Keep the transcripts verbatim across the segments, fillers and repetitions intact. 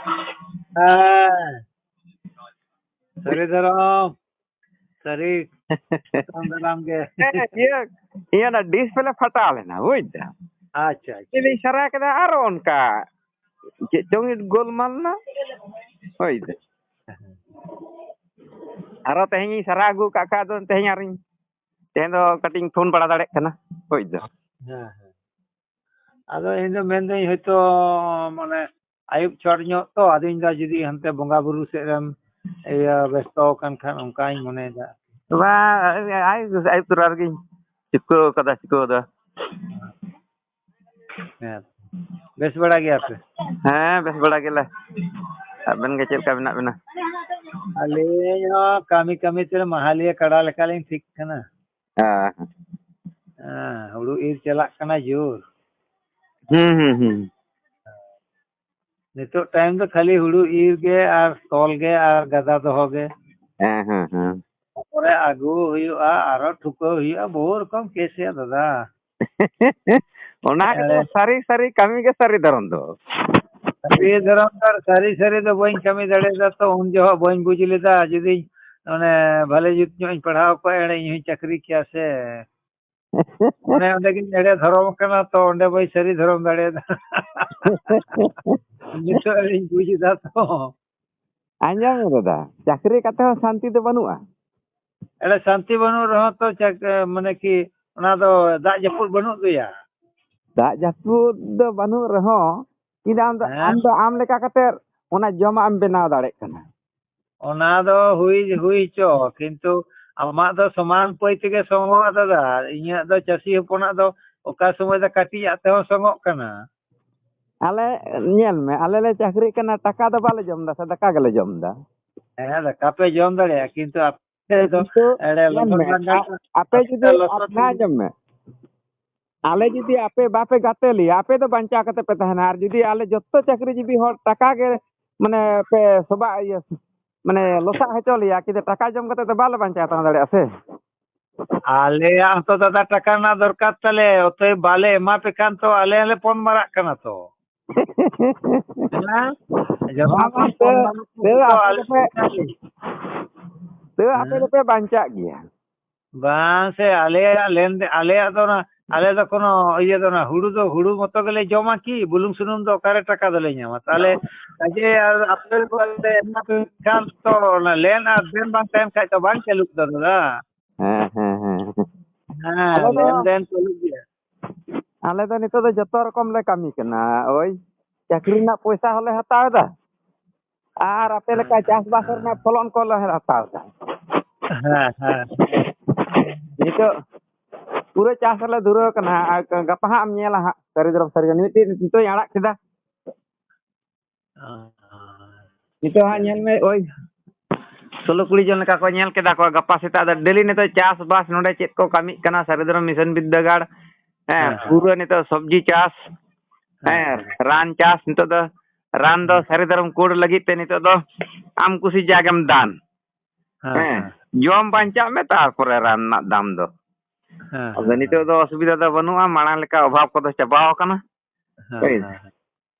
ᱦᱮᱸ, ᱥᱟᱹᱨᱤ ᱫᱷᱚᱨᱚᱢ, ᱥᱟᱹᱨᱤ ᱫᱷᱚᱨᱚᱢ ᱜᱮ᱾ ᱦᱮᱸ, ᱤᱭᱟᱹ, ᱤᱭᱟᱹ ᱚᱱᱟ ᱰᱤᱥᱯᱞᱮ ᱯᱷᱟᱴᱟᱣ ᱞᱮᱱᱟ, ᱵᱩᱡᱽ ᱫᱟᱢ᱾ ᱟᱪᱪᱷᱟ, ᱟᱪᱪᱷᱟ᱾ ᱪᱮᱫ ᱞᱤᱧ ᱥᱟᱨᱟ ᱠᱮᱫᱟ, ᱟᱨᱚ ᱚᱱᱠᱟ ᱪᱮᱫ ᱪᱚᱝ ᱜᱳᱞᱢᱟᱞ ᱱᱟ, ᱦᱳᱭ ᱫᱟ᱾ ᱟᱨᱚ ᱛᱮᱦᱮᱧ ᱤᱧ ᱥᱟᱨᱟ ᱟᱹᱜᱩ ᱠᱟᱜ ᱠᱷᱟᱡ, ᱟᱫᱚ ᱛᱮᱦᱮᱧ ᱟᱨᱤᱧ, ᱛᱮᱦᱮᱧ ᱫᱚ ᱠᱟᱹᱴᱤᱡ ᱤᱧ ᱯᱷᱳᱱ ᱵᱟᱲᱟ ᱫᱟᱲᱮᱭᱟᱜ ᱠᱟᱱᱟ, ᱦᱳᱭ ᱫᱟ᱾ ᱦᱮᱸ, ᱦᱮᱸ᱾ ᱟᱫᱚ ᱤᱧ ᱫᱚ ᱢᱮᱱᱫᱟᱹᱧ ᱦᱚᱭᱛᱳ ᱢᱟᱱᱮ ᱟᱹᱭᱩᱵ ᱪᱷᱚᱴ ᱧᱚᱜ ᱛᱚ, ᱟᱫᱚ ᱤᱧ ᱫᱚ ᱡᱩᱫᱤ ᱦᱟᱱᱛᱮ ᱵᱚᱸᱜᱟ ᱵᱩᱨᱩ ᱥᱮᱫ ᱨᱮᱢ ᱤᱭᱟᱹ ᱵᱮᱥᱛᱚ ᱟᱠᱟᱱ ᱠᱷᱟᱱ ᱚᱱᱠᱟᱧ ᱢᱚᱱᱮᱭᱮᱫᱟ᱾ ᱵᱟᱝ, ᱟᱭ-, ᱟᱭᱩᱵ ᱛᱚᱨᱟ ᱨᱮᱜᱤᱧ ᱪᱩᱠᱟᱹᱣ ᱠᱟᱫᱟ, ᱪᱩᱠᱟᱹᱣ ᱫᱚ᱾ ᱦᱮᱸ, ᱵᱮᱥ ᱵᱟᱲᱟ ᱜᱮᱭᱟ ᱯᱮ? ᱦᱮᱸ, ᱵᱮᱥ ᱵᱟᱲᱟ ᱜᱮᱞᱮ᱾ ᱟᱵᱮᱱ ᱜᱮ ᱪᱮᱫ ᱞᱮᱠᱟ ᱢᱮᱱᱟᱜ ᱵᱮᱱᱟ? ᱟᱹᱞᱤᱧ ᱦᱚᱸ ᱠᱟᱹᱢᱤ ᱠᱟᱹᱢᱤ ᱛᱮ ᱢᱟᱦᱟᱞᱤᱭᱟᱹ ᱠᱟᱰᱟ ᱞᱮᱠᱟᱞᱤᱧ ᱴᱷᱤᱠ ᱠᱟᱱᱟ᱾ ᱦᱮᱸ᱾ ᱦᱮᱸ, ᱦᱩᱲᱩ ᱤᱨ ᱪᱟᱞᱟᱜ ᱠᱟᱱᱟ ᱡᱳᱨ᱾ ᱦᱩᱸ, ᱦᱩᱸ, ᱦᱩᱸ᱾ ᱱᱤᱛᱚᱜ ᱴᱟᱭᱤᱢ ᱫᱚ ᱠᱷᱟᱹᱞᱤ ᱦᱩᱲᱩ ᱤᱨ ᱜᱮ ᱟᱨ ᱛᱚᱞ ᱜᱮ ᱟᱨ ᱜᱟᱫᱟ ᱫᱚᱦᱚ ᱜᱮ᱾ ᱦᱮᱸ, ᱦᱮᱸ, ᱦᱮᱸ᱾ ᱛᱟᱨᱯᱚᱨᱮ ᱟᱹᱜᱩ ᱦᱩᱭᱩᱜᱼᱟ, ᱟᱨᱚ ᱴᱷᱩᱠᱟᱹᱣ ᱦᱩᱭᱩᱜᱼᱟ, ᱵᱚᱦᱩ ᱨᱚᱠᱚᱢ ᱠᱮᱥ ᱦᱩᱭᱩᱜᱼᱟ ᱫᱟᱫᱟ᱾ ᱚᱱᱟ ᱜᱮᱛᱚ ᱦᱮᱸ᱾ ᱥᱟᱹᱨᱤ ᱥᱟᱹᱨᱤ ᱠᱟᱹᱢᱤ ᱜᱮ ᱥᱟᱹᱨᱤ ᱫᱷᱚᱨᱚᱢ ᱫᱚ᱾ ᱥᱟᱹᱨᱤ ᱫᱷᱚᱨᱚᱢ ᱫᱚ ᱥᱟᱹᱨᱤ ᱥᱟᱹᱨᱤ ᱫᱚ ᱵᱟᱹᱧ ᱠᱟᱹᱢᱤ ᱫᱟᱲᱮᱭᱟᱫᱟ ᱛᱚ, ᱩᱱ ᱡᱚᱦᱚᱜ ᱵᱟᱹᱧ ᱵᱩᱡᱽ ᱞᱮᱫᱟ᱾ ᱡᱩᱫᱤ ᱚᱱᱮ ᱵᱷᱟᱞᱮ ᱡᱩᱛ ᱧᱚᱜ ᱤᱧ ᱯᱟᱲᱦᱟᱣ ᱠᱚᱜᱼᱟ, ᱮᱲᱮ ᱤᱧ ᱦᱚᱸᱧ ᱪᱟᱹᱠᱨᱤ ᱠᱮᱭᱟ ᱥᱮ᱾ ᱚᱱᱮ ᱚᱸᱰᱮ ᱜᱤᱧ ᱮᱲᱮ ᱫᱷᱚᱨᱚᱢ ᱠᱟᱱᱟ ᱛᱚ, ᱚᱸᱰᱮ ᱵᱟᱹᱧ ᱥᱟᱹᱨᱤ ᱫᱷᱚᱨᱚᱢ ᱫᱟᱲᱮᱭᱟᱫᱟ᱾ ᱱᱤᱛᱚᱜ ᱤᱧ ᱵᱩᱡᱽ ᱮᱫᱟ ᱛᱚ᱾ ᱟᱸᱡᱚᱢ ᱢᱮ ᱫᱟᱫᱟ, ᱪᱟᱹᱠᱨᱤ ᱠᱟᱛᱮ ᱦᱚᱸ ᱥᱟᱱᱛᱤ ᱫᱚ ᱵᱟᱹᱱᱩᱜᱼᱟ᱾ ᱮᱲᱮ ᱥᱟᱱᱛᱤ ᱵᱟᱹᱱᱩᱜ ᱨᱮᱦᱚᱸ ᱛᱚ ᱪᱟᱠ-, ᱢᱟᱱᱮ ᱠᱤ ᱚᱱᱟ ᱫᱚ ᱫᱟᱜ ᱡᱟᱹᱯᱩᱫ ᱵᱟᱹᱱᱩᱜ ᱜᱮᱭᱟ᱾ ᱫᱟᱜ ᱡᱟᱹᱯᱩᱫ ᱫᱚ ᱵᱟᱹᱱᱩᱜ ᱨᱮᱦᱚᱸ, ᱠᱤᱱᱛᱩ ᱟᱢ ᱫᱚ, ᱦᱮᱸ᱾ ᱟᱢ ᱫᱚ ᱟᱢ ᱞᱮᱠᱟ ᱠᱟᱛᱮ ᱚᱱᱟ ᱡᱚᱢᱟᱜ ᱮᱢ ᱵᱮᱱᱟᱣ ᱫᱟᱲᱮᱭᱟᱜ ᱠᱟᱱᱟ᱾ ᱚᱱᱟ ᱫᱚ ᱦᱩᱭ, ᱦᱩᱭ ᱦᱚᱪᱚ, ᱠᱤᱱᱛᱩ ᱟᱢᱟᱜ ᱫᱚ ᱥᱚᱢᱟᱱ ᱯᱟᱹᱭ ᱛᱮᱜᱮ ᱥᱚᱝᱜᱚᱜᱼᱟ ᱫᱟᱫᱟ᱾ ᱤᱧᱟᱹᱜ ᱫᱚ ᱪᱟᱹᱥᱤ ᱦᱚᱯᱚᱱᱟᱜ ᱫᱚ ᱚᱠᱟ ᱥᱚᱢᱚᱭ ᱫᱚ ᱠᱟᱹᱴᱤᱡ ᱟᱜ ᱛᱮᱦᱚᱸ ᱥᱚᱝᱜᱚᱜ ᱠᱟᱱᱟ᱾ ᱟᱞᱮ, ᱧᱮᱞ ᱢᱮ, ᱟᱞᱮ ᱞᱮ ᱪᱟᱹᱠᱨᱤᱜ ᱠᱟᱱᱟ, ᱴᱟᱠᱟ ᱫᱚ ᱵᱟᱞᱮ ᱡᱚᱢ ᱮᱫᱟ ᱥᱮ, ᱫᱟᱠᱟ ᱜᱮᱞᱮ ᱡᱚᱢ ᱮᱫᱟ᱾ ᱦᱮᱸ, ᱫᱟᱠᱟ ᱯᱮ ᱡᱚᱢ ᱫᱟᱲᱮᱭᱟᱜᱼᱟ, ᱠᱤᱱᱛᱩ ᱟᱯᱮ ᱫᱚ ᱠᱤᱱᱛᱩ ᱮᱲᱮ ᱧᱮᱞ ᱞᱚᱥᱚᱫ ᱢᱮ, ᱞᱟᱸᱜᱟ ᱟ-, ᱟᱯᱮ ᱡᱩᱫᱤ, ᱞᱚᱥᱚᱫ ᱟᱯ-, ᱦᱮᱸ, ᱟᱸᱡᱚᱢ ᱢᱮ, ᱟᱞᱮ ᱡᱩᱫᱤ ᱟᱯᱮ ᱵᱟᱯᱮ ᱜᱟᱛᱮ ᱞᱮᱭᱟ, ᱟᱯᱮ ᱫᱚ ᱵᱟᱧᱪᱟᱣ ᱠᱟᱛᱮ ᱯᱮ ᱛᱟᱦᱮᱱᱟ᱾ ᱟᱨ ᱡᱩᱫᱤ ᱟᱞᱮ ᱡᱚᱛᱚ ᱪᱟᱹᱠᱨᱤ ᱡᱤᱵᱤ ᱦᱚᱲ ᱴᱟᱠᱟ ᱜᱮ, ᱢᱟᱱᱮ, ᱯᱮ ᱥᱚᱵᱟ-, ᱤᱭᱟᱹ, ᱢᱟᱱᱮ, ᱞᱚᱥᱟᱜ ᱦᱚᱪᱚ ᱞᱮᱭᱟ, ᱠᱤᱱᱛᱩ ᱴᱟᱠᱟ ᱡᱚᱢ ᱠᱟᱛᱮ ᱫᱚ ᱵᱟᱞᱮ ᱵᱟᱧᱪᱟᱣ ᱛᱟᱦᱮᱸ ᱫᱟᱲᱮᱭᱟᱜᱼᱟ ᱥᱮ᱾ ᱟᱞᱮᱭᱟᱜ ᱦᱚᱸᱛᱚ ᱫᱟᱫᱟ ᱴᱟᱠᱟ ᱨᱮᱱᱟᱜ ᱫᱚᱨᱠᱟᱨ ᱛᱟᱞᱮ, ᱚᱛᱚᱭᱮᱵ ᱵᱟᱞᱮ ᱮᱢᱟ ᱯᱮ ᱠᱷᱟᱱ ᱛᱚ ᱟᱞᱮ ᱦᱚᱸᱞᱮ ᱯᱚᱱ ᱢᱟᱨᱟᱜ ᱠᱟᱱᱟ ᱛᱚ᱾ ᱦᱮᱸ? ᱡᱚᱛᱚ ᱵᱟᱝ, ᱠᱚ ᱵᱟᱝ, ᱛᱮ-, ᱛᱮ ᱟᱯᱮ ᱫᱚᱯᱮ, ᱛᱮ ᱟᱯᱮ ᱦᱮᱸ᱾ ᱫᱚᱯᱮ ᱵᱟᱧᱪᱟᱜ ᱜᱮᱭᱟ᱾ ᱵᱟᱝ ᱥᱮ, ᱟᱞᱮᱭᱟᱜ ᱞᱮᱱᱫᱮ-, ᱟᱞᱮᱭᱟᱜ ᱫᱚ ᱚᱱᱟ, ᱟᱞᱮ ᱫᱚ ᱠᱳᱱᱳ ᱤᱭᱟᱹ ᱫᱚ ᱚᱱᱟ ᱦᱩᱲᱩ ᱫᱚ ᱦᱩᱲᱩ ᱢᱚᱛᱚ ᱜᱮᱞᱮ ᱡᱚᱢᱟ ᱠᱤ? ᱵᱩᱞᱩᱝ ᱥᱩᱱᱩᱢ ᱫᱚ ᱚᱠᱟᱨᱮ ᱴᱟᱠᱟ ᱫᱚᱞᱮ ᱧᱟᱢᱟ? ᱛᱟᱦᱞᱮ ᱠᱟᱡᱮ ᱟᱨ ᱟᱯᱮ ᱠᱚ ᱮᱢᱟ ᱯᱮ ᱠᱷᱟᱱ ᱛᱚ ᱚᱱᱟ ᱞᱮᱱ ᱟᱨ ᱫᱮᱱ ᱵᱟᱝ ᱛᱟᱦᱮᱱ ᱠᱷᱟᱡ ᱫᱚ ᱵᱟᱝ ᱪᱟᱹᱞᱩᱜ ᱫᱚ ᱫᱟᱫᱟ᱾ ᱦᱮᱸ, ᱦᱮᱸ, ᱦᱮᱸ᱾ ᱦᱮᱸ, ᱟᱞᱮ ᱫᱚ ᱞᱮᱱᱫᱮᱱ ᱪᱟᱹᱞᱩᱜ ᱜᱮᱭᱟ᱾ ᱟᱞᱮ ᱫᱚ ᱱᱤᱛᱚᱜ ᱫᱚ ᱡᱚᱛᱚ ᱨᱚᱠᱚᱢ ᱞᱮ ᱠᱟᱹᱢᱤ ᱠᱟᱱᱟ᱾ ᱳᱭ ᱪᱟᱹᱠᱨᱤ ᱨᱮᱱᱟᱜ ᱯᱚᱭᱥᱟ ᱦᱚᱸᱞᱮ ᱦᱟᱛᱟᱣ ᱮᱫᱟ, ᱟᱨ ᱟᱯᱮ ᱞᱮᱠᱟ ᱦᱮᱸ, ᱪᱟᱥᱵᱟᱥ ᱦᱮᱸ᱾ ᱨᱮᱱᱟᱜ ᱯᱷᱚᱞᱚᱱ ᱠᱚᱞᱮ ᱦᱟᱛᱟᱣ ᱮᱫᱟ᱾ ᱦᱮᱸ, ᱦᱮᱸ᱾ ᱱᱤᱛᱚᱜ ᱯᱩᱨᱟᱹ ᱪᱟᱥ ᱨᱮᱞᱮ ᱫᱷᱩᱨᱟᱹᱣ ᱠᱟᱱᱟ, ᱟᱨ ᱜᱟᱯᱟ ᱦᱟᱸᱜ ᱮᱢ ᱧᱮᱞᱟ ᱦᱟᱸᱜ ᱥᱟᱹᱨᱤ ᱫᱷᱚᱨᱚᱢ ᱥᱟᱹᱨᱤ ᱜᱮ᱾ ᱢᱤᱫᱴᱤᱡ ᱱᱤᱛᱚᱜ ᱤᱧ ᱟᱲᱟᱜ ᱠᱮᱫᱟ᱾ ᱚ᱾ ᱱᱤᱛᱚᱜ ᱦᱟᱸᱜ ᱧᱮᱞ ᱢᱮ, ᱳᱭ ᱥᱳᱞᱳ ᱠᱩᱲᱤ ᱡᱚᱱ ᱞᱮᱠᱟ ᱠᱚ ᱧᱮᱞ ᱠᱮᱫᱟ ᱠᱚ᱾ ᱜᱟᱯᱟ ᱥᱮᱛᱟᱜ ᱫᱚ ᱰᱮᱞᱤ ᱱᱤᱛᱚᱜ ᱪᱟᱥᱵᱟᱥ ᱱᱚᱰᱮ ᱪᱮᱫ ᱠᱚ ᱠᱟᱹᱢᱤᱜ ᱠᱟᱱᱟ, ᱥᱟᱹᱨᱤ ᱫᱷᱚᱨᱚᱢ ᱢᱤᱥᱚᱱ ᱵᱤᱨᱫᱟᱹᱜᱟᱲ, ᱦᱮᱸ, ᱦᱮᱸ, ᱦᱮᱸ᱾ ᱯᱩᱨᱟᱹ ᱱᱤᱛᱚᱜ ᱥᱚᱵᱽᱡᱤ ᱪᱟᱥ, ᱦᱮᱸ, ᱦᱮᱸ, ᱦᱮᱸ᱾ ᱨᱟᱱ ᱪᱟᱥ, ᱱᱤᱛᱚᱜ ᱫᱚ ᱨᱟᱱ ᱫᱚ ᱦᱮᱸ᱾ ᱥᱟᱹᱨᱤ ᱫᱷᱚᱨᱚᱢ ᱠᱳᱰ ᱞᱟᱹᱜᱤᱫ ᱛᱮ ᱱᱤᱛᱚᱜ ᱫᱚ ᱟᱢ ᱠᱩᱥᱤ ᱡᱟᱜᱮᱢ ᱫᱟᱱ᱾ ᱦᱮᱸ, ᱦᱮᱸ, ᱦᱮᱸ᱾ ᱡᱚᱢ ᱵᱟᱧᱪᱟᱜ ᱢᱮ, ᱛᱟᱨᱯᱚᱨᱮ ᱨᱟᱱ ᱨᱮᱱᱟᱜ ᱫᱟᱢ ᱫᱚ᱾ ᱦᱮᱸ, ᱟᱫᱚ ᱦᱮᱸ, ᱱᱤᱛᱚᱜ ᱦᱮᱸ᱾ ᱫᱚ ᱚᱥᱩᱵᱤᱫᱷᱟ ᱫᱚ ᱵᱟᱹᱱᱩᱜᱼᱟ, ᱢᱟᱲᱟᱝ ᱞᱮᱠᱟ ᱚᱵᱷᱟᱵᱽ ᱠᱚᱫᱚ ᱪᱟᱵᱟᱣ ᱟᱠᱟᱱᱟ᱾ ᱦᱮᱸ, ᱦᱳᱭ᱾ ᱦᱮᱸ, ᱦᱮᱸ᱾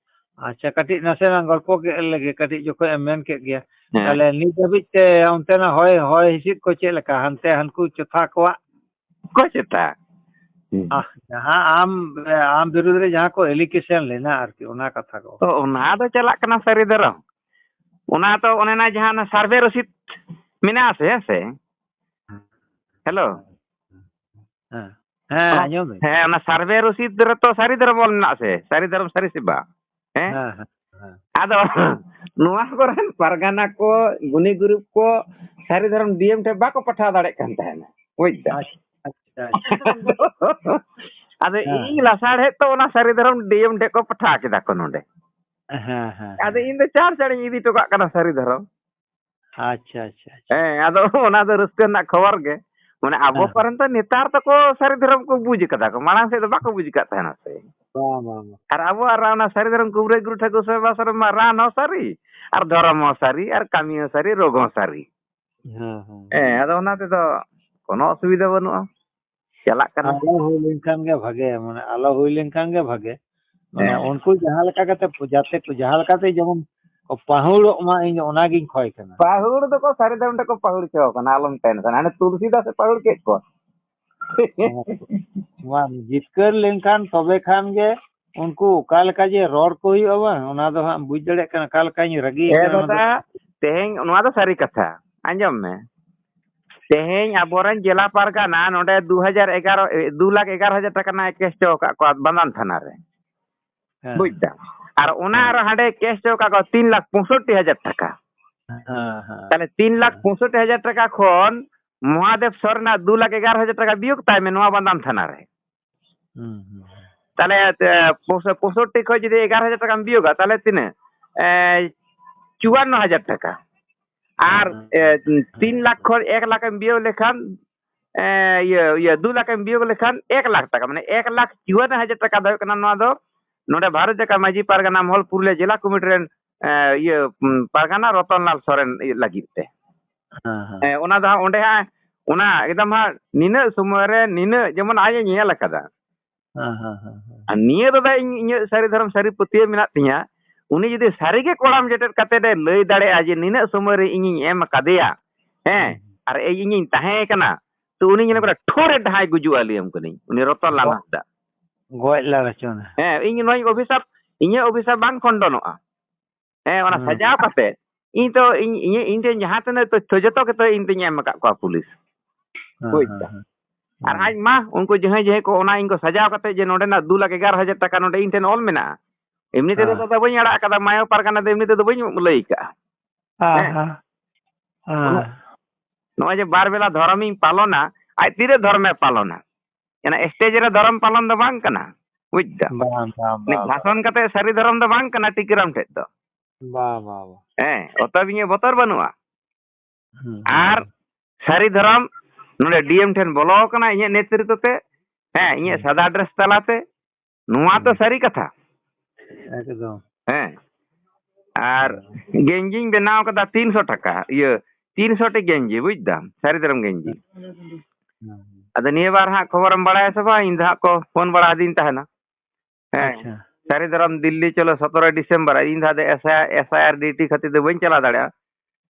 ᱟᱪᱪᱷᱟ, ᱠᱟᱹᱴᱤᱡ ᱱᱟᱥᱮᱱᱟᱜ ᱜᱚᱞᱯᱚ ᱠᱮᱫ ᱞᱮᱜᱮ, ᱠᱟᱹᱴᱤᱡ ᱡᱚᱠᱷᱚᱡ ᱮᱢ ᱢᱮᱱ ᱠᱮᱫ ᱜᱮᱭᱟ᱾ ᱦᱮᱸ᱾ ᱛᱟᱦᱞᱮ ᱱᱤᱛ ᱫᱷᱟᱹᱵᱤᱡ ᱛᱮ ᱚᱱᱛᱮᱱᱟᱜ ᱦᱚᱭ, ᱦᱚᱭ ᱦᱤᱸᱥᱤᱫ ᱠᱚ ᱪᱮᱫ ᱞᱮᱠᱟ ᱦᱟᱱᱛᱮ ᱦᱟᱱᱠᱩ ᱪᱚᱛᱷᱟ ᱠᱚᱣᱟᱜ? ᱚᱠᱚᱭ ᱪᱮᱛᱟ? ᱦᱩᱸ᱾ ᱟᱦ, ᱡᱟᱦᱟᱸ ᱟᱢ, ᱟᱢ ᱵᱤᱨᱩᱫᱷ ᱨᱮ ᱡᱟᱦᱟᱸ ᱠᱚ allegation ᱞᱮᱱᱟ ᱟᱨᱠᱤ, ᱚᱱᱟ ᱠᱟᱛᱷᱟ ᱠᱚ᱾ ᱛᱚ, ᱚᱱᱟ ᱫᱚ ᱪᱟᱞᱟᱜ ᱠᱟᱱᱟ ᱥᱟᱹᱨᱤ ᱫᱷᱚᱨᱚᱢ᱾ ᱚᱱᱟ ᱛᱚ ᱚᱱᱮ ᱚᱱᱟ ᱡᱟᱦᱟᱸ ᱚᱱᱟ survey ᱨᱚᱥᱤᱫ ᱢᱮᱱᱟᱜᱼᱟ ᱥᱮ, ᱦᱮᱸ ᱥᱮ? Hello? ᱦᱮᱸ᱾ ᱦᱮᱸ, ᱚᱱᱟ, ᱟᱸᱡᱚᱢ ᱫᱟᱹᱧ᱾ ᱦᱮᱸ, ᱚᱱᱟ survey ᱨᱚᱥᱤᱫ ᱨᱮᱛᱚ ᱥᱟᱹᱨᱤ ᱫᱷᱚᱨᱚᱢ ᱚᱞ ᱢᱮᱱᱟᱜᱼᱟ ᱥᱮ? ᱥᱟᱹᱨᱤ ᱫᱷᱚᱨᱚᱢ ᱥᱟᱹᱨᱤ ᱥᱮᱵᱟ᱾ ᱦᱮᱸ? ᱦᱮᱸ, ᱦᱮᱸ, ᱦᱮᱸ᱾ ᱟᱫᱚ ᱱᱚᱣᱟ ᱠᱚᱨᱮᱱ ᱯᱟᱨᱜᱟᱱᱟ ᱠᱚ, ᱜᱩᱱᱤ ᱜᱩᱨᱩᱯ ᱠᱚ ᱥᱟᱹᱨᱤ ᱫᱷᱚᱨᱚᱢ DM ᱴᱷᱮᱱ ᱵᱟᱠᱚ ᱯᱟᱴᱷᱟᱣ ᱫᱟᱲᱮᱭᱟᱜ ᱠᱟᱱ ᱛᱟᱦᱮᱱᱟ᱾ ᱵᱩᱡᱽ ᱫᱟᱢ? ᱟᱪᱪᱷᱟ, ᱟᱪᱪᱷᱟ, ᱟᱪᱪᱷᱟ᱾ ᱟᱫᱚ ᱦᱮᱸ, ᱤᱧ ᱦᱮᱸ᱾ ᱞᱟᱥᱟᱲᱦᱮᱫ ᱛᱚ ᱚᱱᱟ ᱥᱟᱹᱨᱤ ᱫᱷᱚᱨᱚᱢ DM ᱴᱷᱮᱱ ᱠᱚ ᱯᱟᱴᱷᱟᱣ ᱠᱮᱫᱟ ᱠᱚ ᱱᱚᱰᱮ᱾ ᱦᱮᱸ, ᱦᱮᱸ, ᱟᱫᱚ ᱦᱮᱸ᱾ ᱤᱧ ᱫᱚ ᱪᱟᱬ ᱪᱟᱬᱤᱧ ᱤᱫᱤ ᱦᱚᱴᱚ ᱠᱟᱜ ᱠᱟᱱᱟ ᱥᱟᱹᱨᱤ ᱫᱷᱚᱨᱚᱢ᱾ ᱟᱪᱪᱷᱟ, ᱟᱪᱪᱷᱟ, ᱟᱪᱪᱷᱟ᱾ ᱦᱮᱸ, ᱟᱫᱚ ᱚᱱᱟ ᱫᱚ ᱨᱟᱹᱥᱠᱟᱹ ᱨᱮᱱᱟᱜ ᱠᱷᱚᱵᱚᱨ ᱜᱮ᱾ ᱢᱟᱱᱮ ᱟᱵᱚ ᱦᱮᱸ, ᱦᱮᱸ᱾ ᱠᱚᱨᱮᱱ ᱫᱚ ᱱᱮᱛᱟᱨ ᱫᱚᱠᱚ ᱥᱟᱹᱨᱤ ᱫᱷᱚᱨᱚᱢ ᱠᱚ ᱵᱩᱡᱽ ᱠᱟᱫᱟ ᱠᱚ, ᱢᱟᱲᱟᱝ ᱥᱮᱫ ᱫᱚ ᱵᱟᱠᱚ ᱵᱩᱡᱽ ᱠᱟᱫ ᱛᱟᱦᱮᱱᱟ ᱥᱮ᱾ ᱵᱟᱝ, ᱵᱟᱝ, ᱵᱟᱝ᱾ ᱟᱨ ᱟᱵᱚᱣᱟᱜ ᱨᱟ-, ᱚᱱᱟ ᱥᱟᱹᱨᱤ ᱫᱷᱚᱨᱚᱢ ᱠᱩᱵᱨᱟᱹ ᱜᱩᱨᱩ ᱴᱷᱟᱹᱠᱩᱨ ᱥᱚᱨᱮᱱ ᱢᱟ ᱨᱟᱱ ᱦᱚᱸ ᱥᱟᱹᱨᱤ, ᱟᱨ ᱫᱷᱚᱨᱚᱢ ᱦᱚᱸ ᱥᱟᱹᱨᱤ, ᱟᱨ ᱠᱟᱹᱢᱤ ᱦᱚᱸ ᱥᱟᱹᱨᱤ, ᱨᱳᱜᱽ ᱦᱚᱸ ᱥᱟᱹᱨᱤ᱾ ᱦᱮᱸ, ᱦᱮᱸ᱾ ᱦᱮᱸ, ᱟᱫᱚ ᱚᱱᱟ ᱛᱮᱫᱚ ᱠᱳᱱᱳ ᱚᱥᱩᱵᱤᱫᱷᱟ ᱵᱟᱹᱱᱩᱜᱼᱟ, ᱪᱟᱞᱟᱜ ᱠᱟᱱᱟ᱾ ᱟᱞᱚ ᱦᱩᱭ ᱞᱮᱱᱠᱷᱟᱱ ᱜᱮ ᱵᱷᱟᱜᱮ, ᱢᱟᱱᱮ ᱟᱞᱚ ᱦᱩᱭ ᱞᱮᱱᱠᱷᱟᱱ ᱜᱮ ᱵᱷᱟᱜᱮ᱾ ᱢᱟᱱᱮ ᱦᱮᱸ᱾ ᱩᱱᱠᱩ ᱡᱟᱦᱟᱸ ᱞᱮᱠᱟ ᱠᱟᱛᱮ, ᱡᱟᱛᱮ ᱠᱚ, ᱡᱟᱦᱟᱸ ᱞᱮᱠᱟᱛᱮ ᱡᱮᱢᱚᱱ ᱠᱚ ᱯᱟᱹᱦᱩᱲᱚᱜ ᱢᱟ, ᱤᱧ ᱫᱚ ᱚᱱᱟᱜᱤᱧ ᱠᱷᱚᱭ ᱠᱟᱱᱟ᱾ ᱯᱟᱹᱦᱩᱲ ᱫᱚᱠᱚ ᱥᱟᱹᱨᱤ ᱫᱚ ᱚᱸᱰᱮ ᱠᱚ ᱯᱟᱹᱦᱩᱲ ᱦᱚᱪᱚ ᱠᱟᱱᱟ, ᱟᱞᱚᱢ tension᱾ ᱦᱟᱱᱮ ᱛᱩᱞᱥᱤᱫᱟᱥ ᱮ ᱯᱟᱹᱦᱩᱲ ᱠᱮᱫ ᱠᱚᱣᱟ᱾ ᱵᱟᱝ, ᱡᱤᱛᱠᱟᱹᱨ ᱞᱮᱱᱠᱷᱟᱱ ᱛᱚᱵᱮ ᱠᱷᱟᱱ ᱜᱮ ᱩᱱᱠᱩ ᱚᱠᱟ ᱞᱮᱠᱟ ᱡᱮ ᱨᱚᱲ ᱠᱚ ᱦᱩᱭᱩᱜᱼᱟ, ᱵᱟᱝ, ᱚᱱᱟ ᱫᱚ ᱦᱟᱸᱜ ᱵᱩᱡᱽ ᱫᱟᱲᱮᱭᱟᱜ ᱠᱟᱱᱟ ᱚᱠᱟ ᱞᱮᱠᱟᱧ ᱨᱟᱹᱜᱤ ᱮ ᱠᱟᱱᱟ ᱚᱱᱟ ᱫᱚ᱾ ᱫᱟᱫᱟ, ᱛᱮᱦᱮᱧ ᱱᱚᱣᱟ ᱫᱚ ᱥᱟᱹᱨᱤ ᱠᱟᱛᱷᱟ, ᱟᱸᱡᱚᱢ ᱢᱮ᱾ ᱛᱮᱦᱮᱧ ᱟᱵᱚᱨᱮᱱ ᱡᱮᱞᱟ ᱯᱟᱨᱜᱟᱱᱟ ᱱᱚᱰᱮ ᱫᱩ ᱦᱟᱡᱟᱨ ᱮᱜᱟᱨᱚ, ᱮ, ᱫᱩ ᱞᱟᱠᱷ ᱮᱜᱟᱨᱚ ᱦᱟᱡᱟᱨ ᱴᱟᱠᱟ ᱨᱮᱱᱟᱜ ᱮ case ᱦᱚᱪᱚ ᱟᱠᱟᱫ ᱠᱚᱣᱟ ᱵᱟᱱᱫᱟᱱ ᱛᱷᱟᱱᱟ ᱨᱮ᱾ ᱦᱮᱸ᱾ ᱵᱩᱡᱽ ᱫᱟᱢ? ᱟᱨ ᱚᱱᱟ ᱦᱮᱸ᱾ ᱟᱨᱚ ᱦᱟᱸᱰᱮ case ᱦᱚᱪᱚ ᱟᱠᱟᱫ ᱠᱚᱣᱟ ᱛᱤᱱ ᱞᱟᱠᱷ ᱯᱚᱸᱭᱥᱚᱴᱴᱤ ᱦᱟᱡᱟᱨ ᱴᱟᱠᱟ᱾ ᱦᱮᱸ, ᱦᱮᱸ᱾ ᱛᱟᱦᱞᱮ ᱛᱤᱱ ᱞᱟᱠᱷ ᱦᱮᱸ᱾ ᱯᱚᱸᱭᱥᱚᱴᱴᱤ ᱦᱟᱡᱟᱨ ᱴᱟᱠᱟ ᱠᱷᱚᱱ ᱢᱚᱦᱟᱫᱮᱵ ᱥᱚᱨᱮᱱᱟᱜ ᱫᱩ ᱞᱟᱠᱷ ᱮᱜᱟᱨᱚ ᱦᱟᱡᱟᱨ ᱴᱟᱠᱟ ᱵᱤᱭᱳᱜᱽ ᱛᱟᱭ ᱢᱮ ᱱᱚᱣᱟ ᱵᱟᱱᱫᱟᱱ ᱛᱷᱟᱱᱟ ᱨᱮ᱾ ᱦᱩᱸ, ᱦᱩᱸ, ᱦᱩᱸ᱾ ᱛᱟᱦᱞᱮ, ᱮ, ᱯᱚᱸᱭᱥᱚ-, ᱯᱚᱸᱭᱥᱚᱴᱴᱤ ᱠᱷᱚᱱ ᱡᱩᱫᱤ ᱮᱜᱟᱨᱚ ᱦᱟᱡᱟᱨ ᱴᱟᱠᱟᱢ ᱵᱤᱭᱳᱜᱟ, ᱛᱟᱦᱞᱮ ᱛᱤᱱᱟᱹᱜ? ᱮ, ᱪᱩᱣᱟᱱᱱᱚ ᱦᱟᱡᱟᱨ ᱴᱟᱠᱟ᱾ ᱟᱨ, ᱦᱮᱸ, ᱮ, ᱦᱮᱸ᱾ ᱛᱤᱱ ᱞᱟᱠᱷ ᱠᱷᱚᱱ ᱮᱠ ᱞᱟᱠᱷ ᱮᱢ ᱵᱤᱭᱳᱜ ᱞᱮᱠᱷᱟᱱ, ᱮ, ᱤᱭᱟᱹ, ᱤᱭᱟᱹ, ᱫᱩ ᱞᱟᱠᱷ ᱮᱢ ᱵᱤᱭᱳᱜ ᱞᱮᱠᱷᱟᱱ ᱮᱠ ᱞᱟᱠᱷ ᱴᱟᱠᱟ, ᱢᱟᱱᱮ ᱮᱠ ᱞᱟᱠᱷ ᱪᱩᱣᱟᱱᱱᱚ ᱦᱟᱡᱟᱨ ᱴᱟᱠᱟ ᱫᱚ ᱦᱩᱭᱩᱜ ᱠᱟᱱᱟ ᱱᱚᱣᱟ ᱫᱚ ᱱᱚᱰᱮ ᱵᱷᱟᱨᱚᱛ ᱡᱟᱠᱟᱛ ᱢᱟᱹᱡᱷᱤ ᱯᱟᱨᱜᱟᱱᱟ ᱢᱚᱦᱚᱞ ᱯᱩᱨᱩᱞᱤᱭᱟᱹ ᱡᱮᱞᱟ ᱠᱚᱢᱤᱴᱤ ᱨᱮᱱ, ᱮ, ᱤᱭᱟᱹ, ᱩᱸ, ᱯᱟᱨᱜᱟᱱᱟ ᱨᱚᱛᱚᱱ ᱞᱟᱞ ᱥᱚᱨᱮᱱ ᱞᱟᱹᱜᱤᱫ ᱛᱮ᱾ ᱦᱮᱸ, ᱦᱮᱸ᱾ ᱦᱮᱸ, ᱚᱱᱟ ᱫᱚ ᱦᱟᱸᱜ ᱚᱸᱰᱮ ᱦᱟᱸᱜ, ᱚᱱᱟ ᱮᱠᱫᱚᱢ ᱦᱟᱸᱜ ᱱᱤᱱᱟᱹᱜ ᱥᱚᱢᱚᱭ ᱨᱮ ᱱᱤᱱᱟᱹᱜ, ᱡᱮᱢᱚᱱ ᱟᱡ ᱮ ᱧᱮᱞ ᱟᱠᱟᱫᱟ᱾ ᱦᱮᱸ, ᱦᱮᱸ, ᱦᱮᱸ, ᱦᱮᱸ᱾ ᱟᱨ ᱱᱤᱭᱟᱹ ᱫᱚ ᱫᱟ ᱤᱧ ᱤᱧᱟᱹᱜ ᱥᱟᱹᱨᱤ ᱫᱷᱚᱨᱚᱢ ᱥᱟᱹᱨᱤ ᱯᱟᱹᱛᱭᱟᱹᱣ ᱢᱮᱱᱟᱜ ᱛᱤᱧᱟ, ᱩᱱᱤ ᱡᱩᱫᱤ ᱥᱟᱹᱨᱤ ᱜᱮ ᱠᱚᱲᱟᱢ ᱡᱚᱴᱮᱫ ᱠᱟᱛᱮ ᱮ ᱞᱟᱹᱭ ᱫᱟᱲᱮᱭᱟᱜᱼᱟ ᱡᱮ ᱱᱤᱱᱟᱹᱜ ᱥᱚᱢᱚᱭ ᱨᱮ ᱤᱧᱤᱧ ᱮᱢ ᱟᱠᱟᱫᱮᱭᱟ, ᱦᱮᱸ, ᱦᱩᱸ᱾ ᱟᱨ ᱤᱧ, ᱤᱧᱤᱧ ᱛᱟᱦᱮᱸ ᱠᱟᱱᱟ, ᱛᱚ ᱩᱱᱤ ᱧᱮᱞ ᱦᱩᱸ᱾ ᱠᱚᱨᱮ ᱴᱷᱳᱨ ᱮ ᱰᱷᱟᱭ ᱜᱩᱡᱩᱜᱼᱟ, ᱞᱟᱹᱭᱟᱢ ᱠᱟᱹᱱᱟᱹᱧ, ᱩᱱᱤ ᱨᱚᱛᱚᱱ ᱞᱟᱞ ᱜᱚ-, ᱦᱟᱸᱥᱫᱟ᱾ ᱜᱚᱡ ᱞᱟᱲ ᱦᱚᱪᱚ ᱚᱱᱟ᱾ ᱦᱮᱸ, ᱤᱧ ᱱᱚᱣᱟᱧ ᱚᱵᱷᱤᱥᱟᱯ, ᱤᱧᱟᱹᱜ ᱚᱵᱷᱤᱥᱟᱯ ᱵᱟᱝ ᱠᱷᱚᱱᱰᱚᱱᱚᱜᱼᱟ᱾ ᱦᱮᱸ, ᱚᱱᱟ ᱦᱩᱸ᱾ ᱥᱟᱡᱟᱣ ᱠᱟᱛᱮ ᱤᱧ ᱛᱚ, ᱤᱧ, ᱤᱧ, ᱤᱧ ᱴᱷᱮᱱ ᱡᱟᱦᱟᱸ ᱛᱤᱱᱟᱹᱜ ᱛᱚᱛᱛᱷᱚ ᱡᱚᱛᱚ ᱜᱮᱛᱚ ᱤᱧ ᱛᱚᱧ ᱮᱢ ᱟᱠᱟᱫ ᱠᱚᱣᱟ ᱯᱩᱞᱤᱥ᱾ ᱦᱮᱸ, ᱵᱩᱡᱽ ᱦᱮᱸ, ᱫᱟᱢ? ᱦᱮᱸ᱾ ᱟᱨ ᱦᱮᱸ᱾ ᱟᱡ ᱢᱟ ᱩᱱᱠᱩ ᱡᱟᱦᱟᱸᱭ, ᱡᱟᱦᱟᱸᱭ ᱠᱚ ᱚᱱᱟ ᱤᱧ ᱠᱚ ᱥᱟᱡᱟᱣ ᱠᱟᱛᱮ ᱡᱮ ᱱᱚᱰᱮᱱᱟᱜ ᱫᱩ ᱞᱟᱠᱷ ᱮᱜᱟᱨᱚ ᱦᱟᱡᱟᱨ ᱴᱟᱠᱟ ᱱᱚᱰᱮ ᱤᱧ ᱴᱷᱮᱱ ᱚᱞ ᱢᱮᱱᱟᱜᱼᱟ᱾ ᱮᱢᱱᱤ ᱛᱮᱫᱚ ᱦᱮᱸ᱾ ᱫᱟᱫᱟ ᱵᱟᱹᱧ ᱟᱲᱟᱜ ᱟᱠᱟᱫᱟ, ᱢᱟᱭᱚ ᱯᱟᱨᱜᱟᱱᱟ ᱫᱚ ᱮᱢᱱᱤ ᱛᱮᱫᱚ ᱵᱟᱹᱧ ᱞᱟᱹᱭ ᱟᱠᱟᱫᱼᱟ᱾ ᱦᱮᱸ, ᱦᱮᱸ᱾ ᱦᱮᱸ᱾ ᱩᱱᱟᱹᱜ ᱦᱮᱸ᱾ ᱱᱚᱜᱼᱚᱭ ᱡᱮ ᱵᱟᱨ ᱵᱮᱞᱟ ᱫᱷᱚᱨᱚᱢᱤᱧ ᱯᱟᱞᱚᱱᱟ, ᱟᱡ ᱛᱤᱨᱮ ᱫᱷᱚᱨᱚᱢᱮ ᱯᱟᱞᱚᱱᱟ? ᱚᱱᱟ stage ᱨᱮ ᱫᱷᱚᱨᱚᱢ ᱯᱟᱞᱚᱱ ᱫᱚ ᱵᱟᱝ ᱠᱟᱱᱟ, ᱵᱩᱡᱽ ᱫᱟᱢ? ᱵᱟᱝ, ᱵᱟᱝ, ᱩᱱᱤ ᱵᱟᱝ, ᱵᱷᱟᱥᱚᱱ ᱵᱟᱝ᱾ ᱠᱟᱛᱮ ᱥᱟᱹᱨᱤ ᱫᱷᱚᱨᱚᱢ ᱫᱚ ᱵᱟᱝ ᱠᱟᱱᱟ ᱴᱤᱠᱟᱹᱨᱟᱢ ᱴᱷᱮᱡ ᱫᱚ᱾ ᱵᱟ, ᱵᱟ, ᱵᱟ᱾ ᱦᱮᱸ, ᱚᱛᱚᱮᱵ ᱤᱧᱟᱹᱜ ᱵᱚᱛᱚᱨ ᱵᱟᱹᱱᱩᱜᱼᱟ᱾ ᱦᱩᱸ, ᱦᱩᱸ, ᱟᱨ ᱦᱩᱸ᱾ ᱥᱟᱹᱨᱤ ᱫᱷᱚᱨᱚᱢ ᱱᱚᱰᱮ D M ᱴᱷᱮᱱ ᱵᱚᱞᱚ ᱟᱠᱟᱱᱟ ᱤᱧᱟᱹᱜ ᱱᱮᱛᱨᱤᱛᱵ ᱛᱮ᱾ ᱦᱮᱸ, ᱤᱧᱟᱹᱜ ᱦᱩᱸ᱾ ᱥᱟᱫᱟ dress ᱛᱟᱞᱟᱛᱮ᱾ ᱱᱚᱣᱟ ᱛᱚ ᱦᱩᱸ᱾ ᱥᱟᱹᱨᱤ ᱠᱟᱛᱷᱟ᱾ ᱮᱠᱫᱚᱢ᱾ ᱦᱮᱸ᱾ ᱟᱨ ᱦᱩᱸ᱾ ᱜᱮᱧᱡᱤᱧ ᱵᱮᱱᱟᱣ ᱠᱟᱫᱟ ᱛᱤᱱᱥᱚ ᱴᱟᱠᱟ, ᱤᱭᱟᱹ, ᱛᱤᱱᱥᱚ ᱴᱤ ᱜᱮᱧᱡᱤ, ᱵᱩᱡᱽ ᱫᱟᱢ? ᱥᱟᱹᱨᱤ ᱫᱷᱚᱨᱚᱢ ᱜᱮᱧᱡᱤ᱾ ᱦᱩᱸ᱾ ᱟᱫᱚ ᱱᱤᱭᱟᱹ ᱵᱟᱨ ᱦᱟᱸᱜ ᱠᱷᱚᱵᱚᱨᱮᱢ ᱵᱟᱲᱟᱭᱟ ᱥᱮ ᱵᱟᱝ? ᱤᱧ ᱫᱚ ᱦᱟᱸᱜ ᱠᱚ ᱯᱷᱳᱱ ᱵᱟᱲᱟ ᱟᱹᱫᱤᱧ ᱛᱟᱦᱮᱱᱟ᱾ ᱦᱮᱸ᱾ ᱟᱪᱪᱷᱟ᱾ ᱥᱟᱹᱨᱤ ᱫᱷᱚᱨᱚᱢ ᱫᱤᱞᱞᱤ ᱪᱚᱞᱚ ᱥᱚᱛᱨᱚᱭ ᱰᱤᱥᱮᱢᱵᱚᱨ, ᱤᱧ ᱫᱚ ᱟᱫᱚ ᱮᱥ ᱟᱭ ᱟᱨ ᱰᱤᱭᱩᱴᱤ ᱠᱷᱟᱹᱛᱤᱨ ᱛᱮ ᱵᱟᱹᱧ ᱪᱟᱞᱟᱣ ᱫᱟᱲᱮᱭᱟᱜᱼᱟ᱾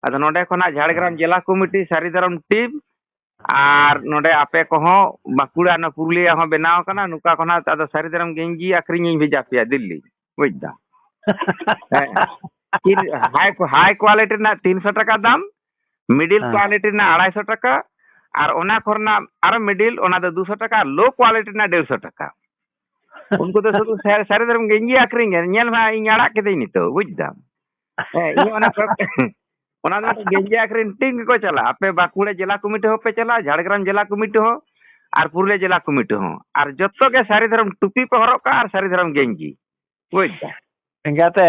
ᱟᱫᱚ ᱱᱚᱰᱮ ᱠᱷᱚᱱᱟᱜ ᱡᱷᱟᱲᱜᱨᱟᱢ ᱡᱮᱞᱟ ᱠᱚᱢᱤᱴᱤ, ᱥᱟᱹᱨᱤ ᱫᱷᱚᱨᱚᱢ ᱴᱤᱢ, ᱟᱨ ᱱᱚᱰᱮ ᱟᱯᱮ ᱠᱚᱦᱚᱸ ᱵᱟᱸᱠᱩᱲᱟ, ᱱᱚᱣᱟ ᱯᱩᱨᱩᱞᱤᱭᱟᱹ ᱦᱚᱸ ᱵᱮᱱᱟᱣ ᱠᱟᱱᱟ, ᱱᱚᱝᱠᱟ ᱠᱷᱚᱱᱟᱜ ᱟᱫᱚ ᱥᱟᱹᱨᱤ ᱫᱷᱚᱨᱚᱢ ᱜᱮᱧᱡᱤ ᱟᱹᱠᱷᱨᱤᱧ ᱤᱧ ᱵᱷᱮᱡᱟ ᱯᱮᱭᱟ ᱫᱤᱞᱞᱤ, ᱵᱩᱡᱽ ᱫᱟᱢ? ᱦᱮᱸ᱾ ᱛᱤᱱ-, ᱦᱟᱭ, ᱦᱟᱭ ᱠᱣᱟᱞᱤᱴᱤ ᱨᱮᱱᱟᱜ ᱛᱤᱱᱥᱚ ᱴᱟᱠᱟ ᱫᱟᱢ, ᱢᱤᱰᱤᱞ ᱦᱮᱸ᱾ ᱠᱣᱟᱞᱤᱴᱤ ᱨᱮᱱᱟᱜ ᱟᱲᱟᱭᱥᱚ ᱴᱟᱠᱟ, ᱟᱨ ᱚᱱᱟ ᱠᱷᱚᱱᱟᱜ ᱟᱨᱚ ᱢᱤᱰᱤᱞ, ᱚᱱᱟ ᱫᱚ ᱫᱩᱥᱚ ᱴᱟᱠᱟ, ᱞᱳ ᱠᱣᱟᱞᱤᱴᱤ ᱨᱮᱱᱟᱜ ᱰᱮᱲᱥᱚ ᱴᱟᱠᱟ᱾ ᱩᱱᱠᱩ ᱫᱚ ᱥᱩᱫᱷᱩ ᱥᱟ-, ᱥᱟᱹᱨᱤ ᱫᱷᱚᱨᱚᱢ ᱜᱮᱧᱡᱤ ᱟᱹᱠᱷᱨᱤᱧ ᱜᱮ᱾ ᱧᱮᱞ ᱢᱮ, ᱤᱧ ᱟᱲᱟᱜ ᱠᱤᱫᱟᱹᱧ ᱱᱤᱛᱚᱜ, ᱵᱩᱡᱽ ᱫᱟᱢ? ᱦᱮᱸ, ᱤᱧ ᱚᱱᱟ ᱠᱚ, ᱚᱱᱟ ᱫᱚ ᱢᱤᱫᱴᱮᱱ ᱜᱮᱧᱡᱤ ᱟᱹᱠᱷᱨᱤᱧ ᱴᱤᱢ ᱜᱮᱠᱚ ᱪᱟᱞᱟᱜᱼᱟ᱾ ᱟᱯᱮ ᱵᱟᱸᱠᱩᱲᱟ ᱡᱮᱞᱟ ᱠᱚᱢᱤᱴᱤ ᱦᱚᱸᱯᱮ ᱪᱟᱞᱟᱜᱼᱟ, ᱡᱷᱟᱲᱜᱨᱟᱢ ᱡᱮᱞᱟ ᱠᱚᱢᱤᱴᱤ ᱦᱚᱸ, ᱟᱨ ᱯᱩᱨᱩᱞᱤᱭᱟᱹ ᱡᱮᱞᱟ ᱠᱚᱢᱤᱴᱤ ᱦᱚᱸ, ᱟᱨ ᱡᱚᱛᱚ ᱜᱮ ᱥᱟᱹᱨᱤ ᱫᱷᱚᱨᱚᱢ ᱴᱩᱯᱤ ᱯᱮ ᱦᱚᱨᱚᱜ ᱠᱟᱜᱼᱟ ᱟᱨ ᱥᱟᱹᱨᱤ ᱫᱷᱚᱨᱚᱢ ᱜᱮᱧᱡᱤ, ᱵᱩᱡᱽ ᱫᱟᱢ? ᱮᱸᱜᱟᱛᱮ,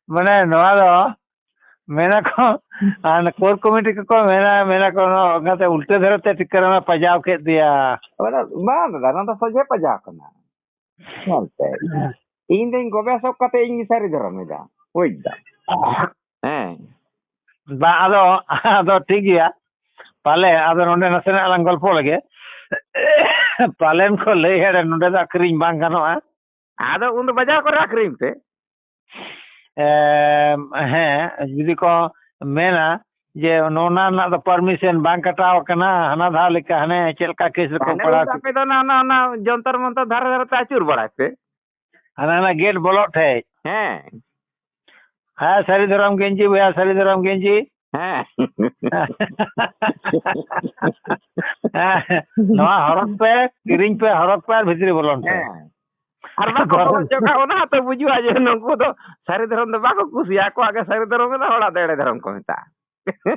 ᱢᱟᱱᱮ ᱱᱚᱣᱟ ᱫᱚ ᱢᱮᱱᱟᱠᱚ, ᱟᱨ ᱠᱳᱨ ᱠᱚᱢᱤᱴᱤ ᱠᱚᱠᱚ ᱢᱮᱱᱟ, ᱢᱮᱱᱟᱠᱚ, ᱱᱚᱣᱟ ᱚᱱᱟᱛᱮ ᱩᱞᱴᱟᱹ ᱫᱷᱟᱨᱮ ᱛᱮ ᱴᱤᱠᱟᱹᱨᱟᱢᱮ ᱯᱟᱡᱟᱣ ᱠᱮᱫ ᱫᱮᱭᱟ᱾ ᱚᱱᱟ ᱵᱟᱝ ᱫᱟᱫᱟ, ᱱᱚᱣᱟ ᱫᱚ ᱥᱚᱡᱷᱮ ᱯᱟᱡᱟᱣ ᱠᱟᱱᱟ᱾ ᱧᱮᱞ ᱯᱮ, ᱤᱧ ᱫᱚᱧ ᱜᱚᱵᱮᱥᱚᱠ ᱠᱟᱛᱮ ᱤᱧ ᱥᱟᱹᱨᱤ ᱫᱷᱚᱨᱚᱢ ᱮᱫᱟ, ᱵᱩᱡᱽ ᱫᱟᱢ? ᱦᱮᱸ᱾ ᱵᱟᱝ, ᱟᱫᱚ, ᱟᱫᱚ ᱴᱷᱤᱠ ᱜᱮᱭᱟ᱾ ᱯᱟᱞᱮ ᱟᱫᱚ ᱱᱚᱰᱮ ᱱᱟᱥᱮᱱᱟᱜ ᱞᱟᱝ ᱜᱚᱞᱯᱚ ᱞᱮᱜᱮ᱾ ᱯᱟᱞᱮᱱ ᱠᱚ ᱞᱟᱹᱭ ᱮᱫᱟ ᱱᱚᱰᱮ ᱫᱚ ᱟᱹᱠᱷᱨᱤᱧ ᱵᱟᱝ ᱜᱟᱱᱚᱜᱼᱟ᱾ ᱟᱫᱚ ᱩᱱᱫᱚ ᱵᱟᱡᱟᱨ ᱠᱚᱨᱮ ᱟᱹᱠᱷᱨᱤᱧ ᱯᱮ᱾ ᱮᱢ, ᱦᱮᱸ, ᱡᱩᱫᱤ ᱠᱚ ᱢᱮᱱᱟ ᱡᱮ ᱱᱚᱣᱟ ᱨᱮᱱᱟᱜ ᱫᱚ ᱯᱟᱨᱢᱤᱥᱚᱱ ᱵᱟᱝ ᱠᱟᱴᱟᱣ ᱟᱠᱟᱱᱟ, ᱦᱟᱱᱟ ᱫᱷᱟᱣ ᱞᱮᱠᱟ ᱦᱟᱱᱮ ᱪᱮᱫ ᱞᱮᱠᱟ ᱠᱮᱥ ᱨᱮᱠᱚ ᱦᱟᱱᱮ ᱯᱟᱲᱟᱣ ᱩᱱᱫᱚ ᱠᱮᱫ᱾ ᱟᱯᱮ ᱫᱚ ᱚᱱᱟ, ᱚᱱᱟ, ᱚᱱᱟ ᱡᱚᱱᱛᱚᱨ ᱢᱚᱱᱛᱚᱨ ᱫᱷᱟᱨᱮ ᱫᱷᱟᱨᱮ ᱛᱮ ᱟᱹᱪᱩᱨ ᱵᱟᱲᱟᱭ ᱯᱮ᱾ ᱦᱟᱱᱟ, ᱦᱟᱱᱟ ᱜᱮᱴ ᱵᱚᱞᱚᱜ ᱴᱷᱮᱡ᱾ ᱦᱮᱸ᱾ ᱦᱮᱸ, ᱥᱟᱹᱨᱤ ᱫᱷᱚᱨᱚᱢ ᱜᱮᱧᱡᱤ ᱵᱚᱭᱦᱟ, ᱥᱟᱹᱨᱤ ᱫᱷᱚᱨᱚᱢ ᱜᱮᱧᱡᱤ᱾ ᱦᱮᱸ᱾ ᱦᱮᱸ, ᱱᱚᱣᱟ ᱦᱚᱨᱚᱜ ᱯᱮ, ᱠᱤᱨᱤᱧ ᱯᱮ, ᱦᱚᱨᱚᱜ ᱯᱮ ᱟᱨ ᱵᱷᱤᱛᱨᱤ ᱵᱚᱞᱚᱱ ᱯᱮ᱾ ᱦᱮᱸ᱾ ᱟᱨ ᱵᱟᱠᱚ ᱜᱚᱨᱚᱢ᱾ ᱵᱚᱞᱚ ᱦᱚᱪᱚ ᱠᱟᱜ, ᱚᱱᱟ ᱦᱚᱸᱛᱚ ᱵᱩᱡᱩᱜᱼᱟ ᱡᱮ ᱱᱩᱠᱩ ᱫᱚ ᱥᱟᱹᱨᱤ ᱫᱷᱚᱨᱚᱢ ᱫᱚ ᱵᱟᱠᱚ ᱠᱩᱥᱤᱭᱟᱜᱼᱟ, ᱟᱠᱚᱣᱟᱜ ᱜᱮ ᱥᱟᱹᱨᱤ ᱫᱷᱚᱨᱚᱢ ᱢᱮᱱᱟᱜᱼᱟ, ᱦᱚᱲᱟᱜ ᱫᱚ ᱮᱲᱮ ᱫᱷᱚᱨᱚᱢ ᱠᱚ ᱢᱮᱛᱟᱜᱼᱟ᱾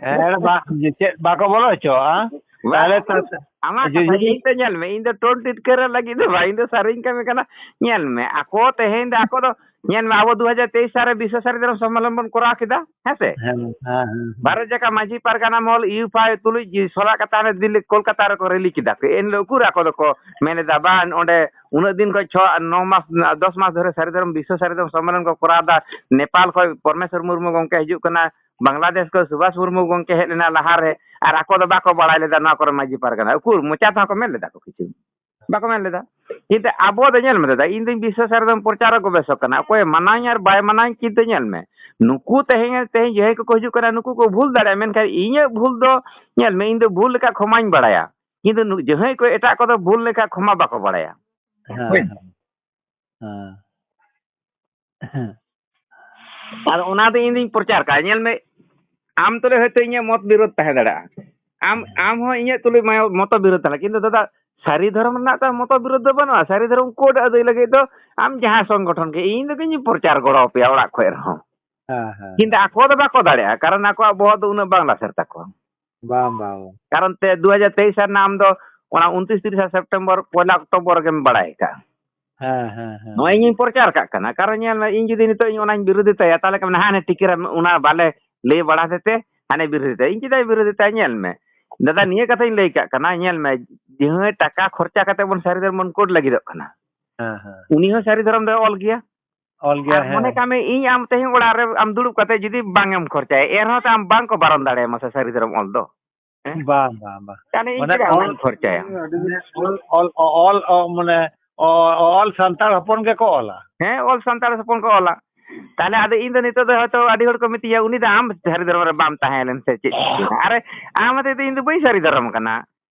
ᱦᱮᱸ, ᱵᱟ-, ᱪᱮᱫ ᱵᱟᱠᱚ ᱵᱚᱞᱚ ᱦᱚᱪᱚᱣᱟᱜᱼᱟ? ᱵᱟᱝ, ᱛᱟᱦᱞᱮ ᱛᱚ ᱟᱢᱟᱜ ᱡᱩᱫᱤ ᱠᱟᱛᱷᱟ ᱤᱧ ᱛᱮ ᱧᱮᱞ ᱢᱮ, ᱤᱧ ᱫᱚ ᱴᱳᱱ ᱴᱤᱴᱠᱟᱹᱨ ᱞᱟᱹᱜᱤᱫ ᱫᱚ ᱵᱟᱝ, ᱤᱧ ᱫᱚ ᱥᱟᱹᱨᱤᱧ ᱠᱟᱹᱢᱤ ᱠᱟᱱᱟ᱾ ᱧᱮᱞ ᱢᱮ, ᱟᱠᱚ ᱛᱮᱦᱮᱧ ᱫᱚ ᱟᱠᱚ ᱫᱚ, ᱧᱮᱞ ᱢᱮ, ᱟᱵᱚ ᱫᱩ ᱦᱟᱡᱟᱨ ᱛᱮᱭᱤᱥ ᱥᱟᱞ ᱨᱮ ᱵᱤᱥᱥᱚ ᱥᱟᱹᱨᱤ ᱫᱷᱚᱨᱚᱢ ᱥᱚᱢᱢᱮᱞᱚᱱ ᱵᱚᱱ ᱠᱚᱨᱟᱣ ᱠᱮᱫᱟ, ᱦᱮᱸ ᱥᱮ? ᱦᱮᱸ, ᱦᱮᱸ, ᱦᱮᱸ᱾ ᱵᱷᱟᱨᱚᱛ ᱡᱟᱠᱟᱛ ᱢᱟᱹᱡᱷᱤ ᱯᱟᱨᱜᱟᱱᱟ ᱢᱚᱦᱚᱞ ᱤᱭᱩ ᱯᱷᱟᱭ ᱛᱩᱞᱩᱡ ᱡᱤ ᱥᱚᱞᱟ ᱠᱟᱛᱷᱟ ᱨᱮ ᱫᱤᱞᱞᱤ, ᱠᱳᱞᱠᱟᱛᱟ ᱨᱮᱠᱚ ᱨᱮᱞᱤ ᱠᱮᱫᱟ ᱠᱚ᱾ ᱮᱱ ᱦᱤᱞᱳᱜ ᱩᱠᱩᱨ ᱟᱠᱚ ᱫᱚᱠᱚ ᱢᱮᱱ ᱮᱫᱟ, ᱵᱟᱝ, ᱚᱸᱰᱮ ᱩᱱᱟᱹᱜ ᱫᱤᱱ ᱠᱷᱚᱱ ᱪᱷᱚ ᱟᱨ ᱱᱚ ᱢᱟᱥ, ᱫᱚᱥ ᱢᱟᱥ ᱫᱷᱚᱨᱮ ᱥᱟᱹᱨᱤ ᱫᱷᱚᱨᱚᱢ ᱵᱤᱥᱥᱚ ᱥᱟᱹᱨᱤ ᱫᱷᱚᱨᱚᱢ ᱥᱚᱢᱢᱮᱞᱚᱱ ᱠᱚ ᱠᱚᱨᱟᱣ ᱮᱫᱟ᱾ ᱱᱮᱯᱟᱞ ᱠᱷᱚᱱ ᱯᱚᱨᱢᱮᱥᱣᱚᱨ ᱢᱩᱨᱢᱩ ᱜᱚᱢᱠᱮ ᱦᱤᱡᱩᱜ ᱠᱟᱱᱟ, ᱵᱟᱝᱞᱟᱫᱮᱥ ᱠᱷᱚᱱ ᱥᱩᱵᱷᱟᱥ ᱢᱩᱨᱢᱩ ᱜᱚᱢᱠᱮ ᱦᱮᱡ ᱞᱮᱱᱟ ᱞᱟᱦᱟᱨᱮ, ᱟᱨ ᱟᱠᱚ ᱫᱚ ᱵᱟᱠᱚ ᱵᱟᱲᱟᱭ ᱞᱮᱫᱟ ᱱᱚᱣᱟ ᱠᱚᱨᱮ ᱢᱟᱹᱡᱷᱤ ᱯᱟᱨᱜᱟᱱᱟ᱾ ᱩᱠᱩᱨ ᱢᱚᱪᱟ ᱛᱮᱦᱚᱸ ᱠᱚ ᱢᱮᱱ ᱞᱮᱫᱟ ᱠᱚ ᱠᱤᱪᱷᱩ? ᱵᱟᱠᱚ ᱢᱮᱱ ᱞᱮᱫᱟ᱾ ᱠᱤᱱᱛᱩ ᱟᱵᱚ ᱫᱚ ᱧᱮᱞ ᱢᱮ ᱫᱟᱫᱟ, ᱤᱧ ᱫᱚᱧ ᱵᱤᱥᱥᱟᱹᱥ ᱟᱨ ᱫᱚᱧ ᱯᱨᱚᱪᱟᱨ ᱜᱚᱵᱮᱥᱚᱠ ᱠᱟᱱᱟ᱾ ᱚᱠᱚᱭᱮ ᱢᱟᱱᱟᱧ ᱟᱨ ᱵᱟᱭ ᱢᱟᱱᱟᱧ, ᱠᱤᱱᱛᱩ ᱧᱮᱞ ᱢᱮ, ᱱᱩᱠᱩ ᱛᱮᱦᱮᱧ, ᱛᱮᱦᱮᱧ ᱡᱟᱦᱟᱸᱭ ᱠᱚᱠᱚ ᱦᱤᱡᱩᱜ ᱠᱟᱱᱟ, ᱱᱩᱠᱩ ᱠᱚ ᱵᱷᱩᱞ ᱫᱟᱲᱮᱭᱟᱜᱼᱟ, ᱢᱮᱱᱠᱷᱟᱱ ᱤᱧᱟᱹᱜ ᱵᱷᱩᱞ ᱫᱚ ᱧᱮᱞ ᱢᱮ, ᱤᱧ ᱫᱚ ᱵᱷᱩᱞ ᱞᱮᱠᱟ ᱠᱷᱚᱢᱟᱧ ᱵᱟᱲᱟᱭᱟ, ᱠᱤᱱᱛᱩ ᱱᱩ-, ᱡᱟᱦᱟᱸᱭ ᱠᱚ ᱮᱴᱟᱜ ᱠᱚᱫᱚ ᱵᱷᱩᱞ ᱞᱮᱠᱟ ᱠᱷᱚᱢᱟ ᱵᱟᱠᱚ ᱵᱟᱲᱟᱭᱟ᱾ ᱦᱮᱸ, ᱦᱳᱭ᱾ ᱦᱮᱸ, ᱦᱮᱸ᱾ ᱟᱨ ᱚᱱᱟ ᱫᱚ ᱤᱧ ᱫᱩᱧ ᱯᱨᱚᱪᱟᱨ ᱠᱟᱜᱼᱟ᱾ ᱧᱮᱞ ᱢᱮ, ᱟᱢ ᱛᱩᱞᱩᱡ ᱦᱚᱭᱛᱳ ᱤᱧᱟᱹᱜ ᱢᱚᱛ ᱵᱤᱨᱳᱫᱷ ᱛᱟᱦᱮᱸ ᱫᱟᱲᱮᱭᱟᱜᱼᱟ, ᱟᱢ, ᱟᱢ ᱦᱚᱸ ᱤᱧᱟᱹᱜ ᱛᱩᱞᱩᱡ ᱢᱟ-, ᱢᱚᱛᱚ ᱵᱤᱨᱳᱫᱷ ᱛᱟᱦᱮᱸ, ᱠᱤᱱᱛᱩ ᱫᱟᱫᱟ, ᱥᱟᱹᱨᱤ ᱫᱷᱚᱨᱚᱢ ᱨᱮᱱᱟᱜ ᱛᱚ ᱢᱚᱛᱚ ᱵᱤᱨᱳᱫᱷ ᱫᱚ ᱵᱟᱹᱱᱩᱜᱼᱟ᱾ ᱥᱟᱹᱨᱤ ᱫᱷᱚᱨᱚᱢ ᱠᱳᱰ ᱟᱹᱫᱟᱹᱭ ᱞᱟᱹᱜᱤᱫ ᱫᱚ ᱟᱢ ᱡᱟᱦᱟᱸ ᱥᱚᱝᱜᱚᱴᱷᱚᱱ ᱜᱮ, ᱤᱧ ᱫᱚ ᱤᱧ ᱯᱨᱚᱪᱟᱨ ᱜᱚᱲᱚ ᱟᱯᱮᱭᱟ ᱚᱲᱟᱜ ᱠᱷᱚᱡ ᱨᱮᱦᱚᱸ᱾ ᱦᱮᱸ, ᱦᱮᱸ, ᱠᱤᱱᱛᱩ ᱦᱮᱸ᱾ ᱟᱠᱚ ᱫᱚ ᱵᱟᱠᱚ ᱫᱟᱲᱮᱭᱟᱜᱼᱟ, ᱠᱟᱨᱚᱱ ᱟᱠᱚᱣᱟᱜ ᱵᱚᱦᱚᱜ ᱫᱚ ᱩᱱᱟᱹᱜ ᱵᱟᱝ ᱞᱟᱥᱮᱨ ᱛᱟᱠᱚᱣᱟ᱾ ᱵᱟᱝ, ᱵᱟᱝ, ᱵᱟᱝ᱾ ᱠᱟᱨᱚᱱ ᱛᱮ ᱫᱩ ᱦᱟᱡᱟᱨ ᱛᱮᱭᱤᱥ ᱨᱮᱱᱟᱜ ᱟᱢ ᱫᱚ ᱚᱱᱟ ᱩᱱᱛᱨᱤᱥ ᱛᱤᱨᱤᱥᱟ ᱥᱮᱯᱴᱮᱢᱵᱚᱨ, ᱯᱚᱭᱞᱟ ᱚᱠᱴᱳᱵᱚᱨ ᱜᱮᱢ ᱵᱟᱲᱟᱭ ᱟᱠᱟᱫᱼᱟ᱾ ᱦᱮᱸ, ᱦᱮᱸ, ᱦᱮᱸ᱾ ᱱᱚᱜᱼᱚᱭ ᱤᱧᱤᱧ ᱯᱨᱚᱪᱟᱨ ᱠᱟᱜ ᱠᱟᱱᱟ, ᱠᱟᱨᱚᱱ ᱧᱮᱞ ᱢᱮ, ᱤᱧ ᱡᱩᱫᱤ ᱱᱤᱛᱚᱜ ᱤᱧ ᱚᱱᱟᱧ ᱵᱤᱨᱳᱫᱷᱤ ᱛᱟᱭᱟ, ᱛᱟᱦᱚᱞᱮ ᱠᱷᱟᱱ ᱦᱟᱱᱮ ᱴᱤᱠᱟᱹᱨᱟᱢ ᱚᱱᱟ ᱵᱟᱞᱮ ᱞᱟᱹᱭ ᱵᱟᱲᱟ ᱦᱟᱛᱮ ᱛᱮ ᱦᱟᱱᱮ ᱵᱤᱨᱳᱫᱷᱤ ᱛᱟᱭᱟ᱾ ᱤᱧ ᱪᱮᱫᱟᱜ ᱤᱧ ᱵᱤᱨᱳᱫᱷᱤ ᱛᱟᱭᱟ? ᱧᱮᱞ ᱢᱮ, ᱫᱟᱫᱟ, ᱱᱤᱭᱟᱹ ᱠᱟᱛᱷᱟᱧ ᱞᱟᱹᱭ ᱠᱟᱜ ᱠᱟᱱᱟ, ᱧᱮᱞ ᱢᱮ, ᱡᱟᱦᱟᱸᱭ ᱴᱟᱠᱟ ᱠᱷᱚᱨᱪᱟ ᱠᱟᱛᱮ ᱵᱚᱱ ᱥᱟᱹᱨᱤ ᱫᱷᱚᱨᱚᱢ ᱵᱚᱱ ᱠᱳᱰ ᱞᱟᱹᱜᱤᱫᱚᱜ ᱠᱟᱱᱟ, ᱦᱮᱸ, ᱦᱮᱸ᱾ ᱩᱱᱤ ᱦᱚᱸ ᱥᱟᱹᱨᱤ ᱫᱷᱚᱨᱚᱢ ᱫᱚᱭ ᱚᱞ ᱜᱮᱭᱟ᱾ ᱚᱞ ᱜᱮᱭᱟ, ᱟᱨ ᱢᱚᱱᱮ ᱦᱮᱸ᱾ ᱠᱟᱜ ᱢᱮ, ᱤᱧ ᱟᱢ ᱛᱮᱦᱮᱧ ᱚᱲᱟᱜ ᱨᱮ ᱟᱢ ᱫᱩᱲᱩᱵ ᱠᱟᱛᱮ ᱡᱩᱫᱤ ᱵᱟᱝ ᱮᱢ ᱠᱷᱚᱨᱪᱟᱭᱟ, ᱮᱱ ᱨᱮᱦᱚᱸ ᱛᱚ ᱟᱢ ᱵᱟᱝ ᱠᱚ ᱵᱟᱨᱚᱱ ᱫᱟᱲᱮᱭᱟᱢᱟ ᱥᱮ ᱥᱟᱹᱨᱤ ᱫᱷᱚᱨᱚᱢ ᱚᱞ ᱫᱚ᱾ ᱦᱮᱸ? ᱵᱟᱝ, ᱵᱟᱝ, ᱵᱟᱝ᱾ ᱛᱟᱦᱞᱮ ᱤᱧ ᱢᱟᱱᱮ ᱪᱮᱫᱟᱜ ᱚᱞ, ᱚᱱᱟᱧ ᱠᱷᱚᱨᱪᱟᱭᱟ? ᱚᱞ, ᱚᱞ, ᱚ-, ᱢᱟᱱᱮ ᱚ-, ᱚᱞ ᱥᱟᱱᱛᱟᱲ ᱦᱚᱯᱚᱱ ᱜᱮᱠᱚ ᱚᱞᱟ᱾ ᱦᱮᱸ, ᱚᱞ ᱥᱟᱱᱛᱟᱲ ᱦᱚᱯᱚᱱ ᱠᱚ ᱚᱞᱟ᱾ ᱛᱟᱦᱞᱮ ᱟᱫᱚ ᱤᱧ ᱫᱚ ᱱᱤᱛᱚᱜ ᱫᱚ ᱦᱚᱭᱛᱳ ᱟᱹᱰᱤ ᱦᱚᱲ ᱠᱚ ᱢᱤᱛᱟᱹᱧᱟ, "ᱩᱱᱤ ᱫᱚ ᱟᱢ ᱥᱟᱹᱨᱤ ᱫᱷᱚᱨᱚᱢ ᱨᱮ ᱵᱟᱢ ᱛᱟᱦᱮᱸ ᱞᱮᱱ ᱥᱮ ᱪᱮᱫ ᱪᱤᱠᱟᱹᱭᱮᱱᱟ?" ᱟᱨᱮ, ᱟᱢ ᱦᱚᱛᱮᱡ ᱛᱮ ᱤᱧ ᱫᱚ ᱵᱟᱹᱧ ᱥᱟᱹᱨᱤ ᱫᱷᱚᱨᱚᱢ ᱠᱟᱱᱟ᱾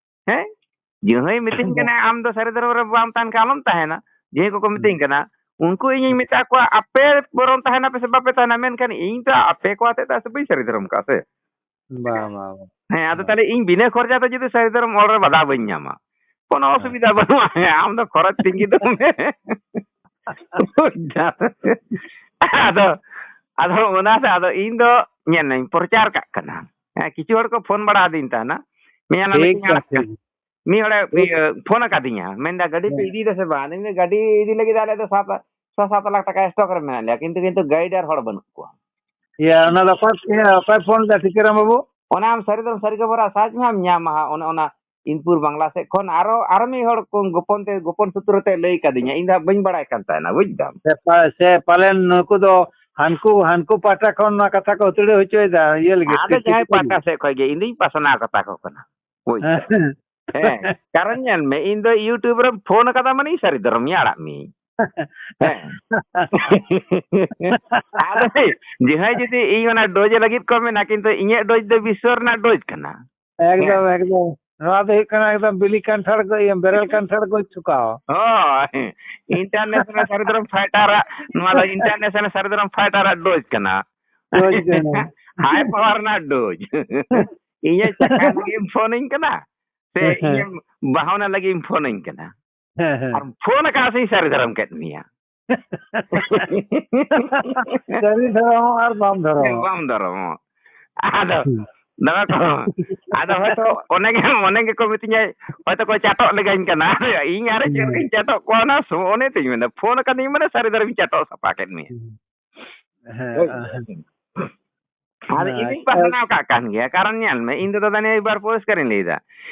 ᱦᱮᱸ? ᱡᱟᱦᱟᱸᱭ ᱢᱤᱛᱟᱹᱧ ᱠᱟᱱᱟ, "ᱟᱢ ᱫᱚ ᱥᱟᱹᱨᱤ ᱫᱷᱚᱨᱚᱢ ᱨᱮ ᱵᱟᱢ ᱛᱟᱦᱮᱱ ᱠᱷᱟᱱ ᱟᱞᱚᱢ ᱛᱟᱦᱮᱱᱟ", ᱡᱟᱦᱟᱸᱭ ᱠᱚᱠᱚ ᱢᱤᱛᱟᱹᱧ ᱠᱟᱱᱟ, ᱩᱱᱠᱩ ᱤᱧᱤᱧ ᱢᱮᱛᱟ ᱠᱚᱣᱟ, "ᱟᱯᱮ ᱵᱚᱨᱚᱝ ᱛᱟᱦᱮᱱᱟ ᱯᱮ ᱥᱮ ᱵᱟᱯᱮ ᱛᱟᱦᱮᱱᱟ, ᱢᱮᱱᱠᱷᱟᱱ ᱤᱧ ᱫᱚ ᱟᱯᱮ ᱠᱚ ᱟᱛᱮ ᱫᱚ ᱵᱟᱹᱧ ᱥᱟᱹᱨᱤ ᱫᱷᱚᱨᱚᱢ ᱠᱟᱜᱼᱟ ᱥᱮ?" ᱵᱟᱝ, ᱵᱟᱝ, ᱵᱟᱝ᱾ ᱦᱮᱸ, ᱟᱫᱚ ᱦᱮᱸ᱾ ᱛᱟᱦᱞᱮ ᱤᱧ ᱵᱤᱱᱟᱹ ᱠᱷᱚᱨᱪᱟ ᱛᱮ ᱡᱩᱫᱤ ᱥᱟᱹᱨᱤ ᱫᱷᱚᱨᱚᱢ ᱚᱞ ᱨᱮ ᱵᱟᱫᱷᱟ ᱵᱟᱹᱧ ᱧᱟᱢᱟ, ᱠᱳᱱᱳ ᱦᱮᱸ᱾ ᱚᱥᱩᱵᱤᱫᱷᱟ ᱵᱟᱹᱱᱩᱜᱼᱟ᱾ ᱦᱮᱸ, ᱟᱢ ᱫᱚ ᱠᱷᱚᱨᱚᱪ ᱛᱤᱧ ᱜᱮ ᱛᱟᱵᱚᱱ ᱢᱮ᱾ ᱟᱫᱚ, ᱟᱫᱚ ᱚᱱᱟ ᱥᱮ, ᱟᱫᱚ ᱤᱧ ᱫᱚ ᱧᱮᱞ ᱢᱮᱧ ᱯᱨᱚᱪᱟᱨ ᱠᱟᱜ ᱠᱟᱱᱟ᱾ ᱦᱮᱸ, ᱠᱤᱪᱷᱩ ᱦᱚᱲ ᱠᱚ ᱯᱷᱳᱱ ᱵᱟᱲᱟ ᱟᱹᱫᱤᱧ ᱛᱟᱦᱮᱱᱟ᱾ ᱢᱮᱭᱟᱝ ᱞᱟᱝ ᱴᱷᱤᱠ ᱢᱤᱫᱴᱮᱱ ᱜᱮᱭᱟ, ᱟᱲᱟᱜ ᱴᱷᱤᱠ ᱠᱟᱜ-, ᱜᱮᱭᱟ᱾ ᱢᱤᱫ ᱦᱚᱲᱮ, ᱴᱷᱤᱠ᱾ ᱤᱭᱟᱹ, ᱯᱷᱳᱱ ᱟᱠᱟᱫᱤᱧᱟ, ᱢᱮᱱᱫᱟ, "ᱜᱟᱹᱰᱤ ᱯᱮ ᱦᱮᱸ᱾ ᱤᱫᱤᱭᱮᱫᱟ ᱥᱮ ᱵᱟᱝ?" ᱟᱫᱚᱧ ᱢᱮᱱᱫᱟ, "ᱜᱟᱹᱰᱤ ᱤᱫᱤ ᱞᱟᱹᱜᱤᱫ ᱟᱞᱮ ᱫᱚ ᱥᱟᱛ, ᱪᱷᱚ ᱥᱟᱛ ᱞᱟᱠᱷ ᱴᱟᱠᱟ ᱥᱴᱚᱠ ᱨᱮ ᱢᱮᱱᱟᱜ ᱞᱮᱭᱟ, ᱠᱤᱱᱛᱩ, ᱠᱤᱱᱛᱩ ᱜᱟᱭᱤᱰ ᱟᱨ ᱦᱚᱲ ᱵᱟᱹᱱᱩᱜ ᱠᱚᱣᱟ᱾" ᱤᱭᱟᱹ, ᱚᱱᱟ ᱫᱚ ᱚᱠᱚᱭ, ᱤᱭᱟᱹ, ᱚᱠᱚᱭ ᱯᱷᱳᱱ ᱞᱮᱫᱟ, ᱴᱷᱤᱠᱟᱹᱨᱟᱢ ᱵᱟᱹᱵᱩ? ᱚᱱᱟ ᱟᱢ ᱥᱟᱹᱨᱤ ᱫᱚᱢ ᱥᱟᱹᱨᱤ ᱠᱷᱚᱵᱚᱨᱟ, ᱥᱟᱨᱪ ᱢᱮ, ᱟᱢ ᱧᱟᱢᱟ ᱦᱟᱸᱜ, ᱚᱱᱮ ᱚᱱᱟ ᱤᱱᱯᱩᱨ ᱵᱟᱝᱞᱟ ᱥᱮᱫ ᱠᱷᱚᱱ ᱟᱨᱚ, ᱟᱨᱚ ᱢᱤᱫ ᱦᱚᱲ ᱠᱚ ᱜᱳᱯᱚᱱ ᱛᱮ, ᱜᱳᱯᱚᱱ ᱥᱩᱛᱨᱚ ᱛᱮ ᱞᱟᱹᱭ ᱠᱟᱫᱤᱧᱟ, ᱤᱧ ᱫᱚ ᱦᱟᱸᱜ ᱵᱟᱹᱧ ᱵᱟᱲᱟᱭ ᱠᱟᱱ ᱛᱟᱦᱮᱱᱟ, ᱵᱩᱡᱽ ᱫᱟᱢ᱾ ᱥᱮ ᱯᱟ-, ᱥᱮ ᱯᱟᱞᱮᱱ ᱱᱩᱠᱩ ᱫᱚ ᱦᱟᱱᱠᱩ, ᱦᱟᱱᱠᱩ ᱯᱟᱦᱴᱟ ᱠᱷᱚᱱ ᱱᱚᱣᱟ ᱠᱟᱛᱷᱟ ᱠᱚ ᱦᱟᱹᱛᱲᱟᱹᱣ ᱦᱚᱪᱚᱭᱮᱫᱟ, ᱤᱭᱟᱹ ᱞᱟᱹᱜᱤᱫ, ᱟᱫᱚ ᱠᱤᱨᱛᱤ ᱡᱟᱦᱟᱸᱭ ᱠᱤᱨᱛᱤ ᱯᱟᱦᱴᱟ ᱞᱟᱹᱜᱤᱫ᱾ ᱥᱮᱫ ᱠᱷᱚᱱ ᱜᱮ, ᱤᱧ ᱫᱩᱧ ᱯᱟᱥᱱᱟᱣ ᱠᱟᱛᱟ ᱠᱚ ᱠᱟᱱᱟ, ᱵᱩᱡᱽ ᱫᱟᱢ᱾ ᱦᱮᱸ᱾ ᱦᱮᱸ, ᱠᱟᱨᱚᱱ ᱧᱮᱞ ᱢᱮ, ᱤᱧ ᱫᱚ YouTube ᱨᱮᱢ ᱯᱷᱳᱱ ᱟᱠᱟᱫᱟ ᱢᱟᱱᱮ ᱤᱧ ᱥᱟᱹᱨᱤ ᱫᱷᱚᱨᱚᱢᱤᱧ ᱟᱲᱟᱜ ᱢᱤᱭᱟᱹᱧ᱾ ᱦᱮᱸ᱾ ᱟᱫᱚ ᱡᱟᱦᱟᱸᱭ ᱡᱩᱫᱤ ᱤᱧ ᱚᱱᱟ ᱰᱳᱡᱽ ᱞᱟᱹᱜᱤᱫ ᱠᱚ ᱢᱮᱱᱟ, ᱠᱤᱱᱛᱩ ᱤᱧᱟᱹᱜ ᱰᱳᱡᱽ ᱫᱚ ᱵᱤᱥᱥᱚ ᱨᱮᱱᱟᱜ ᱰᱳᱡᱽ ᱠᱟᱱᱟ᱾ ᱮᱠᱫᱚᱢ, ᱦᱮᱸ᱾ ᱮᱠᱫᱚᱢ᱾ ᱱᱚᱣᱟ ᱫᱚ ᱦᱩᱭᱩᱜ ᱠᱟᱱᱟ ᱮᱠᱫᱚᱢ ᱵᱤᱞᱤ ᱠᱟᱱᱴᱷᱟᱲ ᱠᱚ, ᱤᱭᱟᱹ, ᱵᱮᱨᱮᱞ ᱠᱟᱱᱴᱷᱟᱲ ᱠᱚ ᱪᱷᱩᱠᱟᱣ᱾ ᱦᱳᱭ᱾ International ᱥᱟᱹᱨᱤ ᱫᱷᱚᱨᱚᱢ fighter ᱟᱜ, ᱱᱚᱣᱟ ᱫᱚ international ᱥᱟᱹᱨᱤ ᱫᱷᱚᱨᱚᱢ fighter ᱟᱜ ᱰᱳᱡᱽ ᱠᱟᱱᱟ᱾ ᱰᱳᱡᱽ ᱠᱟᱱᱟ᱾ High power ᱨᱮᱱᱟᱜ ᱰᱳᱡᱽ᱾ ᱤᱧᱟᱹᱜ ᱪᱟᱠᱷᱟ ᱞᱟᱹᱜᱤᱫ ᱮᱢ ᱯᱷᱳᱱ ᱟᱹᱧ ᱠᱟᱱᱟ? ᱥᱮ ᱦᱮᱸ, ᱦᱮᱸ᱾ ᱤᱧᱮᱢ ᱵᱟᱦᱚᱱᱟ ᱞᱟᱹᱜᱤᱫ ᱮᱢ ᱯᱷᱳᱱ ᱟᱹᱧ ᱠᱟᱱᱟ? ᱦᱮᱸ, ᱦᱮᱸ᱾ ᱟᱨ ᱯᱷᱳᱱ ᱟᱠᱟᱫ ᱥᱮᱧ ᱥᱟᱹᱨᱤ ᱫᱷᱚᱨᱚᱢ ᱠᱮᱫ ᱢᱮᱭᱟ᱾ ᱥᱟᱹᱨᱤ ᱫᱷᱚᱨᱚᱢ ᱟᱨ ᱵᱟᱢ ᱫᱷᱚᱨᱚᱢ᱾ ᱵᱟᱢ ᱫᱷᱚᱨᱚᱢ᱾ ᱟᱫᱚ, ᱦᱩᱸ᱾ ᱫᱚᱢᱮ ᱠᱚ, ᱟᱫᱚ ᱦᱚᱭᱛᱳ ᱚᱱᱮ ᱜᱮ, ᱚᱱᱮ ᱜᱮᱠᱚ ᱢᱤᱛᱟᱹᱧᱟ, ᱦᱚᱭᱛᱳ ᱠᱚ ᱪᱟᱴᱚᱜ ᱞᱮᱜᱟᱧ ᱠᱟᱱᱟ᱾ ᱤᱧ ᱟᱨ ᱪᱮᱫ ᱦᱩᱸ᱾ ᱞᱮᱠᱟᱧ ᱪᱟᱴᱚᱜ ᱠᱚᱣᱟ, ᱚᱱᱟ ᱥᱚᱢᱚᱭ ᱚᱱᱮ ᱛᱚᱧ ᱢᱮᱱᱫᱟ, ᱯᱷᱳᱱ ᱟᱠᱟᱫᱤᱧ ᱢᱟᱱᱮ ᱥᱟᱹᱨᱤ ᱫᱷᱚᱨᱚᱢ ᱤᱧ ᱪᱟᱴᱚᱜ ᱥᱟᱯᱷᱟ ᱠᱮᱫ ᱢᱮᱭᱟ᱾ ᱦᱩᱸ᱾ ᱦᱮᱸ, ᱦᱳᱭ᱾ ᱦᱮᱸ᱾ ᱟᱨ ᱦᱮᱸ, ᱤᱧᱤᱧ ᱟᱪᱪᱷᱟ᱾ ᱯᱟᱥᱱᱟᱣ ᱠᱟᱜ ᱠᱟᱱ ᱜᱮᱭᱟ, ᱠᱟᱨᱚᱱ ᱧᱮᱞ ᱢᱮ, ᱤᱧ ᱫᱚ ᱫᱟᱫᱟ ᱱᱤᱭᱟᱹ ᱵᱟᱨ ᱯᱚᱨᱤᱥᱠᱟᱨᱤᱧ ᱞᱟᱹᱭᱫᱟ,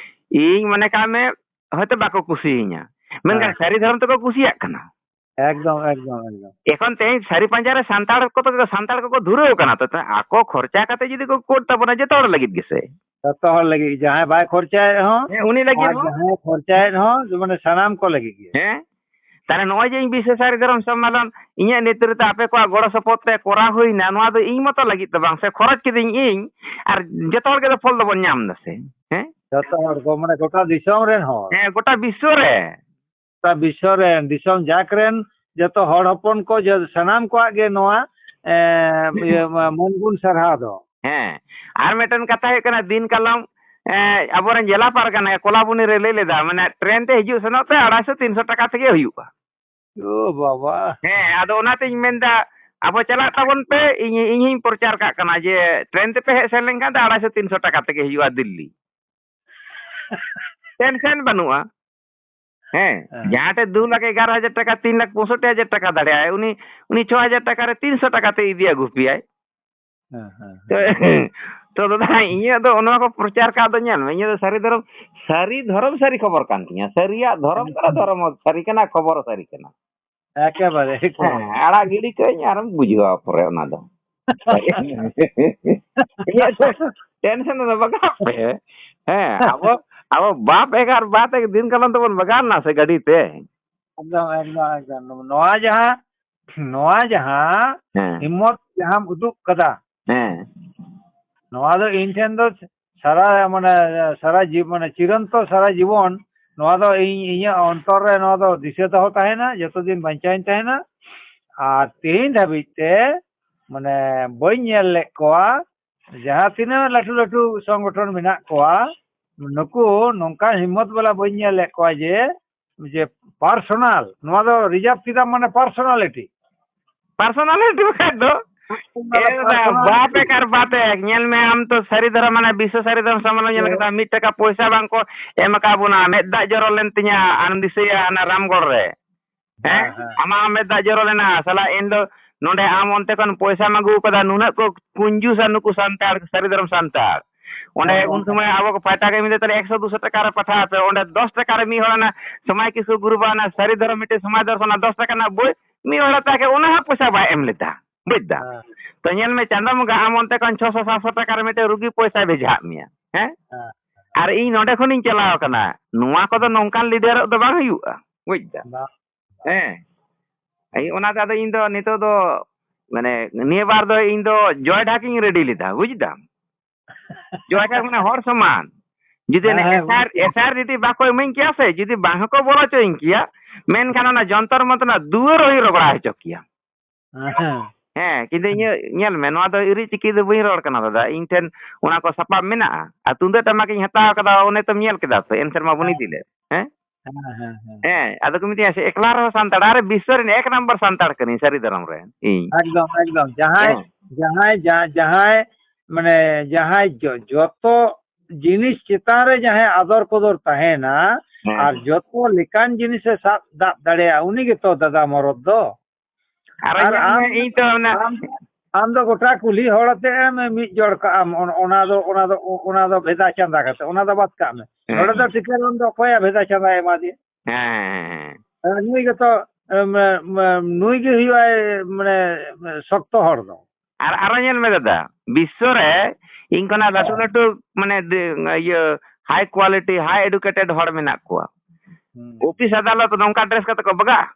ᱤᱧ ᱢᱚᱱᱮ ᱠᱟᱜ ᱢᱮ, ᱦᱚᱭᱛᱳ ᱵᱟᱠᱚ ᱠᱩᱥᱤᱭᱟᱹᱧᱟ, ᱢᱮᱱᱠᱷᱟᱱ ᱦᱮᱸ᱾ ᱥᱟᱹᱨᱤ ᱫᱷᱚᱨᱚᱢ ᱛᱮᱠᱚ ᱠᱩᱥᱤᱭᱟᱜ ᱠᱟᱱᱟ᱾ ᱮᱠᱫᱚᱢ, ᱮᱠᱫᱚᱢ, ᱮᱠᱫᱚᱢ᱾ ᱮᱠᱷᱚᱱ ᱛᱮᱦᱮᱧ ᱥᱟᱹᱨᱤ ᱯᱟᱸᱡᱟ ᱨᱮ ᱥᱟᱱᱛᱟᱲ ᱠᱚ, ᱥᱟᱱᱛᱟᱲ ᱠᱚᱠᱚ ᱫᱷᱩᱨᱟᱹᱣ ᱠᱟᱱᱟ ᱛᱚ, ᱛᱚ ᱟᱠᱚ ᱠᱷᱚᱨᱪᱟ ᱠᱟᱛᱮ ᱡᱩᱫᱤ ᱠᱚ ᱠᱳᱰ ᱛᱟᱵᱚᱱᱟ, ᱡᱚᱛᱚ ᱦᱚᱲ ᱞᱟᱹᱜᱤᱫ ᱜᱮᱥᱮ᱾ ᱡᱚᱛᱚ ᱦᱚᱲ ᱞᱟᱹᱜᱤᱫ, ᱡᱟᱦᱟᱸᱭ ᱵᱟᱭ ᱠᱷᱚᱨᱪᱟᱭᱮᱫ ᱨᱮᱦᱚᱸ ᱦᱮᱸ, ᱩᱱᱤ ᱞᱟᱹᱜᱤᱫ ᱟᱨ ᱦᱚᱸ᱾ ᱡᱟᱦᱟᱸᱭ ᱠᱷᱚᱨᱪᱟᱭᱮᱫ ᱨᱮᱦᱚᱸ, ᱢᱟᱱᱮ ᱥᱟᱱᱟᱢ ᱠᱚ ᱞᱟᱹᱜᱤᱫ ᱜᱮ᱾ ᱦᱮᱸ, ᱛᱟᱦᱞᱮ ᱱᱚᱜᱼᱚᱭ ᱡᱮ ᱤᱧ ᱵᱤᱥᱥᱚ ᱥᱟᱹᱨᱤ ᱫᱷᱚᱨᱚᱢ ᱥᱚᱢᱢᱮᱞᱚᱱ ᱤᱧᱟᱹᱜ ᱱᱮᱛᱨᱤᱛᱵ ᱛᱮ ᱟᱯᱮ ᱠᱚᱣᱟᱜ ᱜᱚᱲᱚ ᱥᱚᱯᱚᱦᱚᱫ ᱛᱮ ᱠᱚᱨᱟᱣ ᱦᱩᱭᱱᱟ, ᱱᱚᱣᱟ ᱫᱚ ᱤᱧ ᱢᱚᱛᱚ ᱞᱟᱹᱜᱤᱫ ᱫᱚ ᱵᱟᱝ, ᱥᱮ ᱠᱷᱚᱨᱚᱪ ᱠᱤᱫᱟᱹᱧ ᱤᱧ, ᱟᱨ ᱡᱚᱛᱚ ᱦᱚᱲ ᱜᱮ ᱫᱚ ᱯᱷᱚᱞ ᱫᱚᱵᱚᱱ ᱧᱟᱢ ᱫᱟ ᱥᱮ, ᱦᱮᱸ? ᱡᱚᱛᱚ ᱦᱚᱲ ᱠᱚ, ᱢᱟᱱᱮ ᱜᱚᱴᱟ ᱫᱤᱥᱚᱢ ᱨᱮᱱ ᱦᱚᱲ᱾ ᱦᱮᱸ, ᱜᱚᱴᱟ ᱵᱤᱥᱥᱚ ᱨᱮ᱾ ᱜᱚᱴᱟ ᱵᱤᱥᱥᱚ ᱨᱮᱱ, ᱫᱤᱥᱚᱢ ᱡᱟᱠ ᱨᱮᱱ ᱡᱚᱛᱚ ᱦᱚᱲ ᱦᱚᱯᱚᱱ ᱠᱚ, ᱡᱚ-, ᱥᱟᱱᱟᱢ ᱠᱚᱣᱟᱜ ᱜᱮ ᱱᱚᱣᱟ, ᱮᱸ, ᱤᱭᱟᱹ, ᱢᱟ-, ᱢᱟᱹᱱ ᱜᱩᱱ ᱥᱟᱨᱦᱟᱣ ᱫᱚ᱾ ᱦᱮᱸ, ᱟᱨ ᱢᱤᱫᱴᱮᱱ ᱠᱟᱛᱷᱟ ᱦᱩᱭᱩᱜ ᱠᱟᱱᱟ, ᱫᱤᱱ ᱠᱟᱞᱚᱢ, ᱮᱸ, ᱟᱵᱚᱨᱮᱱ ᱡᱮᱞᱟ ᱯᱟᱨᱜᱟᱱᱟ ᱠᱚᱞᱟᱵᱚᱱᱤ ᱨᱮ ᱞᱟᱹᱭ ᱞᱮᱫᱟ, ᱢᱟᱱᱮ ᱴᱨᱮᱱ ᱛᱮ ᱦᱤᱡᱩᱜ ᱥᱮᱱᱚᱜ ᱛᱮ ᱟᱲᱟᱭᱥᱚ ᱛᱤᱱᱥᱚ ᱴᱟᱠᱟ ᱛᱮᱜᱮ ᱦᱩᱭᱩᱜᱼᱟ᱾ ᱳ ᱵᱟᱵᱟ᱾ ᱦᱮᱸ, ᱟᱫᱚ ᱚᱱᱟᱛᱤᱧ ᱢᱮᱱᱫᱟ, ᱟᱵᱚ ᱪᱟᱞᱟᱜ ᱛᱟᱵᱚᱱ ᱯᱮ, ᱤᱧ, ᱤᱧ ᱦᱚᱧ ᱯᱨᱚᱪᱟᱨ ᱠᱟᱜ ᱠᱟᱱᱟ ᱡᱮ ᱴᱨᱮᱱ ᱛᱮᱯᱮ ᱦᱮᱡ ᱥᱮᱱ ᱞᱮᱱᱠᱷᱟᱱ ᱫᱚ ᱟᱲᱟᱭᱥᱚ ᱛᱤᱱᱥᱚ ᱴᱟᱠᱟ ᱛᱮᱜᱮ ᱦᱤᱡᱩᱜᱼᱟ ᱫᱤᱞᱞᱤ᱾ ᱴᱮᱱᱥᱮᱱ ᱵᱟᱹᱱᱩᱜᱼᱟ᱾ ᱦᱮᱸ, ᱦᱮᱸ᱾ ᱡᱟᱦᱟᱸ ᱴᱷᱮᱱ ᱫᱩ ᱞᱟᱠᱷ ᱮᱜᱟᱨᱚ ᱦᱟᱡᱟᱨ ᱴᱟᱠᱟ, ᱛᱤᱱ ᱞᱟᱠᱷ ᱯᱚᱸᱭᱥᱚᱴᱴᱤ ᱦᱟᱡᱟᱨ ᱴᱟᱠᱟ ᱫᱟᱲᱮᱭᱟᱜᱼᱟᱭ, ᱩᱱᱤ, ᱩᱱᱤ ᱪᱷᱚ ᱦᱟᱡᱟᱨ ᱴᱟᱠᱟ ᱨᱮ ᱛᱤᱱᱥᱚ ᱴᱟᱠᱟ ᱛᱮ ᱤᱫᱤ ᱟᱹᱜᱩ ᱯᱮᱭᱟᱭ᱾ ᱦᱮᱸ, ᱦᱮᱸ, ᱦᱮᱸ᱾ ᱛᱚ ᱫᱟᱫᱟ, ᱤᱧᱟᱹᱜ ᱫᱚ ᱚᱱᱟ ᱠᱚ ᱯᱨᱚᱪᱟᱨ ᱠᱟᱜ ᱫᱚ ᱧᱮᱞ ᱢᱮ, ᱤᱧᱟᱹᱜ ᱫᱚ ᱥᱟᱹᱨᱤ ᱫᱷᱚᱨᱚᱢ, ᱥᱟᱹᱨᱤ ᱫᱷᱚᱨᱚᱢ ᱥᱟᱹᱨᱤ ᱠᱷᱚᱵᱚᱨ ᱠᱟᱱ ᱛᱤᱧᱟ, ᱥᱟᱹᱨᱤᱭᱟᱜ ᱫᱷᱚᱨᱚᱢ ᱠᱟᱱᱟ, ᱮᱠᱫᱚᱢ᱾ ᱫᱷᱚᱨᱚᱢ ᱦᱚᱸ ᱥᱟᱹᱨᱤ ᱠᱟᱱᱟ, ᱠᱷᱚᱵᱚᱨ ᱦᱚᱸ ᱥᱟᱹᱨᱤ ᱠᱟᱱᱟ᱾ ᱮᱠᱮᱵᱟᱨᱮ, ᱮᱠᱮᱵᱟᱨᱮ᱾ ᱦᱮᱸ, ᱟᱲᱟᱜ ᱜᱤᱰᱤ ᱠᱟᱹᱧ ᱟᱨᱮᱢ ᱵᱩᱡᱷᱟᱹᱣᱟ ᱯᱚᱨᱮ ᱚᱱᱟ ᱫᱚ᱾ ᱤᱧᱟᱹᱜ ᱫᱚ ᱴᱮᱱᱥᱚᱱ ᱫᱚ ᱵᱟᱜᱟᱜ ᱯᱮ᱾ ᱦᱮᱸ, ᱟᱵᱚ, ᱟᱵᱚ ᱵᱟᱯ ᱮᱠ ᱟᱨ ᱵᱟᱛ ᱮᱠ ᱫᱤᱱ ᱠᱟᱞᱚᱢ ᱛᱮᱵᱚᱱ ᱵᱟᱜᱟᱱ ᱱᱟ ᱥᱮ ᱜᱟᱹᱰᱤ ᱛᱮ᱾ ᱮᱠᱫᱚᱢ, ᱮᱠᱫᱚᱢ, ᱮᱠᱫᱚᱢ᱾ ᱱᱚᱣᱟ ᱡᱟᱦᱟᱸ, ᱱᱚᱣᱟ ᱡᱟᱦᱟᱸ ᱦᱮᱸ᱾ ᱦᱤᱢᱢᱚᱛ ᱡᱟᱦᱟᱸᱢ ᱩᱫᱩᱜ ᱠᱟᱫᱟ, ᱦᱮᱸ᱾ ᱱᱚᱣᱟ ᱫᱚ ᱤᱧ ᱴᱷᱮᱱ ᱫᱚ ᱥᱟᱨᱟ, ᱢᱟᱱᱮ, ᱥᱟᱨᱟ ᱡᱤᱵ-, ᱢᱟᱱᱮ, ᱪᱤᱨᱚᱱᱛᱚ ᱥᱟᱨᱟ ᱡᱤᱵᱚᱱ ᱱᱚᱣᱟ ᱫᱚ ᱤᱧ, ᱤᱧᱟᱹᱜ ᱚᱱᱛᱚᱨ ᱨᱮ ᱱᱚᱣᱟ ᱫᱚ ᱫᱤᱥᱟᱹ ᱫᱚᱦᱚ ᱛᱟᱦᱮᱱᱟ, ᱡᱚᱛᱚ ᱫᱤᱱ ᱵᱟᱧᱪᱟᱣᱤᱧ ᱛᱟᱦᱮᱱᱟ᱾ ᱟᱨ ᱛᱮᱦᱮᱧ ᱫᱷᱟᱹᱵᱤᱡ ᱛᱮ, ᱢᱟᱱᱮ, ᱵᱟᱹᱧ ᱧᱮᱞ ᱞᱮᱫ ᱠᱚᱣᱟ, ᱡᱟᱦᱟᱸ ᱛᱤᱱᱟᱹᱜ ᱞᱟᱹᱴᱩ ᱞᱟᱹᱴᱩ ᱥᱚᱝᱜᱚᱴᱷᱚᱱ ᱢᱮᱱᱟᱜ ᱠᱚᱣᱟ, ᱱᱩᱠᱩ ᱱᱚᱝᱠᱟᱱ ᱦᱤᱢᱢᱚᱛ ᱵᱟᱞᱟ ᱵᱟᱹᱧ ᱧᱮᱞ ᱞᱮᱫ ᱠᱚᱣᱟ ᱡᱮ, ᱡᱮ personal, ᱱᱚᱣᱟ ᱫᱚ reserve ᱠᱮᱫᱟᱢ ᱢᱟᱱᱮ personality᱾ Personality ᱵᱟᱠᱷᱟᱡ ᱫᱚ᱾ ᱚᱱᱟ ᱫᱚ ᱮ ᱫᱟᱫᱟ, personal ᱵᱟᱯ ᱮᱠ ᱟᱨ ᱵᱟᱛ ᱮᱠ᱾ ᱧᱮᱞ ᱢᱮ, ᱟᱢ ᱛᱚ ᱥᱟᱹᱨᱤ ᱫᱷᱚᱨᱚᱢ, ᱢᱟᱱᱮ, ᱵᱤᱥᱥᱚ ᱥᱟᱹᱨᱤ ᱫᱷᱚᱨᱚᱢ ᱥᱚᱢᱢᱮᱞᱚᱱ ᱧᱮᱞ ᱦᱮᱸ᱾ ᱠᱟᱫᱟ, ᱢᱤᱫ ᱴᱟᱠᱟ ᱯᱚᱭᱥᱟ ᱵᱟᱝ ᱠᱚ ᱮᱢ ᱟᱠᱟᱫ ᱵᱚᱱᱟ᱾ ᱢᱮᱫ ᱫᱟᱜ ᱡᱚᱨᱚ ᱞᱮᱱ ᱛᱤᱧᱟ, ᱟᱨᱮᱢ ᱫᱤᱥᱟᱹᱭᱟ, ᱦᱟᱱᱟ ᱨᱟᱢᱜᱚᱲ ᱨᱮ᱾ ᱦᱮᱸ? ᱦᱮᱸ, ᱦᱮᱸ᱾ ᱟᱢᱟᱜ ᱦᱚᱸ ᱢᱮᱫ ᱫᱟᱜ ᱡᱚᱨᱚ ᱞᱮᱱᱟ, ᱥᱟᱞᱟ, ᱮᱱ ᱫᱚ ᱱᱚᱰᱮ ᱟᱢ ᱚᱱᱛᱮ ᱠᱷᱚᱱ ᱯᱚᱭᱥᱟᱢ ᱟᱹᱜᱩ ᱟᱠᱟᱫᱟ, ᱱᱩᱱᱟᱹᱜ ᱠᱚ ᱠᱩᱧᱡᱩᱥᱟ ᱱᱩᱠᱩ ᱥᱟᱱᱛᱟᱲ, ᱥᱟᱹᱨᱤ ᱫᱷᱚᱨᱚᱢ ᱥᱟᱱᱛᱟᱲ᱾ ᱚᱸᱰᱮ ᱦᱮᱸ, ᱩᱱ ᱦᱮᱸ᱾ ᱥᱚᱢᱚᱭ ᱟᱵᱚ ᱠᱚ ᱯᱟᱦᱴᱟ ᱠᱟᱹᱢᱤ ᱫᱚ ᱛᱟᱦᱞᱮ ᱮᱠᱥᱚ ᱫᱩᱥᱚ ᱴᱟᱠᱟ ᱨᱮ ᱯᱟᱴᱷᱟᱣ ᱯᱮ, ᱚᱸᱰᱮ ᱫᱚᱥ ᱴᱟᱠᱟ ᱨᱮ ᱢᱤᱫ ᱦᱚᱲ ᱚᱱᱟ ᱥᱚᱢᱟᱭ ᱠᱤᱥᱠᱩ ᱜᱩᱨᱩᱵᱟ ᱚᱱᱟ ᱥᱟᱹᱨᱤ ᱫᱷᱚᱨᱚᱢ ᱢᱤᱫᱴᱮᱱ ᱥᱚᱢᱟᱭ ᱫᱚᱨᱥᱚᱱ ᱚᱱᱟ ᱫᱚᱥ ᱴᱟᱠᱟ ᱨᱮᱱᱟᱜ ᱵᱳᱭ ᱢᱤᱫ ᱦᱚᱲ ᱦᱟᱛᱟᱣ ᱠᱮᱫ, ᱚᱱᱟ ᱦᱚᱸ ᱯᱚᱭᱥᱟ ᱵᱟᱭ ᱮᱢ ᱞᱮᱫᱟ, ᱵᱩᱡ ᱫᱟᱢ? ᱦᱮᱸ᱾ ᱛᱚ ᱧᱮᱞ ᱢᱮ, ᱪᱟᱸᱫᱚ ᱵᱚᱸᱜᱟ ᱟᱢ ᱚᱱᱛᱮ ᱠᱷᱚᱱ ᱪᱷᱚᱥᱚ ᱥᱟᱛᱥᱚ ᱴᱟᱠᱟ ᱨᱮ ᱢᱤᱫᱴᱮᱱ ᱨᱩᱜᱤ ᱯᱚᱭᱥᱟᱭ ᱵᱷᱮᱡᱟᱣᱟᱫ ᱢᱮᱭᱟ, ᱦᱮᱸ? ᱦᱮᱸ᱾ ᱟᱨ ᱤᱧ ᱱᱚᱸᱰᱮ ᱠᱷᱚᱱᱤᱧ ᱪᱟᱞᱟᱣ ᱟᱠᱟᱱᱟ, ᱱᱚᱣᱟ ᱠᱚᱫᱚ ᱱᱚᱝᱠᱟᱱ ᱞᱤᱰᱟᱨᱚᱜ ᱫᱚ ᱵᱟᱝ ᱦᱩᱭᱩᱜᱼᱟ, ᱵᱩᱡ ᱫᱟᱢ? ᱵᱟᱝ᱾ ᱦᱮᱸ᱾ ᱮᱭ ᱚᱱᱟᱛᱮ ᱟᱫᱚ ᱤᱧ ᱫᱚ ᱱᱤᱛᱚᱜ ᱫᱚ, ᱢᱟᱱᱮ, ᱱᱤᱭᱟᱹ ᱵᱟᱨ ᱫᱚ ᱤᱧ ᱫᱚ ᱡᱚᱭ ᱰᱷᱟᱠ ᱤᱧ ᱨᱮᱰᱤ ᱞᱮᱫᱟ, ᱵᱩᱡ ᱫᱟᱢ? ᱡᱚᱭ ᱰᱷᱟᱠ ᱢᱟᱱᱮ ᱦᱚᱲ ᱥᱚᱢᱟᱱ᱾ ᱡᱩᱫᱤ ᱦᱮᱸ, ᱚᱱᱟ ᱦᱮᱸ, ᱮᱥ ᱟᱨ, ᱵᱩᱡ ᱠᱮᱫ᱾ ᱮᱥ ᱟᱨ ᱡᱩᱫᱤ ᱵᱟᱠᱚ ᱤᱢᱟᱹᱧ ᱠᱮᱭᱟ ᱥᱮ, ᱡᱩᱫᱤ ᱵᱟᱝ ᱦᱚᱸᱠᱚ ᱵᱚᱞᱚ ᱦᱚᱪᱚᱭᱤᱧ ᱠᱮᱭᱟ, ᱢᱮᱱᱠᱷᱟᱱ ᱚᱱᱟ ᱡᱚᱱᱛᱚᱨ ᱢᱚᱱᱛᱚᱨ ᱨᱮᱱᱟᱜ ᱫᱩᱣᱟᱹᱨ ᱦᱚᱸᱧ ᱨᱚᱜᱚᱲᱟ ᱦᱚᱪᱚ ᱠᱮᱭᱟ᱾ ᱦᱮᱸ᱾ ᱦᱮᱸ, ᱠᱤᱱᱛᱩ ᱤᱧᱟᱹᱜ ᱧᱮᱞ ᱢᱮ, ᱱᱚᱣᱟ ᱫᱚ ᱤᱨᱤᱡ ᱪᱤᱠᱤ ᱫᱚ ᱵᱟᱹᱧ ᱨᱚᱲ ᱠᱟᱱᱟ ᱫᱟᱫᱟ, ᱤᱧ ᱴᱷᱮᱱ ᱚᱱᱟ ᱠᱚ ᱥᱟᱯᱟᱵ ᱢᱮᱱᱟᱜᱼᱟ᱾ ᱟᱨ ᱛᱩᱢᱫᱟᱹᱜ ᱴᱟᱢᱟᱠ ᱤᱧ ᱦᱟᱛᱟᱣ ᱠᱟᱫᱟ, ᱚᱱᱮ ᱛᱚᱢ ᱧᱮᱞ ᱠᱮᱫᱟ ᱥᱮ, ᱮᱱ ᱥᱮᱨᱢᱟ ᱵᱚᱱ ᱦᱮᱸ᱾ ᱤᱫᱤ ᱞᱮᱫ᱾ ᱦᱮᱸ? ᱦᱮᱸ, ᱦᱮᱸ, ᱦᱮᱸ᱾ ᱦᱮᱸ, ᱟᱫᱚ ᱠᱚ ᱢᱤᱛᱟᱹᱧᱟ ᱥᱮ, ᱮᱠᱞᱟ ᱨᱮᱦᱚᱸ ᱥᱟᱱᱛᱟᱲ, ᱟᱨᱮ ᱵᱤᱥᱥᱚ ᱨᱮᱱ ᱮᱠ ᱱᱟᱢᱵᱟᱨ ᱥᱟᱱᱛᱟᱲ ᱠᱟᱹᱱᱟᱹᱧ ᱥᱟᱹᱨᱤ ᱫᱷᱚᱨᱚᱢ ᱨᱮ ᱤᱧ᱾ ᱮᱠᱫᱚᱢ, ᱮᱠᱫᱚᱢ᱾ ᱡᱟᱦᱟᱸᱭ, ᱦᱮᱸ᱾ ᱡᱟᱦᱟᱸᱭ, ᱡᱟ-, ᱡᱟᱦᱟᱸᱭ, ᱢᱟᱱᱮ, ᱡᱟᱦᱟᱸᱭ ᱡᱚ-, ᱡᱚᱛᱚ ᱡᱤᱱᱤᱥ ᱪᱮᱛᱟᱱ ᱨᱮ ᱡᱟᱦᱟᱸᱭ ᱟᱫᱚᱨ ᱠᱚᱫᱚᱨ ᱛᱟᱦᱮᱱᱟ, ᱦᱮᱸ᱾ ᱟᱨ ᱡᱚᱛᱚ ᱞᱮᱠᱟᱱ ᱡᱤᱱᱤᱥᱮ ᱥᱟᱵ ᱫᱟᱵ ᱫᱟᱲᱮᱭᱟᱜᱼᱟ, ᱩᱱᱤ ᱜᱮᱛᱚ ᱫᱟᱫᱟ ᱢᱚᱨᱚᱫ ᱫᱚ᱾ ᱟᱨ ᱟᱨ ᱧᱮᱞ ᱟᱢ, ᱢᱮ, ᱤᱧ ᱛᱚ ᱚᱱᱟ ᱟᱢ, ᱟᱢ ᱫᱚ ᱜᱚᱴᱟ ᱠᱩᱞᱦᱤ ᱦᱚᱲ ᱟᱛᱮ ᱮᱢ ᱢᱤᱫ ᱡᱚᱲ ᱠᱟᱜᱼᱟᱢ, ᱚᱱ-, ᱚᱱᱟ ᱫᱚ, ᱚᱱᱟ ᱫᱚ, ᱚᱱᱟ ᱫᱚ ᱵᱷᱮᱫᱟ ᱪᱟᱸᱫᱟ ᱠᱟᱛᱮ, ᱚᱱᱟ ᱫᱚ ᱵᱟᱫ ᱠᱟᱜ ᱢᱮ᱾ ᱦᱮᱸ, ᱱᱚᱰᱮ ᱫᱚ ᱦᱮᱸ᱾ ᱴᱤᱠᱟᱹᱨᱟᱢ ᱫᱚ ᱚᱠᱚᱭᱟᱜ ᱵᱷᱮᱫᱟ ᱪᱟᱸᱫᱟᱭ ᱮᱢᱟ ᱫᱮᱭᱟ? ᱦᱮᱸ, ᱦᱮᱸ, ᱦᱮᱸ᱾ ᱟᱨ ᱱᱩᱭ ᱜᱮᱛᱚ, ᱮᱢ, ᱮᱢ, ᱱᱩᱭ ᱜᱮ ᱦᱩᱭᱩᱜᱼᱟᱭ, ᱢᱟᱱᱮ, ᱥᱚᱠᱛᱚ ᱦᱚᱲ ᱫᱚ᱾ ᱟᱨ ᱟᱨᱚ ᱧᱮᱞ ᱢᱮ ᱫᱟᱫᱟ, ᱵᱤᱥᱥᱚ ᱨᱮ ᱤᱧ ᱠᱷᱚᱱᱟᱜ ᱞᱟᱹᱴᱩ ᱦᱮᱸ᱾ ᱞᱟᱹᱴᱩ, ᱢᱟᱱᱮ, ᱫᱮ-, ᱤᱭᱟᱹ, high quality, high educated ᱦᱚᱲ ᱢᱮᱱᱟᱜ ᱠᱚᱣᱟ᱾ ᱦᱩᱸ᱾ ᱚᱯᱷᱤᱥ ᱟᱫᱟᱞᱚᱛ ᱱᱚᱝᱠᱟ ᱰᱨᱮᱥ ᱠᱟᱛᱮ ᱠᱚ ᱵᱟᱜᱟᱜᱼᱟ?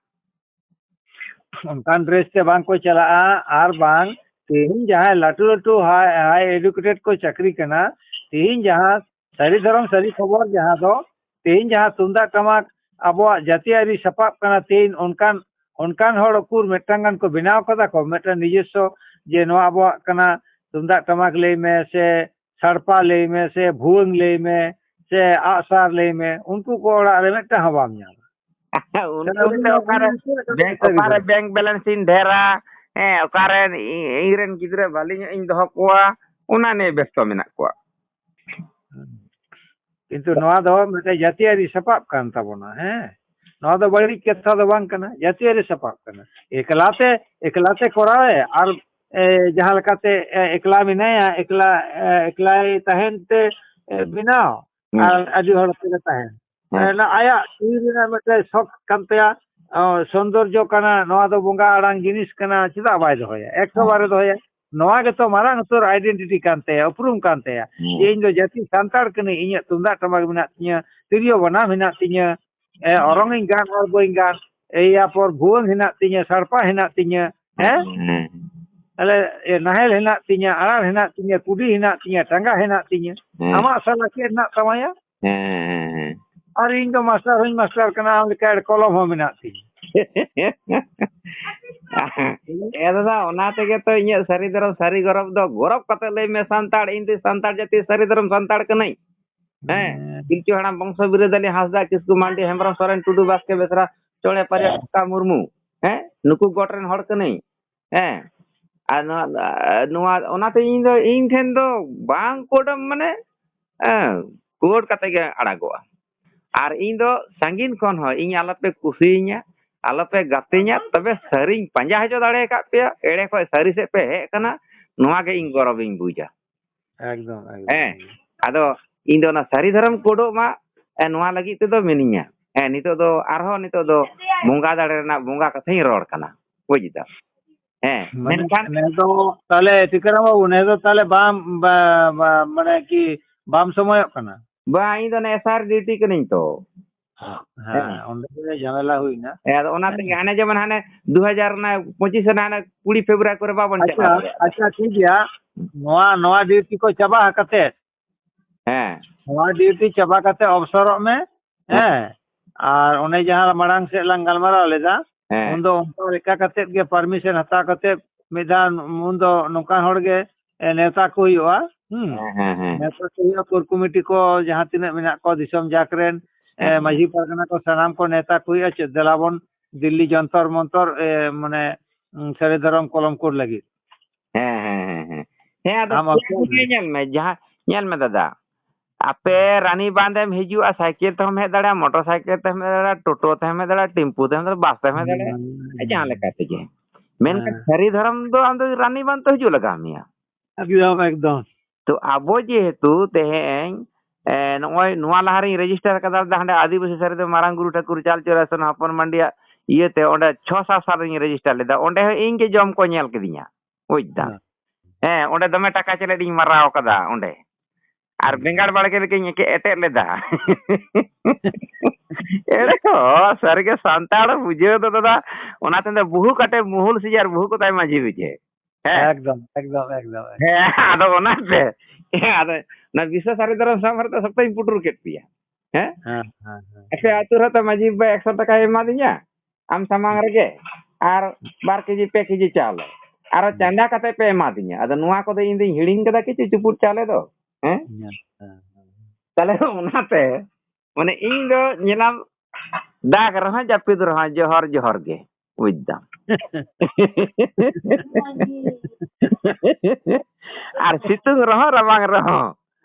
ᱚᱱᱠᱟᱱ ᱰᱨᱮᱥ ᱛᱮ ᱵᱟᱝ ᱠᱚ ᱪᱟᱞᱟᱜᱼᱟ᱾ ᱟᱨ ᱵᱟᱝ, ᱛᱮᱦᱮᱧ ᱡᱟᱦᱟᱸᱭ ᱞᱟᱹᱴᱩ ᱞᱟᱹᱴᱩ ᱦᱟᱭ ᱦᱟᱭ ᱮᱰᱩᱠᱮᱴᱮᱰ ᱠᱚ ᱪᱟᱹᱠᱨᱤ ᱠᱟᱱᱟ, ᱛᱮᱦᱮᱧ ᱡᱟᱦᱟᱸ ᱥᱟᱹᱨᱤ ᱫᱷᱚᱨᱚᱢ ᱥᱟᱹᱨᱤ ᱠᱷᱚᱵᱚᱨ, ᱡᱟᱦᱟᱸ ᱫᱚ ᱛᱮᱦᱮᱧ ᱡᱟᱦᱟᱸ ᱛᱩᱢᱫᱟᱜ ᱴᱟᱢᱟᱠ ᱟᱵᱚᱣᱟᱜ ᱡᱟᱹᱛᱤᱭᱟᱹᱨᱤ ᱥᱟᱯᱟᱵ ᱠᱟᱱᱟ, ᱛᱮᱦᱮᱧ ᱚᱱᱠᱟᱱ ᱚᱱᱠᱟᱱ ᱦᱚᱲ ᱩᱠᱩᱨ ᱢᱤᱫᱴᱟᱝ ᱜᱟᱱ ᱠᱚ ᱵᱮᱱᱟᱣ ᱠᱟᱫᱟ ᱠᱚ ᱢᱤᱫᱴᱟᱝ ᱱᱤᱡᱚᱥᱥᱚ, ᱡᱮ ᱱᱚᱣᱟ ᱟᱵᱚᱣᱟᱜ ᱠᱟᱱᱟ, ᱛᱩᱢᱫᱟᱜ ᱴᱟᱢᱟᱠ ᱞᱟᱹᱭ ᱢᱮ ᱥᱮ ᱥᱟᱲᱯᱟ ᱞᱟᱹᱭ ᱢᱮ ᱥᱮ ᱵᱷᱩᱣᱟᱹᱝ ᱞᱟᱹᱭ ᱢᱮ ᱥᱮ ᱟᱜᱼᱥᱟᱨ ᱞᱟᱹᱭ ᱢᱮ, ᱩᱱᱠᱩ ᱠᱚ ᱚᱲᱟᱜ ᱨᱮ ᱢᱤᱫᱴᱟᱝ ᱦᱚᱸ ᱵᱟᱢ ᱧᱟᱢᱟ᱾ ᱩᱱᱠᱩ ᱛᱟᱦᱞᱮ ᱩᱱᱤ ᱜᱮᱛᱚ ᱫᱚ ᱚᱠᱟᱨᱮ ᱩᱱᱤ ᱪᱮᱫ ᱞᱮᱠᱟ ᱵᱮᱝᱠ, ᱯᱚᱭᱥᱟ ᱚᱠᱟᱨᱮ ᱜᱤᱫᱽᱨᱟᱹ? ᱵᱮᱝᱠ ᱵᱮᱞᱮᱱᱥ ᱤᱧ ᱰᱷᱮᱨᱟ, ᱦᱮᱸ, ᱚᱠᱟᱨᱮ ᱤ-, ᱤᱧ ᱨᱮᱱ ᱜᱤᱫᱽᱨᱟᱹ ᱵᱷᱟᱹᱞᱤ ᱧᱚᱜ ᱤᱧ ᱫᱚᱦᱚ ᱠᱚᱣᱟ, ᱚᱱᱟ ᱱᱤᱭᱮ ᱵᱮᱥᱛᱚ ᱢᱮᱱᱟᱜ ᱠᱚᱣᱟ᱾ ᱠᱤᱱᱛᱩ ᱱᱚᱣᱟ ᱫᱚ ᱢᱤᱫᱴᱮᱱ ᱡᱟᱹᱛᱤᱭᱟᱹᱨᱤ ᱥᱟᱯᱟᱵ ᱠᱟᱱ ᱛᱟᱵᱚᱱᱟ, ᱦᱮᱸ᱾ ᱱᱚᱣᱟ ᱫᱚ ᱵᱟᱹᱲᱤᱡ ᱠᱟᱛᱷᱟ ᱫᱚ ᱵᱟᱝ ᱠᱟᱱᱟ, ᱡᱟᱹᱛᱤᱭᱟᱹᱨᱤ ᱥᱟᱯᱟᱵ ᱠᱟᱱᱟ᱾ ᱮᱠᱞᱟᱛᱮ, ᱮᱠᱞᱟᱛᱮ ᱠᱚᱨᱟᱣᱮ ᱟᱨ, ᱮ, ᱡᱟᱦᱟᱸ ᱞᱮᱠᱟᱛᱮ, ᱮ, ᱮᱠᱞᱟ ᱢᱮᱱᱟᱭᱟ, ᱮᱠᱞᱟ, ᱮ, ᱮᱠᱞᱟᱭ ᱛᱟᱦᱮᱱ ᱛᱮ, ᱮ, ᱵᱮᱱᱟᱣ, ᱦᱩᱸ᱾ ᱟᱨ ᱟᱹᱰᱤ ᱦᱚᱲ ᱛᱮᱜᱮ ᱛᱟᱦᱮᱱ᱾ ᱦᱩᱸ᱾ ᱮ, ᱚᱱᱟ ᱟᱭᱟᱜ ᱛᱤ ᱨᱮᱱᱟᱜ ᱢᱤᱫᱴᱮᱱ ᱥᱚᱠ ᱠᱟᱱ ᱛᱟᱭᱟ, ᱚ, ᱥᱚᱱᱫᱚᱨᱡᱚ ᱠᱟᱱᱟ, ᱱᱚᱣᱟ ᱫᱚ ᱵᱚᱸᱜᱟ ᱟᱲᱟᱝ ᱡᱤᱱᱤᱥ ᱠᱟᱱᱟ, ᱪᱮᱫᱟᱜ ᱵᱟᱭ ᱫᱚᱦᱚᱭᱟ? ᱮᱠᱥᱚ ᱦᱩᱸ᱾ ᱵᱟᱨᱮ ᱫᱚᱦᱚᱭᱟ᱾ ᱱᱚᱣᱟ ᱜᱮᱛᱚ ᱢᱟᱨᱟᱝ ᱩᱛᱟᱹᱨ ᱟᱭᱰᱮᱱᱴᱤᱴᱤ ᱠᱟᱱ ᱛᱟᱭᱟ, ᱩᱯᱨᱩᱢ ᱠᱟᱱ ᱛᱟᱭᱟ᱾ ᱦᱩᱸ᱾ ᱡᱮ ᱤᱧ ᱫᱚ ᱡᱟᱹᱛᱤ ᱥᱟᱱᱛᱟᱲ ᱠᱟᱹᱱᱟᱹᱧ, ᱤᱧᱟᱹᱜ ᱛᱩᱢᱫᱟᱜ ᱴᱟᱢᱟᱠ ᱢᱮᱱᱟᱜ ᱛᱤᱧᱟᱹ, ᱛᱤᱨᱭᱳ ᱵᱟᱱᱟᱢ ᱢᱮᱱᱟᱜ ᱛᱤᱧᱟᱹ, ᱮ, ᱚᱨᱚᱝ ᱤᱧ ᱜᱟᱱ ᱟᱨ ᱵᱟᱹᱧ ᱜᱟᱱ, ᱮᱭᱟ ᱯᱚᱨ ᱵᱷᱩᱣᱟᱹᱝ ᱦᱮᱱᱟᱜ ᱛᱤᱧᱟᱹ, ᱥᱟᱲᱯᱟ ᱦᱮᱱᱟᱜ ᱛᱤᱧᱟᱹ, ᱦᱮᱸ? ᱦᱩᱸ᱾ ᱟᱞᱮ, ᱮ, ᱱᱟᱦᱮᱞ ᱦᱮᱱᱟᱜ ᱛᱤᱧᱟᱹ, ᱟᱲᱟᱨ ᱦᱮᱱᱟᱜ ᱛᱤᱧᱟᱹ, ᱠᱩᱰᱤ ᱦᱮᱱᱟᱜ ᱛᱤᱧᱟᱹ, ᱴᱟᱸᱜᱟ ᱦᱮᱱᱟᱜ ᱛᱤᱧᱟᱹ᱾ ᱦᱩᱸ᱾ ᱟᱢᱟᱜ ᱥᱟᱞᱟ ᱪᱮᱫ ᱦᱮᱱᱟᱜ ᱛᱟᱢᱟᱭᱟ? ᱦᱮᱸ, ᱦᱮᱸ, ᱦᱮᱸ᱾ ᱟᱨ ᱤᱧ ᱫᱚ ᱢᱟᱥᱴᱟᱨ ᱦᱚᱧ ᱢᱟᱥᱴᱟᱨ ᱠᱟᱱᱟ, ᱟᱢ ᱞᱮᱠᱟ ᱠᱚᱞᱚᱢ ᱦᱚᱸ ᱢᱮᱱᱟᱜ ᱛᱤᱧᱟ᱾ ᱮ ᱫᱟᱫᱟ, ᱚᱱᱟ ᱛᱮᱜᱮ ᱛᱚ ᱤᱧᱟᱹᱜ ᱥᱟᱹᱨᱤ ᱫᱷᱚᱨᱚᱢ ᱥᱟᱹᱨᱤ ᱜᱚᱨᱚᱵᱽ ᱫᱚ, ᱜᱚᱨᱚᱵᱽ ᱠᱟᱛᱮ ᱞᱟᱹᱭ ᱢᱮ ᱥᱟᱱᱛᱟᱲ, ᱤᱧ ᱫᱚ ᱥᱟᱱᱛᱟᱲ ᱡᱟᱹᱛᱤ ᱥᱟᱹᱨᱤ ᱫᱷᱚᱨᱚᱢ ᱥᱟᱱᱛᱟᱲ ᱠᱟᱹᱱᱟᱹᱧ᱾ ᱦᱮᱸ, ᱦᱮᱸ᱾ ᱯᱤᱞᱪᱩ ᱦᱟᱲᱟᱢ ᱵᱚᱝᱥᱚ ᱵᱤᱨᱟᱹᱫᱟᱹᱞᱤ ᱦᱟᱸᱥᱫᱟ, ᱠᱤᱥᱠᱩ, ᱢᱟᱱᱰᱤ, ᱦᱮᱢᱵᱨᱚᱢ, ᱥᱚᱨᱮᱱ, ᱴᱩᱰᱩ, ᱵᱟᱥᱠᱮ, ᱵᱮᱥᱨᱟ, ᱪᱚᱬᱮ, ᱯᱟᱨᱤᱭᱟ, ᱠᱟᱢᱩᱨᱢᱩ, ᱦᱮᱸ, ᱱᱩᱠᱩ ᱜᱚᱴ ᱨᱮᱱ ᱦᱚᱲ ᱠᱟᱹᱱᱟᱹᱧ᱾ ᱦᱮᱸ, ᱟᱨ ᱱᱚᱣᱟ, ᱱᱚᱣᱟ, ᱚᱱᱟᱛᱮ ᱤᱧ ᱫᱚ, ᱤᱧ ᱴᱷᱮᱱ ᱫᱚ ᱵᱟᱝ ᱠᱳᱰ ᱢᱟᱱᱮ, ᱦᱮᱸ, ᱠᱳᱰ ᱠᱟᱛᱮ ᱜᱮ ᱟᱲᱟᱜᱚᱜᱼᱟ᱾ ᱟᱨ ᱤᱧ ᱫᱚ ᱥᱟᱺᱜᱤᱧ ᱠᱷᱚᱱ ᱦᱚᱸ, ᱤᱧ ᱟᱞᱚᱯᱮ ᱠᱩᱥᱤᱭᱟᱹᱧᱟ, ᱟᱞᱚᱯᱮ ᱜᱟᱛᱮᱧᱟ, ᱛᱚᱵᱮ ᱥᱟᱹᱨᱤᱧ ᱯᱟᱸᱡᱟ ᱦᱚᱪᱚ ᱫᱟᱲᱮ ᱟᱠᱟᱫ ᱯᱮᱭᱟ, ᱮᱲᱮ ᱠᱷᱚᱡ ᱥᱟᱹᱨᱤ ᱥᱮᱫ ᱯᱮ ᱦᱮᱡ ᱟᱠᱟᱱᱟ, ᱱᱚᱣᱟ ᱜᱮ ᱤᱧ ᱜᱚᱨᱚᱵᱤᱧ ᱵᱩᱡᱟ᱾ ᱮᱠᱫᱚᱢ, ᱮᱠᱫᱚᱢ, ᱦᱮᱸ, ᱮᱠᱫᱚᱢ᱾ ᱟᱫᱚ ᱤᱧ ᱫᱚ ᱚᱱᱟ ᱥᱟᱹᱨᱤ ᱫᱷᱚᱨᱚᱢ ᱠᱳᱰᱚᱜ ᱢᱟ, ᱮ, ᱱᱚᱣᱟ ᱞᱟᱹᱜᱤᱫ ᱛᱮᱫᱚ ᱢᱤᱱᱟᱹᱧᱟ᱾ ᱦᱮᱸ, ᱱᱤᱛᱚᱜ ᱫᱚ ᱟᱨᱦᱚᱸ ᱱᱤᱛᱚᱜ ᱫᱚ ᱵᱚᱸᱜᱟ ᱫᱟᱲᱮ ᱨᱮᱱᱟᱜ ᱵᱚᱸᱜᱟ ᱠᱟᱛᱷᱟᱧ ᱨᱚᱲ ᱠᱟᱱᱟ, ᱵᱩᱡ ᱫᱟᱢ? ᱦᱮᱸ, ᱢᱟᱱᱮ ᱢᱮᱱᱠᱷᱟᱱ ᱱᱮᱥ ᱫᱚ ᱛᱟᱦᱞᱮ ᱴᱤᱠᱟᱹᱨᱟᱢ ᱵᱟᱹᱵᱩ, ᱱᱮᱥ ᱫᱚ ᱛᱟᱦᱞᱮ ᱵᱟᱢ, ᱵᱟ-, ᱵᱟ-, ᱢᱟᱱᱮ ᱠᱤ ᱵᱟᱢ ᱥᱚᱢᱚᱭᱚᱜ ᱠᱟᱱᱟ? ᱵᱟᱝ, ᱤᱧ ᱫᱚ ᱚᱱᱮ ᱮᱥ ᱟᱭ ᱟᱨ ᱰᱤᱭᱩᱴᱤ ᱠᱟᱹᱱᱟᱹᱧ ᱛᱚ᱾ ᱦᱮᱸ, ᱦᱮᱸ᱾ ᱚᱸᱰᱮ ᱜᱮ ᱡᱷᱟᱢᱮᱞᱟ ᱦᱩᱭᱱᱟ᱾ ᱦᱮᱸ, ᱟᱫᱚ ᱚᱱᱟ ᱛᱮᱜᱮ ᱦᱮᱸ᱾ ᱦᱟᱱᱮ ᱡᱮᱢᱚᱱ ᱦᱟᱱᱮ ᱫᱩ ᱦᱟᱡᱟᱨ ᱚᱱᱟ ᱯᱚᱸᱪᱤᱥ ᱨᱮ ᱦᱟᱱᱮ ᱠᱩᱲᱤ ᱯᱷᱮᱵᱽᱨᱩᱣᱟᱨᱤ ᱠᱚᱨᱮ ᱵᱟᱵᱚᱱ ᱟᱪᱪᱷᱟ, ᱪᱟᱞᱟᱣ ᱫᱟᱲᱮᱭᱟᱜᱼᱟ᱾ ᱟᱪᱪᱷᱟ, ᱴᱷᱤᱠ ᱜᱮᱭᱟ᱾ ᱱᱚᱣᱟ, ᱱᱚᱣᱟ ᱰᱤᱭᱩᱴᱤ ᱠᱚ ᱪᱟᱵᱟ ᱟᱠᱟᱛᱮ, ᱦᱮᱸ᱾ ᱱᱚᱣᱟ ᱰᱤᱭᱩᱴᱤ ᱪᱟᱵᱟ ᱠᱟᱛᱮ ᱚᱵᱥᱚᱨᱚᱜ ᱢᱮ᱾ ᱦᱮᱸ᱾ ᱦᱮᱸ᱾ ᱟᱨ ᱚᱱᱮ ᱡᱟᱦᱟᱸ ᱢᱟᱲᱟᱝ ᱥᱮᱫ ᱞᱟᱝ ᱜᱟᱞᱢᱟᱨᱟᱣ ᱞᱮᱫᱟ, ᱦᱮᱸ᱾ ᱩᱱᱫᱚ ᱚᱱᱠᱟ ᱞᱮᱠᱟ ᱠᱟᱛᱮ ᱜᱮ ᱯᱟᱨᱢᱤᱥᱚᱱ ᱦᱟᱛᱟᱣ ᱠᱟᱛᱮ ᱢᱤᱫ ᱫᱷᱟᱣ ᱩᱱᱫᱚ ᱱᱚᱝᱠᱟᱱ ᱦᱚᱲ ᱜᱮ, ᱮ, ᱱᱮᱣᱛᱟ ᱠᱚ ᱦᱩᱭᱩᱜᱼᱟ᱾ ᱦᱩᱸ᱾ ᱦᱮᱸ, ᱦᱮᱸ, ᱦᱮᱸ᱾ ᱱᱮᱣᱛᱟ ᱠᱚ ᱦᱩᱭᱩᱜᱼᱟ, ᱠᱳᱨ ᱠᱚᱢᱤᱴᱤ ᱠᱚ ᱡᱟᱦᱟᱸ ᱛᱤᱱᱟᱹᱜ ᱢᱮᱱᱟᱜ ᱠᱚᱣᱟ ᱫᱤᱥᱚᱢ ᱡᱟᱠ ᱨᱮᱱ, ᱮ, ᱦᱮᱸ, ᱦᱮᱸ᱾ ᱢᱟᱹᱡᱷᱤ ᱯᱟᱨᱜᱟᱱᱟ ᱠᱚ ᱥᱟᱱᱟᱢ ᱠᱚ ᱱᱮᱣᱛᱟ ᱠᱚ ᱦᱩᱭᱩᱜᱼᱟ᱾ ᱪᱮᱫ ᱫᱮᱞᱟ ᱵᱚᱱ ᱫᱤᱞᱞᱤ ᱡᱚᱱᱛᱚᱨ ᱢᱚᱱᱛᱚᱨ, ᱮ, ᱢᱟᱱᱮ, ᱩᱸ, ᱥᱟᱹᱨᱤ ᱫᱷᱚᱨᱚᱢ ᱠᱚᱞᱚᱢ ᱠᱳᱰ ᱞᱟᱹᱜᱤᱫ᱾ ᱦᱮᱸ, ᱦᱮᱸ, ᱦᱮᱸ, ᱦᱮᱸ᱾ ᱦᱮᱸ, ᱟᱫᱚ ᱟᱢ ᱪᱮᱫ ᱚᱠᱚᱭ ᱵᱩᱡᱷᱟᱹᱣ ᱧᱮᱞ ᱢᱮ, ᱡᱟᱦᱟᱸ, ᱧᱮᱞ ᱢᱮ ᱫᱟᱫᱟ, ᱟᱯᱮ ᱨᱟᱱᱤᱵᱟᱸᱫᱷ ᱮᱢ ᱦᱤᱡᱩᱜᱼᱟ, ᱥᱟᱭᱠᱮᱞ ᱛᱮᱦᱚᱸᱢ ᱦᱮᱡ ᱫᱟᱲᱮᱭᱟᱜᱼᱟ, ᱢᱚᱴᱚᱨ ᱥᱟᱭᱠᱮᱞ ᱛᱮᱦᱚᱸᱢ ᱦᱮᱡ ᱫᱟᱲᱮᱭᱟᱜᱼᱟ, ᱴᱳᱴᱳ ᱛᱮᱦᱚᱸᱢ ᱦᱮᱡ ᱫᱟᱲᱮᱭᱟᱜᱼᱟ, ᱴᱮᱢᱯᱩ ᱛᱮᱦᱚᱸᱢ ᱦᱮᱡ ᱫᱟᱲᱮᱭᱟᱜᱼᱟ, ᱵᱟᱥ ᱛᱮᱦᱚᱸᱢ ᱦᱮᱡ ᱫᱟᱲᱮᱭᱟᱜᱼᱟ, ᱦᱮᱸ᱾ ᱡᱟᱦᱟᱸ ᱞᱮᱠᱟ ᱛᱮᱜᱮ᱾ ᱢᱮᱱᱠᱷᱟᱱ ᱦᱮᱸ᱾ ᱥᱟᱹᱨᱤ ᱫᱷᱚᱨᱚᱢ ᱫᱚ ᱟᱢ ᱫᱚ ᱨᱟᱱᱤᱵᱟᱸᱫᱷ ᱛᱮ ᱦᱤᱡᱩᱜ ᱞᱟᱜᱟᱣ ᱢᱮᱭᱟ᱾ ᱮᱠᱫᱚᱢ, ᱮᱠᱫᱚᱢ᱾ ᱛᱚ ᱟᱵᱚ ᱡᱮᱦᱮᱛᱩ ᱛᱮᱦᱮᱧ, ᱮ, ᱱᱚᱜᱼᱚᱭ ᱱᱚᱣᱟ ᱞᱟᱦᱟ ᱨᱤᱧ ᱨᱮᱡᱤᱥᱴᱟᱨ ᱠᱟᱫᱟ, ᱦᱟᱸᱰᱮ ᱟᱹᱫᱤᱵᱟᱹᱥᱤ ᱥᱟᱹᱨᱤ ᱫᱚ ᱢᱟᱨᱟᱝ ᱜᱩᱨᱩ ᱴᱷᱟᱹᱠᱩᱨ ᱪᱟᱞ ᱪᱚᱨᱟᱥᱚᱱ ᱦᱚᱯᱚᱱ ᱢᱟᱱᱰᱤᱭᱟᱜ ᱤᱭᱟᱹᱛᱮ ᱚᱸᱰᱮ ᱪᱷᱚ ᱥᱟᱛ ᱥᱟᱞ ᱨᱤᱧ ᱨᱮᱡᱤᱥᱴᱟᱨ ᱞᱮᱫᱟ᱾ ᱚᱸᱰᱮ ᱦᱚᱸ ᱤᱧ ᱜᱮ ᱡᱚᱢ ᱠᱚ ᱧᱮᱞ ᱠᱤᱫᱤᱧᱟ, ᱵᱩᱡᱽ ᱫᱟᱢ᱾ ᱦᱮᱸ᱾ ᱦᱮᱸ, ᱚᱸᱰᱮ ᱫᱚᱢᱮ ᱴᱟᱠᱟ ᱪᱮᱞᱮᱫ ᱤᱧ ᱢᱟᱨᱟᱣ ᱠᱟᱫᱟ ᱚᱸᱰᱮ᱾ ᱟᱨ ᱦᱮᱸ᱾ ᱵᱮᱸᱜᱟᱲ ᱵᱟᱲᱜᱮ ᱨᱮᱜᱮᱧ ᱮᱠᱮ-, ᱮᱴᱮᱫ ᱞᱮᱫᱟ᱾ ᱮᱲᱮ ᱠᱚ, ᱥᱟᱹᱨᱤᱜᱮ ᱥᱟᱱᱛᱟᱲ ᱵᱩᱡᱷᱟᱹᱣ ᱫᱚ ᱫᱟᱫᱟ, ᱚᱱᱟᱛᱮ ᱫᱚ ᱵᱩᱦᱩ ᱠᱟᱴᱮ ᱢᱩᱦᱩᱞ ᱥᱤᱡᱟᱨ ᱵᱩᱦᱩ ᱠᱚᱛᱟᱭ ᱢᱟᱹᱡᱷᱤ ᱵᱩᱡᱷᱟᱹ᱾ ᱦᱮᱸ? ᱮᱠᱫᱚᱢ, ᱮᱠᱫᱚᱢ, ᱮᱠᱫᱚᱢ, ᱮᱠᱫᱚᱢ᱾ ᱦᱮᱸ, ᱟᱫᱚ ᱚᱱᱟᱛᱮ, ᱦᱮᱸ, ᱟᱫᱚ ᱚᱱᱟ ᱵᱤᱥᱥᱚ ᱥᱟᱹᱨᱤ ᱫᱷᱚᱨᱚᱢ ᱥᱟᱶ ᱨᱮᱫᱚ ᱥᱚᱠᱛᱚᱧ ᱯᱩᱴᱩᱨ ᱠᱮᱫ ᱯᱮᱭᱟ᱾ ᱦᱮᱸ? ᱦᱮᱸ, ᱦᱮᱸ, ᱦᱮᱸ, ᱟᱯᱮ ᱦᱮᱸ᱾ ᱟᱹᱛᱩ ᱨᱮᱦᱚᱸ ᱛᱚ ᱢᱟᱹᱡᱷᱤ ᱵᱟᱵᱟ ᱮᱠᱥᱚ ᱴᱟᱠᱟᱭ ᱮᱢᱟᱫᱤᱧᱟ, ᱟᱢ ᱥᱟᱢᱟᱝ ᱨᱮᱜᱮ, ᱟᱨ ᱵᱟᱨ ᱠᱮᱡᱤ, ᱯᱮ ᱠᱮᱡᱤ ᱪᱟᱣᱞᱮ᱾ ᱟᱨᱚ ᱦᱩᱸ᱾ ᱪᱟᱸᱫᱟ ᱠᱟᱛᱮ ᱯᱮ ᱮᱢᱟᱫᱤᱧᱟ᱾ ᱟᱫᱚ ᱱᱚᱣᱟ ᱠᱚᱫᱚ ᱤᱧ ᱫᱚᱧ ᱦᱤᱲᱤᱧ ᱠᱟᱫᱟ ᱠᱤᱪᱷᱩ ᱪᱩᱯᱩᱫ ᱪᱟᱣᱞᱮ ᱫᱚ, ᱦᱮᱸ? ᱦᱮᱸ, ᱦᱮᱸ, ᱦᱮᱸ᱾ ᱛᱟᱦᱞᱮ ᱚᱱᱟᱛᱮ, ᱢᱟᱱᱮ, ᱤᱧ ᱫᱚ ᱧᱮᱞᱟᱢ, ᱫᱟᱜᱽ ᱨᱮᱦᱚᱸ, ᱡᱟᱹᱯᱤᱫ ᱨᱮᱦᱚᱸ, ᱡᱚᱦᱚᱨ, ᱡᱚᱦᱚᱨ ᱜᱮ, ᱵᱩᱡᱽ ᱫᱟᱢ᱾ ᱟᱨ ᱥᱤᱛᱩᱝ ᱨᱮᱦᱚᱸ, ᱨᱟᱵᱟᱝ ᱨᱮᱦᱚᱸ,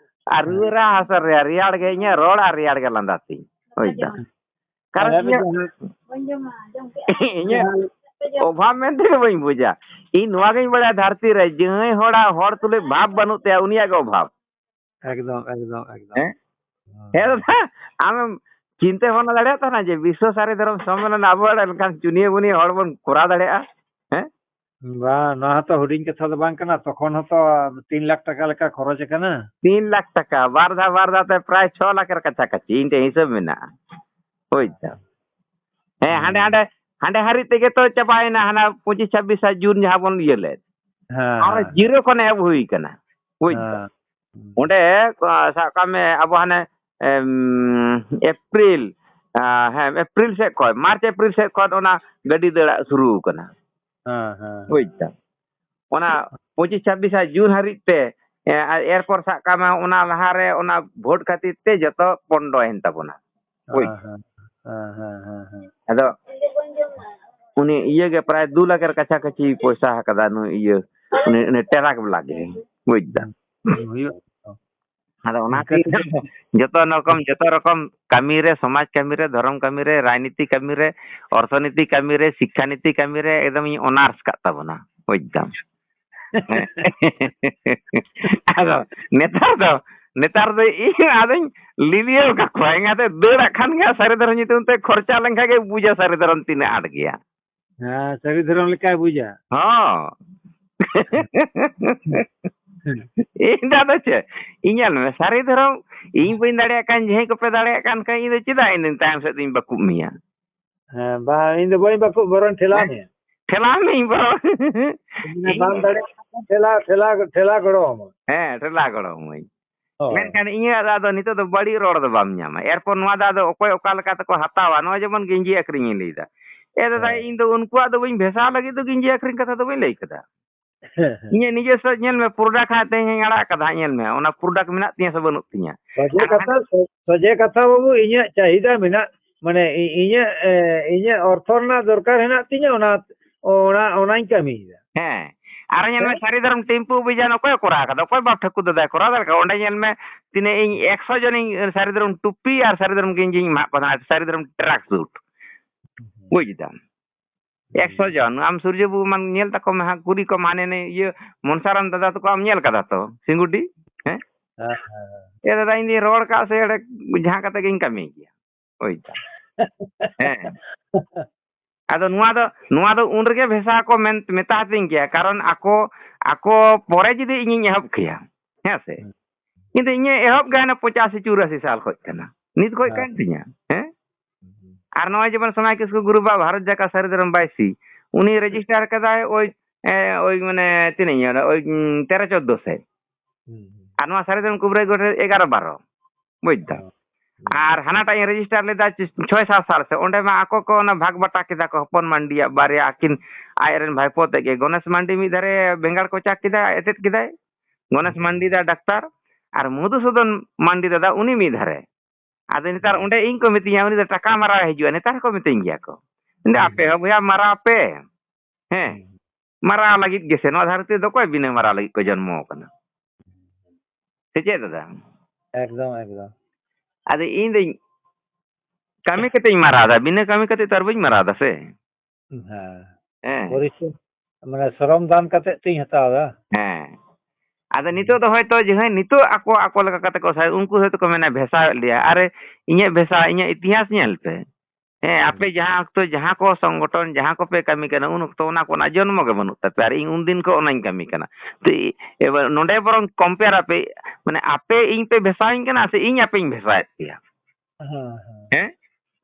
ᱟᱨ ᱨᱩᱣᱟᱹ ᱨᱮᱦᱚᱸ, ᱦᱟᱹᱥᱩ ᱨᱮᱦᱚᱸ, ᱨᱮᱭᱟᱲ ᱜᱮ ᱤᱧᱟᱹᱜ ᱨᱚᱲ ᱟᱨ ᱨᱮᱭᱟᱲ ᱜᱮ ᱞᱟᱸᱫᱟ ᱛᱤᱧ, ᱵᱩᱡᱽ ᱫᱟᱢ᱾ ᱠᱟᱨᱚᱱ ᱟᱨ ᱤᱧᱟᱹᱜ, ᱡᱟᱦᱟᱸ ᱤᱧᱟᱹᱜ ᱚᱵᱷᱟᱵ ᱢᱮᱱᱛᱮ ᱫᱚ ᱵᱟᱹᱧ ᱵᱩᱡᱟ᱾ ᱤᱧ ᱱᱚᱣᱟ ᱜᱤᱧ ᱵᱟᱲᱟᱭᱟ, ᱫᱷᱟᱹᱨᱛᱤ ᱨᱮ ᱡᱟᱦᱟᱸᱭ ᱦᱚᱲᱟᱜ ᱦᱚᱲ ᱛᱩᱞᱩᱡ ᱵᱷᱟᱵᱽ ᱵᱟᱹᱱᱩᱜ ᱛᱟᱭᱟ, ᱩᱱᱤᱭᱟᱜ ᱜᱮ ᱚᱵᱷᱟᱵᱽ᱾ ᱮᱠᱫᱚᱢ, ᱮᱠᱫᱚᱢ, ᱮᱠᱫᱚᱢ᱾ ᱦᱮᱸ? ᱦᱮᱸ ᱫᱟᱫᱟ, ᱟᱢᱮᱢ ᱪᱤᱱᱛᱟᱹ ᱵᱷᱟᱵᱽᱱᱟ ᱫᱟᱲᱮᱭᱟᱜ ᱛᱟᱦᱮᱱᱟ ᱡᱮ ᱵᱤᱥᱥᱚ ᱥᱟᱹᱨᱤ ᱫᱷᱚᱨᱚᱢ ᱥᱚᱢᱢᱮᱞᱚᱱ ᱟᱵᱚ ᱮᱱᱠᱷᱟᱱ ᱪᱩᱱᱤᱭᱟᱹ ᱵᱩᱱᱤᱭᱟᱹ ᱦᱚᱲ ᱵᱚᱱ ᱠᱚᱨᱟᱣ ᱫᱟᱲᱮᱭᱟᱜᱼᱟ? ᱦᱮᱸ? ᱵᱟᱝ, ᱱᱚᱣᱟ ᱦᱚᱸᱛᱚ ᱦᱩᱰᱤᱧ ᱠᱟᱛᱷᱟ ᱫᱚ ᱵᱟᱝ ᱠᱟᱱᱟ᱾ ᱛᱚᱠᱷᱚᱱ ᱦᱚᱸᱛᱚ ᱛᱤᱱ ᱞᱟᱠᱷ ᱴᱟᱠᱟ ᱞᱮᱠᱟ ᱠᱷᱚᱨᱚᱪ ᱟᱠᱟᱱᱟ᱾ ᱛᱤᱱ ᱞᱟᱠᱷ ᱴᱟᱠᱟ, ᱵᱟᱨ ᱫᱷᱟᱣ ᱵᱟᱨ ᱫᱷᱟᱣ ᱛᱮ ᱯᱨᱟᱭ ᱪᱷᱚ ᱞᱟᱠᱷ ᱠᱟᱪᱷᱟ ᱠᱟᱪᱷᱤ ᱤᱧ ᱴᱷᱮᱱ ᱦᱤᱥᱟᱹᱵ ᱢᱮᱱᱟᱜᱼᱟ᱾ ᱵᱩᱡᱽ ᱫᱟᱢ? ᱦᱮᱸ, ᱦᱟᱸᱰᱮ ᱦᱟᱸᱰᱮ ᱦᱟᱸᱰᱮ ᱦᱟᱹᱨᱤᱡ ᱛᱮᱜᱮ ᱛᱚ ᱪᱟᱵᱟᱭᱮᱱᱟ, ᱦᱟᱱᱟ ᱯᱚᱸᱪᱤᱥ ᱪᱷᱟᱵᱵᱤᱥ ᱡᱩᱱ ᱡᱟᱦᱟᱸ ᱵᱚᱱ ᱤᱭᱟᱹ ᱞᱮᱫ᱾ ᱦᱮᱸ, ᱟᱨ ᱦᱮᱸ᱾ ᱡᱤᱨᱳ ᱠᱷᱚᱱ ᱮᱦᱚᱵ ᱦᱩᱭ ᱠᱟᱱᱟ᱾ ᱵᱩᱡᱽ ᱫᱟᱢ? ᱦᱮᱸ᱾ ᱚᱸᱰᱮ, ᱟ, ᱥᱟᱵ ᱠᱟᱜ ᱢᱮ, ᱟᱵᱚ ᱦᱟᱱᱮ, ᱮᱢ, ᱮᱯᱨᱤᱞ, ᱟ, ᱦᱮᱸ, ᱮᱯᱨᱤᱞ ᱥᱮᱫ ᱠᱷᱚᱱ, ᱢᱟᱨᱪ ᱮᱯᱨᱤᱞ ᱥᱮᱫ ᱠᱷᱚᱱ ᱚᱱᱟ ᱜᱟᱹᱰᱤ ᱫᱟᱹᱲᱟᱜ ᱥᱩᱨᱩ ᱠᱟᱱᱟ᱾ ᱦᱮᱸ, ᱦᱮᱸ᱾ ᱵᱩᱡᱽ ᱫᱟᱢ? ᱚᱱᱟ ᱯᱚᱸᱪᱤᱥ ᱪᱷᱟᱵᱵᱤᱥ ᱟᱨ ᱡᱩᱱ ᱦᱟᱹᱨᱤᱡ ᱛᱮ, ᱮ, ᱟᱨ ᱮᱨᱯᱚᱨ ᱥᱟᱵ ᱠᱟᱜ ᱢᱮ, ᱚᱱᱟ ᱞᱟᱦᱟᱨᱮ ᱚᱱᱟ ᱵᱷᱳᱴ ᱠᱷᱟᱹᱛᱤᱨ ᱛᱮ ᱡᱚᱛᱚ ᱯᱚᱱᱰᱚᱭᱮᱱ ᱛᱟᱵᱚᱱᱟ᱾ ᱵᱩᱡᱽ? ᱦᱮᱸ, ᱦᱮᱸ, ᱦᱮᱸ, ᱦᱮᱸ, ᱦᱮᱸ᱾ ᱟᱫᱚ ᱩᱱᱤ ᱤᱭᱟᱹ ᱜᱮ ᱯᱨᱟᱭ ᱫᱩ ᱞᱟᱠᱷ ᱮᱨ ᱠᱟᱪᱷᱟ ᱠᱟᱪᱷᱤ ᱯᱚᱭᱥᱟ ᱟᱠᱟᱫᱟ ᱱᱩᱭ ᱤᱭᱟᱹ, ᱩᱱᱤ, ᱩᱱᱤ ᱴᱮᱨᱟᱠ ᱵᱟᱞᱟ ᱜᱮ᱾ ᱵᱩᱡᱽ ᱫᱟᱢ? ᱦᱩᱸ, ᱦᱩᱭᱩᱜ᱾ ᱟᱫᱚ ᱚᱱᱟ ᱤᱱᱠᱟᱹ ᱛᱮᱜᱮ ᱛᱮᱜᱮ ᱡᱚᱛᱚ ᱨᱚᱠᱚᱢ, ᱡᱚᱛᱚ ᱨᱚᱠᱚᱢ ᱠᱟᱹᱢᱤ ᱨᱮ, ᱥᱚᱢᱟᱡᱽ ᱠᱟᱹᱢᱤ ᱨᱮ, ᱫᱷᱚᱨᱚᱢ ᱠᱟᱹᱢᱤ ᱨᱮ, ᱨᱟᱡᱽᱱᱤᱛᱤ ᱠᱟᱹᱢᱤ ᱨᱮ, ᱚᱨᱛᱷᱚᱱᱤᱛᱤ ᱠᱟᱹᱢᱤ ᱨᱮ, ᱥᱤᱠᱠᱷᱟ ᱱᱤᱛᱤ ᱠᱟᱹᱢᱤ ᱨᱮ ᱮᱠᱫᱚᱢ ᱤᱧ ᱚᱱᱟᱨᱥ ᱠᱟᱜ ᱛᱟᱵᱚᱱᱟ, ᱵᱩᱡᱽ ᱫᱟᱢ᱾ ᱦᱮᱸ᱾ ᱟᱫᱚ ᱱᱮᱛᱟᱨ ᱫᱚ, ᱱᱮᱛᱟᱨ ᱫᱚ ᱤᱧ ᱟᱫᱚᱧ ᱞᱤᱞᱤᱭᱟᱹᱣ ᱠᱟᱠᱚᱣᱟ, ᱮᱸᱜᱟᱛᱮ ᱫᱟᱹᱲᱟᱜ ᱠᱷᱟᱱ ᱜᱮ ᱥᱟᱹᱨᱤ ᱫᱷᱚᱨᱚᱢ ᱧᱩᱛᱩᱢ ᱛᱮ ᱠᱷᱚᱨᱪᱟ ᱞᱮᱱᱠᱷᱟᱱ ᱜᱮ ᱵᱩᱡᱟ ᱥᱟᱹᱨᱤ ᱫᱷᱚᱨᱚᱢ ᱛᱤᱱᱟᱹᱜ ᱟᱸᱴ ᱜᱮᱭᱟ᱾ ᱦᱮᱸ, ᱥᱟᱹᱨᱤ ᱫᱷᱚᱨᱚᱢ ᱞᱮᱠᱟᱭ ᱵᱩᱡᱟ᱾ ᱦᱚᱸ᱾ ᱤᱧ ᱫᱚ ᱟᱫᱚ ᱪᱮᱫ? ᱤᱧ ᱧᱮᱞ ᱢᱮ, ᱥᱟᱹᱨᱤ ᱫᱷᱚᱨᱚᱢ ᱤᱧ ᱵᱟᱹᱧ ᱫᱟᱲᱮᱭᱟᱜ ᱠᱟᱱ, ᱡᱟᱦᱟᱸᱭ ᱠᱚᱯᱮ ᱫᱟᱲᱮᱭᱟᱜ ᱠᱟᱱ ᱠᱷᱟᱱ, ᱤᱧ ᱫᱚ ᱪᱮᱫᱟᱜ ᱤᱧ ᱫᱚᱧ ᱛᱟᱭᱚᱢ ᱥᱮᱫ ᱫᱚᱧ ᱵᱟᱹᱠᱩᱵ ᱢᱮᱭᱟ? ᱦᱮᱸ, ᱵᱟᱝ, ᱤᱧ ᱫᱚ ᱵᱟᱹᱧ ᱵᱟᱹᱠᱩᱵ, ᱵᱚᱨᱚᱝ ᱴᱷᱮᱞᱟᱣ ᱢᱮᱭᱟ᱾ ᱴᱷᱮᱞᱟᱣ ᱢᱮᱭᱟᱹᱧ ᱵᱚᱨᱚᱝ᱾ ᱤᱧ ᱵᱟᱢ ᱫᱟᱲᱮᱭᱟᱜ ᱠᱷᱟᱱ ᱴᱷᱮᱞᱟᱣ, ᱴᱷᱮᱞᱟᱣ, ᱴᱷᱮᱞᱟᱣ ᱜᱚᱲᱚ ᱟᱢᱟ᱾ ᱦᱮᱸ, ᱴᱷᱮᱞᱟᱣ ᱜᱚᱲᱚ ᱟᱹᱢᱟᱹᱧ᱾ ᱦᱳᱭ᱾ ᱢᱮᱱᱠᱷᱟᱱ ᱤᱧᱟᱹᱜ ᱫᱚ ᱟᱫᱚ ᱱᱤᱛᱚᱜ ᱫᱚ ᱵᱟᱹᱲᱤᱡ ᱨᱚᱲ ᱫᱚ ᱵᱟᱢ ᱧᱟᱢᱟ᱾ ᱮᱨᱯᱚᱨ ᱱᱚᱣᱟ ᱫᱚ ᱟᱫᱚ ᱚᱠᱚᱭ ᱚᱠᱟ ᱞᱮᱠᱟ ᱛᱮᱠᱚ ᱦᱟᱛᱟᱣᱟ, ᱱᱚᱣᱟ ᱡᱮᱢᱚᱱ ᱜᱮᱧᱡᱤ ᱟᱹᱠᱷᱨᱤᱧ ᱤᱧ ᱞᱟᱹᱭᱫᱟ᱾ ᱮ ᱫᱟᱫᱟ, ᱦᱮᱸ᱾ ᱤᱧ ᱫᱚ ᱩᱱᱠᱩᱣᱟᱜ ᱫᱚ ᱵᱟᱹᱧ ᱵᱷᱮᱥᱟᱣ ᱞᱟᱹᱜᱤᱫ ᱫᱚ ᱜᱮᱧᱡᱤ ᱟᱹᱠᱷᱨᱤᱧ ᱠᱟᱛᱷᱟ ᱫᱚ ᱵᱟᱹᱧ ᱞᱟᱹᱭ ᱠᱟᱫᱟ᱾ ᱦᱮᱸ, ᱦᱮᱸ᱾ ᱤᱧᱟᱹᱜ ᱱᱤᱡᱮᱥᱥᱚ ᱧᱮᱞ ᱢᱮ, ᱯᱨᱚᱰᱟᱠᱴ ᱦᱟᱸᱜ ᱛᱮᱦᱮᱧ ᱤᱧ ᱟᱲᱟᱜ ᱠᱟᱫᱟ ᱦᱟᱸᱜ, ᱧᱮᱞ ᱢᱮ, ᱚᱱᱟ ᱯᱨᱚᱰᱟᱠᱴ ᱢᱮᱱᱟᱜ ᱛᱤᱧᱟ ᱥᱮ ᱵᱟᱹᱱᱩᱜ ᱛᱤᱧᱟ? ᱥᱚᱡᱷᱮ ᱟᱨ ᱠᱟᱛᱷᱟ, ᱥᱚ-, ᱥᱚᱡᱷᱮ ᱠᱟᱛᱷᱟ ᱵᱟᱹᱵᱩ, ᱤᱧᱟᱹᱜ ᱪᱟᱦᱤᱫᱟ ᱢᱮᱱᱟᱜ, ᱢᱟᱱᱮ, ᱤ-, ᱤᱧᱟᱹᱜ, ᱮ, ᱤᱧᱟᱹᱜ ᱚᱨᱛᱷᱚ ᱨᱮᱱᱟᱜ ᱫᱚᱨᱠᱟᱨ ᱦᱮᱱᱟᱜ ᱛᱤᱧᱟᱹ, ᱚᱱᱟ, ᱚᱱᱟ, ᱚᱱᱟᱧ ᱠᱟᱹᱢᱤᱭᱮᱫᱟ᱾ ᱦᱮᱸ, ᱟᱨ ᱧᱮᱞ ᱢᱮ, ᱦᱮᱸ? ᱥᱟᱹᱨᱤ ᱫᱷᱚᱨᱚᱢ ᱴᱮᱢᱯᱩ ᱚᱵᱷᱤᱡᱟᱱ ᱚᱠᱚᱭ ᱠᱚᱨᱟᱣ ᱠᱟᱫᱟ? ᱚᱠᱚᱭ ᱵᱟᱯ ᱴᱷᱟᱹᱠᱩᱨ ᱫᱟᱫᱟᱭ ᱠᱚᱨᱟᱣ ᱫᱟᱲᱮ ᱠᱟᱫᱟ? ᱚᱸᱰᱮ ᱧᱮᱞ ᱢᱮ, ᱛᱤᱱᱟᱹᱜ ᱤᱧ ᱮᱠᱥᱚ ᱡᱚᱱᱤᱧ ᱥᱟᱹᱨᱤ ᱫᱷᱚᱨᱚᱢ ᱴᱩᱯᱤ ᱟᱨ ᱥᱟᱹᱨᱤ ᱫᱷᱚᱨᱚᱢ ᱜᱮᱧᱡᱤᱧ ᱮᱢᱟᱜ ᱠᱚ ᱛᱟᱦᱮᱱᱟ, ᱥᱟᱹᱨᱤ ᱫᱷᱚᱨᱚᱢ ᱴᱨᱟᱠ ᱥᱩᱴ᱾ ᱵᱩᱡᱽ ᱫᱟᱢ? ᱮᱠᱥᱚ ᱡᱚᱱ᱾ ᱟᱢ ᱥᱩᱨᱡᱚ ᱵᱟᱹᱵᱩ ᱢᱟ ᱧᱮᱞ ᱛᱟᱠᱚ ᱢᱮ ᱦᱟᱸᱜ, ᱠᱩᱲᱤ ᱠᱚ ᱢᱟᱱᱮ ᱱᱮ ᱤᱭᱟᱹ ᱢᱚᱱᱥᱟᱨᱟᱢ ᱫᱟᱫᱟ ᱛᱟᱠᱚ ᱟᱢ ᱧᱮᱞ ᱠᱟᱫᱟ ᱛᱚ, ᱥᱤᱝᱜᱩᱰᱤ? ᱦᱮᱸ? ᱦᱮᱸ, ᱦᱮᱸ, ᱦᱮᱸ᱾ ᱮ ᱫᱟᱫᱟ, ᱤᱧ ᱫᱩᱧ ᱨᱚᱲ ᱠᱟᱜ ᱥᱮ ᱮᱲᱮ ᱡᱟᱦᱟᱸ ᱠᱟᱛᱮ ᱜᱤᱧ ᱠᱟᱹᱢᱤ ᱜᱮᱭᱟ᱾ ᱦᱳᱭ ᱛᱚ᱾ ᱦᱮᱸ᱾ ᱟᱫᱚ ᱱᱚᱣᱟ ᱫᱚ, ᱱᱚᱣᱟ ᱫᱚ ᱩᱱ ᱨᱮᱜᱮ ᱵᱷᱮᱥᱟ ᱠᱚ ᱢᱮᱱ, ᱢᱮᱛᱟ ᱦᱟᱹᱛᱤᱧ ᱜᱮᱭᱟ, ᱠᱟᱨᱚᱱ ᱟᱠᱚ, ᱟᱠᱚ ᱯᱚᱨᱮ ᱡᱩᱫᱤ ᱤᱧᱤᱧ ᱮᱦᱚᱵ ᱠᱮᱭᱟ, ᱦᱮᱸ ᱥᱮ? ᱦᱩᱸ᱾ ᱠᱤᱱᱛᱩ ᱤᱧᱤᱧ ᱮᱦᱚᱵ ᱜᱮᱭᱟ ᱚᱱᱟ ᱯᱚᱸᱪᱟᱥᱤ ᱪᱩᱨᱟᱥᱤ ᱥᱟᱞ ᱠᱷᱚᱡ ᱠᱟᱱᱟ, ᱱᱤᱛ ᱠᱷᱚᱡ ᱦᱮᱸ᱾ ᱠᱟᱱ ᱛᱤᱧᱟ, ᱦᱮᱸ? ᱦᱩᱸ᱾ ᱟᱨ ᱱᱚᱜᱼᱚᱭ ᱡᱮᱢᱚᱱ ᱥᱚᱢᱟᱭ ᱠᱤᱥᱠᱩ ᱜᱩᱨᱩ ᱵᱟᱵᱟ ᱵᱷᱟᱨᱚᱛ ᱡᱟᱠᱟᱛ ᱥᱟᱹᱨᱤ ᱫᱷᱚᱨᱚᱢ ᱵᱟᱭᱥᱤ, ᱩᱱᱤ ᱨᱮᱡᱤᱥᱴᱟᱨ ᱠᱟᱫᱟᱭ ᱳᱭ, ᱮ, ᱳᱭ ᱢᱟᱱᱮ ᱛᱤᱱᱟᱹᱜ ᱤᱧ ᱞᱟᱹᱭᱟ, ᱳᱭ, ᱩᱸ, ᱛᱮᱨᱚ ᱪᱳᱫᱽᱫᱳ ᱥᱮᱫ᱾ ᱦᱩᱸ, ᱦᱩᱸ᱾ ᱟᱨ ᱱᱚᱣᱟ ᱥᱟᱹᱨᱤ ᱫᱷᱚᱨᱚᱢ ᱠᱩᱵᱨᱟᱹᱭ ᱜᱚᱴ ᱨᱮ ᱮᱜᱟᱨᱚ ᱵᱟᱨᱚ, ᱵᱩᱡᱽ ᱫᱟᱢ? ᱦᱩᱸ᱾ ᱟᱨ ᱦᱟᱱᱟᱴᱟᱜ ᱤᱧ ᱨᱮᱡᱤᱥᱴᱟᱨ ᱞᱮᱫᱟ ᱪᱷᱚᱭ ᱥᱟᱛ ᱥᱟᱞ ᱥᱮᱫ, ᱚᱸᱰᱮ ᱢᱟ ᱟᱠᱚ ᱠᱚ ᱚᱱᱟ ᱵᱷᱟᱜᱽ ᱵᱟᱴᱟ ᱠᱮᱫᱟ ᱠᱚ, ᱦᱚᱯᱚᱱ ᱢᱟᱱᱰᱤᱭᱟᱜ ᱵᱟᱨᱭᱟ, ᱟᱹᱠᱤᱱ ᱟᱡ ᱨᱮᱱ ᱵᱷᱟᱭᱯᱳ ᱛᱮᱫ ᱜᱮ, ᱜᱚᱱᱮᱥ ᱢᱟᱱᱰᱤ ᱢᱤᱫ ᱫᱷᱟᱨᱮ ᱵᱮᱸᱜᱟᱲ ᱠᱚᱪᱟ ᱠᱮᱫᱟ, ᱮᱴᱮᱫ ᱠᱮᱫᱟᱭ, ᱜᱚᱱᱮᱥ ᱦᱩᱸ᱾ ᱢᱟᱱᱰᱤ ᱫᱟ ᱰᱟᱠᱛᱟᱨ, ᱟᱨ ᱢᱚᱫᱷᱩᱥᱩᱫᱚᱱ ᱢᱟᱱᱰᱤ ᱫᱟᱫᱟ ᱩᱱᱤ ᱢᱤᱫ ᱫᱷᱟᱨᱮ᱾ ᱟᱫᱚ ᱱᱮᱛᱟᱨ ᱦᱩᱸ᱾ ᱚᱸᱰᱮ ᱤᱧ ᱠᱚ ᱢᱤᱛᱟᱹᱧᱟ, "ᱩᱱᱤ ᱫᱚ ᱴᱟᱠᱟ ᱢᱟᱨᱟᱣ ᱦᱤᱡᱩᱜᱼᱟ", ᱱᱮᱛᱟᱨ ᱦᱚᱸᱠᱚ ᱢᱤᱛᱟᱹᱧ ᱜᱮᱭᱟ ᱠᱚ᱾ ᱢᱮᱱᱫᱟ, ᱦᱩᱸ, "ᱟᱯᱮ ᱦᱩᱸ᱾ ᱦᱚᱸ ᱵᱚᱭᱦᱟ ᱢᱟᱨᱟᱣ ᱯᱮ, ᱦᱮᱸ, ᱦᱩᱸ᱾ ᱢᱟᱨᱟᱣ ᱞᱟᱹᱜᱤᱫ ᱜᱮᱥᱮ, ᱱᱚᱣᱟ ᱫᱷᱟᱹᱨᱛᱤ ᱨᱮᱫᱚ ᱚᱠᱚᱭ ᱵᱤᱱᱟᱹ ᱢᱟᱨᱟᱣ ᱞᱟᱹᱜᱤᱫ ᱠᱚ ᱡᱚᱱᱢᱚ ᱟᱠᱟᱱᱟ?" ᱥᱮ ᱪᱮᱫ ᱫᱟᱫᱟ? ᱮᱠᱫᱚᱢ, ᱮᱠᱫᱚᱢ᱾ ᱟᱫᱚ ᱤᱧ ᱫᱚᱧ ᱠᱟᱹᱢᱤ ᱠᱟᱛᱮᱧ ᱢᱟᱨᱟᱣ ᱮᱫᱟ, ᱵᱤᱱᱟᱹ ᱠᱟᱹᱢᱤ ᱠᱟᱛᱮ ᱛᱚ ᱟᱨ ᱵᱟᱹᱧ ᱢᱟᱨᱟᱣ ᱮᱫᱟ ᱥᱮ᱾ ᱦᱮᱸ᱾ ᱦᱮᱸ᱾ ᱯᱚᱨᱤᱥᱨᱚᱢ, ᱢᱟᱱᱮ ᱥᱨᱚᱢ ᱫᱟᱱ ᱠᱟᱛᱮ ᱛᱤᱧ ᱦᱟᱛᱟᱣ ᱮᱫᱟ᱾ ᱦᱮᱸ᱾ ᱟᱫᱚ ᱦᱩᱸ᱾ ᱱᱤᱛᱚᱜ ᱫᱚ ᱦᱚᱭᱛᱚ ᱡᱟᱦᱟᱸᱭ ᱱᱤᱛᱚᱜ ᱟᱠᱚ, ᱟᱠᱚ ᱞᱮᱠᱟ ᱠᱟᱛᱮ ᱠᱚ ᱥᱟᱭ-, ᱩᱱᱠᱩ ᱦᱚᱭᱛᱚ ᱠᱚ ᱢᱮᱱᱟ ᱵᱷᱮᱥᱟᱣᱮᱫ ᱞᱮᱭᱟ᱾ ᱟᱨᱮ, ᱤᱧᱟᱹᱜ ᱵᱷᱮᱥᱟ, ᱤᱧᱟᱹᱜ ᱤᱛᱤᱦᱟᱥ ᱧᱮᱞ ᱯᱮ᱾ ᱦᱮᱸ, ᱟᱯᱮ ᱦᱩᱸ᱾ ᱡᱟᱦᱟᱸ ᱚᱠᱛᱚ ᱡᱟᱦᱟᱸ ᱠᱚ ᱥᱚᱝᱜᱚᱴᱷᱚᱱ, ᱡᱟᱦᱟᱸ ᱠᱚᱯᱮ ᱠᱟᱹᱢᱤ ᱠᱟᱱᱟ, ᱩᱱ ᱚᱠᱛᱚ ᱚᱱᱟ ᱠᱚ ᱨᱮᱱᱟᱜ ᱡᱚᱱᱢᱚ ᱜᱮ ᱵᱟᱹᱱᱩᱜ ᱛᱟᱯᱮᱭᱟ᱾ ᱟᱨ ᱤᱧ ᱩᱱᱫᱤᱱ ᱠᱷᱚᱱ ᱚᱱᱟᱧ ᱠᱟᱹᱢᱤ ᱠᱟᱱᱟ᱾ ᱛᱚ, ᱤ-, ᱮᱵᱟᱨ ᱱᱚᱰᱮ ᱵᱚᱨᱚᱝ compare ᱟᱯᱮ, ᱢᱟᱱᱮ ᱟᱯᱮ ᱤᱧ ᱯᱮ ᱵᱷᱮᱥᱟᱣᱤᱧ ᱠᱟᱱᱟ ᱥᱮ ᱤᱧ ᱟᱯᱮᱧ ᱵᱷᱮᱥᱟᱭᱮᱫ ᱯᱮᱭᱟ? ᱦᱮᱸ, ᱦᱮᱸ᱾ ᱦᱮᱸ?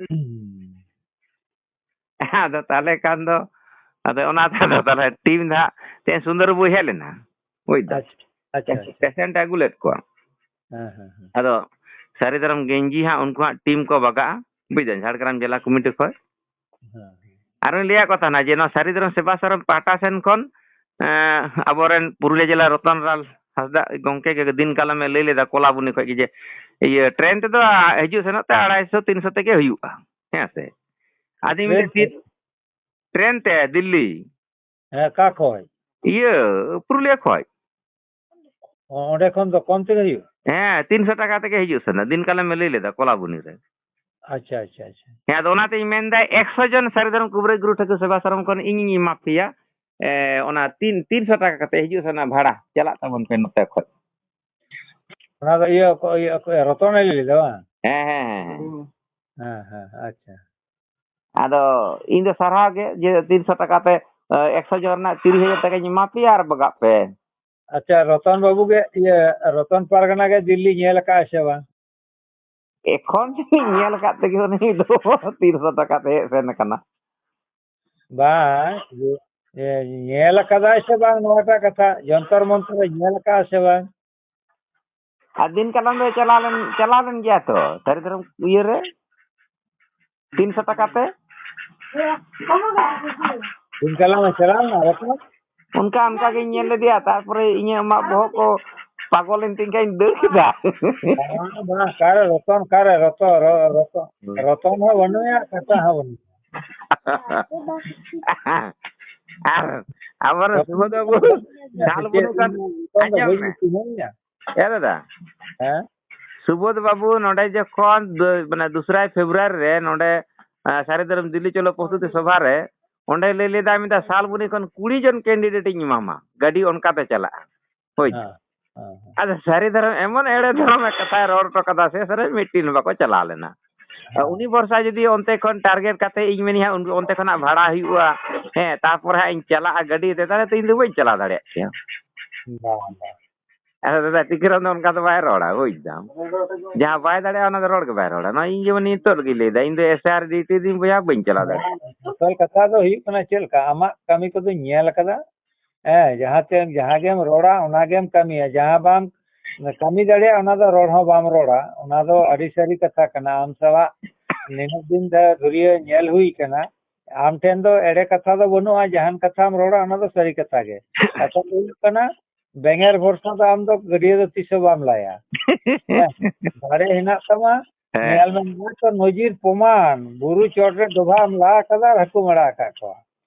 ᱦᱩᱸ᱾ ᱟᱫᱚ ᱛᱟᱦᱚᱞᱮ ᱠᱷᱟᱱ ᱫᱚ, ᱟᱫᱚ ᱚᱱᱟ ᱛᱮᱫᱚ ᱛᱟᱦᱚᱞᱮ ᱴᱤᱢ ᱫᱚ ᱦᱟᱸᱜ ᱛᱮᱦᱮᱧ ᱥᱩᱱᱫᱚᱨ ᱵᱟᱹᱵᱩᱭ ᱦᱮᱡ ᱞᱮᱱᱟ, ᱵᱩᱡᱽ ᱫᱟᱢ? ᱟᱪᱪᱷᱟ, ᱟᱪᱪᱷᱟ, ᱯᱮᱥᱮᱱᱴ, ᱟᱪᱪᱷᱟ᱾ ᱯᱮᱥᱮᱱᱴ ᱮ ᱟᱹᱜᱩ ᱞᱮᱫ ᱠᱚᱣᱟ᱾ ᱦᱮᱸ, ᱦᱮᱸ, ᱦᱮᱸ᱾ ᱟᱫᱚ ᱥᱟᱹᱨᱤ ᱫᱷᱚᱨᱚᱢ ᱜᱮᱧᱡᱤ ᱦᱟᱸᱜ ᱩᱱᱠᱩ ᱦᱟᱸᱜ ᱴᱤᱢ ᱠᱚ ᱵᱟᱜᱟᱜᱼᱟ, ᱵᱩᱡᱽ ᱫᱟᱢ, ᱡᱷᱟᱲᱜᱨᱟᱢ ᱡᱮᱞᱟ ᱠᱚᱢᱤᱴᱤ ᱠᱷᱚᱱ᱾ ᱦᱮᱸ, ᱦᱮᱸ᱾ ᱟᱨᱚᱧ ᱞᱟᱹᱭᱟᱫ ᱠᱚ ᱛᱟᱦᱮᱱᱟ ᱡᱮ ᱱᱚᱣᱟ ᱥᱟᱹᱨᱤ ᱫᱷᱚᱨᱚᱢ ᱥᱮᱵᱟ ᱥᱟᱨᱚᱢ ᱯᱟᱦᱴᱟ ᱥᱮᱱ ᱠᱷᱚᱱ, ᱮᱸ, ᱟᱵᱚᱨᱮᱱ ᱯᱩᱨᱩᱞᱤᱭᱟᱹ ᱡᱮᱞᱟ ᱨᱚᱛᱚᱱ ᱞᱟᱞ ᱦᱟᱸᱥᱫᱟ ᱜᱚᱢᱠᱮ ᱜᱮ ᱫᱤᱱ ᱠᱟᱞᱚᱢᱮ ᱞᱟᱹᱭ ᱞᱮᱫᱟ ᱠᱚᱞᱟᱵᱩᱱᱤ ᱠᱷᱚᱱ ᱜᱮ ᱡᱮ, ᱤᱭᱟᱹ, ᱴᱨᱮᱱ ᱛᱮᱫᱚ ᱦᱤᱡᱩᱜ ᱥᱮᱱᱚᱜ ᱛᱮ ᱟᱲᱟᱭᱥᱚ ᱛᱤᱱᱥᱚ ᱛᱮᱜᱮ ᱦᱩᱭᱩᱜᱼᱟ, ᱦᱮᱸ ᱥᱮ? ᱟᱫᱚᱧ ᱢᱮᱱᱫᱟ, ᱴᱨᱮᱱ ᱛᱮ? ᱛᱤ-, ᱴᱨᱮᱱ ᱛᱮ ᱫᱤᱞᱞᱤ᱾ ᱦᱮᱸ, ᱚᱠᱟ ᱠᱷᱚᱡ? ᱤᱭᱟᱹ, ᱯᱩᱨᱩᱞᱤᱭᱟᱹ ᱠᱷᱚᱡ᱾ ᱚ, ᱚᱸᱰᱮ ᱠᱷᱚᱱ ᱫᱚ ᱠᱚᱢ ᱛᱮᱜᱮ ᱦᱩᱭᱩᱜᱼᱟ? ᱦᱮᱸ, ᱛᱤᱱᱥᱚ ᱴᱟᱠᱟ ᱛᱮᱜᱮ ᱦᱤᱡᱩᱜ ᱥᱮᱱᱚᱜ᱾ ᱫᱤᱱ ᱠᱟᱞᱚᱢᱮ ᱞᱟᱹᱭ ᱞᱮᱫᱟ ᱠᱚᱞᱟᱵᱩᱱᱤ ᱨᱮ᱾ ᱟᱪᱪᱷᱟ, ᱟᱪᱪᱷᱟ, ᱟᱪᱪᱷᱟ᱾ ᱦᱮᱸ, ᱟᱫᱚ ᱚᱱᱟᱛᱤᱧ ᱢᱮᱱᱫᱟ, ᱮᱠᱥᱚ ᱡᱚᱱ ᱥᱟᱹᱨᱤ ᱫᱷᱚᱨᱚᱢ ᱠᱩᱵᱨᱟᱹ ᱜᱩᱨᱩ ᱴᱷᱟᱹᱠᱩᱨ ᱥᱮᱵᱟ ᱥᱟᱨᱚᱢ ᱠᱷᱚᱱ ᱤᱧᱤᱧ ᱮᱢᱟ ᱯᱮᱭᱟ, ᱮ, ᱚᱱᱟ ᱛᱤᱱ, ᱛᱤᱱᱥᱚ ᱴᱟᱠᱟ ᱠᱟᱛᱮ ᱦᱤᱡᱩᱜ ᱥᱮᱱᱚᱜ ᱵᱷᱟᱲᱟ ᱪᱟᱞᱟᱜ ᱛᱟᱵᱚᱱ ᱯᱮ ᱱᱚᱛᱮ ᱠᱷᱚᱡ᱾ ᱚᱱᱟ ᱫᱚ ᱤᱭᱟᱹ, ᱚᱠᱚᱭ, ᱤᱭᱟᱹ, ᱚᱠᱚᱭ, ᱨᱚᱛᱚᱱᱮ ᱞᱟᱹᱭ ᱞᱮᱫᱟ ᱵᱟᱝ? ᱦᱮᱸ, ᱦᱮᱸ, ᱦᱮᱸ, ᱦᱮᱸ᱾ ᱦᱮᱸ, ᱦᱮᱸ, ᱟᱪᱪᱷᱟ᱾ ᱟᱫᱚ ᱤᱧ ᱫᱚ ᱥᱟᱨᱦᱟᱣ ᱜᱮ, ᱡᱮ ᱛᱤᱱᱥᱚ ᱴᱟᱠᱟ ᱛᱮ, ᱮ, ᱮᱠᱥᱚ ᱡᱚᱱ ᱨᱮᱱᱟᱜ ᱛᱤᱨᱤᱥ ᱦᱟᱡᱟᱨ ᱴᱟᱠᱟᱧ ᱮᱢᱟ ᱯᱮᱭᱟ ᱟᱨ ᱵᱟᱜᱟᱜ ᱯᱮ᱾ ᱟᱪᱪᱷᱟ, ᱨᱚᱛᱚᱱ ᱵᱟᱹᱵᱩ ᱜᱮ, ᱤᱭᱟᱹ, ᱨᱚᱛᱚᱱ ᱯᱟᱨᱜᱟᱱᱟ ᱜᱮ ᱫᱤᱞᱞᱤ ᱧᱮᱞ ᱟᱠᱟᱫᱼᱟ ᱥᱮ ᱵᱟᱝ? ᱮᱠᱷᱚᱱ ᱡᱩᱫᱤ ᱧᱮᱞ ᱟᱠᱟᱫ ᱛᱮᱜᱮ ᱩᱱᱤ ᱫᱚ ᱛᱤᱱᱥᱚ ᱴᱟᱠᱟ ᱛᱮ ᱦᱮᱡ ᱥᱮᱱ ᱟᱠᱟᱱᱟ᱾ ᱵᱟᱝ, ᱤᱭᱟᱹ, ᱧᱮᱞ ᱟᱠᱟᱫᱟᱭ ᱥᱮ ᱵᱟᱝ ᱱᱚᱣᱟᱴᱟᱜ ᱠᱟᱛᱷᱟ, ᱡᱚᱱᱛᱚᱨ ᱢᱚᱱᱛᱚᱨ ᱮ ᱧᱮᱞ ᱟᱠᱟᱫᱼᱟ ᱥᱮ ᱵᱟᱝ? ᱟᱨ ᱫᱤᱱ ᱠᱟᱞᱚᱢ ᱫᱚ ᱪᱟᱞᱟᱣ ᱞᱮᱱ, ᱪᱟᱞᱟᱣ ᱞᱮᱱ ᱜᱮᱭᱟ ᱛᱚ, ᱥᱟᱹᱨᱤ ᱫᱷᱚᱨᱚᱢ ᱤᱭᱟᱹ ᱨᱮ, ᱛᱤᱱᱥᱚ ᱴᱟᱠᱟ ᱛᱮ᱾ ᱫᱤᱱ ᱠᱟᱞᱚᱢ ᱮ ᱪᱟᱞᱟᱣ ᱞᱮᱱᱟ ᱨᱚᱛᱚᱱ? ᱚᱱᱠᱟ, ᱚᱱᱠᱟ ᱜᱤᱧ ᱧᱮᱞ ᱞᱮᱫᱮᱭᱟ, ᱛᱟᱨᱯᱚᱨᱮ ᱤᱧᱟᱹᱜ ᱟᱢᱟᱜ ᱵᱚᱦᱚᱜ ᱠᱚ ᱯᱟᱜᱚᱞ ᱮᱱ ᱛᱤᱧ ᱠᱷᱟᱱ ᱤᱧ ᱫᱟᱹᱲ ᱠᱮᱫᱟ᱾ ᱵᱟᱝ, ᱵᱟᱝ, ᱚᱠᱟᱨᱮ ᱨᱚᱛᱚᱱ, ᱚᱠᱟᱨᱮ ᱨᱚᱛᱚᱱ, ᱨᱚ-, ᱨᱚᱛᱚᱱ, ᱦᱩᱸ᱾ ᱨᱚᱛᱚᱱ ᱦᱚᱸ ᱵᱟᱹᱱᱩᱭᱟ, ᱠᱟᱛᱷᱟ ᱦᱚᱸ ᱵᱟᱹᱱᱩᱭᱟ᱾ ᱟᱨ ᱟᱵᱟᱨ ᱥᱩᱵᱳᱫᱷ ᱵᱟᱹᱵᱩ, ᱥᱟᱞ ᱵᱩᱱᱤ ᱠᱷᱚᱱ, ᱨᱚᱛᱚᱱ ᱫᱚ ᱟᱸᱡᱚᱢ ᱵᱟᱹᱧ ᱢᱮ᱾ ᱪᱤᱱᱦᱟᱹᱣ ᱮᱭᱟ᱾ ᱮ ᱫᱟᱫᱟ, ᱦᱮᱸ? ᱥᱩᱵᱳᱫᱷ ᱵᱟᱹᱵᱩ ᱱᱚᱰᱮ ᱡᱚᱠᱷᱚᱱ ᱫᱩ-, ᱢᱟᱱᱮ, ᱫᱩᱥᱨᱟᱭ ᱯᱷᱮᱵᱽᱨᱩᱣᱟᱨᱤ ᱨᱮ ᱱᱚᱰᱮ, ᱟ, ᱥᱟᱹᱨᱤ ᱫᱷᱚᱨᱚᱢ ᱫᱤᱞᱞᱤ ᱪᱚᱞᱚ ᱯᱨᱚᱥᱛᱩᱛᱤ ᱥᱚᱵᱷᱟ ᱨᱮ, ᱚᱸᱰᱮ ᱞᱟᱹᱭ ᱞᱮᱫᱟ, ᱢᱮᱱᱫᱟ, "ᱥᱟᱞ ᱵᱩᱱᱤ ᱠᱷᱚᱱ ᱠᱩᱲᱤ ᱡᱚᱱ candidate ᱤᱧ ᱮᱢᱟᱢᱟ, ᱜᱟᱹᱰᱤ ᱚᱱᱠᱟᱛᱮ ᱪᱟᱞᱟᱜᱼᱟ᱾" ᱦᱳᱭ᱾ ᱦᱮᱸ, ᱦᱮᱸ, ᱦᱮᱸ᱾ ᱟᱫᱚ ᱥᱟᱹᱨᱤ ᱫᱷᱚᱨᱚᱢ ᱮᱢᱚᱱ ᱮᱲᱮ ᱫᱷᱚᱨᱚᱢ ᱮ ᱠᱟᱛᱷᱟᱭ ᱨᱚᱲ ᱦᱚᱴᱚ ᱠᱟᱫᱟ, ᱥᱮᱥ ᱨᱮ ᱢᱤᱫᱴᱤᱱ ᱦᱚᱸ ᱵᱟᱠᱚ ᱪᱟᱞᱟᱣ ᱞᱮᱱᱟ᱾ ᱦᱮᱸ᱾ ᱩᱱᱤ ᱵᱷᱚᱨᱥᱟ ᱡᱩᱫᱤ ᱚᱱᱛᱮ ᱠᱷᱚᱱ target ᱠᱟᱛᱮ ᱤᱧ ᱢᱮᱱᱮᱫᱼᱟ, ᱩᱱ-, ᱚᱱᱛᱮ ᱠᱷᱚᱱᱟᱜ ᱵᱷᱟᱲᱟ ᱦᱩᱭᱩᱜᱼᱟ, ᱦᱮᱸ, ᱛᱟᱨᱯᱚᱨᱮ ᱦᱟᱸᱜ ᱤᱧ ᱪᱟᱞᱟᱜᱼᱟ ᱜᱟᱹᱰᱤ ᱛᱮ, ᱛᱟᱦᱚᱞᱮ ᱛᱚ ᱤᱧ ᱫᱚ ᱵᱟᱹᱧ ᱪᱟᱞᱟᱣ ᱫᱟᱲᱮᱭᱟᱜ ᱠᱮᱭᱟ᱾ ᱵᱟᱝ, ᱵᱟᱝ᱾ ᱟᱫᱚ ᱫᱟᱫᱟ, ᱴᱤᱠᱟᱹᱨᱟᱢ ᱫᱚ ᱚᱱᱠᱟ ᱫᱚ ᱵᱟᱭ ᱨᱚᱲᱟ, ᱵᱩᱡᱽ ᱫᱟᱢ᱾ ᱡᱟᱦᱟᱸ ᱵᱟᱭ ᱫᱟᱲᱮᱭᱟᱜᱼᱟ, ᱚᱱᱟ ᱫᱚ ᱨᱚᱲ ᱜᱮ ᱵᱟᱭ ᱨᱚᱲᱟ᱾ ᱱᱚᱜᱼᱚᱭ ᱤᱧ ᱡᱮᱢᱚᱱ ᱱᱤᱛᱚᱜ ᱨᱮᱜᱮᱧ ᱞᱟᱹᱭᱫᱟ, ᱤᱧ ᱫᱚ SR duty ᱫᱤᱱ ᱵᱚᱭᱦᱟ ᱵᱟᱹᱧ ᱪᱟᱞᱟᱣ ᱫᱟᱲᱮᱭᱟᱜᱼᱟ᱾ ᱟᱥᱚᱞ ᱠᱟᱛᱷᱟ ᱫᱚ ᱦᱩᱭᱩᱜ ᱠᱟᱱᱟ ᱪᱮᱫ ᱞᱮᱠᱟ, ᱟᱢᱟᱜ ᱠᱟᱹᱢᱤ ᱠᱚᱫᱚᱧ ᱧᱮᱞ ᱟᱠᱟᱫᱟ᱾ ᱦᱮᱸ, ᱡᱟᱦᱟᱸ ᱛᱮ, ᱡᱟᱦᱟᱸ ᱜᱮᱢ ᱨᱚᱲᱟ, ᱚᱱᱟ ᱜᱮᱢ ᱠᱟᱹᱢᱤᱭᱟ᱾ ᱡᱟᱦᱟᱸ ᱵᱟᱢ ᱠᱟᱹᱢᱤ ᱫᱟᱲᱮᱭᱟᱜᱼᱟ, ᱚᱱᱟ ᱫᱚ ᱨᱚᱲ ᱦᱚᱸ ᱵᱟᱢ ᱨᱚᱲᱟ᱾ ᱚᱱᱟ ᱫᱚ ᱟᱹᱰᱤ ᱥᱟᱹᱨᱤ ᱠᱟᱛᱷᱟ ᱠᱟᱱᱟ᱾ ᱟᱢ ᱥᱟᱞᱟᱜ ᱱᱤᱱᱟᱹᱜ ᱫᱤᱱ ᱫᱷᱚᱨᱮ ᱫᱷᱩᱨᱭᱟᱹ ᱧᱮᱞ ᱦᱩᱭ ᱠᱟᱱᱟ, ᱟᱢ ᱴᱷᱮᱱ ᱫᱚ ᱮᱲᱮ ᱠᱟᱛᱷᱟ ᱫᱚ ᱵᱟᱹᱱᱩᱜᱼᱟ᱾ ᱡᱟᱦᱟᱱ ᱠᱟᱛᱷᱟᱢ ᱨᱚᱲᱟ, ᱚᱱᱟ ᱫᱚ ᱥᱟᱹᱨᱤ ᱠᱟᱛᱷᱟ ᱜᱮ᱾ ᱠᱟᱛᱷᱟ ᱫᱚ ᱦᱩᱭᱩᱜ ᱠᱟᱱᱟ, ᱵᱮᱸᱜᱮᱨ ᱵᱷᱚᱨᱥᱟ ᱫᱚ ᱟᱢ ᱫᱚ ᱜᱟᱹᱰᱭᱟᱹ ᱫᱚ ᱛᱤᱥ ᱦᱚᱸ ᱵᱟᱢ ᱞᱟᱭᱟ᱾ ᱦᱮᱸ, ᱫᱟᱲᱮ ᱦᱮᱱᱟᱜ ᱛᱟᱢᱟ, ᱦᱮᱸ᱾ ᱧᱮᱞ ᱢᱮ, ᱱᱚᱜᱼᱚᱭ ᱛᱚ ᱱᱚᱡᱤᱨ ᱯᱨᱚᱢᱟᱱ, ᱵᱩᱨᱩ ᱪᱚᱴ ᱨᱮ ᱰᱚᱵᱷᱟᱜ ᱮᱢ ᱞᱟ ᱟᱠᱟᱫᱟ ᱟᱨ ᱦᱟᱹᱠᱩᱢ ᱟᱲᱟᱜ ᱟᱠᱟᱫ ᱠᱚᱣᱟ᱾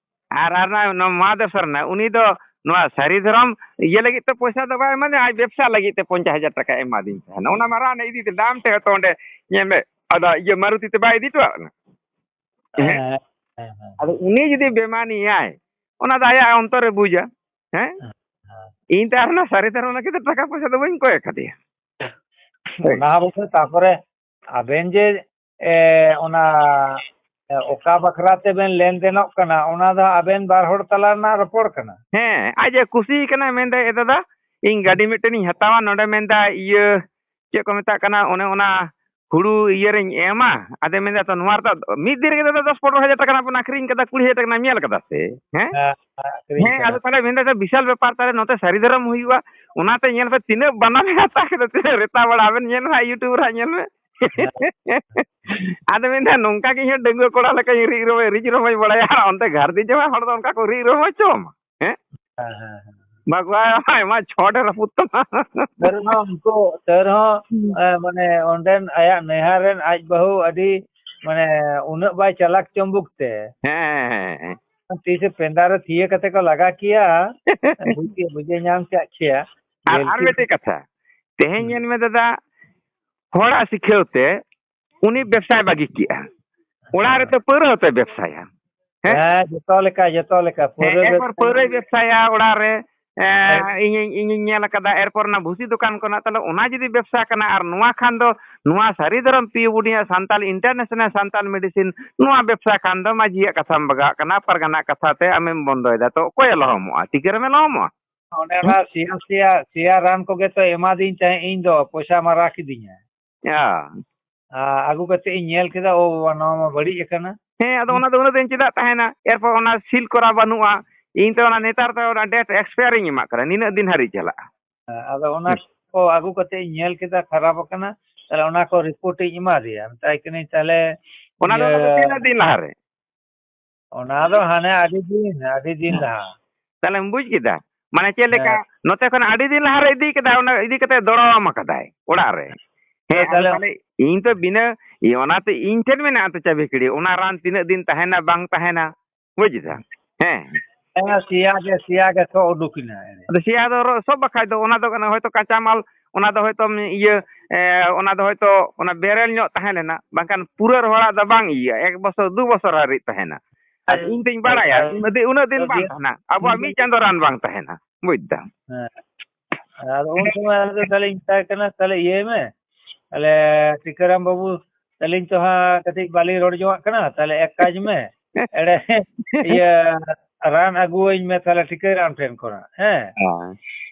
ᱟᱨ, ᱟᱨ ᱱᱚᱣᱟ, ᱱᱚᱣᱟ ᱢᱟᱦᱟᱫᱮᱵ ᱥᱚᱨᱮᱱ, ᱩᱱᱤ ᱫᱚ ᱱᱚᱣᱟ ᱥᱟᱹᱨᱤ ᱫᱷᱚᱨᱚᱢ ᱤᱭᱟᱹ ᱞᱟᱹᱜᱤᱫ ᱛᱮ ᱯᱚᱭᱥᱟ ᱫᱚ ᱵᱟᱭ ᱮᱢᱟᱫᱤᱧᱟ, ᱟᱡ ᱵᱮᱵᱽᱥᱟ ᱞᱟᱹᱜᱤᱫ ᱛᱮ ᱯᱚᱧᱪᱟᱥ ᱦᱟᱡᱟᱨ ᱴᱟᱠᱟᱭ ᱮᱢᱟᱫᱤᱧ ᱛᱟᱦᱮᱱᱟ᱾ ᱚᱱᱟ ᱢᱟᱨᱟᱝ ᱤᱫᱤ ᱛᱮ ᱫᱟᱢ ᱛᱮ ᱦᱚᱸᱛᱚ ᱚᱸᱰᱮ ᱧᱮᱞ ᱢᱮ, ᱟᱫᱚ ᱤᱭᱟᱹ ᱢᱟᱨᱩᱛᱤ ᱛᱮ ᱵᱟᱭ ᱤᱫᱤ ᱦᱚᱴᱚᱣᱟᱜ ᱠᱟᱱᱟ᱾ ᱦᱮᱸ, ᱦᱮᱸ, ᱦᱮᱸ᱾ ᱟᱫᱚ ᱩᱱᱤ ᱡᱩᱫᱤ ᱵᱮᱢᱟᱱᱤᱭᱟᱭ, ᱚᱱᱟ ᱫᱚ ᱟᱭᱟᱜ ᱚᱱᱛᱚᱨ ᱨᱮ ᱵᱩᱡᱟ᱾ ᱦᱮᱸ? ᱦᱮᱸ, ᱦᱮᱸ᱾ ᱤᱧ ᱛᱚ ᱟᱨ ᱚᱱᱟ ᱥᱟᱹᱨᱤ ᱫᱷᱚᱨᱚᱢ ᱞᱟᱹᱜᱤᱫ ᱫᱚ ᱴᱟᱠᱟ ᱯᱚᱭᱥᱟ ᱫᱚ ᱵᱟᱹᱧ ᱠᱚᱭ ᱟᱠᱟᱫᱮᱭᱟ᱾ ᱦᱳᱭ᱾ ᱚᱱᱟ ᱦᱚᱸ ᱵᱚᱴᱷᱮ, ᱛᱟᱨᱯᱚᱨᱮ ᱟᱵᱮᱱ ᱡᱮ, ᱮ, ᱚᱱᱟ ᱚᱠᱟ ᱵᱟᱠᱷᱨᱟ ᱛᱮᱵᱮᱱ ᱞᱮᱱᱫᱮᱱᱚᱜ ᱠᱟᱱᱟ, ᱚᱱᱟ ᱫᱚ ᱟᱵᱮᱱ ᱵᱟᱨ ᱦᱚᱲ ᱛᱟᱞᱟ ᱨᱮᱱᱟᱜ ᱨᱚᱯᱚᱲ ᱠᱟᱱᱟ᱾ ᱦᱮᱸ, ᱟᱡ ᱮ ᱠᱩᱥᱤ ᱠᱟᱱᱟ, ᱢᱮᱱᱫᱟᱭ, "ᱮ ᱫᱟᱫᱟ, ᱤᱧ ᱜᱟᱹᱰᱤ ᱢᱤᱫᱴᱮᱱ ᱤᱧ ᱦᱟᱛᱟᱣᱟ, ᱱᱚᱰᱮ", ᱢᱮᱱᱫᱟ, "ᱤᱭᱟᱹ, ᱪᱮᱫ ᱠᱚ ᱢᱮᱛᱟᱜ ᱠᱟᱱᱟ, ᱚᱱᱮ ᱚᱱᱟ ᱦᱩᱲᱩ ᱤᱭᱟᱹ ᱨᱮᱧ ᱮᱢᱟ", ᱟᱫᱚ ᱢᱮᱱᱫᱟ, "ᱛᱚ, ᱱᱚᱣᱟ ᱨᱮᱫᱚ ᱢᱤᱫ ᱫᱤᱱ ᱨᱮᱜᱮ ᱫᱟᱫᱟ ᱫᱚᱥ ᱯᱚᱱᱨᱚ ᱦᱟᱡᱟᱨ ᱴᱟᱠᱟ ᱨᱮᱱᱟᱜ ᱵᱚᱱ ᱟᱹᱠᱷᱨᱤᱧ ᱠᱟᱫᱟ, ᱠᱩᱲᱤ ᱦᱟᱡᱟᱨ ᱴᱟᱠᱟ ᱨᱮᱱᱟᱜ ᱮᱢ ᱧᱮᱞ ᱠᱟᱫᱟ ᱥᱮ?" ᱦᱮᱸ? ᱦᱮᱸ, ᱟᱹᱠᱷᱨᱤᱧ ᱦᱮᱸ, ᱠᱟᱫᱟ᱾ ᱟᱫᱚ ᱛᱟᱦᱞᱮ ᱢᱮᱱᱫᱟ, "ᱫᱟᱫᱟ, ᱵᱤᱥᱟᱞ ᱵᱮᱯᱟᱨ, ᱛᱟᱦᱞᱮ ᱱᱚᱛᱮ ᱥᱟᱹᱨᱤ ᱫᱷᱚᱨᱚᱢ ᱦᱩᱭᱩᱜᱼᱟ, ᱚᱱᱟᱛᱮ ᱧᱮᱞ ᱯᱮ ᱛᱤᱱᱟᱹᱜ ᱵᱟᱱᱟ ᱞᱮ ᱦᱟᱛᱟᱣ ᱠᱮᱫᱟ, ᱛᱤᱱᱟᱹᱜ ᱨᱮᱛᱟ ᱵᱟᱲᱟ, ᱟᱵᱮᱱ ᱧᱮᱞ ᱢᱮ ᱦᱟᱸᱜ, YouTube ᱨᱮ ᱦᱟᱸᱜ ᱧᱮᱞ ᱢᱮ᱾" ᱦᱮᱸ᱾ ᱟᱫᱚ ᱢᱮᱱᱫᱟ, "ᱱᱚᱝᱠᱟ ᱜᱮ ᱤᱧ ᱦᱚᱸ ᱰᱟᱺᱜᱩᱣᱟᱹ ᱠᱚᱲᱟ ᱞᱮᱠᱟᱧ ᱨᱤᱡ ᱨᱚᱢᱚᱡᱽ, ᱨᱤᱡ ᱨᱚᱢᱚᱡᱽ ᱵᱟᱲᱟᱭᱟ, ᱟᱨ ᱚᱱᱛᱮ ᱜᱷᱟᱨᱫᱤ ᱡᱟᱶᱟᱭ ᱦᱚᱲ ᱫᱚ ᱚᱱᱠᱟ ᱠᱚ ᱨᱤᱡ ᱨᱚᱢᱚᱡᱽ ᱦᱚᱪᱚ ᱟᱢᱟ?" ᱦᱮᱸ? ᱦᱮᱸ, ᱦᱮᱸ, ᱦᱮᱸ᱾ ᱵᱟᱜᱽᱣᱟ ᱟᱭᱢᱟ ᱪᱷᱚᱴ ᱮ ᱨᱟᱹᱯᱩᱫ ᱛᱟᱢᱟ᱾ ᱛᱟᱹᱣ ᱨᱮᱦᱚᱸ ᱩᱱᱠᱩ, ᱛᱟᱹᱣ ᱨᱮᱦᱚᱸ, ᱦᱩᱸ᱾ ᱮ, ᱢᱟᱱᱮ ᱚᱸᱰᱮᱱ ᱟᱭᱟᱜ ᱱᱟᱹᱭᱦᱟᱹᱨ ᱨᱮᱱ ᱟᱡ ᱵᱟᱹᱦᱩ ᱟᱹᱰᱤ, ᱢᱟᱱᱮ ᱩᱱᱟᱹᱜ ᱵᱟᱭ ᱪᱟᱞᱟᱠ ᱪᱚᱢᱵᱩᱠ ᱛᱮ᱾ ᱦᱮᱸ, ᱦᱮᱸ, ᱦᱮᱸ᱾ ᱛᱤᱥᱮ ᱯᱮᱸᱫᱟ ᱨᱮ ᱛᱷᱤᱭᱟᱹ ᱠᱟᱛᱮ ᱠᱚ ᱞᱟᱜᱟ ᱠᱮᱭᱟ᱾ ᱵᱩᱡᱮ, ᱵᱩᱡᱮ ᱧᱟᱢ ᱠᱮᱫ ᱠᱮᱭᱟ᱾ ᱟᱨ, ᱟᱨ ᱵᱮᱞᱴᱤ ᱢᱤᱫᱴᱮᱡ ᱠᱟᱛᱷᱟ, ᱛᱮᱦᱮᱧ ᱦᱩᱸ᱾ ᱧᱮᱞ ᱢᱮ ᱫᱟᱫᱟ, ᱦᱚᱲᱟᱜ ᱥᱤᱠᱷᱟᱹᱣ ᱛᱮ ᱩᱱᱤ ᱵᱮᱵᱽᱥᱟᱭ ᱵᱟᱹᱜᱤ ᱠᱮᱜᱼᱟ᱾ ᱚᱲᱟᱜ ᱦᱮᱸ᱾ ᱨᱮᱛᱚ ᱯᱟᱹᱣᱨᱟᱹ ᱦᱚᱸᱛᱚᱭ ᱵᱮᱵᱽᱥᱟᱭᱟ᱾ ᱦᱮᱸ? ᱦᱮᱸ, ᱡᱚᱛᱚ ᱞᱮᱠᱟ, ᱡᱚᱛᱚ ᱞᱮᱠᱟ᱾ ᱦᱮᱸ, ᱯᱟᱹᱣᱨᱟᱹ ᱮᱨᱯᱚᱨ ᱵᱮᱵᱽᱥᱟ ᱯᱟᱹᱣᱨᱟᱹᱭ ᱵᱮᱵᱽᱥᱟᱭᱟ ᱚᱲᱟᱜ ᱨᱮ᱾ ᱮᱸ, ᱦᱮᱸ᱾ ᱤᱧᱤᱧ, ᱤᱧᱤᱧ ᱧᱮᱞ ᱟᱠᱟᱫᱟ, ᱮᱨᱯᱚᱨ ᱚᱱᱟ ᱵᱷᱩᱥᱤ ᱫᱚᱠᱟᱱ ᱠᱚ ᱦᱮᱱᱟᱜ ᱛᱟᱞᱮ, ᱚᱱᱟ ᱡᱩᱫᱤ ᱵᱮᱵᱽᱥᱟ ᱠᱟᱱᱟ, ᱟᱨ ᱱᱚᱣᱟ ᱠᱷᱟᱱ ᱫᱚ, ᱱᱚᱣᱟ ᱥᱟᱹᱨᱤ ᱫᱷᱚᱨᱚᱢ ᱯᱤ ᱭᱩ ᱵᱩᱰᱤᱭᱟᱜ ᱥᱟᱱᱛᱟᱞ ᱤᱱᱴᱟᱨᱱᱮᱥᱱᱟᱞ ᱥᱟᱱᱛᱟᱞ ᱢᱮᱰᱤᱥᱤᱱ, ᱱᱚᱣᱟ ᱵᱮᱵᱽᱥᱟ ᱠᱷᱟᱱ ᱫᱚ ᱢᱟᱹᱡᱷᱤᱭᱟᱜ ᱠᱟᱛᱷᱟᱢ ᱵᱟᱜᱟᱜ ᱠᱟᱱᱟ, ᱯᱟᱨᱜᱟᱱᱟ ᱠᱟᱛᱷᱟ ᱛᱮ ᱟᱢᱮᱢ ᱵᱚᱱᱫᱚᱭᱮᱫᱟ, ᱛᱚ ᱚᱠᱚᱭᱮ ᱞᱚᱦᱚᱢᱚᱜᱼᱟ? ᱴᱤᱠᱟᱹ ᱨᱮᱢᱮ ᱞᱚᱦᱚᱢᱚᱜᱼᱟ? ᱚᱸᱰᱮ ᱦᱩᱸ? ᱚᱱᱟ ᱥᱮᱭᱟ, ᱥᱮᱭᱟ, ᱥᱮᱭᱟ ᱨᱟᱱ ᱠᱚᱜᱮ ᱛᱚ ᱮᱢᱟᱫᱤᱧ ᱛᱟᱦᱮᱸᱫ, ᱤᱧ ᱫᱚ ᱯᱚᱭᱥᱟ ᱢᱟᱨᱟ ᱠᱤᱫᱤᱧᱟ᱾ ᱭᱟ᱾ ᱟ, ᱟᱹᱜᱩ ᱠᱟᱛᱮ ᱤᱧ ᱧᱮᱞ ᱠᱮᱫᱟ, ᱳ ᱵᱟᱵᱟ, ᱱᱚᱣᱟ ᱢᱟ ᱵᱟᱹᱲᱤᱡ ᱟᱠᱟᱱᱟ᱾ ᱦᱮᱸ, ᱟᱫᱚ ᱦᱩᱸ᱾ ᱚᱱᱟ ᱫᱚ ᱩᱱᱟᱹᱜ ᱫᱤᱱ ᱪᱮᱫᱟᱜ ᱛᱟᱦᱮᱱᱟ? ᱮᱨᱯᱚᱨ ᱚᱱᱟ ᱥᱤᱞ ᱠᱚᱨᱟ ᱵᱟᱹᱱᱩᱜᱼᱟ᱾ ᱤᱧ ᱛᱚ ᱚᱱᱟ ᱱᱮᱛᱟᱨ ᱫᱚ ᱚᱱᱟ date expire ᱤᱧ ᱮᱢᱟᱜ ᱠᱟᱱᱟ, ᱱᱤᱱᱟᱹᱜ ᱫᱤᱱ ᱦᱟᱹᱨᱤᱡ ᱪᱟᱞᱟᱜᱼᱟ᱾ ᱦᱮᱸ, ᱟᱫᱚ ᱚᱱᱟ ᱦᱩᱸ᱾ ᱠᱚ ᱟᱹᱜᱩ ᱠᱟᱛᱮ ᱤᱧ ᱧᱮᱞ ᱠᱮᱫᱟ, ᱠᱷᱟᱨᱟᱯ ᱟᱠᱟᱱᱟ᱾ ᱛᱟᱦᱞᱮ ᱚᱱᱟ ᱠᱚ report ᱤᱧ ᱮᱢᱟ ᱫᱮᱭᱟ, ᱢᱮᱛᱟᱭ ᱠᱟᱹᱱᱟᱹᱧ, ᱛᱟᱦᱞᱮ ᱚᱱᱟ ᱫᱚ, ᱤᱭᱟᱹ, ᱚᱱᱟ ᱫᱚ ᱛᱤᱱᱟᱹᱜ ᱫᱤᱱ ᱞᱟᱦᱟᱨᱮ? ᱚᱱᱟ ᱫᱚ ᱦᱟᱱᱮ ᱟᱹᱰᱤ ᱫᱤᱱ, ᱟᱹᱰᱤ ᱫᱤᱱ ᱦᱮᱸ᱾ ᱞᱟᱦᱟ᱾ ᱛᱟᱦᱞᱮᱢ ᱵᱩᱡᱽ ᱠᱮᱫᱟ? ᱢᱟᱱᱮ ᱪᱮᱫ ᱞᱮᱠᱟ, ᱦᱮᱸ᱾ ᱱᱚᱛᱮ ᱠᱷᱚᱱ ᱟᱹᱰᱤ ᱫᱤᱱ ᱞᱟᱦᱟᱨᱮ ᱤᱫᱤ ᱠᱮᱫᱟ, ᱚᱱᱟ ᱤᱫᱤ ᱠᱟᱛᱮ ᱫᱚᱲᱟᱣᱟᱢ ᱟᱠᱟᱫᱟᱭ ᱚᱲᱟᱜ ᱨᱮ᱾ ᱦᱮᱸ, ᱦᱮᱸ, ᱟᱫᱚ ᱛᱟᱦᱞᱮ ᱛᱟᱦᱞᱮ ᱤᱧ ᱛᱚ ᱵᱤᱱᱟᱹ, ᱤᱭᱟᱹ, ᱚᱱᱟᱛᱮ ᱤᱧ ᱴᱷᱮᱱ ᱢᱮᱱᱟᱜᱼᱟ ᱛᱚ ᱪᱟᱹᱵᱤ ᱠᱟᱹᱲᱤ, ᱚᱱᱟ ᱨᱟᱱ ᱛᱤᱱᱟᱹᱜ ᱫᱤᱱ ᱛᱟᱦᱮᱱᱟ ᱵᱟᱝ ᱛᱟᱦᱮᱱᱟ, ᱵᱩᱡᱽ ᱫᱟᱢ? ᱦᱮᱸ᱾ ᱦᱮᱸ, ᱥᱮᱭᱟ ᱜᱮ, ᱥᱮᱭᱟ ᱜᱮ ᱥᱚ ᱩᱰᱩᱠ ᱮᱱᱟ᱾ ᱟᱫᱚ ᱥᱮᱭᱟ ᱫᱚ ᱨᱚ-, ᱥᱚ ᱵᱟᱠᱷᱟᱡ ᱫᱚ, ᱚᱱᱟ ᱫᱚ ᱠᱟᱱᱟ ᱦᱚᱭᱛᱚ ᱠᱟᱸᱪᱟ ᱢᱟᱞ, ᱚᱱᱟ ᱫᱚ ᱦᱚᱭᱛᱚ ᱤᱭᱟᱹ, ᱮ, ᱚᱱᱟ ᱫᱚ ᱦᱚᱭᱛᱚ ᱚᱱᱟ ᱵᱮᱨᱮᱞ ᱧᱚᱜ ᱛᱟᱦᱮᱸ ᱞᱮᱱᱟ, ᱵᱟᱝᱠᱷᱟᱱ ᱯᱩᱨᱟᱹ ᱨᱚᱦᱚᱲᱟᱜ ᱫᱚ ᱵᱟᱝ ᱤᱭᱟᱹᱜᱼᱟ, ᱮᱠ ᱵᱚᱥᱚᱨ, ᱫᱩ ᱵᱚᱥᱚᱨ ᱦᱟᱹᱨᱤᱡ ᱛᱟᱦᱮᱱᱟ᱾ ᱟᱨ ᱦᱳᱭ, ᱤᱧ ᱫᱚᱧ ᱦᱳᱭ, ᱵᱟᱲᱟᱭᱟ, ᱦᱳᱭ᱾ ᱩᱱᱟᱹᱜ ᱫᱤᱱ, ᱩᱱᱟᱹᱜ ᱫᱤᱱ ᱵᱟᱝ ᱛᱟᱦᱮᱱᱟ, ᱟᱵᱚᱣᱟᱜ ᱢᱤᱫ ᱪᱟᱸᱫᱚ ᱨᱟᱱ ᱵᱟᱝ ᱛᱟᱦᱮᱱᱟ, ᱵᱩᱡᱽ ᱫᱟᱢ? ᱦᱮᱸ᱾ ᱟᱨ ᱩᱱ ᱥᱚᱢᱚᱭ ᱟᱫᱚ ᱛᱟᱦᱞᱮ ᱤᱧ ᱢᱮᱛᱟᱭ ᱠᱟᱱᱟ, "ᱛᱟᱦᱞᱮ ᱤᱭᱟᱹᱭ ᱢᱮ, ᱛᱟᱦᱞᱮ ᱴᱤᱠᱟᱹᱨᱟᱢ ᱵᱟᱹᱵᱩ ᱟᱹᱞᱤᱧ ᱛᱚ ᱦᱟᱸᱜ ᱠᱟᱹᱴᱤᱡ ᱵᱟᱹᱞᱤᱧ ᱨᱚᱲ ᱡᱚᱝᱟᱜ ᱠᱟᱱᱟ, ᱛᱟᱦᱞᱮ ᱮᱠ ᱠᱟᱡᱽ ᱢᱮ, ᱮᱲᱮ ᱤᱭᱟᱹ ᱨᱟᱱ ᱟᱹᱜᱩᱣᱟᱹᱧ ᱢᱮ ᱛᱟᱦᱞᱮ ᱴᱷᱤᱠᱟᱹᱭ ᱟᱢ ᱴᱷᱮᱱ ᱠᱷᱚᱱᱟᱜ, ᱦᱮᱸ? ᱦᱮᱸ᱾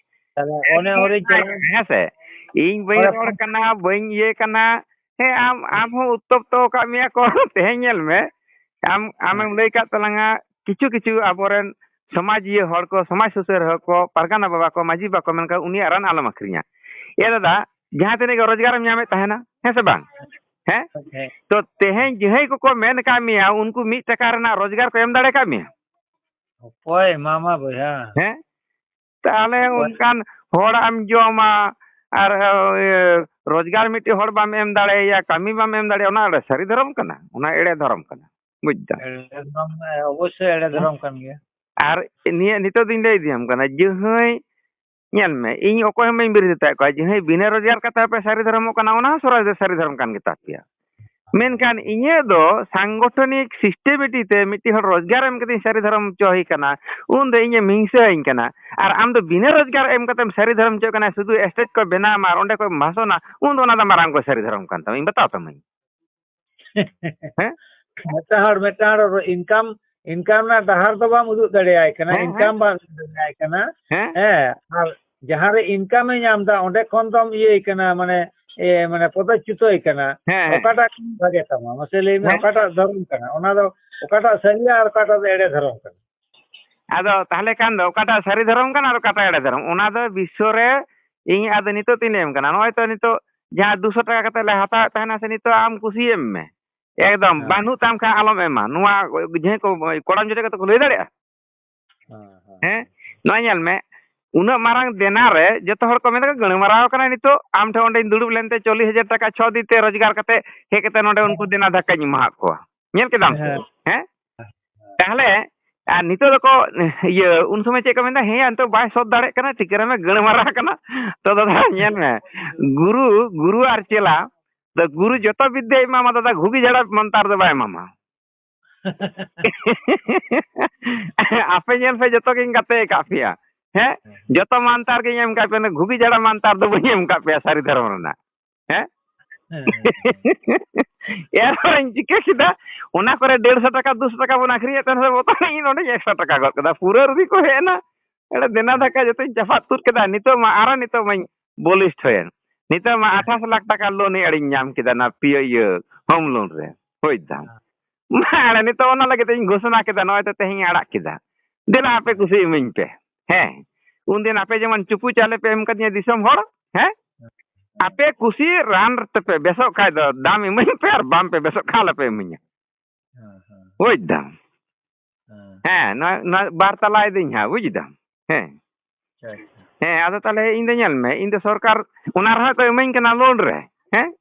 ᱛᱟᱦᱞᱮ ᱚᱱᱮ ᱚᱸᱰᱮᱧ ᱪᱟᱞᱟᱣ ᱦᱮᱸ ᱥᱮ? ᱤᱧ ᱵᱟᱹᱧ ᱚᱸᱰᱮ ᱨᱚᱲ ᱠᱷᱚᱱ ᱠᱟᱱᱟ, ᱵᱟᱹᱧ ᱤᱭᱟᱹ ᱠᱟᱱᱟ᱾ ᱦᱮᱸ, ᱟᱢ, ᱟᱢ ᱦᱚᱸ ᱩᱛᱛᱚᱯᱛᱚ ᱟᱠᱟᱫ ᱢᱮᱭᱟ ᱠᱚ᱾ ᱛᱮᱦᱮᱧ ᱧᱮᱞ ᱢᱮ, ᱟᱢ, ᱟᱢᱮᱢ ᱦᱮᱸ᱾ ᱞᱟᱹᱭ ᱠᱟᱫ ᱛᱟᱞᱟᱝᱟ ᱠᱤᱪᱷᱩ ᱠᱤᱪᱷᱩ ᱟᱵᱚᱨᱮᱱ ᱥᱚᱢᱟᱡᱤᱭᱟᱹ ᱦᱚᱲ ᱠᱚ, ᱥᱚᱢᱟᱡᱽ ᱥᱩᱥᱟᱹᱨ ᱦᱚᱲ ᱠᱚ, ᱯᱟᱨᱜᱟᱱᱟ ᱵᱟᱵᱟ ᱠᱚ, ᱢᱟᱹᱡᱷᱤ ᱵᱟᱵᱟ ᱠᱚ ᱢᱮᱱ ᱠᱟᱜ, ᱩᱱᱤᱭᱟᱜ ᱨᱟᱱ ᱟᱞᱚᱢ ᱟᱹᱠᱷᱨᱤᱧᱟ᱾ ᱮ ᱫᱟᱫᱟ, ᱡᱟᱦᱟᱸ ᱛᱤᱱᱟᱹᱜ ᱜᱮ ᱨᱳᱡᱽᱜᱟᱨᱮᱢ ᱧᱟᱢᱮᱫ ᱛᱟᱦᱮᱱᱟ, ᱦᱮᱸ ᱥᱮ ᱵᱟᱝ? ᱦᱮᱸ? ᱦᱮᱸ᱾ ᱛᱚ, ᱛᱮᱦᱮᱧ ᱡᱟᱦᱟᱸᱭ ᱠᱚᱠᱚ ᱢᱮᱱ ᱟᱠᱟᱫ ᱢᱮᱭᱟ, ᱩᱱᱠᱩ ᱢᱤᱫ ᱴᱟᱠᱟ ᱨᱮᱱᱟᱜ ᱨᱳᱡᱽᱜᱟᱨ ᱠᱚ ᱮᱢ ᱫᱟᱲᱮ ᱟᱠᱟᱫ ᱢᱮᱭᱟ? ᱚᱠᱚᱭ ᱮᱢᱟᱢᱟ ᱵᱚᱭᱦᱟ? ᱦᱮᱸ? ᱛᱟᱦᱞᱮ ᱚᱠᱚᱭ? ᱚᱱᱠᱟᱱ ᱦᱚᱲᱟᱜ ᱮᱢ ᱡᱚᱢᱟ ᱟᱨ, ᱤᱭᱟᱹ, ᱨᱳᱡᱽᱜᱟᱨ ᱢᱤᱫᱴᱮᱡ ᱦᱚᱲ ᱵᱟᱢ ᱮᱢ ᱫᱟᱲᱮᱭᱟᱭᱟ, ᱠᱟᱹᱢᱤ ᱵᱟᱢ ᱮᱢ ᱫᱟᱲᱮᱭᱟᱜᱼᱟ, ᱚᱱᱟ ᱮᱲᱮ ᱥᱟᱹᱨᱤ ᱫᱷᱚᱨᱚᱢ ᱠᱟᱱᱟ? ᱚᱱᱟ ᱮᱲᱮ ᱫᱷᱚᱨᱚᱢ ᱠᱟᱱᱟ, ᱵᱩᱡᱽ ᱫᱟᱢ? ᱮᱲᱮ ᱫᱷᱚᱨᱚᱢ, ᱚᱵᱚᱥᱥᱳᱭ ᱮᱲᱮ ᱦᱮᱸ? ᱫᱷᱚᱨᱚᱢ ᱠᱟᱱ ᱜᱮᱭᱟ᱾ ᱟᱨ ᱱᱤᱭᱟᱹ ᱱᱤᱛᱚᱜ ᱫᱚᱧ ᱞᱟᱹᱭ ᱤᱫᱤᱭᱟᱢ ᱠᱟᱱᱟ, ᱡᱟᱦᱟᱸᱭ, ᱧᱮᱞ ᱢᱮ, ᱤᱧ ᱚᱠᱚᱭ ᱦᱚᱸ ᱵᱟᱹᱧ ᱵᱤᱨᱳᱫᱷ ᱟᱠᱟᱫ ᱠᱚᱣᱟ, ᱡᱟᱦᱟᱸᱭ ᱵᱤᱱᱟᱹ ᱨᱳᱡᱽᱜᱟᱨ ᱠᱟᱛᱮ ᱟᱯᱮ ᱥᱟᱹᱨᱤ ᱫᱷᱚᱨᱚᱢᱚᱜ ᱠᱟᱱᱟ, ᱚᱱᱟ ᱦᱚᱸ ᱥᱚᱨᱟᱥᱚᱨᱤ ᱥᱟᱹᱨᱤ ᱫᱷᱚᱨᱚᱢ ᱠᱟᱱ ᱜᱮᱛᱟ ᱯᱮᱭᱟ᱾ ᱢᱮᱱᱠᱷᱟᱱ ᱤᱧᱟᱹᱜ ᱫᱚ ᱥᱟᱝᱜᱚᱴᱷᱚᱱᱤᱠ systematic ᱛᱮ ᱢᱤᱫᱴᱤᱡ ᱦᱚᱲ ᱨᱳᱡᱽᱜᱟᱨ ᱮᱢ ᱠᱟᱛᱮᱧ ᱥᱟᱹᱨᱤ ᱫᱷᱚᱨᱚᱢ ᱦᱚᱪᱚᱭᱮ ᱠᱟᱱᱟ, ᱩᱱ ᱫᱚ ᱤᱧᱮᱢ ᱦᱤᱝᱥᱟᱹ ᱟᱹᱧ ᱠᱟᱱᱟ᱾ ᱟᱨ ᱟᱢ ᱫᱚ ᱵᱤᱱᱟᱹ ᱨᱳᱡᱽᱜᱟᱨ ᱮᱢ ᱠᱟᱛᱮᱢ ᱥᱟᱹᱨᱤ ᱫᱷᱚᱨᱚᱢ ᱦᱚᱪᱚᱭᱮ ᱠᱟᱱᱟ, ᱥᱩᱫᱷᱩ stage ᱠᱚ ᱵᱮᱱᱟᱣ ᱟᱢ ᱟᱨ ᱚᱸᱰᱮ ᱠᱚ ᱵᱷᱟᱥᱚᱱᱟ, ᱩᱱ ᱫᱚ ᱚᱱᱟ ᱫᱚ ᱢᱟᱨᱟᱝ ᱠᱚ ᱥᱟᱹᱨᱤ ᱫᱷᱚᱨᱚᱢ ᱠᱟᱱ ᱛᱟᱢᱟ, ᱤᱧ ᱵᱟᱛᱟᱣ ᱛᱟᱢᱟᱹᱧ᱾ ᱦᱮᱸ? ᱢᱤᱫᱴᱟᱝ ᱦᱚᱲ, ᱢᱤᱫᱴᱟᱝ ᱦᱚᱲ income, income ᱨᱮᱱᱟᱜ ᱰᱟᱦᱟᱨ ᱫᱚ ᱵᱟᱢ ᱩᱫᱩᱜ ᱫᱟᱲᱮᱭᱟᱭ ᱠᱟᱱᱟ, ᱦᱮᱸ, ᱦᱮᱸ᱾ Income ᱵᱟᱢ ᱩᱫᱩᱜ ᱫᱟᱲᱮᱭᱟᱭ ᱠᱟᱱᱟ᱾ ᱦᱮᱸ᱾ ᱦᱮᱸ, ᱟᱨ ᱡᱟᱦᱟᱸ ᱨᱮ income ᱮ ᱧᱟᱢ ᱮᱫᱟ, ᱚᱸᱰᱮ ᱠᱷᱚᱱ ᱫᱚᱢ ᱤᱭᱟᱹᱭ ᱠᱟᱱᱟ, ᱢᱟᱱᱮ, ᱮ, ᱢᱟᱱᱮ, ᱯᱚᱫᱚᱪᱪᱩᱛᱚᱭ ᱠᱟᱱᱟ᱾ ᱦᱮᱸ, ᱦᱮᱸ᱾ ᱚᱠᱟᱴᱟᱜ ᱵᱷᱟᱜᱮ ᱛᱟᱢᱟ? ᱢᱟᱥᱮ ᱞᱟᱹᱭ ᱢᱮ, ᱦᱮᱸ᱾ ᱚᱠᱟᱴᱟᱜ ᱫᱷᱚᱨᱚᱢ ᱠᱟᱱᱟ? ᱚᱱᱟ ᱫᱚ ᱚᱠᱟᱴᱟᱜ ᱥᱟᱹᱨᱤᱭᱟ ᱟᱨ ᱚᱠᱟᱴᱟᱜ ᱫᱚ ᱮᱲᱮ ᱫᱷᱚᱨᱚᱢ ᱠᱟᱱᱟ? ᱟᱫᱚ ᱛᱟᱦᱞᱮ ᱠᱷᱟᱱ ᱫᱚ ᱚᱠᱟᱴᱟᱜ ᱥᱟᱹᱨᱤ ᱫᱷᱚᱨᱚᱢ ᱠᱟᱱᱟ ᱟᱨ ᱚᱠᱟᱴᱟᱜ ᱮᱲᱮ ᱫᱷᱚᱨᱚᱢ? ᱚᱱᱟ ᱫᱚ ᱵᱤᱥᱥᱚ ᱨᱮ ᱤᱧ ᱟᱫᱚ ᱱᱤᱛᱚᱜ ᱛᱤᱧ ᱞᱟᱹᱭᱟᱢ ᱠᱟᱱᱟ᱾ ᱱᱚᱜᱼᱚᱭ ᱛᱚ ᱱᱤᱛᱚᱜ ᱡᱟᱦᱟᱸ ᱫᱩᱥᱚ ᱴᱟᱠᱟ ᱠᱟᱛᱮ ᱞᱮ ᱦᱟᱛᱟᱣᱮᱫ ᱛᱟᱦᱮᱱᱟ ᱥᱮ, ᱱᱤᱛᱚᱜ ᱟᱢ ᱠᱩᱥᱤ ᱮᱢ ᱢᱮ᱾ ᱮᱠᱫᱚᱢ, ᱦᱮᱸ᱾ ᱵᱟᱹᱱᱩᱜ ᱛᱟᱢ ᱠᱷᱟᱱ ᱟᱞᱚᱢ ᱮᱢᱟ᱾ ᱱᱚᱣᱟ ᱡᱟᱦᱟᱸᱭ ᱠᱚ ᱠᱚᱲᱟᱢ ᱡᱚᱴᱮᱫ ᱠᱟᱛᱮ ᱠᱚ ᱞᱟᱹᱭ ᱫᱟᱲᱮᱭᱟᱜᱼᱟ? ᱦᱮᱸ, ᱦᱮᱸ᱾ ᱦᱮᱸ? ᱱᱚᱣᱟ ᱧᱮᱞ ᱢᱮ, ᱩᱱᱟᱹᱜ ᱢᱟᱨᱟᱝ ᱫᱮᱱᱟ ᱨᱮ ᱡᱚᱛᱚ ᱦᱚᱲ ᱠᱚ ᱢᱮᱱ ᱫᱟᱠᱚ, "ᱜᱟᱹᱲ ᱢᱟᱨᱟᱣ ᱠᱟᱱᱟᱭ ᱱᱤᱛᱚᱜ, ᱟᱢ ᱴᱷᱮᱱ ᱚᱸᱰᱮᱧ ᱫᱩᱲᱩᱵ ᱞᱮᱱᱛᱮ ᱪᱚᱞᱞᱤᱥ ᱦᱟᱡᱟᱨ ᱴᱟᱠᱟ ᱪᱷᱚ ᱫᱤᱱ ᱛᱮ ᱨᱳᱡᱽᱜᱟᱨ ᱠᱟᱛᱮ ᱦᱮᱡ ᱠᱟᱛᱮ ᱱᱚᱸᱰᱮ ᱩᱱᱠᱩ ᱫᱮᱱᱟ ᱫᱷᱟᱠᱟᱧ ᱮᱢᱟᱦᱟᱫ ᱠᱚᱣᱟ᱾ ᱧᱮᱞ ᱠᱮᱫᱟᱢ ᱥᱮ?" ᱦᱮᱸ᱾ ᱦᱮᱸ? ᱛᱟᱦᱞᱮ, ᱟᱨ ᱱᱤᱛᱚᱜ ᱫᱚᱠᱚ, ᱤᱭᱟᱹ, ᱩᱱ ᱥᱚᱢᱚᱭ ᱪᱮᱫ ᱠᱚ ᱢᱮᱱᱫᱟ? "ᱦᱮᱸᱭᱟ, ᱱᱤᱛᱚᱜ ᱵᱟᱭ ᱥᱚᱛ ᱫᱟᱲᱮᱭᱟᱜ ᱠᱟᱱᱟ, ᱴᱷᱤᱠᱟᱹ ᱨᱮ ᱢᱮ, ᱜᱟᱹᱲ ᱢᱟᱨᱟᱣ ᱠᱟᱱᱟ᱾" ᱛᱚ ᱫᱟᱫᱟ, ᱧᱮᱞ ᱢᱮ, ᱜᱩᱨᱩ, ᱜᱩᱨᱩ ᱟᱨ ᱪᱮᱞᱟ ᱫᱚ, ᱜᱩᱨᱩ ᱡᱚᱛᱚ ᱵᱤᱫᱽᱫᱟᱹᱭ ᱮᱢᱟᱢᱟ ᱫᱟᱫᱟ, ᱜᱷᱩᱜᱤ ᱡᱷᱟᱲᱟ ᱢᱟᱱᱛᱟᱨ ᱫᱚ ᱵᱟᱭ ᱮᱢᱟᱢᱟ᱾ ᱟᱯᱮ ᱧᱮᱞ ᱯᱮ, ᱡᱚᱛᱚ ᱜᱤᱧ ᱜᱟᱛᱮ ᱟᱠᱟᱫ ᱯᱮᱭᱟ᱾ ᱦᱮᱸ? ᱦᱮᱸ᱾ ᱡᱚᱛᱚ ᱢᱟᱱᱛᱟᱨ ᱜᱤᱧ ᱮᱢ ᱟᱠᱟᱫ ᱯᱮᱭᱟ, ᱜᱷᱩᱜᱤ ᱡᱷᱟᱲᱟ ᱢᱟᱱᱛᱟᱨ ᱫᱚ ᱵᱟᱹᱧ ᱮᱢ ᱟᱠᱟᱫ ᱯᱮᱭᱟ ᱥᱟᱹᱨᱤ ᱫᱷᱚᱨᱚᱢ ᱨᱮᱱᱟᱜ᱾ ᱦᱮᱸ? ᱦᱮᱸ, ᱦᱮᱸ, ᱦᱮᱸ᱾ ᱮᱨᱯᱚᱨᱮᱧ ᱪᱤᱠᱟᱹ ᱠᱮᱫᱟ, ᱚᱱᱟ ᱠᱚᱨᱮ ᱰᱮᱲᱥᱚ ᱴᱟᱠᱟ, ᱫᱩᱥᱚ ᱴᱟᱠᱟ ᱵᱚᱱ ᱟᱹᱠᱷᱨᱤᱧᱮᱫ ᱛᱟᱦᱮᱱᱟ, ᱵᱚᱛᱚᱨ ᱤᱧ ᱱᱚᱰᱮᱧ ᱮᱠᱥᱚ ᱴᱟᱠᱟ ᱜᱚᱫ ᱠᱮᱫᱟ᱾ ᱯᱩᱨᱟᱹ ᱨᱩᱫᱤ ᱠᱚ ᱦᱮᱡ ᱮᱱᱟ, ᱮᱲᱮ ᱫᱮᱱᱟ ᱫᱷᱟᱠᱟ ᱡᱚᱛᱚᱧ ᱪᱟᱯᱟᱫ ᱛᱩᱫ ᱠᱮᱫᱟ᱾ ᱱᱤᱛᱚᱜ ᱢᱟ ᱟᱨᱚ ᱱᱤᱛᱚᱜ ᱢᱟᱧ ᱵᱚᱞᱤᱥᱴ ᱦᱩᱭᱮᱱ᱾ ᱱᱤᱛᱚᱜ ᱢᱟ ᱟᱴᱷᱟᱥ ᱞᱟᱠᱷ ᱴᱟᱠᱟ ᱞᱳᱱ ᱟᱲᱤᱧ ᱧᱟᱢ ᱠᱮᱫᱟ ᱱᱟ ᱯᱤᱭᱳ ᱤᱭᱟᱹ ᱦᱳᱢ ᱞᱳᱱ ᱨᱮ, ᱵᱩᱡᱽ ᱫᱟᱢ᱾ ᱢᱟ ᱮᱲᱮ ᱱᱤᱛᱚᱜ ᱚᱱᱟ ᱞᱟᱹᱜᱤᱫ ᱤᱧ ᱜᱷᱳᱥᱚᱱᱟ ᱠᱮᱫᱟ, ᱱᱚᱜᱼᱚᱭ ᱛᱚ ᱛᱮᱦᱮᱧ ᱤᱧ ᱟᱲᱟᱜ ᱠᱮᱫᱟ᱾ ᱫᱮᱞᱟ ᱟᱯᱮ ᱠᱩᱥᱤ ᱤᱢᱟᱹᱧ ᱯᱮ᱾ ᱦᱮᱸ, ᱩᱱᱫᱤᱱ ᱟᱯᱮ ᱡᱮᱢᱚᱱ ᱪᱩᱯᱩ ᱪᱟᱣᱞᱮ ᱯᱮ ᱮᱢ ᱠᱟᱫᱤᱧᱟ ᱫᱤᱥᱚᱢ ᱦᱚᱲ, ᱦᱮᱸ, ᱟᱯᱮ ᱠᱩᱥᱤ ᱨᱟᱱ ᱛᱮᱯᱮ ᱵᱮᱥᱚᱜ ᱠᱷᱟᱡ ᱫᱚ ᱫᱟᱢ ᱤᱢᱟᱹᱧ ᱯᱮ, ᱟᱨ ᱵᱟᱢ ᱯᱮ ᱵᱮᱥᱚᱜ ᱠᱷᱟᱱ ᱟᱞᱚᱯᱮ ᱤᱢᱟᱹᱧᱟ᱾ ᱦᱮᱸ, ᱦᱮᱸ᱾ ᱵᱩᱡᱽ ᱫᱟᱢ? ᱦᱮᱸ᱾ ᱦᱮᱸ, ᱱᱚᱣᱟ, ᱱᱚᱣᱟ ᱵᱟᱨ ᱛᱟᱞᱟᱭ ᱫᱟᱹᱧ ᱦᱟᱸᱜ, ᱵᱩᱡᱽ ᱫᱟᱢ? ᱦᱮᱸ᱾ ᱟᱪᱪᱷᱟ, ᱟᱪᱪᱷᱟ᱾ ᱦᱮᱸ, ᱟᱫᱚ ᱛᱟᱦᱞᱮ ᱤᱧ ᱫᱚ ᱧᱮᱞ ᱢᱮ, ᱤᱧ ᱫᱚ ᱥᱚᱨᱠᱟᱨ ᱚᱱᱟ ᱨᱮᱦᱚᱸ ᱛᱚ ᱤᱢᱟᱹᱧ ᱠᱟᱱᱟ ᱞᱳᱱ ᱨᱮ, ᱦᱮᱸ?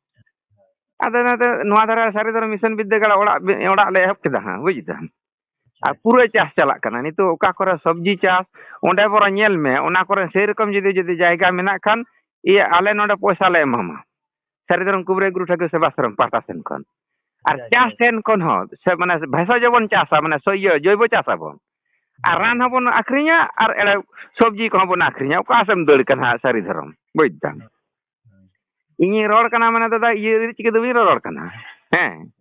ᱟᱫᱚ ᱱᱚᱛᱮ ᱱᱚᱣᱟ ᱫᱷᱟᱨᱮ ᱥᱟᱹᱨᱤ ᱫᱷᱚᱨᱚᱢ ᱢᱤᱥᱚᱱ ᱵᱤᱫᱽᱫᱟᱹᱜᱟᱲ ᱚᱲᱟᱜ, ᱚᱲᱟᱜ ᱞᱮ ᱮᱦᱚᱵ ᱠᱮᱫᱟ ᱦᱟᱸᱜ, ᱵᱩᱡᱽ ᱫᱟᱢ? ᱟᱨ ᱯᱩᱨᱟᱹ ᱪᱟᱥ ᱪᱟᱞᱟᱜ ᱠᱟᱱᱟ᱾ ᱱᱤᱛᱚᱜ ᱚᱠᱟ ᱠᱚᱨᱮ ᱥᱚᱵᱽᱡᱤ ᱪᱟᱥ, ᱚᱸᱰᱮ ᱵᱚᱨᱚᱝ ᱧᱮᱞ ᱢᱮ, ᱚᱱᱟ ᱠᱚᱨᱮ ᱥᱮᱭ ᱨᱚᱠᱚᱢ ᱡᱩᱫᱤ, ᱡᱩᱫᱤ ᱡᱟᱭᱜᱟ ᱢᱮᱱᱟᱜ ᱠᱷᱟᱱ, ᱤᱭᱟᱹ, ᱟᱞᱮ ᱱᱚᱰᱮ ᱯᱚᱭᱥᱟ ᱞᱮ ᱮᱢᱟᱢᱟ᱾ ᱥᱟᱹᱨᱤ ᱫᱷᱚᱨᱚᱢ ᱠᱩᱵᱨᱟᱹᱭ ᱜᱩᱨᱩ ᱴᱷᱟᱹᱠᱩᱨ ᱥᱮᱵᱟᱥᱨᱚᱢ ᱯᱟᱦᱴᱟ ᱥᱮᱱ ᱠᱷᱚᱱ᱾ ᱟᱨ ᱟᱪᱪᱷᱟ, ᱪᱟᱥ ᱟᱪᱪᱷᱟ᱾ ᱥᱮᱱ ᱠᱷᱚᱱ ᱦᱚᱸ, ᱥᱮ ᱢᱟᱱᱮ ᱵᱷᱮᱥᱚᱡᱽ ᱵᱚᱱ ᱪᱟᱥᱟ, ᱢᱟᱱᱮ ᱥᱚ-, ᱤᱭᱟᱹ, ᱡᱚᱭᱵᱚ ᱪᱟᱥ ᱟᱵᱚᱱ᱾ ᱟᱨ ᱨᱟᱱ ᱦᱚᱸᱵᱚᱱ ᱟᱹᱠᱷᱨᱤᱧᱟ ᱟᱨ ᱮᱲᱮ ᱥᱚᱵᱽᱡᱤ ᱠᱚᱦᱚᱸ ᱵᱚᱱ ᱟᱹᱠᱷᱨᱤᱧᱟ᱾ ᱚᱠᱟ ᱥᱮᱫ ᱮᱢ ᱫᱟᱹᱲ ᱠᱟᱱᱟ ᱦᱟᱸᱜ ᱥᱟᱹᱨᱤ ᱫᱷᱚᱨᱚᱢ? ᱵᱩᱡᱽ ᱫᱟᱢ? ᱤᱧᱤᱧ ᱨᱚᱲ ᱠᱟᱱᱟ ᱢᱟᱱᱮ ᱫᱟᱫᱟ, ᱤᱭᱟᱹ ᱪᱤᱠᱟᱹ ᱫᱚ ᱵᱟᱹᱧ ᱨᱚᱨᱚᱲ ᱠᱟᱱᱟ᱾ ᱦᱮᱸ᱾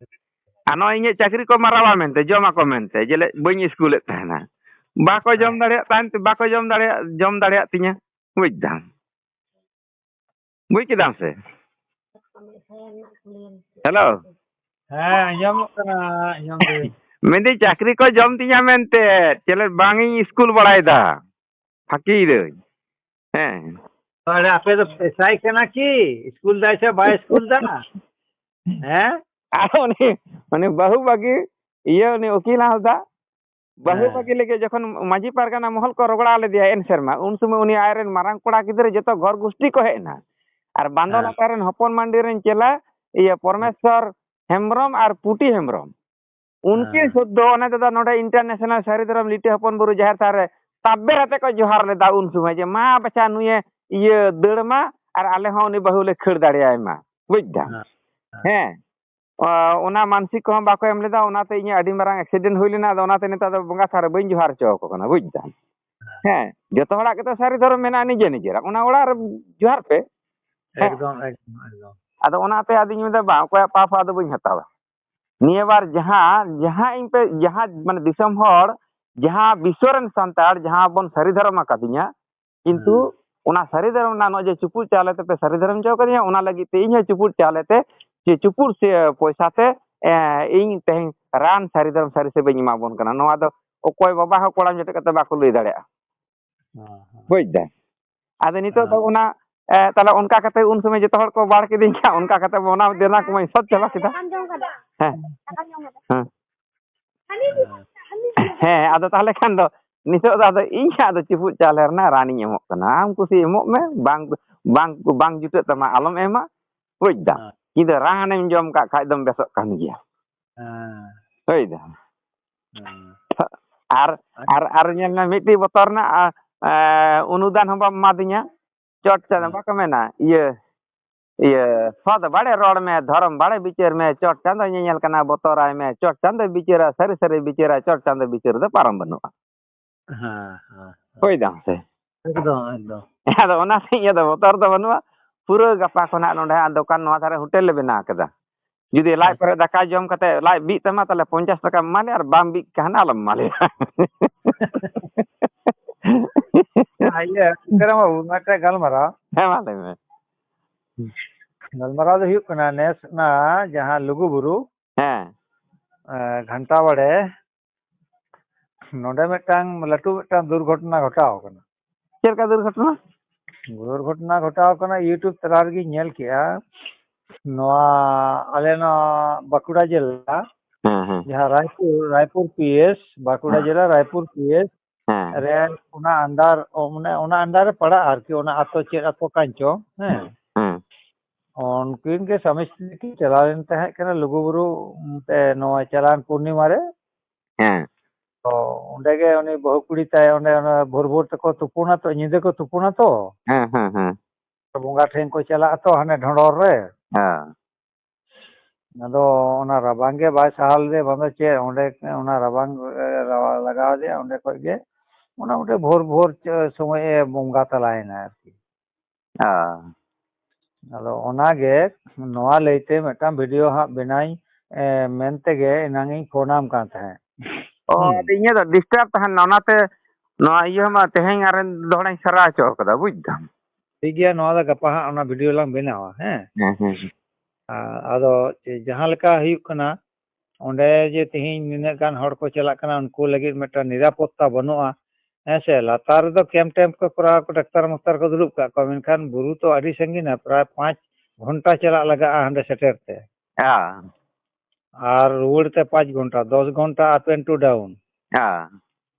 ᱟᱨ ᱱᱚᱜᱼᱚᱭ ᱤᱧᱟᱹᱜ ᱪᱟᱹᱠᱨᱤ ᱠᱚ ᱢᱟᱨᱟᱣᱟ ᱢᱮᱱᱛᱮ, ᱡᱚᱢ ᱟᱠᱚ ᱢᱮᱱᱛᱮ, ᱡᱮᱞᱮ ᱵᱟᱹᱧ ᱤᱥᱠᱩᱞᱮᱫ ᱛᱟᱦᱮᱱᱟ᱾ ᱵᱟᱠᱚ ᱡᱚᱢ ᱫᱟᱲᱮᱭᱟᱜ ᱛᱟᱦᱮᱱ ᱛᱮ, ᱵᱟᱠᱚ ᱡᱚᱢ ᱫᱟᱲᱮᱭᱟᱜ, ᱡᱚᱢ ᱫᱟᱲᱮᱭᱟᱜ ᱛᱤᱧᱟᱹ᱾ ᱵᱩᱡᱽ ᱫᱟᱢ? ᱵᱩᱡᱽ ᱠᱮᱫᱟᱢ ᱥᱮ? ᱦᱮᱞᱳ᱾ ᱦᱮᱸ, ᱟᱸᱡᱚᱢᱚᱜ ᱠᱟᱱᱟ, ᱟᱸᱡᱚᱢ ᱫᱟᱹᱧ᱾ ᱢᱮᱱᱫᱟᱹᱧ ᱪᱟᱹᱠᱨᱤ ᱠᱚ ᱡᱚᱢ ᱛᱤᱧᱟ ᱢᱮᱱᱛᱮ, ᱪᱮᱞᱮ ᱵᱟᱝ ᱤᱧ ᱤᱥᱠᱩᱞ ᱵᱟᱲᱟᱭᱮᱫᱟ, ᱯᱷᱟᱸᱠᱤᱭᱮᱫᱟᱹᱧ᱾ ᱦᱮᱸ᱾ ᱛᱟᱦᱞᱮ ᱟᱯᱮ ᱫᱚ ᱯᱮᱥᱟᱭ ᱠᱟᱱᱟ ᱠᱤ? ᱤᱥᱠᱩᱞ ᱫᱟᱭ ᱥᱮ ᱵᱟᱭ ᱤᱥᱠᱩᱞ ᱫᱟ? ᱦᱮᱸ? ᱟᱨ ᱩᱱᱤ, ᱩᱱᱤ ᱵᱟᱹᱦᱩ ᱵᱟᱹᱜᱤ, ᱤᱭᱟᱹ, ᱩᱱᱤ ᱩᱠᱤᱞ ᱦᱟᱸᱥᱫᱟ, ᱵᱟᱹᱦᱩ ᱦᱮᱸ᱾ ᱵᱟᱹᱜᱤ ᱞᱟᱹᱜᱤᱫ ᱡᱚᱠᱷᱚᱱ ᱢᱟᱹᱡᱷᱤ ᱯᱟᱨᱜᱟᱱᱟ ᱢᱚᱦᱚᱞ ᱠᱚ ᱨᱚᱜᱚᱲᱟ ᱞᱮᱫᱮᱭᱟ ᱮᱱ ᱥᱮᱨᱢᱟ, ᱩᱱ ᱥᱚᱢᱚᱭ ᱩᱱᱤ ᱟᱡᱨᱮᱱ ᱢᱟᱨᱟᱝ ᱠᱚᱲᱟ ᱜᱤᱫᱽᱨᱟᱹ ᱡᱚᱛᱚ ᱜᱷᱚᱨ ᱜᱩᱥᱴᱤ ᱠᱚ ᱦᱮᱡ ᱮᱱᱟ᱾ ᱟᱨ ᱵᱟᱸᱫᱚ ᱦᱮᱸ᱾ ᱞᱟᱛᱟᱨ ᱨᱮᱱ ᱦᱚᱯᱚᱱ ᱢᱟᱱᱰᱤ ᱨᱮᱱ ᱪᱮᱞᱟ, ᱤᱭᱟᱹ, ᱯᱚᱨᱢᱮᱥᱣᱚᱨ ᱦᱮᱢᱵᱨᱚᱢ ᱟᱨ ᱯᱩᱴᱤ ᱦᱮᱢᱵᱨᱚᱢ᱾ ᱩᱱᱠᱤᱱ ᱦᱮᱸ᱾ ᱥᱩᱫᱽᱫᱷᱚ ᱚᱱᱮ ᱫᱟᱫᱟ ᱱᱚᱰᱮ ᱤᱱᱴᱟᱨᱱᱮᱥᱱᱟᱞ ᱥᱟᱹᱨᱤ ᱫᱷᱚᱨᱚᱢ ᱞᱤᱴᱟᱹ ᱦᱚᱯᱚᱱ ᱵᱩᱨᱩ ᱡᱟᱦᱮᱨ ᱛᱷᱟᱱ ᱨᱮ ᱛᱟᱵᱮᱨ ᱟᱛᱮ ᱠᱚ ᱡᱚᱦᱟᱨ ᱞᱮᱫᱟ ᱩᱱ ᱥᱚᱢᱚᱭ ᱡᱮ, "ᱢᱟ ᱵᱟᱪᱷᱟ ᱱᱩᱭᱮ ᱤᱭᱟᱹ ᱫᱟᱹᱲ ᱢᱟ ᱟᱨ ᱟᱞᱮ ᱦᱚᱸ ᱩᱱᱤ ᱵᱟᱹᱦᱩ ᱞᱮ ᱠᱷᱟᱹᱲ ᱫᱟᱲᱮᱭᱟᱭ ᱢᱟ", ᱵᱩᱡᱽ ᱫᱟᱢ? ᱦᱮᱸ᱾ ᱦᱮᱸ᱾ ᱚ, ᱚᱱᱟ ᱢᱟᱱᱥᱤᱠ ᱠᱚᱦᱚᱸ ᱵᱟᱠᱚ ᱮᱢ ᱞᱮᱫᱟ, ᱚᱱᱟᱛᱮ ᱤᱧᱟᱹᱜ ᱟᱹᱰᱤ ᱢᱟᱨᱟᱝ ᱮᱠᱥᱤᱰᱮᱱᱴ ᱦᱩᱭ ᱞᱮᱱᱟ᱾ ᱟᱫᱚ ᱚᱱᱟᱛᱮ ᱱᱮᱛᱟᱨ ᱫᱚ ᱵᱚᱸᱜᱟ ᱛᱷᱟᱱ ᱨᱮ ᱵᱟᱹᱧ ᱡᱚᱦᱟᱨ ᱦᱚᱪᱚ ᱟᱠᱚ ᱠᱟᱱᱟ, ᱵᱩᱡᱽ ᱫᱟᱢ? ᱦᱮᱸ, ᱡᱚᱛᱚ ᱦᱚᱲᱟᱜ ᱜᱮᱛᱚ ᱥᱟᱹᱨᱤ ᱫᱷᱚᱨᱚᱢ ᱢᱮᱱᱟᱜᱼᱟ, ᱱᱤᱡᱮ ᱱᱤᱡᱮᱨᱟᱜ, ᱚᱱᱟ ᱚᱲᱟᱜ ᱨᱮ ᱡᱚᱦᱟᱨ ᱯᱮ᱾ ᱦᱮᱸ᱾ ᱮᱠᱫᱚᱢ, ᱮᱠᱫᱚᱢ, ᱮᱠᱫᱚᱢ᱾ ᱟᱫᱚ ᱚᱱᱟᱛᱮ ᱟᱫᱚᱧ ᱢᱮᱱᱫᱟ, ᱵᱟᱝ, ᱚᱠᱚᱭᱟᱜ ᱯᱟᱯ ᱦᱚᱸ ᱟᱫᱚ ᱵᱟᱹᱧ ᱦᱟᱛᱟᱣᱟ᱾ ᱱᱤᱭᱟᱹ ᱵᱟᱨ ᱡᱟᱦᱟᱸ, ᱡᱟᱦᱟᱸ ᱤᱧ ᱯᱮ, ᱡᱟᱦᱟᱸ ᱢᱟᱱᱮ ᱫᱤᱥᱚᱢ ᱦᱚᱲ, ᱡᱟᱦᱟᱸ ᱵᱤᱥᱥᱚ ᱨᱮᱱ ᱥᱟᱱᱛᱟᱲ, ᱡᱟᱦᱟᱸ ᱵᱚᱱ ᱥᱟᱹᱨᱤ ᱫᱷᱚᱨᱚᱢ ᱟᱠᱟᱫᱤᱧᱟ, ᱠᱤᱱᱛᱩ ᱦᱮᱸ᱾ ᱚᱱᱟ ᱥᱟᱹᱨᱤ ᱫᱷᱚᱨᱚᱢ ᱨᱮᱱᱟᱜ ᱱᱚᱜᱼᱚᱭ ᱡᱮ ᱪᱩᱯᱩᱫ ᱪᱟᱣᱞᱮ ᱛᱮᱯᱮ ᱥᱟᱹᱨᱤ ᱫᱷᱚᱨᱚᱢ ᱦᱚᱪᱚ ᱠᱟᱫᱤᱧᱟ, ᱚᱱᱟ ᱞᱟᱹᱜᱤᱫ ᱛᱮ ᱤᱧ ᱦᱚᱸ ᱪᱩᱯᱩᱫ ᱪᱟᱣᱞᱮ ᱛᱮ, ᱪᱮ ᱪᱩᱯᱩᱫ ᱥᱮ ᱯᱚᱭᱥᱟ ᱛᱮ, ᱮ, ᱤᱧ ᱛᱮᱦᱮᱧ ᱨᱟᱱ ᱥᱟᱹᱨᱤ ᱫᱷᱚᱨᱚᱢ ᱥᱟᱹᱨᱤ ᱥᱮᱵᱟᱧ ᱮᱢᱟ ᱵᱚᱱ ᱠᱟᱱᱟ᱾ ᱱᱚᱣᱟ ᱫᱚ ᱚᱠᱚᱭ ᱵᱟᱵᱟ ᱦᱚᱸ ᱠᱚᱲᱟᱢ ᱡᱚᱴᱮᱫ ᱠᱟᱛᱮ ᱵᱟᱠᱚ ᱞᱟᱹᱭ ᱫᱟᱲᱮᱭᱟᱜᱼᱟ᱾ ᱦᱮᱸ, ᱦᱮᱸ᱾ ᱵᱩᱡᱽ ᱫᱟ? ᱟᱫᱚ ᱱᱤᱛᱚᱜ ᱫᱚ ᱦᱮᱸ᱾ ᱚᱱᱟ, ᱮ, ᱛᱟᱦᱞᱮ ᱚᱱᱠᱟ ᱠᱟᱛᱮ ᱩᱱ ᱥᱚᱢᱚᱭ ᱡᱚᱛᱚ ᱦᱚᱲ ᱠᱚ ᱵᱟᱲ ᱠᱤᱫᱤᱧ ᱠᱷᱟᱱ, ᱚᱱᱠᱟ ᱠᱟᱛᱮ ᱚᱱᱟ ᱫᱮᱱᱟ ᱠᱚᱢᱟᱧ ᱥᱟᱵ ᱪᱟᱵᱟ ᱠᱮᱫᱟ᱾ ᱦᱮᱸ᱾ ᱦᱮᱸ᱾ ᱦᱮᱸ, ᱟᱫᱚ ᱛᱟᱦᱞᱮ ᱠᱷᱟᱱ ᱫᱚ ᱱᱤᱛᱚᱜ ᱫᱚ ᱟᱫᱚ ᱤᱧ ᱦᱟᱸᱜ ᱟᱫᱚ ᱪᱩᱯᱩᱫ ᱪᱟᱣᱞᱮ ᱨᱮᱱᱟᱜ ᱨᱟᱱᱤᱧ ᱮᱢᱚᱜ ᱠᱟᱱᱟ᱾ ᱟᱢ ᱠᱩᱥᱤ ᱮᱢᱚᱜ ᱢᱮ, ᱵᱟᱝ, ᱵᱟᱝ, ᱵᱟᱝ ᱡᱩᱴᱟᱹᱜ ᱛᱟᱢᱟ, ᱟᱞᱚᱢ ᱮᱢᱟ, ᱵᱩᱡᱽ ᱫᱟᱢ᱾ ᱦᱮᱸ᱾ ᱠᱤᱱᱛᱩ ᱨᱟᱱᱮᱢ ᱡᱚᱢ ᱠᱟᱜ ᱠᱷᱟᱡ ᱫᱚᱢ ᱵᱮᱥᱚᱜ ᱠᱟᱱ ᱜᱮᱭᱟ᱾ ᱦᱮᱸ᱾ ᱵᱩᱡᱽ ᱫᱟᱢ᱾ ᱦᱮᱸ᱾ ᱟᱨ, ᱟᱨ, ᱟᱨ ᱧᱮᱞ ᱢᱮ, ᱢᱤᱫᱴᱤᱡ ᱵᱚᱛᱚᱨ ᱨᱮᱱᱟᱜ, ᱟ, ᱮ, ᱚᱱᱩᱫᱟᱱ ᱦᱚᱸ ᱵᱟᱢ ᱮᱢᱟᱫᱤᱧᱟ᱾ ᱪᱚᱴ ᱪᱟᱸᱫᱚ, ᱦᱮᱸ᱾ ᱵᱟᱠᱚ ᱢᱮᱱᱟ, ᱤᱭᱟᱹ, ᱤᱭᱟᱹ, ᱥᱚᱛ ᱵᱟᱲᱮ ᱨᱚᱲ ᱢᱮ, ᱫᱷᱚᱨᱚᱢ ᱵᱟᱲᱮ ᱵᱤᱪᱟᱹᱨ ᱢᱮ, ᱪᱚᱴ ᱪᱟᱸᱫᱚ ᱧᱮᱧᱮᱞ ᱠᱟᱱᱟ, ᱵᱚᱛᱚᱨᱟᱭ ᱢᱮ, ᱪᱚᱴ ᱪᱟᱸᱫᱚ ᱵᱤᱪᱟᱹᱨᱟ, ᱥᱟᱹᱨᱤ ᱥᱟᱹᱨᱤ ᱵᱤᱪᱟᱹᱨᱟ, ᱪᱚᱴ ᱪᱟᱸᱫᱚ ᱵᱤᱪᱟᱹᱨ ᱫᱚ ᱯᱟᱨᱚᱢ ᱵᱟᱹᱱᱩᱜᱼᱟ᱾ ᱦᱮᱸ, ᱦᱮᱸ, ᱦᱮᱸ᱾ ᱦᱳᱭ ᱫᱟᱢ ᱥᱮ? ᱮᱠᱫᱚᱢ, ᱮᱠᱫᱚᱢ᱾ ᱟᱫᱚ ᱚᱱᱟ ᱥᱮᱫ ᱤᱭᱟᱹ ᱫᱚ ᱵᱚᱛᱚᱨ ᱫᱚ ᱵᱟᱹᱱᱩᱜᱼᱟ᱾ ᱯᱩᱨᱟᱹ ᱜᱟᱯᱟ ᱠᱷᱚᱱᱟᱜ ᱱᱚᱰᱮ ᱦᱟᱸᱜ ᱫᱚᱠᱟᱱ ᱱᱚᱣᱟ ᱫᱷᱟᱨᱮ ᱦᱳᱴᱮᱞ ᱞᱮ ᱵᱮᱱᱟᱣ ᱠᱮᱫᱟ᱾ ᱡᱩᱫᱤ ᱞᱟᱡ ᱟᱪᱪᱷᱟ᱾ ᱯᱮᱨᱮᱡ ᱫᱟᱠᱟ ᱡᱚᱢ ᱠᱟᱛᱮ ᱞᱟᱡ ᱵᱤᱜ ᱛᱟᱢᱟ, ᱛᱟᱦᱞᱮ ᱯᱚᱧᱪᱟᱥ ᱴᱟᱠᱟᱢ ᱮᱢᱟ ᱞᱮᱭᱟ, ᱟᱨ ᱵᱟᱢ ᱵᱤᱜ ᱠᱷᱟᱱ ᱟᱞᱚᱢ ᱮᱢᱟ ᱞᱮᱭᱟ᱾ ᱟᱨ ᱤᱭᱟᱹ, ᱥᱤᱠᱟᱹᱨᱟᱢ ᱵᱟᱹᱵᱩ, ᱢᱤᱫᱴᱮᱡ ᱜᱟᱞᱢᱟᱨᱟᱣ᱾ ᱦᱮᱸ, ᱢᱟ ᱞᱟᱹᱭ ᱢᱮ᱾ ᱜᱟᱞᱢᱟᱨᱟᱣ ᱫᱚ ᱦᱩᱭᱩᱜ ᱠᱟᱱᱟ, ᱱᱮᱥ ᱚᱱᱟ ᱡᱟᱦᱟᱸ ᱞᱩᱜᱩ ᱵᱩᱨᱩ, ᱦᱮᱸ᱾ ᱮ, ᱜᱷᱟᱱᱴᱟ ᱵᱟᱲᱮ, ᱱᱚᱰᱮ ᱢᱤᱫᱴᱟᱝ ᱞᱟᱹᱴᱩ ᱢᱤᱫᱴᱟᱝ ᱫᱩᱨᱜᱷᱚᱴᱚᱱᱟ ᱜᱷᱚᱴᱟᱣ ᱟᱠᱟᱱᱟ᱾ ᱪᱮᱫ ᱞᱮᱠᱟ ᱫᱩᱨᱜᱷᱚᱴᱚᱱᱟ? ᱫᱩᱨᱜᱷᱚᱴᱚᱱᱟ ᱜᱷᱚᱴᱟᱣ ᱟᱠᱟᱱᱟ, YouTube ᱛᱟᱞᱟ ᱨᱮᱜᱮᱧ ᱧᱮᱞ ᱠᱮᱜᱼᱟ᱾ ᱱᱚᱣᱟ ᱟᱞᱮ ᱱᱚᱣᱟ ᱵᱟᱸᱠᱩᱲᱟ ᱡᱮᱞᱟ, ᱦᱮᱸ, ᱦᱮᱸ᱾ ᱡᱟᱦᱟᱸ ᱨᱟᱭᱯᱩᱨ, ᱨᱟᱭᱯᱩᱨ PS, ᱵᱟᱸᱠᱩᱲᱟ ᱦᱮᱸ᱾ ᱡᱮᱞᱟ ᱨᱟᱭᱯᱩᱨ PS ᱦᱮᱸ᱾ ᱨᱮ, ᱚᱱᱟ under, ᱚ, ᱢᱟᱱᱮ ᱚᱱᱟ under ᱨᱮ ᱯᱟᱲᱟᱜᱼᱟ ᱟᱨᱠᱤ, ᱚᱱᱟ ᱟᱛᱳ ᱪᱮᱫ ᱟᱛᱳ ᱠᱟᱱ ᱪᱚ, ᱦᱮᱸ᱾ ᱦᱮᱸ᱾ ᱩᱱᱠᱤᱱ ᱜᱮ ᱥᱟᱢᱤ ᱥᱛᱨᱤ ᱠᱤᱱ ᱪᱟᱞᱟᱣ ᱞᱮᱱ ᱛᱟᱦᱮᱸᱫ ᱠᱟᱱᱟ ᱞᱩᱜᱩᱵᱩᱨᱩ, ᱚᱱᱛᱮ ᱱᱚᱣᱟ ᱪᱟᱞᱟᱣᱮᱱ ᱯᱩᱨᱱᱤᱢᱟ ᱨᱮ᱾ ᱦᱮᱸ᱾ ᱛᱚ ᱚᱸᱰᱮ ᱜᱮ ᱩᱱᱤ ᱵᱟᱹᱦᱩ ᱠᱩᱲᱤ ᱛᱟᱭ ᱚᱸᱰᱮ ᱚᱱᱟ ᱵᱷᱳᱨ ᱵᱷᱳᱨ ᱛᱮᱠᱚ ᱛᱩᱯᱩᱱᱟ ᱛᱚ, ᱧᱤᱫᱟᱹ ᱠᱚ ᱛᱩᱯᱩᱱᱟ ᱛᱚ᱾ ᱦᱮᱸ, ᱦᱮᱸ, ᱦᱮᱸ᱾ ᱵᱚᱸᱜᱟ ᱴᱷᱮᱱ ᱠᱚ ᱪᱟᱞᱟᱜᱼᱟ ᱛᱚ, ᱦᱟᱱᱮ ᱰᱷᱚᱸᱰᱚᱨ ᱨᱮ᱾ ᱦᱮᱸ᱾ ᱟᱫᱚ ᱚᱱᱟ ᱨᱟᱵᱟᱝ ᱜᱮ ᱵᱟᱭ ᱥᱟᱦᱟᱣ ᱞᱮᱫᱮ, ᱵᱟᱝ ᱫᱚ ᱪᱮᱫ, ᱚᱸᱰᱮ ᱚᱱᱟ ᱨᱟᱵᱟᱝ, ᱮ, ᱨᱟᱣᱟᱞ ᱞᱟᱜᱟᱣ ᱟᱫᱮᱭᱟ, ᱚᱸᱰᱮ ᱠᱷᱚᱡ ᱜᱮ ᱢᱚᱴᱟᱢᱩᱴᱤ ᱵᱷᱳᱨ ᱵᱷᱳᱨ ᱪᱚ-, ᱥᱚᱢᱚᱭ ᱮ ᱵᱚᱸᱜᱟ ᱛᱟᱞᱟᱭᱮᱱᱟ ᱟᱨᱠᱤ᱾ ᱚ᱾ ᱟᱫᱚ ᱚᱱᱟᱜᱮ, ᱱᱚᱣᱟ ᱞᱟᱹᱭᱛᱮ ᱢᱤᱫᱴᱟᱝ ᱵᱷᱤᱰᱤᱭᱳ ᱦᱟᱸᱜ ᱵᱮᱱᱟᱣᱤᱧ, ᱮ, ᱢᱮᱱ ᱛᱮᱜᱮ ᱮᱱᱟᱝ ᱤᱧ ᱯᱷᱳᱱᱟᱢ ᱠᱟᱱ ᱛᱟᱦᱮᱸᱫ᱾ ᱚ, ᱦᱩᱸ᱾ ᱟᱫᱚ ᱤᱧᱟᱹᱜ ᱫᱚ ᱰᱤᱥᱴᱟᱨᱵ ᱛᱟᱦᱮᱱᱟ, ᱚᱱᱟᱛᱮ ᱱᱚᱣᱟ ᱤᱭᱟᱹ ᱢᱟ ᱛᱮᱦᱮᱧ ᱟᱨ ᱫᱚᱦᱲᱟᱧ ᱥᱟᱨᱟ ᱦᱚᱪᱚ ᱠᱟᱫᱟ, ᱵᱩᱡᱽ ᱫᱟᱢ᱾ ᱴᱷᱤᱠ ᱜᱮᱭᱟ, ᱱᱚᱣᱟ ᱫᱚ ᱜᱟᱯᱟ ᱦᱟᱸᱜ ᱚᱱᱟ ᱵᱷᱤᱰᱤᱭᱳ ᱞᱟᱝ ᱵᱮᱱᱟᱣᱟ, ᱦᱮᱸ? ᱦᱮᱸ, ᱦᱮᱸ, ᱦᱮᱸ᱾ ᱟ-, ᱟᱫᱚ ᱡᱟᱦᱟᱸ ᱞᱮᱠᱟ ᱦᱩᱭᱩᱜ ᱠᱟᱱᱟ, ᱚᱸᱰᱮ ᱡᱮ ᱛᱮᱦᱮᱧ ᱱᱤᱱᱟᱹᱜ ᱜᱟᱱ ᱦᱚᱲ ᱠᱚ ᱪᱟᱞᱟᱜ ᱠᱟᱱᱟ, ᱩᱱᱠᱩ ᱞᱟᱹᱜᱤᱫ ᱢᱤᱫᱴᱟᱝ ᱱᱤᱨᱟᱯᱚᱛᱛᱟ ᱵᱟᱹᱱᱩᱜᱼᱟ, ᱦᱮᱸ ᱥᱮ? ᱞᱟᱛᱟᱨ ᱨᱮᱫᱚ ᱠᱮᱢᱯ ᱴᱮᱢᱯ ᱠᱚ ᱠᱚᱨᱟᱣ ᱟᱠᱚ, ᱰᱟᱠᱛᱟᱨ ᱢᱟᱠᱛᱟᱨ ᱠᱚ ᱫᱩᱲᱩᱵ ᱠᱟᱜ ᱠᱚᱣᱟ, ᱢᱮᱱᱠᱷᱟᱱ ᱵᱩᱨᱩ ᱛᱚ ᱟᱹᱰᱤ ᱥᱟᱺᱜᱤᱧᱟ, ᱯᱨᱟᱭ ᱯᱟᱸᱪ ᱜᱷᱚᱱᱴᱟ ᱪᱟᱞᱟᱜ ᱞᱟᱜᱟᱜᱼᱟ ᱦᱟᱸᱰᱮ ᱥᱮᱴᱮᱨ ᱛᱮ᱾ ᱦᱮᱸ᱾ ᱟᱨ ᱨᱩᱣᱟᱹᱲ ᱛᱮ ᱯᱟᱸᱪ ᱜᱷᱚᱱᱴᱟ, ᱫᱚᱥ ᱜᱷᱚᱱᱴᱟ up and to down᱾ ᱦᱮᱸ᱾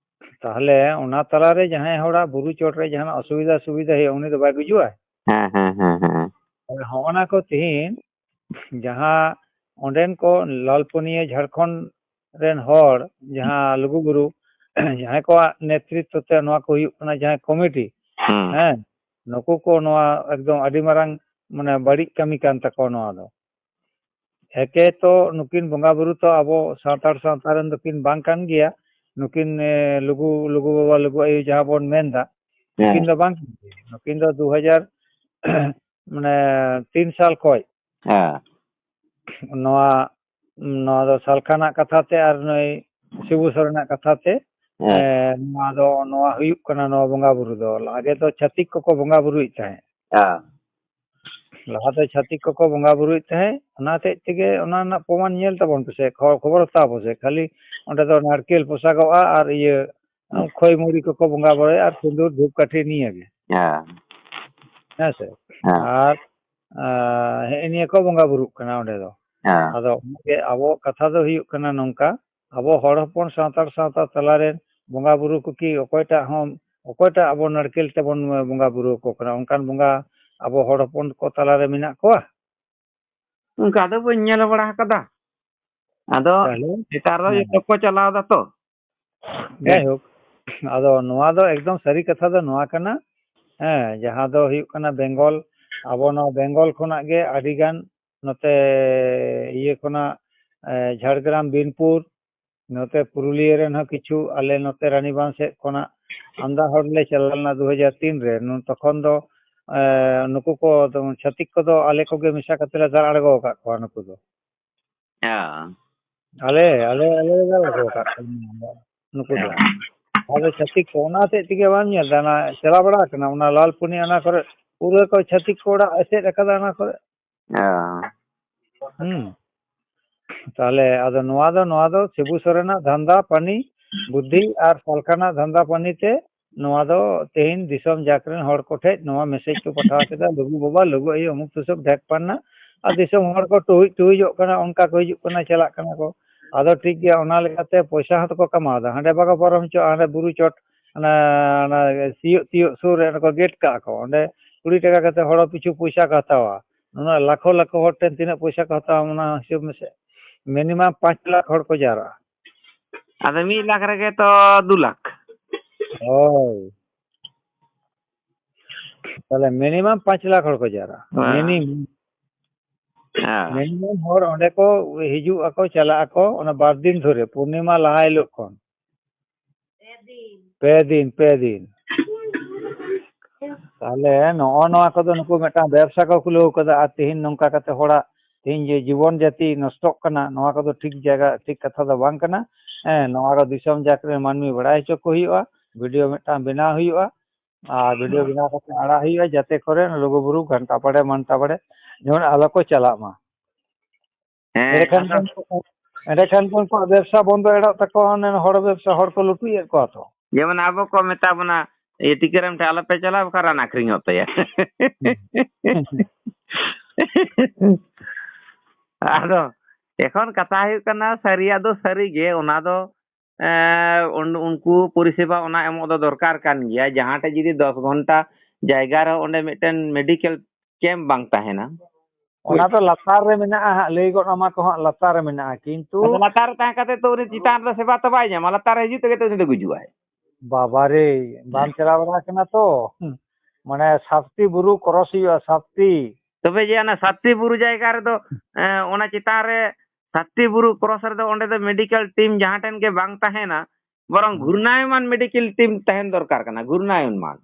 ᱛᱟᱦᱞᱮ ᱚᱱᱟ ᱛᱟᱞᱟᱨᱮ ᱡᱟᱦᱟᱸᱭ ᱦᱚᱲᱟᱜ ᱵᱩᱨᱩ ᱪᱚᱴ ᱨᱮ ᱡᱟᱦᱟᱱᱟᱜ ᱚᱥᱩᱵᱤᱫᱷᱟ ᱥᱩᱵᱤᱫᱷᱟ ᱦᱩᱭᱩᱜᱼᱟ, ᱩᱱᱤ ᱫᱚ ᱵᱟᱭ ᱜᱩᱡᱩᱜᱼᱟᱭ? ᱦᱮᱸ, ᱦᱮᱸ, ᱦᱮᱸ, ᱦᱮᱸ᱾ ᱦᱚᱸᱜᱼᱚ ᱱᱟ ᱠᱚ ᱛᱮᱦᱤᱧ ᱡᱟᱦᱟᱸ ᱚᱸᱰᱮᱱ ᱠᱚ ᱞᱟᱞᱯᱩᱱᱤᱭᱟᱹ ᱡᱷᱟᱲᱠᱷᱚᱸᱰ ᱨᱮᱱ ᱦᱚᱲ, ᱡᱟᱦᱟᱸ ᱞᱩᱜᱩᱵᱩᱨᱩ, ᱡᱟᱦᱟᱸᱭ ᱠᱚᱣᱟᱜ ᱱᱮᱛᱨᱤᱛᱛᱚ ᱛᱮ ᱱᱚᱣᱟ ᱠᱚ ᱦᱩᱭᱩᱜ ᱠᱟᱱᱟ, ᱡᱟᱦᱟᱸᱭ ᱠᱚᱢᱤᱴᱤ, ᱦᱩᱸ᱾ ᱦᱮᱸ, ᱱᱩᱠᱩ ᱠᱚ ᱱᱚᱣᱟ ᱮᱠᱫᱚᱢ ᱟᱹᱰᱤ ᱢᱟᱨᱟᱝ, ᱢᱟᱱᱮ, ᱵᱟᱹᱲᱤᱡ ᱠᱟᱹᱢᱤ ᱠᱟᱱ ᱛᱟᱠᱚᱣᱟ ᱱᱚᱣᱟ ᱫᱚ᱾ ᱮᱠᱮ ᱛᱚ ᱱᱩᱠᱤᱱ ᱵᱚᱸᱜᱟ ᱵᱩᱨᱩ ᱛᱚ ᱟᱵᱚ ᱥᱟᱱᱛᱟᱲ ᱥᱟᱶᱛᱟ ᱨᱮᱱ ᱫᱚᱠᱤᱱ ᱵᱟᱝ ᱠᱟᱱ ᱜᱮᱭᱟ᱾ ᱱᱩᱠᱤᱱ, ᱮ, ᱞᱩᱜᱩ, ᱞᱩᱜᱩ ᱵᱟᱵᱟ, ᱞᱩᱜᱩ ᱟᱭᱳ ᱡᱟᱦᱟᱸ ᱵᱚᱱ ᱢᱮᱱ ᱫᱟ, ᱦᱮᱸ᱾ ᱱᱩᱠᱤᱱ ᱫᱚ ᱵᱟᱝ ᱠᱟᱱ ᱜᱮᱭᱟ᱾ ᱱᱩᱠᱤᱱ ᱫᱚ ᱫᱩ ᱦᱟᱡᱟᱨ, ᱢᱟᱱᱮ, ᱛᱤᱱ ᱥᱟᱞ ᱠᱷᱚᱡ ᱦᱮᱸ᱾ ᱱᱚᱣᱟ, ᱱᱚᱣᱟ ᱫᱚ ᱥᱟᱞᱠᱷᱟ ᱨᱮᱱᱟᱜ ᱠᱟᱛᱷᱟ ᱛᱮ ᱟᱨ ᱱᱩᱭ ᱥᱤᱵᱩ ᱥᱚᱨᱮᱱᱟᱜ ᱠᱟᱛᱷᱟ ᱛᱮ, ᱦᱮᱸ᱾ ᱮ, ᱱᱚᱣᱟ ᱫᱚ, ᱱᱚᱣᱟ ᱦᱩᱭᱩᱜ ᱠᱟᱱᱟ, ᱱᱚᱣᱟ ᱵᱚᱸᱜᱟ ᱵᱩᱨᱩ ᱫᱚ᱾ ᱞᱟᱦᱟ ᱛᱮᱫᱚ ᱪᱷᱟᱹᱛᱤᱠ ᱠᱚᱠᱚ ᱵᱚᱸᱜᱟ ᱵᱩᱨᱩᱭᱮᱫ ᱛᱟᱦᱮᱸᱫ᱾ ᱦᱮᱸ᱾ ᱞᱟᱦᱟ ᱫᱚ ᱪᱷᱟᱹᱛᱤᱠ ᱠᱚᱠᱚ ᱵᱚᱸᱜᱟ ᱵᱩᱨᱩᱭᱮᱫ ᱛᱟᱦᱮᱸᱫ, ᱚᱱᱟ ᱦᱚᱛᱮᱡ ᱛᱮᱜᱮ ᱚᱱᱟ ᱨᱮᱱᱟᱜ ᱯᱨᱚᱢᱟᱱ ᱧᱮᱞ ᱛᱟᱵᱚᱱ ᱯᱮᱥᱮ, ᱠᱷᱚ-, ᱠᱷᱚᱵᱚᱨ ᱦᱟᱛᱟᱣ ᱯᱮᱥᱮ᱾ ᱠᱷᱟᱹᱞᱤ ᱚᱸᱰᱮ ᱫᱚ ᱱᱟᱲᱠᱮᱞ ᱯᱚᱥᱟᱜᱚᱜᱼᱟ ᱟᱨ ᱤᱭᱟᱹ, ᱦᱮᱸ᱾ ᱠᱷᱚᱭ ᱢᱩᱲᱤ ᱠᱚᱠᱚ ᱵᱚᱸᱜᱟ ᱵᱩᱨᱩᱭᱟ ᱟᱨ ᱥᱤᱸᱫᱩᱨ ᱫᱷᱩᱯ ᱠᱟᱹᱴᱷᱤ ᱱᱤᱭᱟᱹ ᱜᱮ᱾ ᱦᱮᱸ᱾ ᱦᱮᱸ ᱥᱮ? ᱦᱮᱸ᱾ ᱟᱨ, ᱟ, ᱦᱮᱸ, ᱱᱤᱭᱟᱹ ᱠᱚ ᱵᱚᱸᱜᱟ ᱵᱩᱨᱩᱜ ᱠᱟᱱᱟ ᱚᱸᱰᱮ ᱫᱚ᱾ ᱦᱮᱸ᱾ ᱟᱫᱚ ᱚᱱᱟᱜᱮ ᱟᱵᱚᱣᱟᱜ ᱠᱟᱛᱷᱟ ᱫᱚ ᱦᱩᱭᱩᱜ ᱠᱟᱱᱟ ᱱᱚᱝᱠᱟ, ᱟᱵᱚ ᱦᱚᱲ ᱦᱚᱯᱚᱱ ᱥᱟᱱᱛᱟᱲ ᱥᱟᱶᱛᱟ ᱛᱟᱞᱟᱨᱮ ᱵᱚᱸᱜᱟ ᱵᱩᱨᱩ ᱠᱚ ᱠᱤ ᱚᱠᱚᱭᱴᱟᱜ ᱦᱚᱸ, ᱚᱠᱚᱭᱴᱟᱜ ᱟᱵᱚ ᱱᱟᱲᱠᱮᱞ ᱛᱮᱵᱚᱱ ᱵᱚᱸᱜᱟ ᱵᱩᱨᱩ ᱟᱠᱚ ᱠᱟᱱᱟ? ᱚᱱᱠᱟᱱ ᱵᱚᱸᱜᱟ ᱟᱵᱚ ᱦᱚᱲ ᱦᱚᱯᱚᱱ ᱠᱚ ᱛᱟᱞᱟᱨᱮ ᱢᱮᱱᱟᱜ ᱠᱚᱣᱟ? ᱚᱱᱠᱟ ᱫᱚ ᱵᱟᱹᱧ ᱧᱮᱞ ᱵᱟᱲᱟ ᱟᱠᱟᱫᱟ᱾ ᱟᱫᱚ ᱛᱟᱦᱞᱮ? ᱱᱮᱛᱟᱨ ᱫᱚ ᱦᱮᱸ᱾ ᱡᱚᱛᱚ ᱠᱚ ᱪᱟᱞᱟᱣ ᱫᱟ ᱛᱚ᱾ ᱡᱟᱭᱦᱳᱠ, ᱟᱫᱚ ᱱᱚᱣᱟ ᱫᱚ ᱮᱠᱫᱚᱢ ᱥᱟᱹᱨᱤ ᱠᱟᱛᱷᱟ ᱫᱚ ᱱᱚᱣᱟ ᱠᱟᱱᱟ, ᱦᱮᱸ, ᱡᱟᱦᱟᱸ ᱫᱚ ᱦᱩᱭᱩᱜ ᱠᱟᱱᱟ ᱵᱮᱝᱜᱚᱞ, ᱟᱵᱚ ᱱᱚᱣᱟ ᱵᱮᱝᱜᱚᱞ ᱠᱷᱚᱱᱟᱜ ᱜᱮ ᱟᱹᱰᱤ ᱜᱟᱱ ᱱᱚᱛᱮ ᱤᱭᱟᱹ ᱠᱷᱚᱱᱟᱜ, ᱮ, ᱡᱷᱟᱲᱜᱨᱟᱢ, ᱵᱤᱱᱯᱩᱨ, ᱱᱚᱛᱮ ᱯᱩᱨᱩᱞᱤᱭᱟᱹ ᱨᱮᱱ ᱦᱚᱸ ᱠᱤᱪᱷᱩ, ᱟᱞᱮ ᱱᱚᱛᱮ ᱨᱟᱱᱤᱵᱟᱸᱫᱷ ᱥᱮᱫ ᱠᱷᱚᱱᱟᱜ ᱟᱢᱫᱟ ᱦᱚᱲ ᱞᱮ ᱪᱟᱞᱟᱣ ᱞᱮᱱᱟ ᱫᱩ ᱦᱟᱡᱟᱨ ᱛᱤᱱ ᱨᱮ᱾ ᱱᱩ-, ᱛᱚᱠᱷᱚᱱ ᱫᱚ, ᱮ, ᱱᱩᱠᱩ ᱠᱚ ᱫᱚ, ᱪᱷᱟᱹᱛᱤᱠ ᱠᱚᱫᱚ ᱟᱞᱮ ᱠᱚᱜᱮ ᱢᱮᱥᱟ ᱠᱟᱛᱮ ᱞᱮ ᱫᱟᱞ ᱟᱬᱜᱚ ᱟᱠᱟᱫ ᱠᱚᱣᱟ ᱱᱩᱠᱩ ᱫᱚ᱾ ᱦᱮᱸ᱾ ᱟᱞᱮ, ᱟᱞᱮ, ᱟᱞᱮ ᱞᱮ ᱫᱟᱞ ᱟᱬᱜᱚ ᱟᱠᱟᱫ ᱠᱚᱣᱟ ᱱᱩᱠᱩ ᱫᱚ᱾ ᱦᱮᱸ᱾ ᱟᱫᱚ ᱪᱷᱟᱹᱛᱤᱠ ᱠᱚ ᱚᱱᱟ ᱦᱚᱛᱮᱡ ᱛᱮᱜᱮ ᱵᱟᱢ ᱧᱮᱞ ᱮᱫᱟ, ᱚᱱᱟ ᱪᱟᱞᱟᱣ ᱵᱟᱲᱟ ᱟᱠᱟᱱᱟ, ᱚᱱᱟ ᱞᱟᱞᱯᱩᱱᱤ ᱚᱱᱟ ᱠᱚᱨᱮ ᱯᱩᱨᱟᱹ ᱠᱚ ᱪᱷᱟᱹᱛᱤᱠ ᱠᱚ ᱚᱲᱟᱜ ᱮᱥᱮᱫ ᱟᱠᱟᱫᱟ ᱚᱱᱟ ᱠᱚᱨᱮ᱾ ᱦᱮᱸ᱾ ᱦᱩᱸ᱾ ᱛᱟᱦᱞᱮ ᱟᱫᱚ ᱱᱚᱣᱟ ᱫᱚ, ᱱᱚᱣᱟ ᱫᱚ ᱥᱤᱵᱩ ᱥᱚᱨᱮᱱᱟᱜ ᱫᱷᱟᱱᱫᱟ ᱯᱟᱹᱱᱤ ᱵᱩᱫᱽᱫᱷᱤ ᱟᱨ ᱥᱟᱞᱠᱷᱟᱱᱟᱜ ᱫᱷᱟᱱᱫᱟ ᱯᱟᱹᱱᱤ ᱛᱮ ᱱᱚᱣᱟ ᱫᱚ ᱛᱮᱦᱮᱧ ᱫᱤᱥᱚᱢ ᱡᱟᱠ ᱨᱮᱱ ᱦᱚᱲ ᱠᱚᱴᱷᱮᱡ ᱱᱚᱣᱟ message ᱠᱚ ᱯᱟᱴᱷᱟᱣ ᱠᱮᱫᱟ, "ᱞᱩᱜᱩ ᱵᱟᱵᱟ, ᱞᱩᱜᱩ ᱟᱭᱳ, ᱚᱢᱩᱠ ᱛᱩᱥᱩᱠ ᱰᱷᱮᱠ ᱯᱟᱱᱱᱟ", ᱟᱨ ᱫᱤᱥᱚᱢ ᱦᱚᱲ ᱠᱚ ᱴᱩᱦᱩᱡ ᱴᱩᱦᱩᱡᱚᱜ ᱠᱟᱱᱟ, ᱚᱱᱠᱟ ᱠᱚ ᱦᱤᱡᱩᱜ ᱠᱟᱱᱟ, ᱪᱟᱞᱟᱜ ᱠᱟᱱᱟ ᱠᱚ᱾ ᱟᱫᱚ ᱴᱷᱤᱠ ᱜᱮᱭᱟ, ᱚᱱᱟ ᱞᱮᱠᱟᱛᱮ ᱯᱚᱭᱥᱟ ᱦᱚᱸ ᱛᱚᱠᱚ ᱠᱟᱢᱟᱣ ᱮᱫᱟ᱾ ᱦᱟᱸᱰᱮ ᱵᱟᱠᱚ ᱯᱟᱨᱚᱢ ᱦᱚᱪᱚᱣᱟᱜᱼᱟ, ᱦᱟᱸᱰᱮ ᱵᱩᱨᱩ ᱪᱚᱴ, ᱚᱱᱟ, ᱚᱱᱟ ᱥᱤᱭᱳᱜ ᱛᱤᱭᱳᱜ ᱥᱩᱨ ᱨᱮ ᱚᱸᱰᱮ ᱠᱚ ᱜᱮᱴ ᱠᱟᱜᱼᱟ ᱠᱚ, ᱚᱸᱰᱮ ᱠᱩᱲᱤ ᱴᱟᱠᱟ ᱠᱟᱛᱮ ᱦᱚᱲ ᱯᱤᱪᱷᱩ ᱯᱚᱭᱥᱟ ᱠᱚ ᱦᱟᱛᱟᱣᱟ᱾ ᱱᱩᱱᱟᱹᱜ ᱞᱟᱠᱷᱚ ᱞᱟᱠᱷᱚ ᱦᱚᱲ ᱴᱷᱮᱱ ᱛᱤᱱᱟᱹᱜ ᱯᱚᱭᱥᱟ ᱠᱚ ᱦᱟᱛᱟᱣᱟ, ᱚᱱᱟ ᱦᱤᱥᱟᱹᱵ ᱢᱮᱥᱮ᱾ Minimum ᱯᱟᱸᱪ ᱞᱟᱠᱷ ᱦᱚᱲ ᱠᱚ ᱡᱟᱣᱨᱟᱜᱼᱟ᱾ ᱟᱫᱚ ᱢᱤᱫ ᱞᱟᱠᱷ ᱨᱮᱜᱮ ᱛᱚ ᱫᱩ ᱞᱟᱠᱷ᱾ ᱦᱳᱭ᱾ ᱛᱟᱦᱞᱮ minimum ᱯᱟᱸᱪ ᱞᱟᱠᱷ ᱦᱚᱲ ᱠᱚ ᱡᱟᱣᱨᱟᱜᱼᱟ᱾ ᱦᱮᱸ᱾ Minimum᱾ ᱦᱮᱸ᱾ Minimum ᱦᱚᱲ ᱚᱸᱰᱮ ᱠᱚ ᱦᱤᱡᱩᱜ ᱟᱠᱚ, ᱪᱟᱞᱟᱜ ᱟᱠᱚ, ᱚᱱᱟ ᱵᱟᱨ ᱫᱤᱱ ᱫᱷᱚᱨᱮ, ᱯᱩᱨᱱᱤᱢᱟ ᱞᱟᱦᱟ ᱦᱤᱞᱳᱜ ᱠᱷᱚᱱ᱾ ᱯᱮ ᱫᱤᱱ, ᱯᱮ ᱫᱤᱱ᱾ ᱛᱟᱦᱞᱮ ᱱᱚᱜᱼᱚ ᱱᱚᱣᱟ ᱠᱚᱫᱚ ᱱᱩᱠᱩ ᱢᱤᱫᱴᱟᱝ ᱵᱮᱵᱽᱥᱟ ᱠᱚ ᱠᱷᱩᱞᱟᱹᱣ ᱠᱟᱫᱟ, ᱟᱨ ᱛᱤᱦᱤᱧ ᱱᱚᱝᱠᱟ ᱠᱟᱛᱮ ᱦᱚᱲᱟᱜ ᱛᱤᱦᱤᱧ ᱡᱮ ᱡᱤᱵᱚᱱ ᱡᱟᱹᱛᱤ ᱱᱚᱥᱴᱚᱜ ᱠᱟᱱᱟ, ᱱᱚᱣᱟ ᱠᱚᱫᱚ ᱴᱷᱤᱠ ᱡᱟᱭᱜᱟ, ᱴᱷᱤᱠ ᱠᱟᱛᱷᱟ ᱫᱚ ᱵᱟᱝ ᱠᱟᱱᱟ᱾ ᱦᱮᱸ, ᱱᱚᱣᱟ ᱠᱚ ᱫᱤᱥᱚᱢ ᱡᱟᱠ ᱨᱮᱱ ᱢᱟᱹᱱᱢᱤ ᱵᱟᱲᱟᱭ ᱦᱚᱪᱚ ᱠᱚ ᱦᱩᱭᱩᱜᱼᱟ, video ᱢᱤᱫᱴᱟᱝ ᱵᱮᱱᱟᱣ ᱦᱩᱭᱩᱜᱼᱟ, ᱟᱨ video ᱵᱮᱱᱟᱣ ᱠᱟᱛᱮ ᱟᱲᱟᱜ ᱦᱩᱭᱩᱜᱼᱟ, ᱡᱟᱛᱮ ᱠᱚᱨᱮ ᱞᱩᱜᱩᱵᱩᱨᱩ ᱜᱷᱟᱱᱴᱟ ᱵᱟᱲᱮ ᱢᱟᱱᱴᱟ ᱵᱟᱲᱮ ᱡᱮᱢᱚᱱ ᱟᱞᱚ ᱠᱚ ᱪᱟᱞᱟᱜ ᱢᱟ᱾ ᱦᱮᱸ, ᱮᱸᱰᱮᱠᱷᱟᱱ ᱟᱫᱚ ᱠᱚ, ᱮᱸᱰᱮᱠᱷᱟᱱ ᱠᱚ ᱩᱱᱠᱩᱣᱟᱜ ᱵᱮᱵᱽᱥᱟ ᱵᱚᱱᱫᱚ ᱮᱲᱟᱜ ᱛᱟᱠᱚᱣᱟ, ᱚᱱᱮ ᱦᱚᱲ ᱵᱮᱵᱽᱥᱟ, ᱦᱚᱲ ᱠᱚ ᱞᱩᱴᱩᱡ ᱮᱫ ᱠᱚᱣᱟ ᱛᱚ᱾ ᱡᱮᱢᱚᱱ ᱟᱵᱚ ᱠᱚ ᱢᱮᱛᱟ ᱵᱚᱱᱟ, "ᱤᱭᱟᱹ, ᱴᱤᱠᱟᱹᱨᱟᱢ ᱴᱷᱮᱱ ᱟᱞᱚᱯᱮ ᱪᱟᱞᱟᱜᱼᱟ, ᱵᱟᱠᱷᱟᱱ ᱨᱟᱱ ᱟᱠᱷᱨᱤᱧᱚᱜ ᱛᱟᱭᱟ᱾" ᱟᱫᱚ ᱮᱠᱷᱚᱱ ᱠᱟᱛᱷᱟ ᱦᱩᱭᱩᱜ ᱠᱟᱱᱟ, ᱥᱟᱹᱨᱤᱭᱟᱜ ᱫᱚ ᱥᱟᱹᱨᱤ ᱜᱮ, ᱚᱱᱟ ᱫᱚ, ᱮᱸ, ᱩᱱ-, ᱩᱱᱠᱩ ᱯᱚᱨᱤᱥᱮᱵᱟ ᱚᱱᱟ ᱮᱢᱚᱜ ᱫᱚ ᱫᱚᱨᱠᱟᱨ ᱠᱟᱱ ᱜᱮᱭᱟ᱾ ᱡᱟᱦᱟᱸ ᱴᱷᱮᱡ ᱡᱩᱫᱤ ᱫᱚᱥ ᱜᱷᱚᱱᱴᱟ ᱡᱟᱭᱜᱟ ᱨᱮ ᱚᱸᱰᱮ ᱢᱤᱫᱴᱮᱱ medical camp ᱵᱟᱝ ᱛᱟᱦᱮᱱᱟ, ᱚᱱᱟ ᱫᱚ ᱞᱟᱛᱟᱨ ᱨᱮ ᱢᱮᱱᱟᱜᱼᱟ ᱦᱟᱸᱜ, ᱞᱟᱹᱭ ᱜᱚᱫ ᱟᱢᱟ ᱠᱚ ᱦᱟᱸᱜ, ᱞᱟᱛᱟᱨ ᱨᱮ ᱢᱮᱱᱟᱜᱼᱟ, ᱠᱤᱱᱛᱩ ᱟᱫᱚ ᱞᱟᱛᱟᱨ ᱨᱮ ᱛᱟᱦᱮᱸ ᱠᱟᱛᱮ ᱛᱚ ᱩᱱᱤ ᱪᱮᱛᱟᱱ ᱨᱮ ᱥᱮᱵᱟ ᱛᱚ ᱵᱟᱭ ᱧᱟᱢᱟ, ᱞᱟᱛᱟᱨ ᱨᱮ ᱦᱤᱡᱩᱜ ᱛᱮᱜᱮ ᱛᱚ ᱩᱱᱤ ᱫᱚ ᱜᱩᱡᱩᱜᱼᱟᱭ᱾ ᱵᱟᱵᱟᱨᱮ, ᱵᱟᱢ ᱪᱟᱞᱟᱣ ᱵᱟᱲᱟ ᱟᱠᱟᱱᱟ ᱛᱚ? ᱦᱩᱸ᱾ ᱢᱟᱱᱮ ᱥᱟᱛᱴᱤ ᱵᱩᱨᱩ cross ᱦᱩᱭᱩᱜᱼᱟ, ᱥᱟᱛᱴᱤ᱾ ᱛᱚᱵᱮ ᱡᱮ ᱚᱱᱟ ᱥᱟᱛᱴᱤ ᱵᱩᱨᱩ ᱡᱟᱭᱜᱟ ᱨᱮᱫᱚ, ᱮᱸ, ᱚᱱᱟ ᱪᱮᱛᱟᱱ ᱨᱮ ᱥᱟᱛᱴᱤ ᱵᱩᱨᱩ cross ᱨᱮᱫᱚ ᱚᱸᱰᱮ ᱫᱚ medical team ᱡᱟᱦᱟᱸ ᱴᱷᱮᱱ ᱜᱮ ᱵᱟᱝ ᱛᱟᱦᱮᱱᱟ, ᱵᱚᱨᱚᱝ ᱦᱩᱸ᱾ ᱜᱷᱩᱨᱱᱟᱭᱚᱢᱟᱱ medical team ᱛᱟᱦᱮᱱ ᱫᱚᱨᱠᱟᱨ ᱠᱟᱱᱟ, ᱜᱷᱩᱨᱱᱟᱭᱚᱢᱟᱱ᱾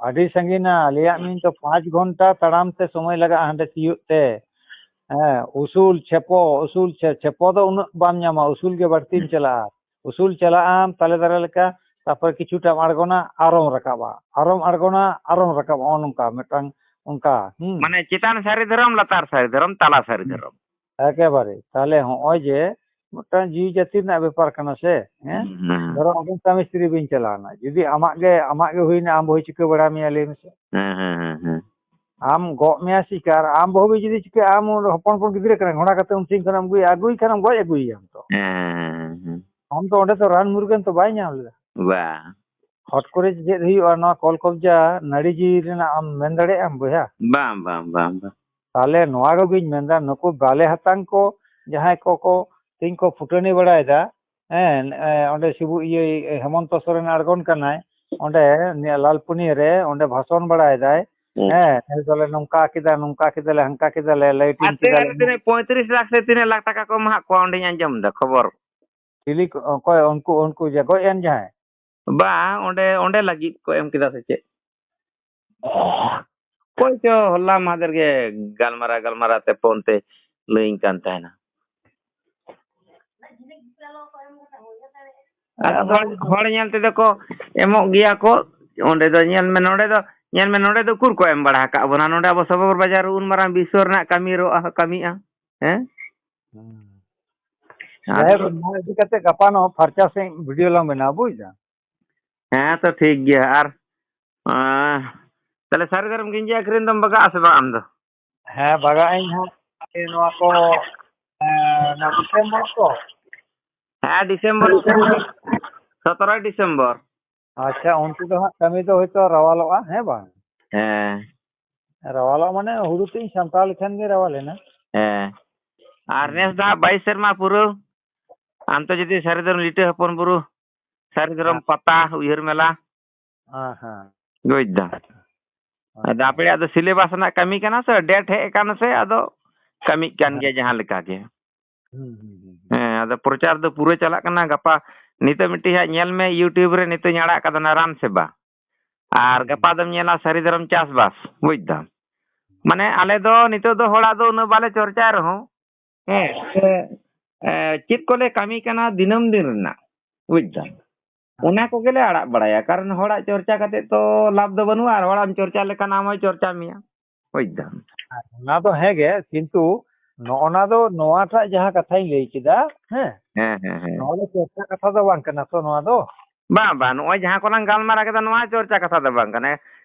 ᱟᱹᱰᱤ ᱥᱟᱺᱜᱤᱧᱟ᱾ ᱞᱟᱹᱭᱟᱜ ᱢᱤᱭᱟᱹᱧ ᱛᱚ, ᱯᱟᱸᱪ ᱜᱷᱚᱱᱴᱟ ᱛᱟᱲᱟᱢ ᱛᱮ ᱥᱚᱢᱚᱭ ᱞᱟᱜᱟᱜᱼᱟ ᱦᱟᱸᱰᱮ ᱛᱤᱭᱳᱜ ᱛᱮ᱾ ᱦᱮᱸ, ᱩᱥᱩᱞ ᱪᱷᱮᱯᱚ, ᱩᱥᱩᱞ ᱪᱷᱮ-, ᱪᱷᱮᱯᱚ ᱫᱚ ᱩᱱᱟᱹᱜ ᱵᱟᱢ ᱧᱟᱢᱟ, ᱩᱥᱩᱞ ᱜᱮ ᱵᱟᱹᱲᱛᱤᱢ ᱪᱟᱞᱟᱜᱼᱟ᱾ ᱩᱥᱩᱞ ᱪᱟᱞᱟᱜ ᱟᱢ ᱛᱟᱞᱮ ᱫᱟᱨᱮ ᱞᱮᱠᱟ, ᱛᱟᱨᱯᱚᱨᱮ ᱠᱤᱪᱷᱩᱴᱟᱢ ᱟᱬᱜᱚᱱᱟ, ᱟᱨᱚᱢ ᱨᱟᱠᱟᱵᱼᱟ, ᱟᱨᱚᱢ ᱟᱬᱜᱚᱱᱟ, ᱟᱨᱚᱢ ᱨᱟᱠᱟᱵᱼᱟ, ᱱᱚᱜᱼᱚ ᱱᱚᱝᱠᱟ ᱢᱤᱫᱴᱟᱝ ᱚᱱᱠᱟ᱾ ᱦᱩᱸ᱾ ᱢᱟᱱᱮ ᱪᱮᱛᱟᱱ ᱥᱟᱹᱨᱤ ᱫᱷᱚᱨᱚᱢ, ᱞᱟᱛᱟᱨ ᱥᱟᱹᱨᱤ ᱫᱷᱚᱨᱚᱢ, ᱛᱟᱞᱟ ᱥᱟᱹᱨᱤ ᱦᱩᱸ᱾ ᱫᱷᱚᱨᱚᱢ᱾ ᱮᱠᱮᱵᱟᱨᱮ᱾ ᱛᱟᱦᱞᱮ ᱦᱚᱸᱜᱼᱚᱭ ᱡᱮ ᱢᱤᱫᱴᱟᱝ ᱡᱤᱣᱤ ᱡᱟᱹᱛᱤ ᱨᱮᱱᱟᱜ ᱵᱮᱯᱟᱨ ᱠᱟᱱᱟ ᱥᱮ, ᱦᱮᱸ? ᱦᱩᱸ, ᱦᱩᱸ᱾ ᱫᱷᱚᱨᱚ ᱟᱵᱮᱱ ᱥᱟᱢᱤ ᱥᱛᱨᱤ ᱵᱤᱱ ᱪᱟᱞᱟᱣᱱᱟ, ᱡᱩᱫᱤ ᱟᱢᱟᱜ ᱜᱮ, ᱟᱢᱟᱜ ᱜᱮ ᱦᱩᱭᱱᱟ, ᱟᱢ ᱵᱟᱹᱦᱩᱭ ᱪᱤᱠᱟᱹ ᱵᱟᱲᱟ ᱢᱮᱭᱟ, ᱞᱟᱹᱭ ᱢᱮᱥᱮ? ᱦᱮᱸ, ᱦᱮᱸ, ᱦᱮᱸ, ᱦᱮᱸ᱾ ᱟᱢ ᱜᱚᱜ ᱢᱮᱭᱟ ᱥᱤᱠᱟᱨ, ᱟᱢ ᱵᱟᱹᱦᱩ ᱵᱤᱱ ᱡᱩᱫᱤ ᱪᱤᱠᱟᱹᱜᱼᱟ, ᱟᱢ ᱦᱚᱯᱚᱱ ᱦᱚᱯᱚᱱ ᱜᱤᱫᱽᱨᱟᱹ ᱠᱟᱱᱟᱭ, ᱜᱷᱚᱲᱟ ᱠᱟᱛᱮ ᱩᱱ ᱥᱟᱺᱜᱤᱧ ᱠᱷᱚᱱᱮᱢ ᱟᱹᱜᱩᱭᱟ, ᱟᱹᱜᱩᱭ ᱠᱷᱟᱱᱮᱢ ᱜᱚᱡ ᱟᱹᱜᱩᱭᱮᱭᱟᱢ ᱛᱚ᱾ ᱦᱮᱸ, ᱦᱮᱸ, ᱦᱮᱸ, ᱦᱮᱸ᱾ ᱟᱢ ᱫᱚ ᱚᱸᱰᱮ ᱫᱚ ᱨᱟᱱ ᱢᱩᱨᱜᱟᱹᱱ ᱛᱚ ᱵᱟᱭ ᱧᱟᱢ ᱞᱮᱫᱟ᱾ ᱵᱟ᱾ ᱦᱚᱴ ᱠᱚᱨᱮ ᱪᱮᱫ ᱦᱩᱭᱩᱜᱼᱟ, ᱱᱚᱣᱟ ᱠᱚᱞ ᱠᱚᱵᱡᱟ ᱱᱟᱹᱲᱤ ᱡᱤᱣᱤ ᱨᱮᱱᱟᱜ ᱟᱢ ᱢᱮᱱ ᱫᱟᱲᱮᱭᱟᱜ ᱟᱢ, ᱵᱚᱭᱦᱟ? ᱵᱟᱝ, ᱵᱟᱝ, ᱵᱟᱝ, ᱵᱟᱝ᱾ ᱛᱟᱦᱞᱮ ᱱᱚᱣᱟ ᱜᱮ ᱵᱟᱹᱧ ᱢᱮᱱᱫᱟ, ᱱᱩᱠᱩ ᱵᱟᱞᱮ ᱦᱟᱛᱟᱝ ᱠᱚ ᱡᱟᱦᱟᱸᱭ ᱠᱚ, ᱠᱚ ᱛᱮᱦᱮᱧ ᱠᱚ ᱯᱷᱩᱴᱟᱹᱱᱤ ᱵᱟᱲᱟᱭᱮᱫᱟ, ᱦᱮᱸ, ᱮ, ᱚᱸᱰᱮ ᱥᱤᱵᱩ, ᱤᱭᱟᱹ, ᱦᱮᱢᱚᱱᱛᱚ ᱥᱚᱨᱮᱱ ᱟᱬᱜᱚᱱ ᱠᱟᱱᱟᱭ, ᱚᱸᱰᱮ ᱱᱤᱭᱟᱹ ᱞᱟᱞᱯᱩᱱᱤᱭᱟᱹ ᱨᱮ, ᱚᱸᱰᱮ ᱵᱷᱟᱥᱚᱱ ᱵᱟᱲᱟᱭᱮᱫᱟᱭ, ᱦᱩᱸ᱾ ᱦᱮᱸ, ᱱᱮᱥ ᱫᱚᱞᱮ ᱱᱚᱝᱠᱟ ᱠᱮᱫᱟ, ᱱᱚᱝᱠᱟ ᱠᱮᱫᱟᱞᱮ, ᱦᱟᱝᱠᱟ ᱠᱮᱫᱟᱞᱮ, ᱞᱟᱹᱭ ᱟᱨ ᱴᱤᱢ ᱛᱤᱱᱟᱹᱜ, ᱠᱮᱫᱟᱞᱮ᱾ ᱛᱤᱱᱟᱹᱜ ᱯᱚᱸᱭᱛᱨᱤᱥ ᱞᱟᱠᱷ ᱥᱮ ᱛᱤᱱᱟᱹᱜ ᱞᱟᱠᱷ ᱴᱟᱠᱟ ᱠᱚ ᱮᱢᱟᱦᱟᱜ ᱠᱚᱣᱟ, ᱚᱸᱰᱮᱧ ᱟᱸᱡᱚᱢ ᱮᱫᱟ ᱠᱷᱚᱵᱚᱨ᱾ ᱪᱤᱞᱤ ᱠᱚ, ᱚᱠᱚᱭ ᱩᱱᱠᱩ, ᱩᱱᱠᱩ ᱡᱮ ᱜᱚᱡ ᱮᱱ ᱡᱟᱦᱟᱸᱭ? ᱵᱟᱝ, ᱚᱸᱰᱮ, ᱚᱸᱰᱮ ᱞᱟᱹᱜᱤᱫ ᱠᱚ ᱮᱢ ᱠᱮᱫᱟ ᱥᱮ ᱪᱮᱫ? ᱚᱠᱚᱭ ᱪᱚ ᱦᱚᱞᱟ ᱢᱟᱦᱫᱮᱨ ᱜᱮ ᱜᱟᱞᱢᱟᱨᱟᱣ, ᱜᱟᱞᱢᱟᱨᱟᱣ ᱛᱮ ᱯᱷᱳᱱ ᱛᱮ ᱞᱟᱹᱭᱟᱹᱧ ᱠᱟᱱ ᱛᱟᱦᱮᱱᱟ᱾ ᱟᱫᱚ ᱦᱚᱲ, ᱦᱚᱲ ᱧᱮᱞ ᱛᱮᱫᱚ ᱠᱚ ᱮᱢᱚᱜ ᱜᱮᱭᱟ ᱠᱚ᱾ ᱚᱸᱰᱮ ᱫᱚ ᱧᱮᱞ ᱢᱮ, ᱱᱚᱰᱮ ᱫᱚ, ᱧᱮᱞ ᱢᱮ, ᱱᱚᱰᱮ ᱫᱚ ᱩᱠᱩᱨ ᱠᱚ ᱮᱢ ᱵᱟᱲᱟ ᱟᱠᱟᱫ ᱵᱚᱱᱟ? ᱱᱚᱰᱮ ᱟᱵᱚ ᱥᱚᱵᱚᱨ ᱵᱟᱡᱟᱨ ᱨᱮ ᱩᱱ ᱢᱟᱨᱟᱝ ᱵᱤᱥᱥᱚ ᱨᱮᱱᱟᱜ ᱠᱟᱹᱢᱤ ᱨᱚ-, ᱠᱟᱹᱢᱤᱜᱼᱟ᱾ ᱦᱮᱸ? ᱦᱩᱸ᱾ ᱟᱫᱚ ᱡᱟᱭᱦᱳᱠ, ᱱᱚᱣᱟ ᱤᱫᱤ ᱠᱟᱛᱮ ᱜᱟᱯᱟ ᱱᱚᱜ ᱯᱷᱟᱨᱪᱟ ᱥᱟᱺᱦᱤᱡ ᱵᱷᱤᱰᱤᱭᱳ ᱞᱟᱝ ᱵᱮᱱᱟᱣᱟ, ᱵᱩᱡᱽ ᱫᱟᱢ? ᱦᱮᱸ, ᱛᱚ ᱴᱷᱤᱠ ᱜᱮᱭᱟ᱾ ᱟᱨ, ᱟᱸ, ᱛᱟᱦᱞᱮ ᱥᱟᱹᱨᱤ ᱫᱷᱚᱨᱚᱢ ᱜᱮᱸᱡᱮ ᱟᱹᱠᱷᱨᱤᱧ ᱫᱚᱢ ᱵᱟᱜᱟᱜᱼᱟ ᱥᱮ ᱵᱟᱝ ᱟᱢ ᱫᱚ? ᱦᱮᱸ, ᱵᱟᱜᱟᱜ ᱟᱹᱧ ᱦᱟᱸᱜ᱾ ᱱᱚᱣᱟ ᱠᱚ, ᱮᱸ, ᱱᱚᱣᱟ ᱰᱤᱥᱮᱢᱵᱚᱨ ᱠᱚ? ᱦᱮᱸ, ᱰᱤᱥᱮᱢᱵᱚᱨ, ᱥᱚᱛᱨᱚᱭ ᱰᱤᱥᱮᱢᱵᱚᱨ᱾ ᱟᱪᱪᱷᱟ, ᱩᱱᱛᱮ ᱫᱚ ᱦᱟᱸᱜ ᱠᱟᱹᱢᱤ ᱫᱚ ᱦᱳᱭᱛᱳ ᱨᱟᱣᱟᱞᱚᱜᱼᱟ, ᱦᱮᱸ ᱵᱟᱝ? ᱦᱮᱸ᱾ ᱨᱟᱣᱟᱞᱚᱜ ᱢᱟᱱᱮ ᱦᱩᱲᱩ ᱛᱮᱫ ᱤᱧ ᱥᱟᱢᱴᱟᱣ ᱞᱮᱠᱷᱟᱱ ᱜᱮ ᱨᱟᱣᱟᱞ ᱮᱱᱟ᱾ ᱦᱮᱸ᱾ ᱟᱨ ᱦᱩᱸ᱾ ᱱᱮᱥ ᱫᱚ ᱦᱟᱸᱜ ᱵᱟᱭᱤᱥ ᱥᱮᱨᱢᱟ ᱯᱩᱨᱟᱹᱣ᱾ ᱟᱢ ᱛᱚ ᱡᱩᱫᱤ ᱥᱟᱹᱨᱤ ᱫᱷᱚᱨᱚᱢ ᱞᱤᱴᱟᱹ ᱦᱚᱯᱚᱱ ᱵᱩᱨᱩ, ᱥᱟᱹᱨᱤ ᱫᱷᱚᱨᱚᱢ ᱦᱮᱸ᱾ ᱯᱟᱛᱟ ᱩᱭᱦᱟᱹᱨ ᱢᱮᱞᱟ᱾ ᱦᱮᱸ, ᱦᱮᱸ᱾ ᱵᱩᱡᱽ ᱫᱟᱢ᱾ ᱟᱪᱪᱷᱟ᱾ ᱟᱫᱚ ᱟᱯᱮᱭᱟᱜ ᱫᱚ syllabus ᱨᱮᱱᱟᱜ ᱠᱟᱹᱢᱤ ᱠᱟᱱᱟ ᱥᱮ, date ᱦᱮᱡ ᱟᱠᱟᱱᱟ ᱥᱮ, ᱟᱫᱚ ᱠᱟᱹᱢᱤᱜ ᱠᱟᱱ ᱦᱮᱸ᱾ ᱜᱮᱭᱟ ᱡᱟᱦᱟᱸ ᱞᱮᱠᱟ ᱜᱮ᱾ ᱦᱩᱸ, ᱦᱩᱸ, ᱦᱩᱸ, ᱦᱩᱸ᱾ ᱦᱮᱸ, ᱟᱫᱚ ᱯᱨᱚᱪᱟᱨ ᱫᱚ ᱯᱩᱨᱟᱹ ᱪᱟᱞᱟᱜ ᱠᱟᱱᱟ᱾ ᱜᱟᱯᱟ ᱱᱤᱛᱚᱜ ᱢᱤᱫᱴᱤᱡ ᱦᱟᱸᱜ ᱧᱮᱞ ᱢᱮ, YouTube ᱨᱮ ᱱᱤᱛᱚᱜ ᱤᱧ ᱟᱲᱟᱜ ᱠᱟᱫᱟ ᱚᱱᱟ ᱨᱟᱱ ᱥᱮᱵᱟ᱾ ᱟᱨ ᱜᱟᱯᱟ ᱫᱚᱢ ᱧᱮᱞᱟ ᱥᱟᱹᱨᱤ ᱫᱷᱚᱨᱚᱢ ᱪᱟᱥᱵᱟᱥ, ᱵᱩᱡᱽ ᱫᱟᱢ᱾ ᱢᱟᱱᱮ ᱟᱞᱮ ᱫᱚ ᱱᱤᱛᱚᱜ ᱫᱚ ᱦᱚᱲᱟᱜ ᱫᱚ ᱩᱱᱟᱹᱜ ᱵᱟᱞᱮ ᱪᱚᱨᱪᱟᱭ ᱨᱮᱦᱚᱸ, ᱦᱮᱸ, ᱥᱮ, ᱮ, ᱪᱮᱫ ᱠᱚᱞᱮ ᱠᱟᱹᱢᱤ ᱠᱟᱱᱟ ᱫᱤᱱᱟᱹᱢ ᱫᱤᱱ ᱨᱮᱱᱟᱜ, ᱵᱩᱡᱽ ᱫᱟᱢ᱾ ᱚᱱᱟ ᱠᱚᱜᱮᱞᱮ ᱟᱲᱟᱜ ᱵᱟᱲᱟᱭᱟ, ᱠᱟᱨᱚᱱ ᱦᱚᱲᱟᱜ ᱪᱚᱨᱪᱟ ᱠᱟᱛᱮ ᱛᱚ ᱞᱟᱵᱷ ᱫᱚ ᱵᱟᱹᱱᱩᱜᱼᱟ, ᱟᱨ ᱦᱚᱲᱟᱜ ᱮᱢ ᱪᱚᱨᱪᱟ ᱞᱮᱠᱷᱟᱱ ᱟᱢ ᱦᱚᱸᱭ ᱪᱚᱨᱪᱟ ᱢᱮᱭᱟ, ᱵᱩᱡᱽ ᱫᱟᱢ᱾ ᱚᱱᱟ ᱫᱚ ᱦᱮᱸ ᱜᱮ, ᱠᱤᱱᱛᱩ ᱱᱚᱜᱼᱚᱱᱟ ᱫᱚ ᱱᱚᱣᱟᱴᱟᱜ ᱡᱟᱦᱟᱸ ᱠᱟᱛᱷᱟᱧ ᱞᱟᱹᱭ ᱠᱮᱫᱟ, ᱦᱮᱸ, ᱦᱮᱸ, ᱦᱮᱸ, ᱦᱮᱸ᱾ ᱱᱚᱣᱟ ᱫᱚ ᱪᱚᱨᱪᱟ ᱠᱟᱛᱷᱟ ᱫᱚ ᱵᱟᱝ ᱠᱟᱱᱟ ᱛᱚ, ᱱᱚᱣᱟ ᱫᱚ᱾ ᱵᱟᱝ, ᱵᱟᱝ, ᱱᱚᱜᱼᱚᱭ ᱡᱟᱦᱟᱸ ᱠᱚᱞᱟᱝ ᱜᱟᱞᱢᱟᱨᱟᱣ ᱠᱮᱫᱟ, ᱱᱚᱣᱟ ᱪᱚᱨᱪᱟ ᱠᱟᱛᱷᱟ ᱫᱚ ᱵᱟᱝ ᱠᱟᱱᱟ᱾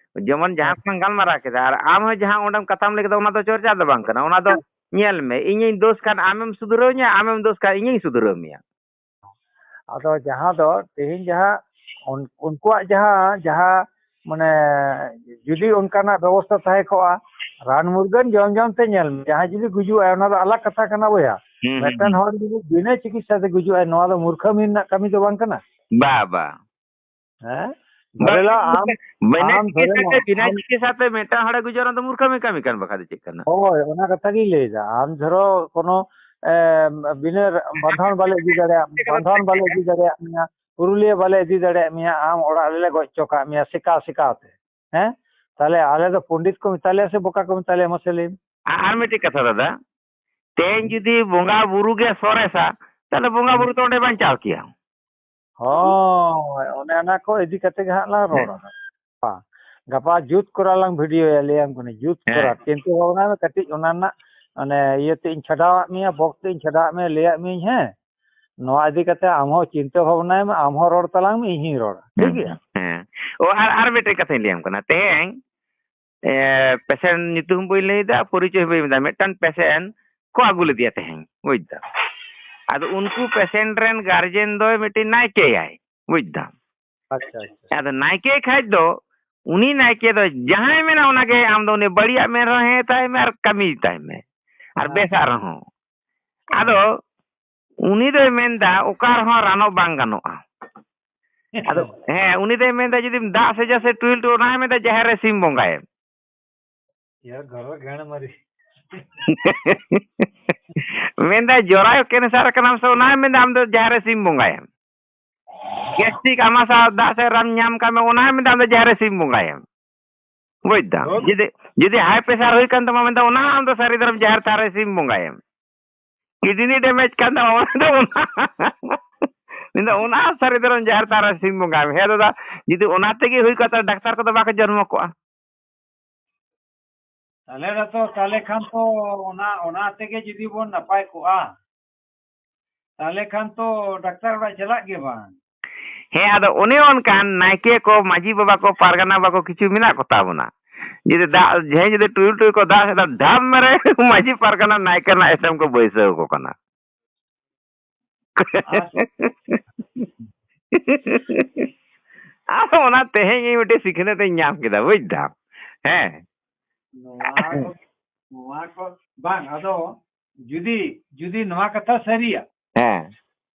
ᱡᱮᱢᱚᱱ ᱡᱟᱦᱟᱸ ᱦᱮᱸ᱾ ᱠᱚᱞᱟᱝ ᱜᱟᱞᱢᱟᱨᱟᱣ ᱠᱮᱫᱟ, ᱟᱨ ᱟᱢ ᱦᱚᱸ ᱡᱟᱦᱟᱸ ᱚᱸᱰᱮᱢ ᱠᱟᱛᱷᱟᱢ ᱞᱟᱹᱭ ᱠᱮᱫᱟ, ᱚᱱᱟ ᱫᱚ ᱪᱚᱨᱪᱟ ᱫᱚ ᱵᱟᱝ ᱠᱟᱱᱟ᱾ ᱚᱱᱟ ᱫᱚ ᱦᱮᱸ᱾ ᱧᱮᱞ ᱢᱮ, ᱤᱧᱤᱧ ᱫᱳᱥ ᱠᱷᱟᱱ ᱟᱢᱮᱢ ᱥᱩᱫᱷᱨᱟᱹᱣ ᱤᱧᱟ, ᱟᱢᱮᱢ ᱫᱳᱥ ᱠᱷᱟᱱ ᱤᱧᱤᱧ ᱥᱩᱫᱷᱨᱟᱹᱣ ᱢᱮᱭᱟ᱾ ᱟᱫᱚ ᱡᱟᱦᱟᱸ ᱫᱚ ᱛᱮᱦᱮᱧ ᱡᱟᱦᱟᱸ ᱩᱱ-, ᱩᱱᱠᱩᱣᱟᱜ ᱡᱟᱦᱟᱸ, ᱡᱟᱦᱟᱸ ᱢᱟᱱᱮ ᱡᱩᱫᱤ ᱚᱱᱠᱟᱱᱟᱜ ᱵᱮᱵᱚᱥᱛᱷᱟ ᱛᱟᱦᱮᱸ ᱠᱚᱜᱼᱟ, ᱨᱟᱱ ᱢᱩᱨᱜᱟᱹᱱ ᱡᱚᱢ ᱡᱚᱢ ᱛᱮ ᱧᱮᱞ ᱢᱮ, ᱡᱟᱦᱟᱸᱭ ᱡᱩᱫᱤ ᱜᱩᱡᱩᱜᱼᱟᱭ, ᱚᱱᱟ ᱫᱚ ᱟᱞᱟᱜᱽ ᱠᱟᱛᱷᱟ ᱠᱟᱱᱟ ᱵᱚᱭᱦᱟ᱾ ᱦᱩᱸ, ᱦᱩᱸ, ᱢᱤᱫᱴᱮᱱ ᱦᱩᱸ᱾ ᱦᱚᱲ ᱡᱩᱫᱤ ᱵᱤᱱᱟᱹ ᱪᱤᱠᱤᱛᱥᱟ ᱛᱮ ᱜᱩᱡᱩᱜᱼᱟᱭ, ᱱᱚᱣᱟ ᱫᱚ ᱢᱩᱨᱠᱷᱟᱹᱢᱤ ᱨᱮᱱᱟᱜ ᱠᱟᱹᱢᱤ ᱫᱚ ᱵᱟᱝ ᱠᱟᱱᱟ? ᱵᱟ, ᱵᱟ᱾ ᱦᱮᱸ? ᱵᱟ, ᱫᱷᱚᱨᱮ ᱞᱟᱣ ᱟᱢ, ᱵᱤᱱᱟᱹ ᱟᱢ ᱫᱷᱚᱨᱮ ᱪᱤᱠᱤᱛᱥᱟ ᱞᱟᱣ ᱛᱮ, ᱵᱤᱱᱟᱹ ᱟᱢ ᱪᱤᱠᱤᱛᱥᱟ ᱛᱮ ᱢᱤᱫᱴᱟᱝ ᱦᱚᱲᱮ ᱜᱩᱡᱩᱜᱼᱟ, ᱚᱱᱟ ᱫᱚ ᱢᱩᱨᱠᱷᱟᱹᱢᱤ ᱠᱟᱹᱢᱤ ᱠᱟᱱ ᱵᱟᱠᱷᱟᱡ ᱫᱚ ᱪᱮᱫ ᱠᱟᱱᱟ? ᱦᱳᱭ, ᱚᱱᱟ ᱠᱟᱛᱷᱟ ᱜᱤᱧ ᱞᱟᱹᱭᱫᱟ᱾ ᱟᱢ ᱫᱷᱚᱨᱚ ᱠᱳᱱᱳ, ᱮ, ᱵᱤᱱᱟᱹ ᱵᱟᱸᱫᱷᱚᱱ ᱵᱟᱞᱮ ᱤᱫᱤ ᱫᱟᱲᱮᱭᱟᱜ, ᱵᱟᱸᱫᱷᱚᱱ ᱵᱟᱞᱮ ᱤᱫᱤ ᱫᱟᱲᱮᱭᱟᱜ ᱢᱮᱭᱟ, ᱯᱩᱨᱩᱞᱤᱭᱟᱹ ᱵᱟᱞᱮ ᱤᱫᱤ ᱫᱟᱲᱮᱭᱟᱜ ᱢᱮᱭᱟ, ᱟᱢ ᱚᱲᱟᱜ ᱨᱮᱞᱮ ᱜᱚᱡ ᱦᱚᱪᱚ ᱠᱟᱜ ᱢᱮᱭᱟ ᱥᱮᱠᱟᱣ ᱥᱮᱠᱟᱣ ᱛᱮ, ᱦᱮᱸ? ᱛᱟᱦᱞᱮ ᱟᱞᱮ ᱫᱚ ᱯᱚᱱᱰᱤᱛ ᱠᱚ ᱢᱮᱛᱟ ᱞᱮᱭᱟ ᱥᱮ ᱵᱚᱠᱟ ᱠᱚ ᱢᱮᱛᱟ ᱞᱮᱭᱟ, ᱢᱟᱥᱮ ᱞᱟᱹᱭ ᱢᱮ? ᱟ-, ᱟᱨ ᱢᱤᱫᱴᱤᱡ ᱠᱟᱛᱷᱟ ᱫᱟᱫᱟ, ᱛᱮᱦᱮᱧ ᱡᱩᱫᱤ ᱵᱚᱸᱜᱟ ᱵᱩᱨᱩ ᱜᱮ ᱥᱚᱨᱮᱥᱟ, ᱛᱟᱦᱞᱮ ᱵᱚᱸᱜᱟ ᱵᱩᱨᱩ ᱫᱚ ᱚᱸᱰᱮ ᱵᱟᱧᱪᱟᱣ ᱠᱮᱭᱟ᱾ ᱦᱳᱭ, ᱚᱱᱮ ᱚᱱᱟ ᱠᱚ ᱤᱫᱤ ᱠᱟᱛᱮ ᱜᱮ ᱦᱟᱸᱜ ᱞᱟᱝ ᱦᱮᱸ᱾ ᱨᱚᱲᱟ᱾ ᱦᱮᱸ᱾ ᱜᱟᱯᱟ ᱡᱩᱛ ᱠᱚᱨᱟ ᱞᱟᱝ ᱵᱷᱤᱰᱤᱭᱳᱭᱟ, ᱞᱟᱹᱭᱟᱢ ᱠᱟᱹᱱᱟᱹᱧ, ᱡᱩᱛ ᱦᱮᱸ᱾ ᱠᱚᱨᱟ᱾ ᱪᱤᱱᱛᱟᱹ ᱵᱷᱟᱵᱽᱱᱟᱭ ᱢᱮ ᱠᱟᱹᱴᱤᱡ, ᱚᱱᱟ ᱨᱮᱱᱟᱜ, ᱢᱟᱱᱮ, ᱤᱭᱟᱹ ᱛᱮ ᱤᱧ ᱪᱷᱟᱰᱟᱣᱟᱜ ᱢᱮᱭᱟ, ᱵᱚᱠᱥ ᱛᱮ ᱤᱧ ᱪᱷᱟᱰᱟᱣᱟᱜ ᱢᱮᱭᱟ, ᱞᱟᱹᱭᱟᱜ ᱢᱤᱭᱟᱹᱧ, ᱦᱮᱸ? ᱱᱚᱣᱟ ᱤᱫᱤ ᱠᱟᱛᱮ ᱟᱢ ᱦᱚᱸ ᱪᱤᱱᱛᱟᱹ ᱵᱷᱟᱵᱽᱱᱟᱭ ᱢᱮ, ᱟᱢ ᱦᱚᱸ ᱨᱚᱲ ᱛᱟᱞᱟᱝ ᱢᱮ, ᱤᱧ ᱦᱚᱸᱧ ᱨᱚᱲᱟ᱾ ᱴᱷᱤᱠ ᱦᱮᱸ, ᱜᱮᱭᱟ? ᱦᱮᱸ᱾ ᱚ, ᱟᱨ, ᱟᱨ ᱢᱤᱫᱴᱮᱡ ᱠᱟᱛᱷᱟᱧ ᱞᱟᱹᱭᱟᱢ ᱠᱟᱱᱟ᱾ ᱛᱮᱦᱮᱧ, ᱮ, ᱯᱮᱥᱮᱱᱴ ᱧᱩᱛᱩᱢ ᱵᱟᱹᱧ ᱞᱟᱹᱭᱫᱟ, ᱯᱚᱨᱤᱪᱚᱭ ᱵᱟᱹᱧ ᱢᱮᱛᱟ, ᱢᱤᱫᱴᱟᱝ ᱯᱮᱥᱮᱱᱴ ᱠᱚ ᱟᱹᱜᱩ ᱞᱮᱫᱮᱭᱟ ᱛᱮᱦᱮᱧ, ᱵᱩᱡᱽ ᱫᱟᱢ᱾ ᱟᱫᱚ ᱩᱱᱠᱩ ᱯᱮᱥᱮᱱᱴ ᱨᱮᱱ ᱜᱟᱨᱡᱮᱱ ᱫᱚᱭ ᱢᱤᱫᱴᱮᱱ ᱱᱟᱭᱠᱮᱭᱟᱭ, ᱵᱩᱡᱽ ᱫᱟᱢ᱾ ᱟᱪᱪᱷᱟ, ᱟᱪᱪᱷᱟ᱾ ᱟᱫᱚ ᱱᱟᱭᱠᱮ ᱠᱷᱟᱡ ᱫᱚ, ᱩᱱᱤ ᱱᱟᱭᱠᱮ ᱫᱚ ᱡᱟᱦᱟᱸᱭ ᱢᱮᱱᱟ ᱚᱱᱟᱜᱮ, ᱟᱢ ᱫᱚ ᱩᱱᱤ ᱵᱟᱹᱲᱤᱡᱟᱜ ᱢᱮᱱ ᱨᱮᱦᱚᱸ ᱦᱮᱸ ᱛᱟᱭ ᱢᱮ ᱟᱨ ᱠᱟᱹᱢᱤ ᱛᱟᱭ ᱢᱮ, ᱟᱨ ᱦᱮᱸ᱾ ᱵᱮᱥᱟᱜ ᱨᱮᱦᱚᱸ᱾ ᱟᱫᱚ ᱩᱱᱤ ᱫᱚᱭ ᱢᱮᱱᱫᱟ, ᱚᱠᱟ ᱨᱮᱦᱚᱸ ᱨᱟᱱᱚᱜ ᱵᱟᱝ ᱜᱟᱱᱚᱜᱼᱟ᱾ ᱟᱫᱚ, ᱦᱮᱸ, ᱩᱱᱤ ᱫᱚᱭ ᱢᱮᱱᱫᱟ, ᱡᱩᱫᱤᱢ ᱫᱟᱜ ᱥᱮᱡᱟ ᱥᱮ ᱴᱩᱭᱮᱞ ᱴᱩ, ᱚᱱᱟ ᱦᱚᱸᱭ ᱢᱮᱱᱫᱟ, ᱡᱟᱦᱮᱨ ᱨᱮ ᱥᱤᱢ ᱵᱚᱸᱜᱟᱭᱮᱢ᱾ ᱭᱟ ᱜᱷᱚᱨᱚ ᱜᱟᱹᱲ ᱢᱟᱹᱨᱤ᱾ ᱢᱮᱱᱫᱟ, ᱡᱚᱨᱟᱭᱚ ᱠᱮᱱᱥᱟᱨ ᱠᱟᱱᱟᱢ ᱥᱮ, ᱚᱱᱟ ᱦᱚᱸᱭ ᱢᱮᱱᱫᱟ, ᱟᱢ ᱫᱚ ᱡᱟᱦᱮᱨ ᱨᱮ ᱥᱤᱢ ᱵᱚᱸᱜᱟᱭᱮᱢ᱾ ᱜᱮᱥᱴᱤᱠ ᱟᱢᱟᱥᱟ ᱫᱟᱜ ᱥᱮ ᱨᱟᱱ ᱧᱟᱢ ᱠᱟᱜ ᱢᱮ, ᱚᱱᱟ ᱦᱚᱸ ᱢᱮᱱᱫᱟ ᱟᱢ ᱫᱚ ᱡᱟᱦᱮᱨ ᱨᱮ ᱥᱤᱢ ᱵᱚᱸᱜᱟᱭᱮᱢ᱾ ᱵᱩᱡᱽ ᱫᱟᱢ? ᱦᱳᱭ᱾ ᱡᱩᱫᱤ, ᱡᱩᱫᱤ ᱦᱟᱭ ᱯᱨᱮᱥᱟᱨ ᱦᱩᱭ ᱠᱟᱱ ᱛᱟᱢᱟ, ᱢᱮᱱᱫᱟ ᱚᱱᱟ ᱦᱚᱸ ᱟᱢ ᱫᱚ ᱥᱟᱹᱨᱤ ᱫᱷᱚᱨᱚᱢ ᱡᱟᱦᱮᱨ ᱛᱷᱟᱱ ᱨᱮ ᱥᱤᱢ ᱵᱚᱸᱜᱟᱭᱮᱢ᱾ ᱠᱤᱰᱱᱤ ᱰᱮᱢᱮᱡᱽ ᱠᱟᱱ ᱛᱟᱢᱟ, ᱢᱮᱱᱫᱟ ᱚᱱᱟ, ᱢᱮᱱᱫᱟ ᱚᱱᱟ ᱦᱚᱸ ᱥᱟᱹᱨᱤ ᱫᱷᱚᱨᱚᱢ ᱡᱟᱦᱮᱨ ᱛᱷᱟᱱ ᱨᱮ ᱥᱤᱢ ᱵᱚᱸᱜᱟᱭᱮᱢ᱾ ᱦᱮᱸ ᱫᱟᱫᱟ, ᱡᱩᱫᱤ ᱚᱱᱟ ᱛᱮᱜᱮ ᱦᱩᱭ ᱠᱚᱜᱼᱟ, ᱛᱟᱦᱞᱮ ᱰᱟᱠᱛᱟᱨ ᱠᱚᱫᱚ ᱵᱟᱠᱚ ᱡᱚᱱᱢᱚ ᱠᱚᱜᱼᱟ᱾ ᱛᱟᱦᱞᱮ ᱫᱚ ᱛᱚ, ᱛᱟᱦᱞᱮ ᱠᱷᱟᱱ ᱛᱚ ᱚᱱᱟ, ᱚᱱᱟ ᱛᱮᱜᱮ ᱡᱩᱫᱤ ᱵᱚᱱ ᱱᱟᱯᱟᱭ ᱠᱚᱜᱼᱟ, ᱛᱟᱦᱞᱮ ᱠᱷᱟᱱ ᱛᱚ ᱰᱟᱠᱛᱟᱨ ᱚᱲᱟᱜ ᱪᱟᱞᱟᱜ ᱜᱮ ᱵᱟᱝ᱾ ᱦᱮᱸ, ᱟᱫᱚ ᱚᱱᱮ ᱚᱱᱠᱟᱱ ᱱᱟᱭᱠᱮ ᱠᱚ, ᱢᱟᱹᱡᱷᱤ ᱵᱟᱵᱟ ᱠᱚ, ᱯᱟᱨᱜᱟᱱᱟ ᱵᱟᱵᱟ ᱠᱚ ᱠᱤᱪᱷᱩ ᱢᱮᱱᱟᱜ ᱠᱚᱛᱟ ᱵᱚᱱᱟ᱾ ᱡᱩᱫᱤ ᱫᱟᱜ, ᱡᱟᱦᱟᱸᱭ ᱡᱩᱫᱤ ᱴᱩᱭᱩ ᱴᱩᱭᱩ ᱠᱚ ᱫᱟᱜ ᱥᱮᱫᱟ, ᱰᱷᱟᱢ ᱢᱮᱨᱮ ᱢᱟᱹᱡᱷᱤ ᱯᱟᱨᱜᱟᱱᱟ ᱱᱟᱭᱠᱮ ᱨᱮᱱᱟᱜ ᱮᱥᱮᱢ ᱠᱚ ᱵᱟᱹᱭᱥᱟᱹᱣ ᱟᱠᱚ ᱠᱟᱱᱟ᱾ ᱟᱨ ᱟᱫᱚ ᱚᱱᱟ ᱛᱮᱦᱮᱧ ᱤᱧ ᱢᱤᱫᱴᱮᱡ ᱥᱤᱠᱷᱱᱟᱹᱛ ᱤᱧ ᱧᱟᱢ ᱠᱮᱫᱟ, ᱵᱩᱡᱽ ᱫᱟᱢ? ᱦᱮᱸ᱾ ᱱᱚᱣᱟ ᱠᱚ, ᱱᱚᱣᱟ ᱠᱚ ᱵᱟᱝ, ᱟᱫᱚ ᱡᱩᱫᱤ, ᱡᱩᱫᱤ ᱱᱚᱣᱟ ᱠᱟᱛᱷᱟ ᱥᱟᱹᱨᱤᱭᱟ, ᱦᱮᱸ᱾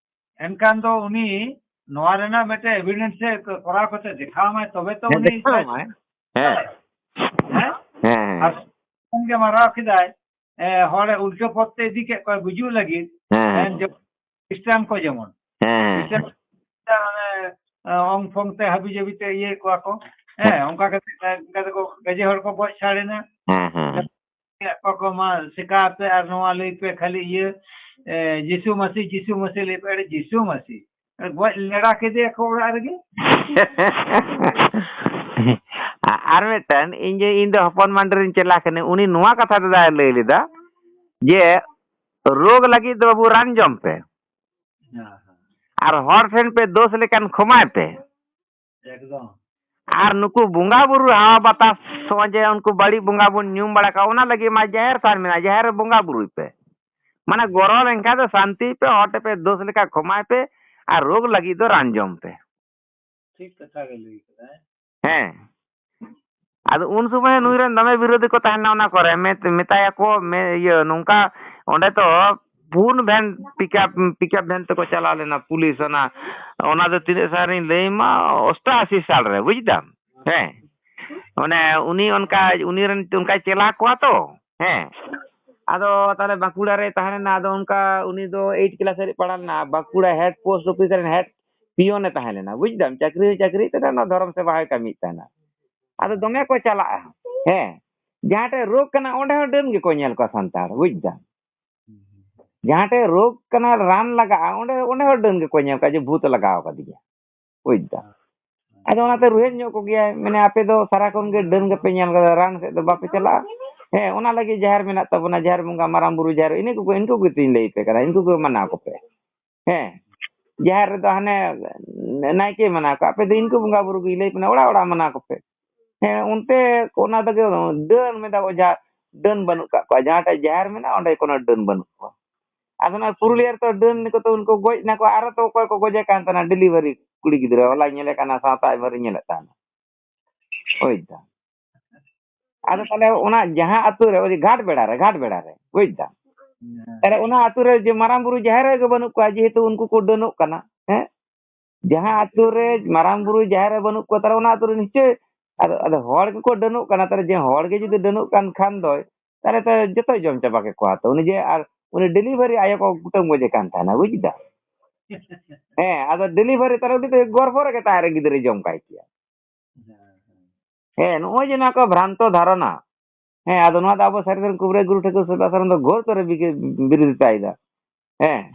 ᱮᱱᱠᱷᱟᱱ ᱫᱚ ᱩᱱᱤ ᱱᱚᱣᱟ ᱨᱮᱱᱟᱜ ᱢᱤᱫᱴᱮᱱ ᱮᱵᱷᱤᱰᱮᱱᱥ ᱮ ᱠᱚᱨᱟᱣ ᱠᱟᱛᱮ ᱫᱮᱠᱷᱟᱣ ᱟᱢᱟᱭ, ᱛᱚᱵᱮ ᱛᱚ ᱦᱮᱸ, ᱩᱱᱤ ᱫᱮᱠᱷᱟᱣ ᱟᱢᱟᱭ᱾ ᱦᱮᱸ᱾ ᱦᱮᱸ? ᱦᱮᱸ, ᱦᱮᱸ᱾ ᱟᱨ ᱠᱷᱚᱱ ᱜᱮ ᱢᱟᱨᱟᱣ ᱠᱮᱫᱟᱭ, ᱮ, ᱦᱚᱲᱮ ᱩᱞᱴᱟᱹ ᱯᱚᱛᱷ ᱛᱮ ᱤᱫᱤ ᱠᱮᱫ ᱠᱚᱣᱟ ᱜᱩᱡᱩᱜ ᱞᱟᱹᱜᱤᱫ᱾ ᱦᱮᱸ, ᱦᱮᱸ᱾ ᱮᱱ ᱡᱚ-, ᱠᱷᱨᱤᱥᱴᱟᱱ ᱠᱚ ᱡᱮᱢᱚᱱ᱾ ᱦᱮᱸ, ᱦᱮᱸ᱾ ᱠᱷᱨᱤᱥᱴᱟᱱ ᱚᱱᱮ, ᱮ, ᱚᱝ ᱯᱷᱚᱝ ᱛᱮ ᱦᱟᱹᱵᱤ ᱡᱟᱹᱵᱤ ᱛᱮ ᱤᱭᱟᱹᱭᱮᱫ ᱠᱚᱣᱟ ᱠᱚ᱾ ᱦᱮᱸ, ᱦᱮᱸ᱾ ᱚᱱᱠᱟ ᱠᱟᱛᱮ, ᱚᱱᱠᱟ ᱛᱮᱠᱚ ᱜᱟᱡᱮ ᱦᱚᱲ ᱠᱚ ᱜᱚᱡ ᱥᱟᱲᱮᱱᱟ᱾ ᱦᱮᱸ, ᱦᱮᱸ᱾ ᱠᱮᱫ ᱠᱚᱣᱟ ᱠᱚ, ᱢᱟ ᱥᱮᱠᱟ ᱯᱮ ᱟᱨ ᱱᱚᱣᱟ ᱞᱟᱹᱭ ᱯᱮ ᱠᱷᱟᱹᱞᱤ ᱤᱭᱟᱹ, ᱮ, ᱡᱤᱥᱩ ᱢᱟᱹᱥᱤ, ᱡᱤᱥᱩ ᱢᱟᱹᱥᱤ ᱞᱟᱹᱭ ᱯᱮ, ᱟᱨ ᱡᱤᱥᱩ ᱢᱟᱹᱥᱤ᱾ ᱜᱚᱡ ᱞᱮᱲᱟ ᱠᱮᱫᱮᱭᱟ ᱠᱚ ᱚᱲᱟᱜ ᱨᱮᱜᱮ᱾ ᱟᱨ ᱢᱤᱫᱴᱟᱝ, ᱤᱧ ᱡᱮ, ᱤᱧ ᱫᱚ ᱦᱚᱯᱚᱱ ᱢᱟᱱᱰᱤ ᱨᱤᱧ ᱪᱟᱞᱟᱜ ᱠᱟᱱᱟ, ᱩᱱᱤ ᱱᱚᱣᱟ ᱠᱟᱛᱷᱟ ᱛᱮᱫᱚᱭ ᱞᱟᱹᱭ ᱞᱮᱫᱟ ᱡᱮ ᱨᱳᱜᱽ ᱞᱟᱹᱜᱤᱫ ᱫᱚ ᱵᱟᱹᱵᱩ ᱨᱟᱱ ᱡᱚᱢ ᱯᱮ, ᱦᱮᱸ, ᱦᱮᱸ᱾ ᱟᱨ ᱦᱚᱲ ᱴᱷᱮᱱ ᱯᱮ ᱫᱳᱥ ᱞᱮᱠᱷᱟᱱ ᱠᱷᱚᱢᱟᱭ ᱯᱮ᱾ ᱮᱠᱫᱚᱢ᱾ ᱟᱨ ᱱᱩᱠᱩ ᱵᱚᱸᱜᱟ ᱵᱩᱨᱩ ᱦᱟᱣᱟ ᱵᱟᱛᱟᱥ, ᱱᱚᱜᱼᱚᱭ ᱡᱮ ᱩᱱᱠᱩ ᱵᱟᱹᱲᱤᱡ ᱵᱚᱸᱜᱟ ᱵᱚᱱ ᱧᱩᱢ ᱵᱟᱲᱟ ᱠᱚᱣᱟ, ᱚᱱᱟ ᱞᱟᱹᱜᱤᱫ ᱢᱟ ᱡᱟᱦᱮᱨ ᱛᱷᱟᱱ ᱢᱮᱱᱟᱜᱼᱟ, ᱡᱟᱦᱮᱨ ᱨᱮ ᱵᱚᱸᱜᱟ ᱵᱩᱨᱩᱭ ᱯᱮ᱾ ᱢᱟᱱᱮ ᱜᱚᱨᱚ ᱞᱮᱱᱠᱷᱟᱱ ᱫᱚ ᱥᱟᱱᱛᱤ ᱯᱮ, ᱦᱚᱲ ᱴᱷᱮᱱ ᱯᱮ ᱫᱳᱥ ᱞᱮᱠᱷᱟᱱ ᱠᱷᱚᱢᱟᱭ ᱯᱮ, ᱟᱨ ᱨᱳᱜᱽ ᱞᱟᱹᱜᱤᱫ ᱫᱚ ᱨᱟᱱ ᱡᱚᱢ ᱯᱮ᱾ ᱴᱷᱤᱠ ᱠᱟᱛᱷᱟ ᱜᱮ ᱞᱟᱹᱭ ᱠᱟᱫᱟᱭ᱾ ᱦᱮᱸ᱾ ᱟᱫᱚ ᱩᱱ ᱥᱚᱢᱚᱭ ᱱᱩᱭ ᱨᱮᱱ ᱫᱚᱢᱮ ᱵᱤᱨᱳᱫᱷᱤ ᱠᱚ ᱛᱟᱦᱮᱱᱟ ᱚᱱᱟ ᱠᱚᱨᱮ, ᱢᱮᱛ-, ᱢᱮᱛᱟᱭᱟᱠᱚ, ᱢᱮ-, ᱤᱭᱟᱹ, ᱱᱚᱝᱠᱟ ᱚᱸᱰᱮ ᱛᱚ ᱯᱩᱱ ᱵᱷᱮᱱ ᱯᱤᱠᱟᱯ, ᱯᱤᱠᱟᱯ ᱵᱷᱮᱱ ᱛᱮᱠᱚ ᱪᱟᱞᱟᱣ ᱞᱮᱱᱟ ᱯᱩᱞᱤᱥ, ᱚᱱᱟ, ᱚᱱᱟ ᱫᱚ ᱛᱤᱱᱟᱹᱜ ᱥᱟᱞ ᱨᱤᱧ ᱞᱟᱹᱭ ᱟᱢᱟ, ᱚᱥᱴᱟᱥᱤ ᱥᱟᱞ ᱨᱮ, ᱵᱩᱡᱽ ᱫᱟᱢ? ᱦᱮᱸ᱾ ᱚᱱᱮ ᱩᱱᱤ ᱚᱱᱠᱟ, ᱩᱱᱤ ᱨᱮᱱ ᱚᱱᱠᱟᱭ ᱪᱮᱞᱟ ᱠᱚᱣᱟ ᱛᱚ, ᱦᱮᱸ᱾ ᱟᱫᱚ ᱛᱟᱦᱞᱮ ᱵᱟᱸᱠᱩᱲᱟ ᱨᱮ ᱛᱟᱦᱮᱸ ᱞᱮᱱᱟ, ᱟᱫᱚ ᱚᱱᱠᱟ ᱩᱱᱤ ᱫᱚ ᱮᱭᱤᱴ ᱠᱞᱟᱥ ᱦᱟᱹᱨᱤᱡ ᱯᱟᱲᱦᱟᱣ ᱞᱮᱱᱟ, ᱵᱟᱸᱠᱩᱲᱟ ᱦᱮᱰ ᱯᱳᱥᱴ ᱚᱯᱷᱤᱥ ᱨᱮᱱ ᱦᱮᱰ ᱯᱤᱭᱚᱱᱮ ᱛᱟᱦᱮᱸ ᱞᱮᱱᱟ, ᱵᱩᱡᱽ ᱫᱟᱢ? ᱪᱟᱹᱠᱨᱤ ᱦᱚᱸ ᱪᱟᱹᱠᱨᱤ ᱛᱮᱫᱚ ᱚᱱᱟ ᱫᱷᱚᱨᱚᱢ ᱥᱮᱵᱟ ᱦᱚᱸᱭ ᱠᱟᱹᱢᱤᱭᱮᱫ ᱛᱟᱦᱮᱱᱟ᱾ ᱟᱫᱚ ᱫᱚᱢᱮ ᱠᱚ ᱪᱟᱞᱟᱜᱼᱟ᱾ ᱦᱮᱸ, ᱡᱟᱦᱟᱸ ᱴᱷᱮᱱ ᱨᱳᱜᱽ ᱠᱟᱱᱟ, ᱚᱸᱰᱮ ᱦᱚᱸ ᱰᱟᱹᱱ ᱜᱮᱠᱚ ᱧᱮᱞ ᱠᱚᱣᱟ ᱥᱟᱱᱛᱟᱲ, ᱵᱩᱡᱽ ᱫᱟᱢ? ᱡᱟᱦᱟᱸ ᱴᱷᱮᱱ ᱨᱳᱜᱽ ᱠᱟᱱᱟ, ᱨᱟᱱ ᱞᱟᱜᱟᱜᱼᱟ, ᱚᱸᱰᱮ, ᱚᱸᱰᱮ ᱦᱚᱸ ᱰᱟᱹᱱ ᱜᱮᱠᱚ ᱧᱮᱞ ᱠᱚᱣᱟ ᱡᱮ ᱵᱷᱩᱛ ᱞᱟᱜᱟᱣ ᱠᱟᱫᱮᱭᱟ, ᱵᱩᱡᱽ ᱫᱟᱢ? ᱟᱫᱚ ᱚᱱᱟᱛᱮ ᱨᱩᱦᱮᱫ ᱧᱚᱜ ᱠᱚᱜᱮᱭᱟᱭ, ᱢᱮᱱᱟ, "ᱟᱯᱮ ᱫᱚ ᱥᱟᱨᱟᱠᱷᱚᱱ ᱜᱮ ᱰᱟᱹᱱ ᱜᱮᱯᱮ ᱧᱮᱞ ᱠᱟᱫᱟ, ᱨᱟᱱ ᱥᱮᱫ ᱫᱚ ᱵᱟᱯᱮ ᱪᱟᱞᱟᱜᱼᱟ?" ᱦᱮᱸ, ᱚᱱᱟ ᱞᱟᱹᱜᱤᱫ ᱡᱟᱦᱮᱨ ᱢᱮᱱᱟᱜ ᱛᱟᱵᱚᱱᱟ, ᱡᱟᱦᱮᱨ ᱵᱚᱸᱜᱟ, ᱢᱟᱨᱟᱝ ᱵᱩᱨᱩ, ᱡᱟᱦᱮᱨ, ᱤᱱᱟᱹ ᱠᱚᱜᱮ, ᱤᱱᱠᱩ ᱜᱮᱛᱚᱧ ᱞᱟᱹᱭ ᱟᱯᱮ ᱠᱟᱱᱟ, ᱤᱱᱠᱩ ᱜᱮ ᱢᱟᱱᱟᱣ ᱠᱚᱯᱮ᱾ ᱦᱮᱸ, ᱡᱟᱦᱮᱨ ᱨᱮᱫᱚ ᱦᱟᱱᱮ ᱱᱟᱭᱠᱮ ᱢᱟᱱᱟᱣ ᱠᱚᱣᱟ, ᱟᱯᱮ ᱫᱚ ᱤᱱᱠᱩ ᱵᱚᱸᱜᱟ ᱵᱩᱨᱩ ᱜᱮ ᱞᱟᱹᱭ ᱯᱮ ᱱᱟ, ᱚᱲᱟᱜ ᱚᱲᱟᱜ ᱢᱟᱱᱟᱣ ᱠᱚᱯᱮ᱾ ᱦᱮᱸ, ᱚᱱᱛᱮ ᱚᱱᱟ ᱛᱮᱜᱮ ᱰᱟᱹᱱ ᱢᱮᱱᱫᱟ, ᱚᱡᱷᱟ ᱰᱟᱹᱱ ᱵᱟᱹᱱᱩᱜ ᱠᱟᱜ ᱠᱚᱣᱟ, ᱡᱟᱦᱟᱸ ᱴᱷᱮᱡ ᱡᱟᱦᱮᱨ ᱢᱮᱱᱟᱜᱼᱟ, ᱚᱸᱰᱮ ᱠᱳᱱᱳ ᱰᱟᱹᱱ ᱵᱟᱹᱱᱩᱜ ᱠᱚᱣᱟ᱾ ᱟᱫᱚ ᱱᱚᱜᱼᱚᱭ ᱯᱩᱨᱩᱞᱤᱭᱟᱹ ᱨᱮᱛᱚ ᱰᱟᱹᱱ ᱠᱚᱛᱚ ᱩᱱᱠᱩ ᱜᱚᱡ ᱱᱟᱠᱚ, ᱟᱨᱚ ᱛᱚ ᱚᱠᱚᱭ ᱠᱚ ᱜᱚᱡᱮ ᱠᱟᱱ ᱛᱟᱦᱮᱱᱟ, ᱰᱮᱞᱤᱵᱷᱟᱨᱤ ᱠᱩᱲᱤ ᱜᱤᱫᱽᱨᱟᱹ, ᱦᱚᱞᱟᱧ ᱧᱮᱞᱮ ᱠᱟᱱᱟ, ᱥᱟᱶᱛᱟ ᱟᱡᱵᱟᱨᱤᱧ ᱧᱮᱞᱮᱫ ᱛᱟᱦᱮᱱᱟ᱾ ᱵᱩᱡᱽ ᱫᱟᱢ? ᱟᱫᱚ ᱛᱟᱦᱞᱮ ᱚᱱᱟ ᱡᱟᱦᱟᱸ ᱟᱹᱛᱩ ᱨᱮ, ᱳᱭ ᱜᱷᱟᱴ ᱵᱮᱲᱟ ᱨᱮ, ᱜᱷᱟᱴ ᱵᱮᱲᱟ ᱨᱮ, ᱵᱩᱡᱽ ᱫᱟᱢ? ᱦᱮᱸ᱾ ᱛᱟᱦᱞᱮ ᱚᱱᱟ ᱟᱹᱛᱩ ᱨᱮ ᱡᱮ ᱢᱟᱨᱟᱝ ᱵᱩᱨᱩ ᱡᱟᱦᱮᱨ ᱟᱭᱳ ᱜᱮ ᱵᱟᱹᱱᱩᱜ ᱠᱚᱣᱟ, ᱡᱮᱦᱮᱛᱩ ᱩᱱᱠᱩ ᱠᱚ ᱰᱟᱹᱱᱚᱜ ᱠᱟᱱᱟ, ᱦᱮᱸ? ᱡᱟᱦᱟᱸ ᱟᱹᱛᱩ ᱨᱮ ᱢᱟᱨᱟᱝ ᱵᱩᱨᱩ ᱡᱟᱦᱮᱨ ᱟᱭᱳ ᱵᱟᱹᱱᱩᱜ ᱠᱚᱣᱟ, ᱛᱟᱦᱞᱮ ᱚᱱᱟ ᱟᱹᱛᱩ ᱨᱮ ᱱᱤᱥᱪᱳᱭ, ᱟᱫᱚ, ᱟᱫᱚ ᱦᱚᱲ ᱜᱮᱠᱚ ᱰᱟᱹᱱᱚᱜ ᱠᱟᱱᱟ, ᱛᱟᱦᱞᱮ ᱡᱮ ᱦᱚᱲ ᱜᱮ ᱡᱩᱫᱤ ᱰᱟᱹᱱᱚᱜ ᱠᱟᱱ ᱠᱷᱟᱱ ᱫᱚᱭ, ᱛᱟᱦᱞᱮ ᱛᱚ ᱡᱚᱛᱚᱭ ᱡᱚᱢ ᱪᱟᱵᱟ ᱠᱮᱠᱚᱣᱟ ᱛᱚ᱾ ᱩᱱᱤ ᱡᱮ ᱟᱨ ᱩᱱᱤ ᱰᱮᱞᱤᱵᱷᱟᱨᱤ ᱟᱭᱳ ᱠᱚ ᱠᱩᱴᱟᱹᱢ ᱜᱚᱡᱮ ᱠᱟᱱ ᱛᱟᱦᱮᱱᱟ, ᱵᱩᱡᱽ ᱫᱟ? ᱦᱮᱸ, ᱟᱫᱚ ᱰᱮᱞᱤᱵᱷᱟᱨᱤ ᱛᱟᱦᱞᱮ ᱩᱱᱤ ᱫᱚ ᱜᱚᱨᱵᱷᱚ ᱨᱮᱜᱮ ᱛᱟᱦᱮᱸ ᱨᱮ ᱜᱤᱫᱽᱨᱟᱹᱭ ᱡᱚᱢ ᱠᱟᱭ ᱠᱮᱭᱟ᱾ ᱦᱮᱸ, ᱦᱮᱸ᱾ ᱦᱮᱸ, ᱱᱚᱜᱼᱚᱭ ᱡᱮ ᱱᱚᱣᱟ ᱠᱚ ᱵᱷᱨᱟᱱᱛᱚ ᱫᱷᱟᱨᱚᱱᱟ, ᱦᱮᱸ, ᱟᱫᱚ ᱱᱚᱣᱟ ᱫᱚ ᱟᱵᱚ ᱥᱟᱹᱨᱤ ᱫᱷᱚᱨᱚᱢ ᱠᱩᱵᱨᱟᱹ ᱜᱩᱨᱩ ᱴᱷᱟᱹᱠᱩᱨ ᱥᱮᱵᱟ ᱥᱚᱨᱚᱱ ᱫᱚ ᱜᱷᱳᱨ ᱛᱚᱨᱮ ᱵᱤᱜᱮ-, ᱵᱤᱨᱳᱫᱷᱤᱛᱟᱭ ᱫᱟ᱾ ᱦᱮᱸ᱾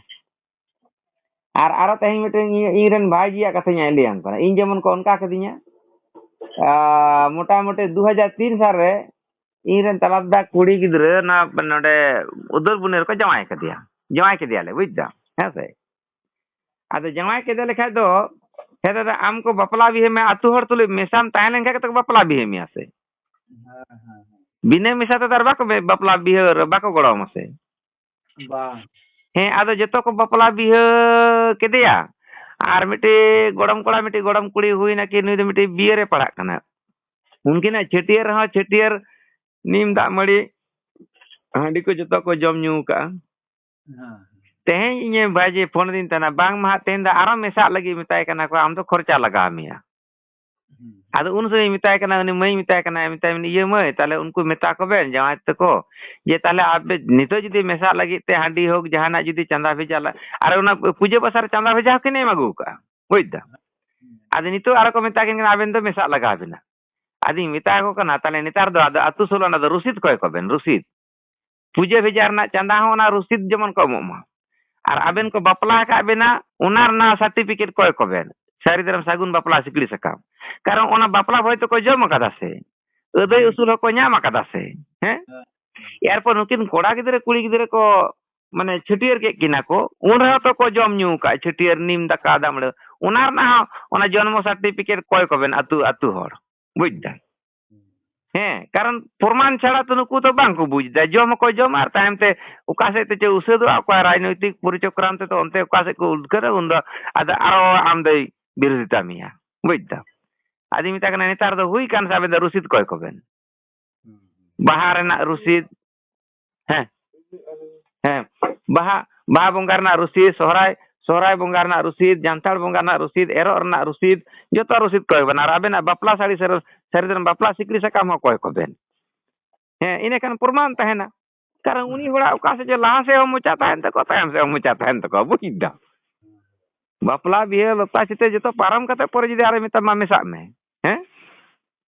ᱟᱨ ᱟᱨᱚ ᱛᱮᱦᱮᱧ ᱢᱤᱫᱴᱮᱱ ᱤᱧ-, ᱤᱧ ᱨᱮᱱ ᱵᱷᱟᱭᱡᱤᱭᱟᱜ ᱠᱟᱛᱷᱟᱧ ᱞᱟᱹᱭᱟᱢ ᱠᱟᱱᱟ᱾ ᱤᱧ ᱡᱮᱢᱚᱱ ᱠᱚ ᱚᱱᱠᱟ ᱠᱤᱫᱤᱧᱟ, ᱟᱨ ᱢᱚᱴᱟᱢᱩᱴᱤ ᱫᱩ ᱦᱟᱡᱟᱨ ᱛᱤᱱ ᱥᱟᱞ ᱨᱮ ᱤᱧ ᱨᱮᱱ ᱛᱟᱞᱟ ᱫᱟᱫᱟ ᱠᱩᱲᱤ ᱜᱤᱫᱽᱨᱟᱹ ᱚᱱᱟ ᱱᱚᱰᱮ ᱩᱫᱟᱹᱨ ᱵᱩᱱᱤ ᱨᱮᱠᱚ ᱡᱟᱶᱟᱭ ᱠᱟᱫᱮᱭᱟ᱾ ᱡᱟᱶᱟᱭ ᱠᱮᱫᱮᱭᱟᱞᱮ, ᱵᱩᱡᱽ ᱫᱟᱢ? ᱦᱮᱸ ᱥᱮ? ᱟᱫᱚ ᱡᱟᱶᱟᱭ ᱠᱮᱫᱮ ᱞᱮᱠᱷᱟᱡ ᱫᱚ, ᱦᱮᱸ ᱫᱟᱫᱟ, ᱟᱢ ᱠᱚ ᱵᱟᱯᱞᱟ ᱵᱤᱦᱟᱹ ᱢᱮ, ᱟᱹᱛᱩ ᱦᱚᱲ ᱛᱩᱞᱩᱡ ᱢᱮᱥᱟᱢ ᱛᱟᱦᱮᱸ ᱞᱮᱱᱠᱷᱟᱡ ᱜᱮᱛᱚ ᱠᱚ ᱵᱟᱯᱞᱟ ᱵᱤᱦᱟᱹ ᱢᱮᱭᱟ ᱥᱮ? ᱦᱮᱸ, ᱦᱮᱸ, ᱦᱮᱸ᱾ ᱵᱤᱱᱟᱹ ᱢᱮᱥᱟ ᱛᱮᱫᱚ ᱟᱨ ᱵᱟᱠᱚ ᱵᱮ-, ᱵᱟᱯᱞᱟ ᱵᱤᱦᱟᱹ ᱨᱮ ᱵᱟᱠᱚ ᱜᱚᱲᱚ ᱟᱢᱟ ᱥᱮ? ᱵᱟᱝ᱾ ᱦᱮᱸ, ᱟᱫᱚ ᱡᱚᱛᱚ ᱠᱚ ᱵᱟᱯᱞᱟ ᱵᱤᱦᱟᱹ ᱠᱮᱫᱮᱭᱟ, ᱟᱨ ᱢᱤᱫᱴᱤᱡ ᱜᱚᱲᱚᱢ ᱠᱚᱲᱟ, ᱢᱤᱫᱴᱤᱡ ᱜᱚᱲᱚᱢ ᱠᱩᱲᱤ ᱦᱩᱭ ᱱᱟᱠᱤᱱ, ᱱᱩᱭ ᱫᱚ ᱢᱤᱫᱴᱤᱡ ᱵᱤᱭᱮ ᱨᱮ ᱯᱟᱲᱦᱟᱜ ᱠᱟᱱᱟ᱾ ᱩᱱᱠᱤᱱᱟᱜ ᱪᱷᱟᱹᱴᱭᱟᱹᱨ ᱨᱮᱦᱚᱸ ᱪᱷᱟᱹᱴᱭᱟᱹᱨ ᱱᱤᱢ ᱫᱟᱜ ᱢᱟᱹᱲᱤ ᱦᱟᱺᱰᱤ ᱠᱚ ᱡᱚᱛᱚ ᱠᱚ ᱡᱚᱢ ᱧᱩ ᱠᱟᱜᱼᱟ᱾ ᱦᱮᱸ᱾ ᱛᱮᱦᱮᱧ ᱤᱧᱮ ᱵᱷᱟᱭᱡᱮ ᱯᱷᱳᱱ ᱟᱹᱫᱤᱧ ᱛᱟᱦᱮᱱᱟ, "ᱵᱟᱝ ᱢᱟ ᱦᱟᱸᱜ ᱛᱮᱦᱮᱧ ᱫᱚ ᱟᱨᱚ ᱢᱮᱥᱟᱜ ᱞᱟᱹᱜᱤᱫ ᱢᱮᱛᱟᱭ ᱠᱟᱱᱟ ᱠᱚ, ᱟᱢ ᱫᱚ ᱠᱷᱚᱨᱪᱟ ᱞᱟᱜᱟᱣ ᱢᱮᱭᱟ᱾" ᱦᱩᱸ᱾ ᱟᱫᱚ ᱩᱱ ᱥᱚᱢᱚᱭ ᱢᱮᱛᱟᱭ ᱠᱟᱱᱟ, ᱩᱱᱤ ᱢᱟᱹᱭ ᱢᱮᱛᱟᱭ ᱠᱟᱱᱟ, ᱢᱮᱛᱟᱭ ᱠᱟᱱᱟ, "ᱤᱭᱟᱹ ᱢᱟᱹᱭ, ᱛᱟᱦᱞᱮ ᱩᱱᱠᱩ ᱢᱮᱛᱟ ᱠᱚᱵᱮᱱ ᱡᱟᱶᱟᱭ ᱛᱟᱠᱚ ᱡᱮ ᱛᱟᱦᱞᱮ ᱟᱯᱮ ᱱᱤᱛᱚᱜ ᱡᱩᱫᱤ ᱢᱮᱥᱟᱜ ᱞᱟᱹᱜᱤᱫ ᱛᱮ ᱦᱟᱺᱰᱤ ᱦᱳᱠ ᱡᱟᱦᱟᱱᱟᱜ ᱡᱩᱫᱤ ᱪᱟᱸᱫᱟ ᱵᱷᱮᱡᱟ ᱞᱟ-," ᱟᱨ ᱚᱱᱟ ᱯᱩᱡᱟᱹ ᱯᱟᱥᱟ ᱨᱮ ᱪᱟᱸᱫᱟ ᱵᱷᱮᱡᱟ ᱦᱚᱸᱠᱤᱱ ᱮᱢ ᱟᱹᱜᱩ ᱠᱟᱜᱼᱟ᱾ ᱵᱩᱡᱽ ᱫᱟ? ᱟᱫᱚ ᱱᱤᱛᱚᱜ ᱟᱨᱚ ᱠᱚ ᱢᱮᱛᱟ ᱠᱤᱱ ᱠᱟᱱᱟ, ᱟᱵᱮᱱ ᱫᱚ ᱢᱮᱥᱟᱜ ᱞᱟᱜᱟᱣ ᱵᱮᱱᱟ᱾ ᱟᱫᱚᱧ ᱢᱮᱛᱟ ᱠᱚ ᱠᱟᱱᱟ, ᱛᱟᱦᱞᱮ ᱱᱮᱛᱟᱨ ᱫᱚ ᱟᱫᱚ ᱟᱹᱛᱩ ᱥᱳᱞᱳ ᱟᱱᱟ ᱫᱚ ᱨᱚᱥᱤᱫ ᱠᱚᱭ ᱠᱚᱵᱮᱱ, ᱨᱚᱥᱤᱫ᱾ ᱯᱩᱡᱟᱹ ᱵᱷᱮᱡᱟ ᱨᱮᱱᱟᱜ ᱪᱟᱸᱫᱟ ᱦᱚᱸ ᱚᱱᱟ ᱨᱚᱥᱤᱫ ᱡᱮᱢᱚᱱ ᱠᱚ ᱮᱢᱚᱜ ᱢᱟ᱾ ᱟᱨ ᱟᱵᱮᱱ ᱠᱚ ᱵᱟᱯᱞᱟ ᱟᱠᱟᱫ ᱵᱮᱱᱟ, ᱚᱱᱟ ᱨᱮᱱᱟᱜ ᱥᱟᱨᱴᱤᱯᱷᱤᱠᱮᱴ ᱠᱚᱭ ᱠᱚᱵᱮᱱ, ᱥᱟᱹᱨᱤ ᱫᱷᱚᱨᱚᱢ ᱥᱟᱹᱜᱩᱱ ᱵᱟᱯᱞᱟ ᱥᱤᱠᱲᱤ ᱥᱟᱠᱟᱢ᱾ ᱠᱟᱨᱚᱱ ᱚᱱᱟ ᱵᱟᱯᱞᱟ ᱵᱷᱚᱭ ᱛᱮᱠᱚ ᱡᱚᱢ ᱟᱠᱟᱫᱟ ᱥᱮ, ᱟᱹᱫᱟᱹᱭ ᱩᱥᱩᱞ ᱦᱚᱸᱠᱚ ᱧᱟᱢ ᱟᱠᱟᱫᱟ ᱥᱮ᱾ ᱦᱮᱸ? ᱮᱨᱯᱚᱨ ᱱᱩᱠᱤᱱ ᱠᱚᱲᱟ ᱜᱤᱫᱽᱨᱟᱹ ᱠᱩᱲᱤ ᱜᱤᱫᱽᱨᱟᱹ ᱠᱚ ᱢᱟᱱᱮ ᱪᱷᱟᱹᱴᱭᱟᱹᱨ ᱠᱮᱫ ᱠᱤᱱᱟ ᱠᱚ, ᱩᱱ ᱨᱮᱦᱚᱸ ᱛᱚ ᱠᱚ ᱡᱚᱢ ᱧᱩ ᱟᱠᱟᱫ, ᱪᱷᱟᱹᱴᱭᱟᱹᱨ ᱱᱤᱢ ᱫᱟᱠᱟ ᱫᱟᱜ ᱢᱟᱹᱰᱤ, ᱚᱱᱟ ᱨᱮᱱᱟᱜ ᱦᱚᱸ ᱚᱱᱟ ᱡᱚᱱᱢᱚ ᱥᱟᱨᱴᱤᱯᱷᱤᱠᱮᱴ ᱠᱚᱭ ᱠᱚᱵᱮᱱ ᱟᱹᱛᱩ, ᱟᱹᱛᱩ ᱦᱚᱲ, ᱵᱩᱡᱽ ᱫᱟ? ᱦᱮᱸ, ᱠᱟᱨᱚᱱ ᱯᱨᱚᱢᱟᱱ ᱪᱷᱟᱲᱟ ᱛᱚ ᱱᱩᱠᱩ ᱫᱚ ᱵᱟᱝ ᱠᱚ ᱵᱩᱡᱽ ᱫᱟ, ᱡᱚᱢ ᱦᱚᱸᱠᱚ ᱡᱚᱢᱟ ᱟᱨ ᱛᱟᱭᱚᱢ ᱛᱮ ᱚᱠᱟ ᱥᱮᱫ ᱛᱮ ᱪᱚ ᱩᱥᱟᱹᱫᱚᱜᱼᱟ, ᱚᱠᱟ ᱨᱟᱡᱽᱱᱳᱭᱛᱤᱠ ᱯᱚᱨᱤᱪᱚᱠᱨᱟᱱ ᱛᱮ ᱚᱱᱛᱮ ᱚᱠᱟ ᱥᱮᱫ ᱠᱚ ᱩᱫᱽᱜᱟᱹᱨᱟ, ᱩᱱᱫᱚ ᱟᱫᱚ ᱟᱨᱚ ᱟᱢ ᱫᱚᱭ ᱵᱤᱨᱳᱫᱷᱤᱛᱟ ᱢᱮᱭᱟ, ᱵᱩᱡᱽ ᱫᱟ? ᱟᱫᱚᱧ ᱢᱮᱛᱟᱭ ᱠᱟᱱᱟ, ᱱᱮᱛᱟᱨ ᱫᱚ ᱦᱩᱭ ᱠᱟᱱ ᱥᱮ ᱟᱵᱮᱱ ᱫᱚ ᱨᱚᱥᱤᱫ ᱠᱚᱭ ᱠᱚᱵᱮᱱ᱾ ᱵᱟᱦᱟ ᱨᱮᱱᱟᱜ ᱨᱚᱥᱤᱫ, ᱦᱮᱸ, ᱦᱮᱸ, ᱵᱟᱦᱟ, ᱵᱟᱦᱟ ᱵᱚᱸᱜᱟ ᱨᱮᱱᱟᱜ ᱨᱚᱥᱤᱫ, ᱥᱚᱦᱨᱟᱭ, ᱥᱚᱦᱨᱟᱭ ᱵᱚᱸᱜᱟ ᱨᱮᱱᱟᱜ ᱨᱚᱥᱤᱫ, ᱡᱟᱱᱛᱷᱟᱲ ᱵᱚᱸᱜᱟ ᱨᱮᱱᱟᱜ ᱨᱚᱥᱤᱫ, ᱮᱨᱚᱜ ᱨᱮᱱᱟᱜ ᱨᱚᱥᱤᱫ, ᱡᱚᱛᱚ ᱨᱚᱥᱤᱫ ᱠᱚᱭ ᱵᱮᱱ᱾ ᱟᱨ ᱟᱵᱮᱱᱟᱜ ᱵᱟᱯᱞᱟ ᱥᱟᱹᱲᱤ ᱥᱮ ᱥᱟᱹᱨᱤ ᱫᱷᱚᱨᱚᱢ ᱵᱟᱯᱞᱟ ᱥᱤᱠᱲᱤ ᱥᱟᱠᱟᱢ ᱦᱚᱸ ᱠᱚᱭ ᱠᱚᱵᱮᱱ᱾ ᱦᱮᱸ, ᱤᱱᱟᱹᱠᱷᱟᱱ ᱯᱨᱚᱢᱟᱱ ᱛᱟᱦᱮᱱᱟ᱾ ᱠᱟᱨᱚᱱ ᱩᱱᱤ ᱦᱚᱲᱟᱜ ᱚᱠᱟ ᱥᱮᱫ ᱪᱚ ᱞᱟᱦᱟ ᱥᱮᱫ ᱦᱚᱸ ᱢᱚᱪᱟ ᱛᱟᱦᱮᱱ ᱛᱟᱠᱚᱣᱟ, ᱛᱟᱭᱚᱢ ᱥᱮᱫ ᱦᱚᱸ ᱢᱚᱪᱟ ᱛᱟᱦᱮᱱ ᱛᱟᱠᱚᱣᱟ, ᱵᱩᱡᱽ ᱫᱟᱢ? ᱵᱟᱯᱞᱟ ᱵᱤᱦᱟᱹ ᱞᱚᱛᱟ ᱪᱤᱛᱟᱹ ᱡᱚᱛᱚ ᱯᱟᱨᱚᱢ ᱠᱟᱛᱮ ᱯᱚᱨᱮ ᱡᱩᱫᱤ ᱟᱨᱚ ᱢᱮᱛᱟᱢᱟ ᱢᱮᱥᱟᱜ ᱢᱮ, ᱦᱮᱸ?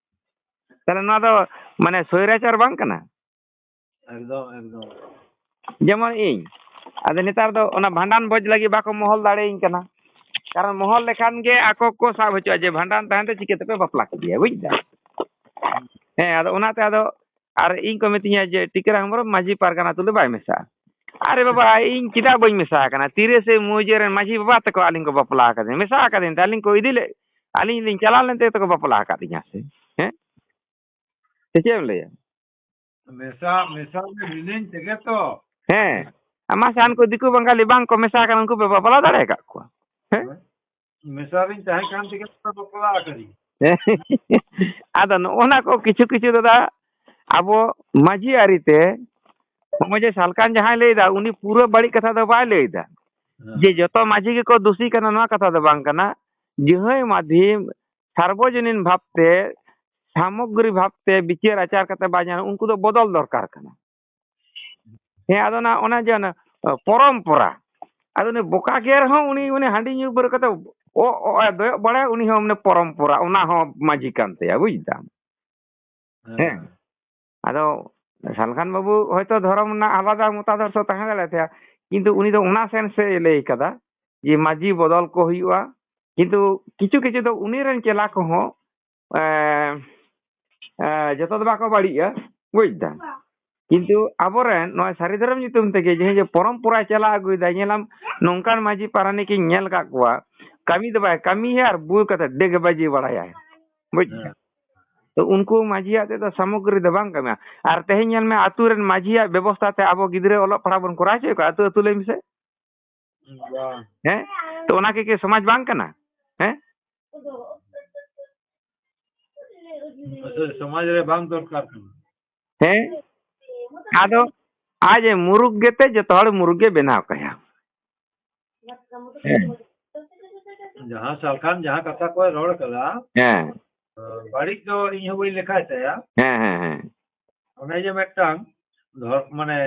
ᱛᱟᱦᱞᱮ ᱱᱚᱣᱟ ᱫᱚ ᱢᱟᱱᱮ ᱥᱚᱭᱨᱟᱪᱟᱨ ᱵᱟᱝ ᱠᱟᱱᱟ? ᱮᱠᱫᱚᱢ, ᱮᱠᱫᱚᱢ᱾ ᱡᱮᱢᱚᱱ ᱤᱧ, ᱟᱫᱚ ᱱᱮᱛᱟᱨ ᱫᱚ ᱚᱱᱟ ᱵᱷᱟᱸᱰᱟᱱ ᱵᱷᱚᱡᱽ ᱞᱟᱹᱜᱤᱫ ᱵᱟᱠᱚ ᱢᱚᱦᱚᱞ ᱫᱟᱲᱮᱭᱟᱹᱧ ᱠᱟᱱᱟ, ᱠᱟᱨᱚᱱ ᱢᱚᱦᱚᱞ ᱞᱮᱠᱷᱟᱱ ᱜᱮ ᱟᱠᱚ ᱠᱚ ᱥᱟᱵ ᱦᱚᱪᱚᱜᱼᱟ ᱡᱮ ᱵᱷᱟᱸᱰᱟᱱ ᱛᱟᱦᱮᱱ ᱛᱮ ᱪᱤᱠᱟᱹ ᱛᱮᱯᱮ ᱵᱟᱯᱞᱟ ᱠᱮᱫᱮᱭᱟ, ᱵᱩᱡᱽ ᱫᱟ? ᱦᱮᱸ, ᱟᱫᱚ ᱚᱱᱟᱛᱮ ᱟᱫᱚ ᱟᱨ ᱤᱧ ᱠᱚ ᱢᱤᱛᱟᱹᱧᱟ ᱡᱮ, "ᱴᱤᱠᱟᱹᱨᱟᱢ ᱦᱮᱢᱵᱨᱚᱢ ᱢᱟᱹᱡᱷᱤ ᱯᱟᱨᱜᱟᱱᱟ ᱛᱩᱞᱟᱹ ᱵᱟᱭ ᱢᱮᱥᱟᱜᱼᱟ?" ᱟᱨᱮ ᱵᱟᱵᱟ, ᱤᱧ ᱪᱮᱫᱟᱜ ᱵᱟᱹᱧ ᱢᱮᱥᱟ ᱟᱠᱟᱱᱟ? ᱛᱤᱨᱮ ᱥᱮ ᱢᱩᱡᱟᱹ ᱨᱮᱱ ᱢᱟᱹᱡᱷᱤ ᱵᱟᱵᱟ ᱛᱟᱠᱚ ᱟᱹᱞᱤᱧ ᱠᱚ ᱵᱟᱯᱞᱟ ᱟᱠᱟᱫᱤᱧᱟ, ᱢᱮᱥᱟ ᱟᱠᱟᱫᱤᱧ ᱛᱮ ᱟᱹᱞᱤᱧ ᱠᱚ ᱤᱫᱤ ᱞᱮᱫ, ᱟᱹᱞᱤᱧ ᱞᱤᱧ ᱪᱟᱞᱟᱣ ᱞᱮᱱ ᱛᱮ ᱛᱟᱠᱚ ᱵᱟᱯᱞᱟ ᱟᱠᱟᱫᱤᱧᱟ ᱥᱮ? ᱦᱮᱸ? ᱥᱮ ᱪᱮᱫ ᱮᱢ ᱞᱟᱹᱭᱟ? ᱢᱮᱥᱟ, ᱢᱮᱥᱟ ᱨᱮ ᱢᱤᱱᱟᱹᱧ ᱛᱮᱜᱮ ᱛᱚ᱾ ᱦᱮᱸ᱾ ᱟᱨ ᱢᱟᱥᱮ ᱦᱟᱱᱠᱩ ᱫᱤᱠᱩ ᱵᱟᱝᱜᱟᱞᱤ ᱵᱟᱝ ᱠᱚ ᱢᱮᱥᱟ ᱟᱠᱟᱱᱟ, ᱩᱱᱠᱩ ᱯᱮ ᱵᱟᱯᱞᱟ ᱫᱟᱲᱮ ᱟᱠᱟᱫ ᱠᱚᱣᱟ? ᱦᱮᱸ? ᱢᱮᱥᱟ ᱨᱤᱧ ᱛᱟᱦᱮᱸ ᱠᱟᱱ ᱛᱮᱜᱮ ᱛᱚ ᱵᱟᱯᱞᱟ ᱟᱠᱟᱫᱤᱧ᱾ ᱟᱫᱚ ᱱᱚᱜᱼᱚ ᱱᱟ ᱠᱚ ᱠᱤᱪᱷᱩ ᱠᱤᱪᱷᱩ ᱫᱟᱫᱟ, ᱟᱵᱚ ᱢᱟᱹᱡᱷᱤ ᱟᱹᱨᱤ ᱛᱮ, ᱱᱚᱜᱼᱚᱭ ᱡᱮ ᱥᱟᱞᱠᱷᱟᱱ ᱡᱟᱦᱟᱸᱭ ᱞᱟᱹᱭ ᱮᱫᱟ, ᱩᱱᱤ ᱯᱩᱨᱟᱹ ᱵᱟᱹᱲᱤᱡ ᱠᱟᱛᱷᱟ ᱫᱚ ᱵᱟᱭ ᱞᱟᱹᱭ ᱮᱫᱟ᱾ ᱦᱮᱸ᱾ ᱡᱮ ᱡᱚᱛᱚ ᱢᱟᱹᱡᱷᱤ ᱜᱮᱠᱚ ᱫᱩᱥᱤ ᱠᱟᱱᱟ, ᱱᱚᱣᱟ ᱠᱟᱛᱷᱟ ᱫᱚ ᱵᱟᱝ ᱠᱟᱱᱟ᱾ ᱡᱟᱦᱟᱸᱭ ᱢᱟᱹᱡᱷᱤ ᱥᱟᱨᱵᱚᱡᱚᱱᱤᱱ ᱵᱷᱟᱵᱽᱛᱮ, ᱥᱟᱢᱚᱜᱽᱨᱤ ᱵᱷᱟᱵᱽᱛᱮ ᱵᱤᱪᱟᱹᱨ ᱟᱪᱟᱨ ᱠᱟᱛᱮ ᱵᱟᱭ ᱧᱟᱢᱟ, ᱩᱱᱠᱩ ᱫᱚ ᱵᱚᱫᱚᱞ ᱫᱚᱨᱠᱟᱨ ᱠᱟᱱᱟ᱾ ᱦᱮᱸ, ᱟᱫᱚ ᱚᱱᱟ, ᱚᱱᱟ ᱡᱮ ᱚᱱᱟ, ᱯᱚᱨᱚᱢᱯᱚᱨᱟ, ᱟᱫᱚ ᱩᱱᱤ ᱵᱚᱠᱟ ᱜᱮᱨ ᱦᱚᱸ ᱩᱱᱤ, ᱩᱱᱤ ᱦᱟᱺᱰᱤ ᱧᱩ ᱵᱟᱹᱨ ᱠᱟᱛᱮ ᱚ, ᱚ, ᱮ ᱫᱚᱭᱚᱜ ᱵᱟᱲᱟᱭᱟ, ᱩᱱᱤ ᱦᱚᱸ ᱢᱟᱱᱮ ᱯᱚᱨᱚᱢᱯᱚᱨᱟ, ᱚᱱᱟ ᱦᱚᱸ ᱢᱟᱹᱡᱷᱤ ᱠᱟᱱ ᱛᱟᱭᱟ, ᱵᱩᱡᱽ ᱫᱟᱢ? ᱦᱮᱸ᱾ ᱟᱫᱚ ᱥᱟᱞᱠᱷᱟᱱ ᱵᱟᱹᱵᱩ ᱦᱚᱭᱛᱳ ᱫᱷᱚᱨᱚᱢ ᱨᱮᱱᱟᱜ ᱟᱞᱟᱫᱟ ᱢᱚᱛᱟᱫᱚᱨᱥᱚ ᱛᱟᱦᱮᱸ ᱫᱟᱲᱮᱭᱟᱜ ᱛᱟᱭᱟ, ᱠᱤᱱᱛᱩ ᱩᱱᱤ ᱫᱚ ᱚᱱᱟ ᱥᱮᱱᱥ ᱮ ᱞᱟᱹᱭ ᱠᱟᱫᱟ ᱡᱮ ᱢᱟᱹᱡᱷᱤ ᱵᱚᱫᱚᱞ ᱠᱚ ᱦᱩᱭᱩᱜᱼᱟ᱾ ᱠᱤᱱᱛᱩ ᱠᱤᱪᱷᱩ ᱠᱤᱪᱷᱩ ᱫᱚ ᱩᱱᱤ ᱨᱮᱱ ᱪᱮᱞᱟ ᱠᱚᱦᱚᱸ, ᱮ, ᱮ, ᱡᱚᱛᱚ ᱫᱚ ᱵᱟᱠᱚ ᱵᱟᱹᱲᱤᱡᱼᱟ, ᱵᱩᱡᱽ ᱫᱟᱢ? ᱠᱤᱱᱛᱩ ᱟᱵᱚᱨᱮᱱ ᱱᱚᱜᱼᱚᱭ ᱥᱟᱹᱨᱤ ᱫᱷᱚᱨᱚᱢ ᱧᱩᱛᱩᱢ ᱛᱮᱜᱮ ᱡᱟᱦᱟᱸᱭ ᱡᱮ ᱯᱚᱨᱚᱢᱯᱚᱨᱟᱭ ᱪᱟᱞᱟᱣ ᱟᱹᱜᱩᱭᱮᱫᱟ, ᱧᱮᱞᱟᱢ ᱱᱚᱝᱠᱟᱱ ᱢᱟᱹᱡᱷᱤ ᱯᱟᱨᱟᱱᱤᱠ ᱤᱧ ᱧᱮᱞ ᱟᱠᱟᱫ ᱠᱚᱣᱟ, ᱠᱟᱹᱢᱤ ᱫᱚ ᱵᱟᱭ ᱠᱟᱹᱢᱤᱭᱟ ᱟᱨ ᱵᱩᱞ ᱠᱟᱛᱮ ᱰᱮᱜ ᱵᱟᱹᱡᱤ ᱵᱟᱲᱟᱭᱟᱭ, ᱵᱩᱡᱽ ᱫᱟᱢ? ᱦᱮᱸ᱾ ᱛᱚ ᱩᱱᱠᱩ ᱢᱟᱹᱡᱷᱤᱭᱟᱜ ᱛᱮᱫᱚ ᱥᱟᱢᱚᱜᱨᱤ ᱫᱚ ᱵᱟᱝ ᱠᱟᱹᱢᱤᱭᱟ᱾ ᱟᱨ ᱛᱮᱦᱮᱧ ᱧᱮᱞ ᱢᱮ, ᱟᱹᱛᱩ ᱨᱮᱱ ᱢᱟᱹᱡᱷᱤᱭᱟᱜ ᱵᱮᱵᱚᱥᱛᱷᱟ ᱛᱮ ᱟᱵᱚ ᱜᱤᱫᱽᱨᱟᱹ ᱚᱞᱚᱜ ᱯᱟᱲᱦᱟᱜ ᱵᱚᱱ ᱠᱚᱨᱟᱣ ᱦᱚᱪᱚᱭᱮᱫ ᱠᱚᱣᱟ ᱟᱹᱛᱩ ᱟᱹᱛᱩ, ᱞᱟᱹᱭ ᱢᱮᱥᱮ? ᱵᱟᱝ᱾ ᱦᱮᱸ? ᱛᱚ ᱚᱱᱟ ᱠᱤ, ᱠᱤ ᱥᱚᱢᱟᱡᱽ ᱵᱟᱝ ᱠᱟᱱᱟ? ᱦᱮᱸ? ᱟᱥᱚᱞ ᱥᱚᱢᱟᱡᱽ ᱨᱮ ᱵᱟᱝ ᱫᱚᱨᱠᱟᱨ ᱠᱟᱱᱟ᱾ ᱦᱮᱸ? ᱟᱫᱚ ᱟᱡ ᱮ ᱢᱩᱨᱩᱠ ᱜᱮᱛᱮ ᱡᱚᱛᱚ ᱦᱚᱲ ᱢᱩᱨᱩᱠ ᱜᱮ ᱵᱮᱱᱟᱣ ᱠᱟᱭᱟ᱾ ᱦᱮᱸ᱾ ᱡᱟᱦᱟᱸ ᱥᱟᱞᱠᱷᱟᱱ ᱡᱟᱦᱟᱸ ᱠᱟᱛᱷᱟ ᱠᱚᱭ ᱨᱚᱲ ᱠᱟᱫᱟ, ᱦᱮᱸ᱾ ᱵᱟᱹᱲᱤᱡ ᱫᱚ ᱤᱧ ᱦᱚᱸ ᱵᱟᱹᱧ ᱞᱮᱠᱷᱟᱭ ᱛᱟᱭᱟ᱾ ᱦᱮᱸ, ᱦᱮᱸ, ᱦᱮᱸ᱾ ᱚᱱᱮ ᱡᱮ ᱢᱤᱫᱴᱟᱝ ᱫᱷᱚᱨ-, ᱢᱟᱱᱮ,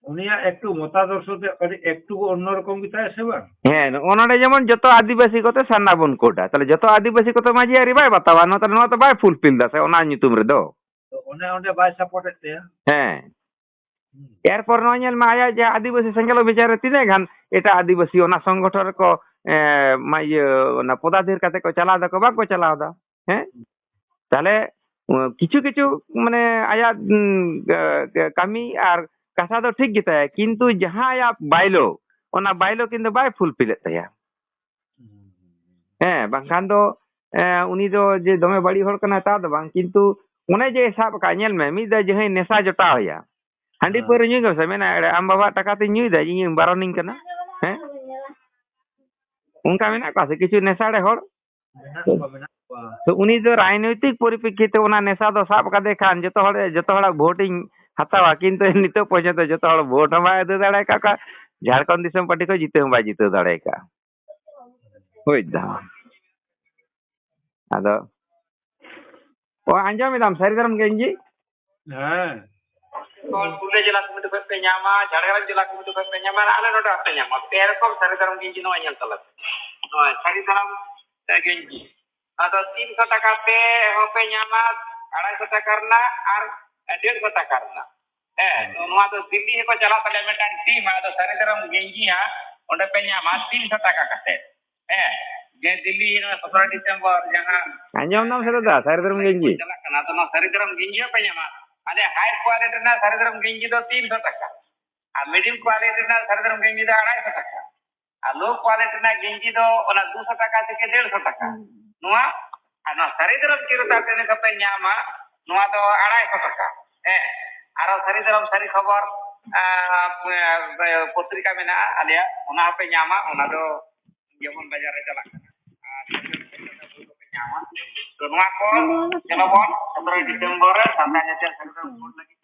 ᱩᱱᱤᱭᱟᱜ ᱮᱠᱴᱩ ᱢᱚᱛᱟᱫᱚᱨᱥᱚ ᱛᱮ ᱠᱟᱹᱴᱤᱡ ᱮᱠᱴᱩ ᱚᱱᱱᱚᱨᱚᱠᱚᱢ ᱜᱮᱛᱟᱭᱟ ᱥᱮ ᱵᱟᱝ? ᱦᱮᱸ, ᱱᱚᱜᱼᱚ ᱱᱚᱰᱮ ᱡᱮᱢᱚᱱ ᱡᱚᱛᱚ ᱟᱹᱫᱤᱵᱟᱹᱥᱤ ᱠᱚᱛᱮ ᱥᱟᱨᱱᱟ ᱵᱚᱱ ᱠᱳᱰᱟ, ᱛᱟᱦᱞᱮ ᱡᱚᱛᱚ ᱟᱹᱫᱤᱵᱟᱹᱥᱤ ᱠᱚᱛᱮ ᱢᱟᱹᱡᱷᱤ ᱟᱹᱨᱤ ᱵᱟᱭ ᱵᱟᱛᱟᱣᱟ, ᱱᱚᱣᱟ ᱛᱟᱦᱞᱮ ᱱᱚᱣᱟ ᱛᱚ ᱵᱟᱭ ᱯᱷᱩᱞᱯᱷᱤᱞ ᱫᱟ ᱥᱮ ᱚᱱᱟ ᱧᱩᱛᱩᱢ ᱨᱮᱫᱚ᱾ ᱛᱚ ᱚᱱᱮ ᱚᱸᱰᱮ ᱵᱟᱭ ᱥᱟᱯᱳᱨᱴ ᱮᱫ ᱛᱟᱭᱟ᱾ ᱦᱮᱸ᱾ ᱦᱩᱸ᱾ ᱮᱨᱯᱚᱨ ᱱᱚᱣᱟ ᱧᱮᱞ ᱢᱮ, ᱟᱭᱟᱜ ᱡᱮ ᱟᱹᱫᱤᱵᱟᱹᱥᱤ ᱥᱮᱸᱜᱮᱞ ᱚᱵᱷᱤᱡᱟᱱ ᱨᱮ ᱛᱤᱱᱟᱹᱜ ᱜᱟᱱ ᱮᱴᱟᱜ ᱟᱹᱫᱤᱵᱟᱹᱥᱤ ᱚᱱᱟ ᱥᱚᱝᱜᱚᱴᱷᱚᱱ ᱨᱮᱠᱚ, ᱮ, ᱢᱟ, ᱤᱭᱟᱹ, ᱚᱱᱟ ᱯᱚᱫᱟᱫᱷᱤᱨ ᱠᱟᱛᱮ ᱠᱚ ᱪᱟᱞᱟᱣ ᱫᱟᱠᱚ, ᱵᱟᱝ ᱠᱚ ᱪᱟᱞᱟᱣ ᱫᱟ? ᱦᱮᱸ? ᱛᱟᱦᱞᱮ, ᱩ, ᱠᱤᱪᱷᱩ ᱠᱤᱪᱷᱩ, ᱢᱟᱱᱮ, ᱟᱭᱟᱜ, ᱩᱢ, ᱮ, ᱮ, ᱠᱟᱹᱢᱤ ᱟᱨ ᱠᱟᱛᱷᱟ ᱫᱚ ᱴᱷᱤᱠ ᱜᱮᱛᱟᱭᱟ, ᱠᱤᱱᱛᱩ ᱡᱟᱦᱟᱸ ᱟᱭᱟᱜ ᱵᱟᱭᱞᱳ, ᱚᱱᱟ ᱵᱟᱭᱞᱳ ᱠᱤᱱᱛᱩ ᱵᱟᱭ ᱯᱷᱩᱞᱯᱷᱤᱞᱮᱫ ᱛᱟᱭᱟ᱾ ᱦᱮᱸ, ᱵᱟᱝᱠᱷᱟᱱ ᱫᱚ, ᱮ, ᱩᱱᱤ ᱫᱚ ᱡᱮ ᱫᱚᱢᱮ ᱵᱟᱹᱲᱤᱡ ᱦᱚᱲ ᱠᱟᱱᱟᱭ, ᱛᱟ ᱫᱚ ᱵᱟᱝ, ᱠᱤᱱᱛᱩ ᱚᱱᱮ ᱡᱮ ᱥᱟᱵ ᱟᱠᱟᱫ, ᱧᱮᱞ ᱢᱮ, ᱢᱤᱫ ᱫᱷᱟᱣ ᱡᱟᱦᱟᱸᱭ ᱱᱮᱥᱟ ᱡᱚᱴᱟᱣ ᱮᱭᱟ, ᱦᱟᱺᱰᱤ ᱦᱮᱸ᱾ ᱯᱟᱹᱣᱨᱟᱹ ᱧᱩᱭ ᱠᱟᱱᱟ ᱥᱮ, ᱢᱮᱱᱟ ᱮᱲᱮ, "ᱟᱢ ᱵᱟᱵᱟᱣᱟᱜ ᱴᱟᱠᱟ ᱛᱮᱧ ᱧᱩᱭᱮᱫᱟ, ᱤᱧᱮᱢ ᱵᱟᱨᱚᱱᱤᱧ ᱠᱟᱱᱟ?" ᱦᱮᱸ? ᱚᱱᱠᱟ ᱢᱮᱱᱟᱜ ᱠᱚᱣᱟ ᱥᱮ ᱠᱤᱪᱷᱩ ᱱᱮᱥᱟᱲᱮ ᱦᱚᱲ? ᱢᱮᱱᱟᱜ ᱠᱚᱣᱟ, ᱢᱮᱱᱟᱜ ᱠᱚᱣᱟ᱾ ᱛᱚ ᱩᱱᱤ ᱫᱚ ᱨᱟᱡᱽᱱᱳᱭᱛᱤᱠ ᱯᱚᱨᱤᱯᱮᱠᱠᱷᱤ ᱛᱮ ᱚᱱᱟ ᱱᱮᱥᱟ ᱫᱚ ᱥᱟᱵ ᱠᱟᱫᱮ ᱠᱷᱟᱱ ᱡᱚᱛᱚ ᱦᱚᱲ, ᱡᱚᱛᱚ ᱦᱚᱲᱟᱜ ᱵᱷᱳᱴ ᱤᱧ ᱦᱟᱛᱟᱣᱟ, ᱠᱤᱱᱛᱩ ᱱᱤᱛᱚᱜ ᱯᱚᱨᱡᱚᱱᱛᱚ ᱡᱚᱛᱚ ᱦᱚᱲ ᱵᱷᱳᱴ ᱦᱚᱸ ᱵᱟᱭ ᱟᱹᱫᱟᱹᱭ ᱫᱟᱲᱮ ᱟᱠᱟᱫ ᱠᱚᱣᱟ, ᱡᱷᱟᱲᱠᱷᱚᱸᱰ ᱫᱤᱥᱚᱢ ᱯᱟᱨᱴᱤ ᱠᱷᱚᱱ ᱡᱤᱛᱟᱹᱣ ᱦᱚᱸ ᱵᱟᱭ ᱡᱤᱛᱟᱹᱣ ᱫᱟᱲᱮ ᱟᱠᱟᱫᱼᱟ᱾ ᱵᱩᱡᱽ ᱫᱟᱢ? ᱟᱫᱚ, ᱚ, ᱟᱸᱡᱚᱢ ᱮᱫᱟᱢ ᱥᱟᱹᱨᱤ ᱫᱷᱚᱨᱚᱢ ᱜᱮᱧᱡᱤ? ᱦᱮᱸ᱾ ᱯᱩᱨᱩᱞᱤᱭᱟᱹ ᱡᱮᱞᱟ ᱠᱚᱢᱤᱴᱤ ᱠᱷᱚᱱ ᱯᱮ ᱧᱟᱢᱟ, ᱡᱷᱟᱲᱜᱨᱟᱢ ᱡᱮᱞᱟ ᱠᱚᱢᱤᱴᱤ ᱠᱷᱚᱱ ᱯᱮ ᱧᱟᱢᱟ, ᱟᱨ ᱟᱞᱮ ᱱᱚᱰᱮ ᱦᱚᱸᱯᱮ ᱧᱟᱢᱟ᱾ ᱯᱮ ᱨᱚᱠᱚᱢ ᱥᱟᱹᱨᱤ ᱫᱷᱚᱨᱚᱢ ᱜᱮᱧᱡᱤ ᱱᱚᱣᱟ ᱧᱮᱞ ᱛᱟᱞᱮ ᱯᱮ᱾ ᱱᱚᱣᱟ ᱥᱟᱹᱨᱤ ᱫᱷᱚᱨᱚᱢ ᱜᱮᱧᱡᱤ, ᱟᱫᱚ ᱛᱤᱱᱥᱚ ᱴᱟᱠᱟ ᱛᱮ ᱦᱚᱸᱯᱮ ᱧᱟᱢᱟ, ᱟᱲᱟᱭᱥᱚ ᱴᱟᱠᱟ ᱨᱮᱱᱟᱜ ᱟᱨ ᱰᱮᱲᱥᱚ ᱴᱟᱠᱟ ᱨᱮᱱᱟᱜ᱾ ᱦᱮᱸ, ᱱᱚᱣᱟ ᱫᱚ ᱫᱤᱞᱞᱤ ᱦᱚᱸᱠᱚ ᱪᱟᱞᱟᱜ ᱛᱟᱞᱮᱭᱟ ᱢᱤᱫᱴᱟᱝ ᱴᱤᱢ, ᱟᱫᱚ ᱥᱟᱹᱨᱤ ᱫᱷᱚᱨᱚᱢ ᱜᱮᱧᱡᱤ ᱦᱟᱸᱜ ᱚᱸᱰᱮ ᱯᱮ ᱧᱟᱢᱟ ᱛᱤᱱᱥᱚ ᱴᱟᱠᱟ ᱠᱟᱛᱮ᱾ ᱦᱮᱸ, ᱡᱮ ᱫᱤᱞᱞᱤ ᱱᱚᱣᱟ ᱥᱚᱛᱨᱚ ᱰᱤᱥᱮᱢᱵᱚᱨ ᱡᱟᱦᱟᱸ ᱟᱸᱡᱚᱢ ᱫᱟᱢ ᱥᱮ ᱫᱟᱫᱟ, ᱥᱟᱹᱨᱤ ᱫᱷᱚᱨᱚᱢ ᱜᱮᱧᱡᱤ ᱪᱟᱞᱟᱜ ᱠᱟᱱᱟ, ᱟᱫᱚ ᱱᱚᱣᱟ ᱥᱟᱹᱨᱤ ᱫᱷᱚᱨᱚᱢ ᱜᱮᱧᱡᱤ ᱦᱚᱸᱯᱮ ᱧᱟᱢᱟ᱾ ᱟᱞᱮ ᱦᱟᱭ ᱠᱣᱟᱞᱤᱴᱤ ᱨᱮᱱᱟᱜ ᱥᱟᱹᱨᱤ ᱫᱷᱚᱨᱚᱢ ᱜᱮᱧᱡᱤ ᱫᱚ ᱛᱤᱱᱥᱚ ᱴᱟᱠᱟ, ᱟᱨ ᱢᱤᱰᱤᱭᱟᱢ ᱠᱣᱟᱞᱤᱴᱤ ᱨᱮᱱᱟᱜ ᱥᱟᱹᱨᱤ ᱫᱷᱚᱨᱚᱢ ᱜᱮᱧᱡᱤ ᱫᱚ ᱟᱲᱟᱭᱥᱚ ᱴᱟᱠᱟ, ᱟᱨ ᱞᱳ ᱠᱣᱟᱞᱤᱴᱤ ᱨᱮᱱᱟᱜ ᱜᱮᱧᱡᱤ ᱫᱚ ᱚᱱᱟ ᱫᱩᱥᱚ ᱴᱟᱠᱟ ᱛᱷᱮᱠᱮ ᱰᱮᱲᱥᱚ ᱴᱟᱠᱟ᱾ ᱱᱚᱣᱟ, ᱟᱨ ᱱᱚᱣᱟ ᱥᱟᱹᱨᱤ ᱫᱷᱚᱨᱚᱢ ᱪᱤᱨᱚᱛᱟᱨ ᱴᱨᱮᱱᱤᱝ ᱠᱟᱛᱮ ᱧᱟᱢᱟ, ᱱᱚᱣᱟ ᱫᱚ ᱟᱲᱟᱭᱥᱚ ᱴᱟᱠᱟ᱾ ᱦᱮᱸ, ᱟᱨᱚ ᱥᱟᱹᱨᱤ ᱫᱷᱚᱨᱚᱢ ᱥᱟᱹᱨᱤ ᱠᱷᱚᱵᱚᱨ, ᱟᱸ, ᱯᱚᱛᱨᱤᱠᱟ ᱢᱮᱱᱟᱜᱼᱟ ᱟᱞᱮᱭᱟᱜ, ᱚᱱᱟ ᱦᱚᱸᱯᱮ ᱧᱟᱢᱟ᱾ ᱚᱱᱟ ᱫᱚ ᱡᱮᱢᱚᱱ ᱵᱟᱡᱟᱨ ᱨᱮ ᱪᱟᱞᱟᱜ ᱠᱟᱱᱟ, ᱟᱨ ᱥᱟᱹᱨᱤ ᱫᱷᱚᱨᱚᱢ ᱥᱟᱹᱨᱤ ᱠᱷᱚᱵᱚᱨ ᱯᱮ ᱧᱟᱢᱟ᱾ ᱛᱚ ᱱᱚᱣᱟ ᱠᱚ ᱪᱚᱞᱚ ᱵᱚᱱ ᱥᱚᱛᱨᱚ ᱰᱤᱥᱮᱢᱵᱚᱨ ᱨᱮ ᱥᱟᱱᱛᱟᱲ ᱡᱟᱹᱛᱤᱭᱟᱜ ᱥᱟᱹᱨᱤ ᱫᱷᱚᱨᱚᱢ ᱵᱷᱳᱴ ᱞᱟᱹᱜᱤᱫ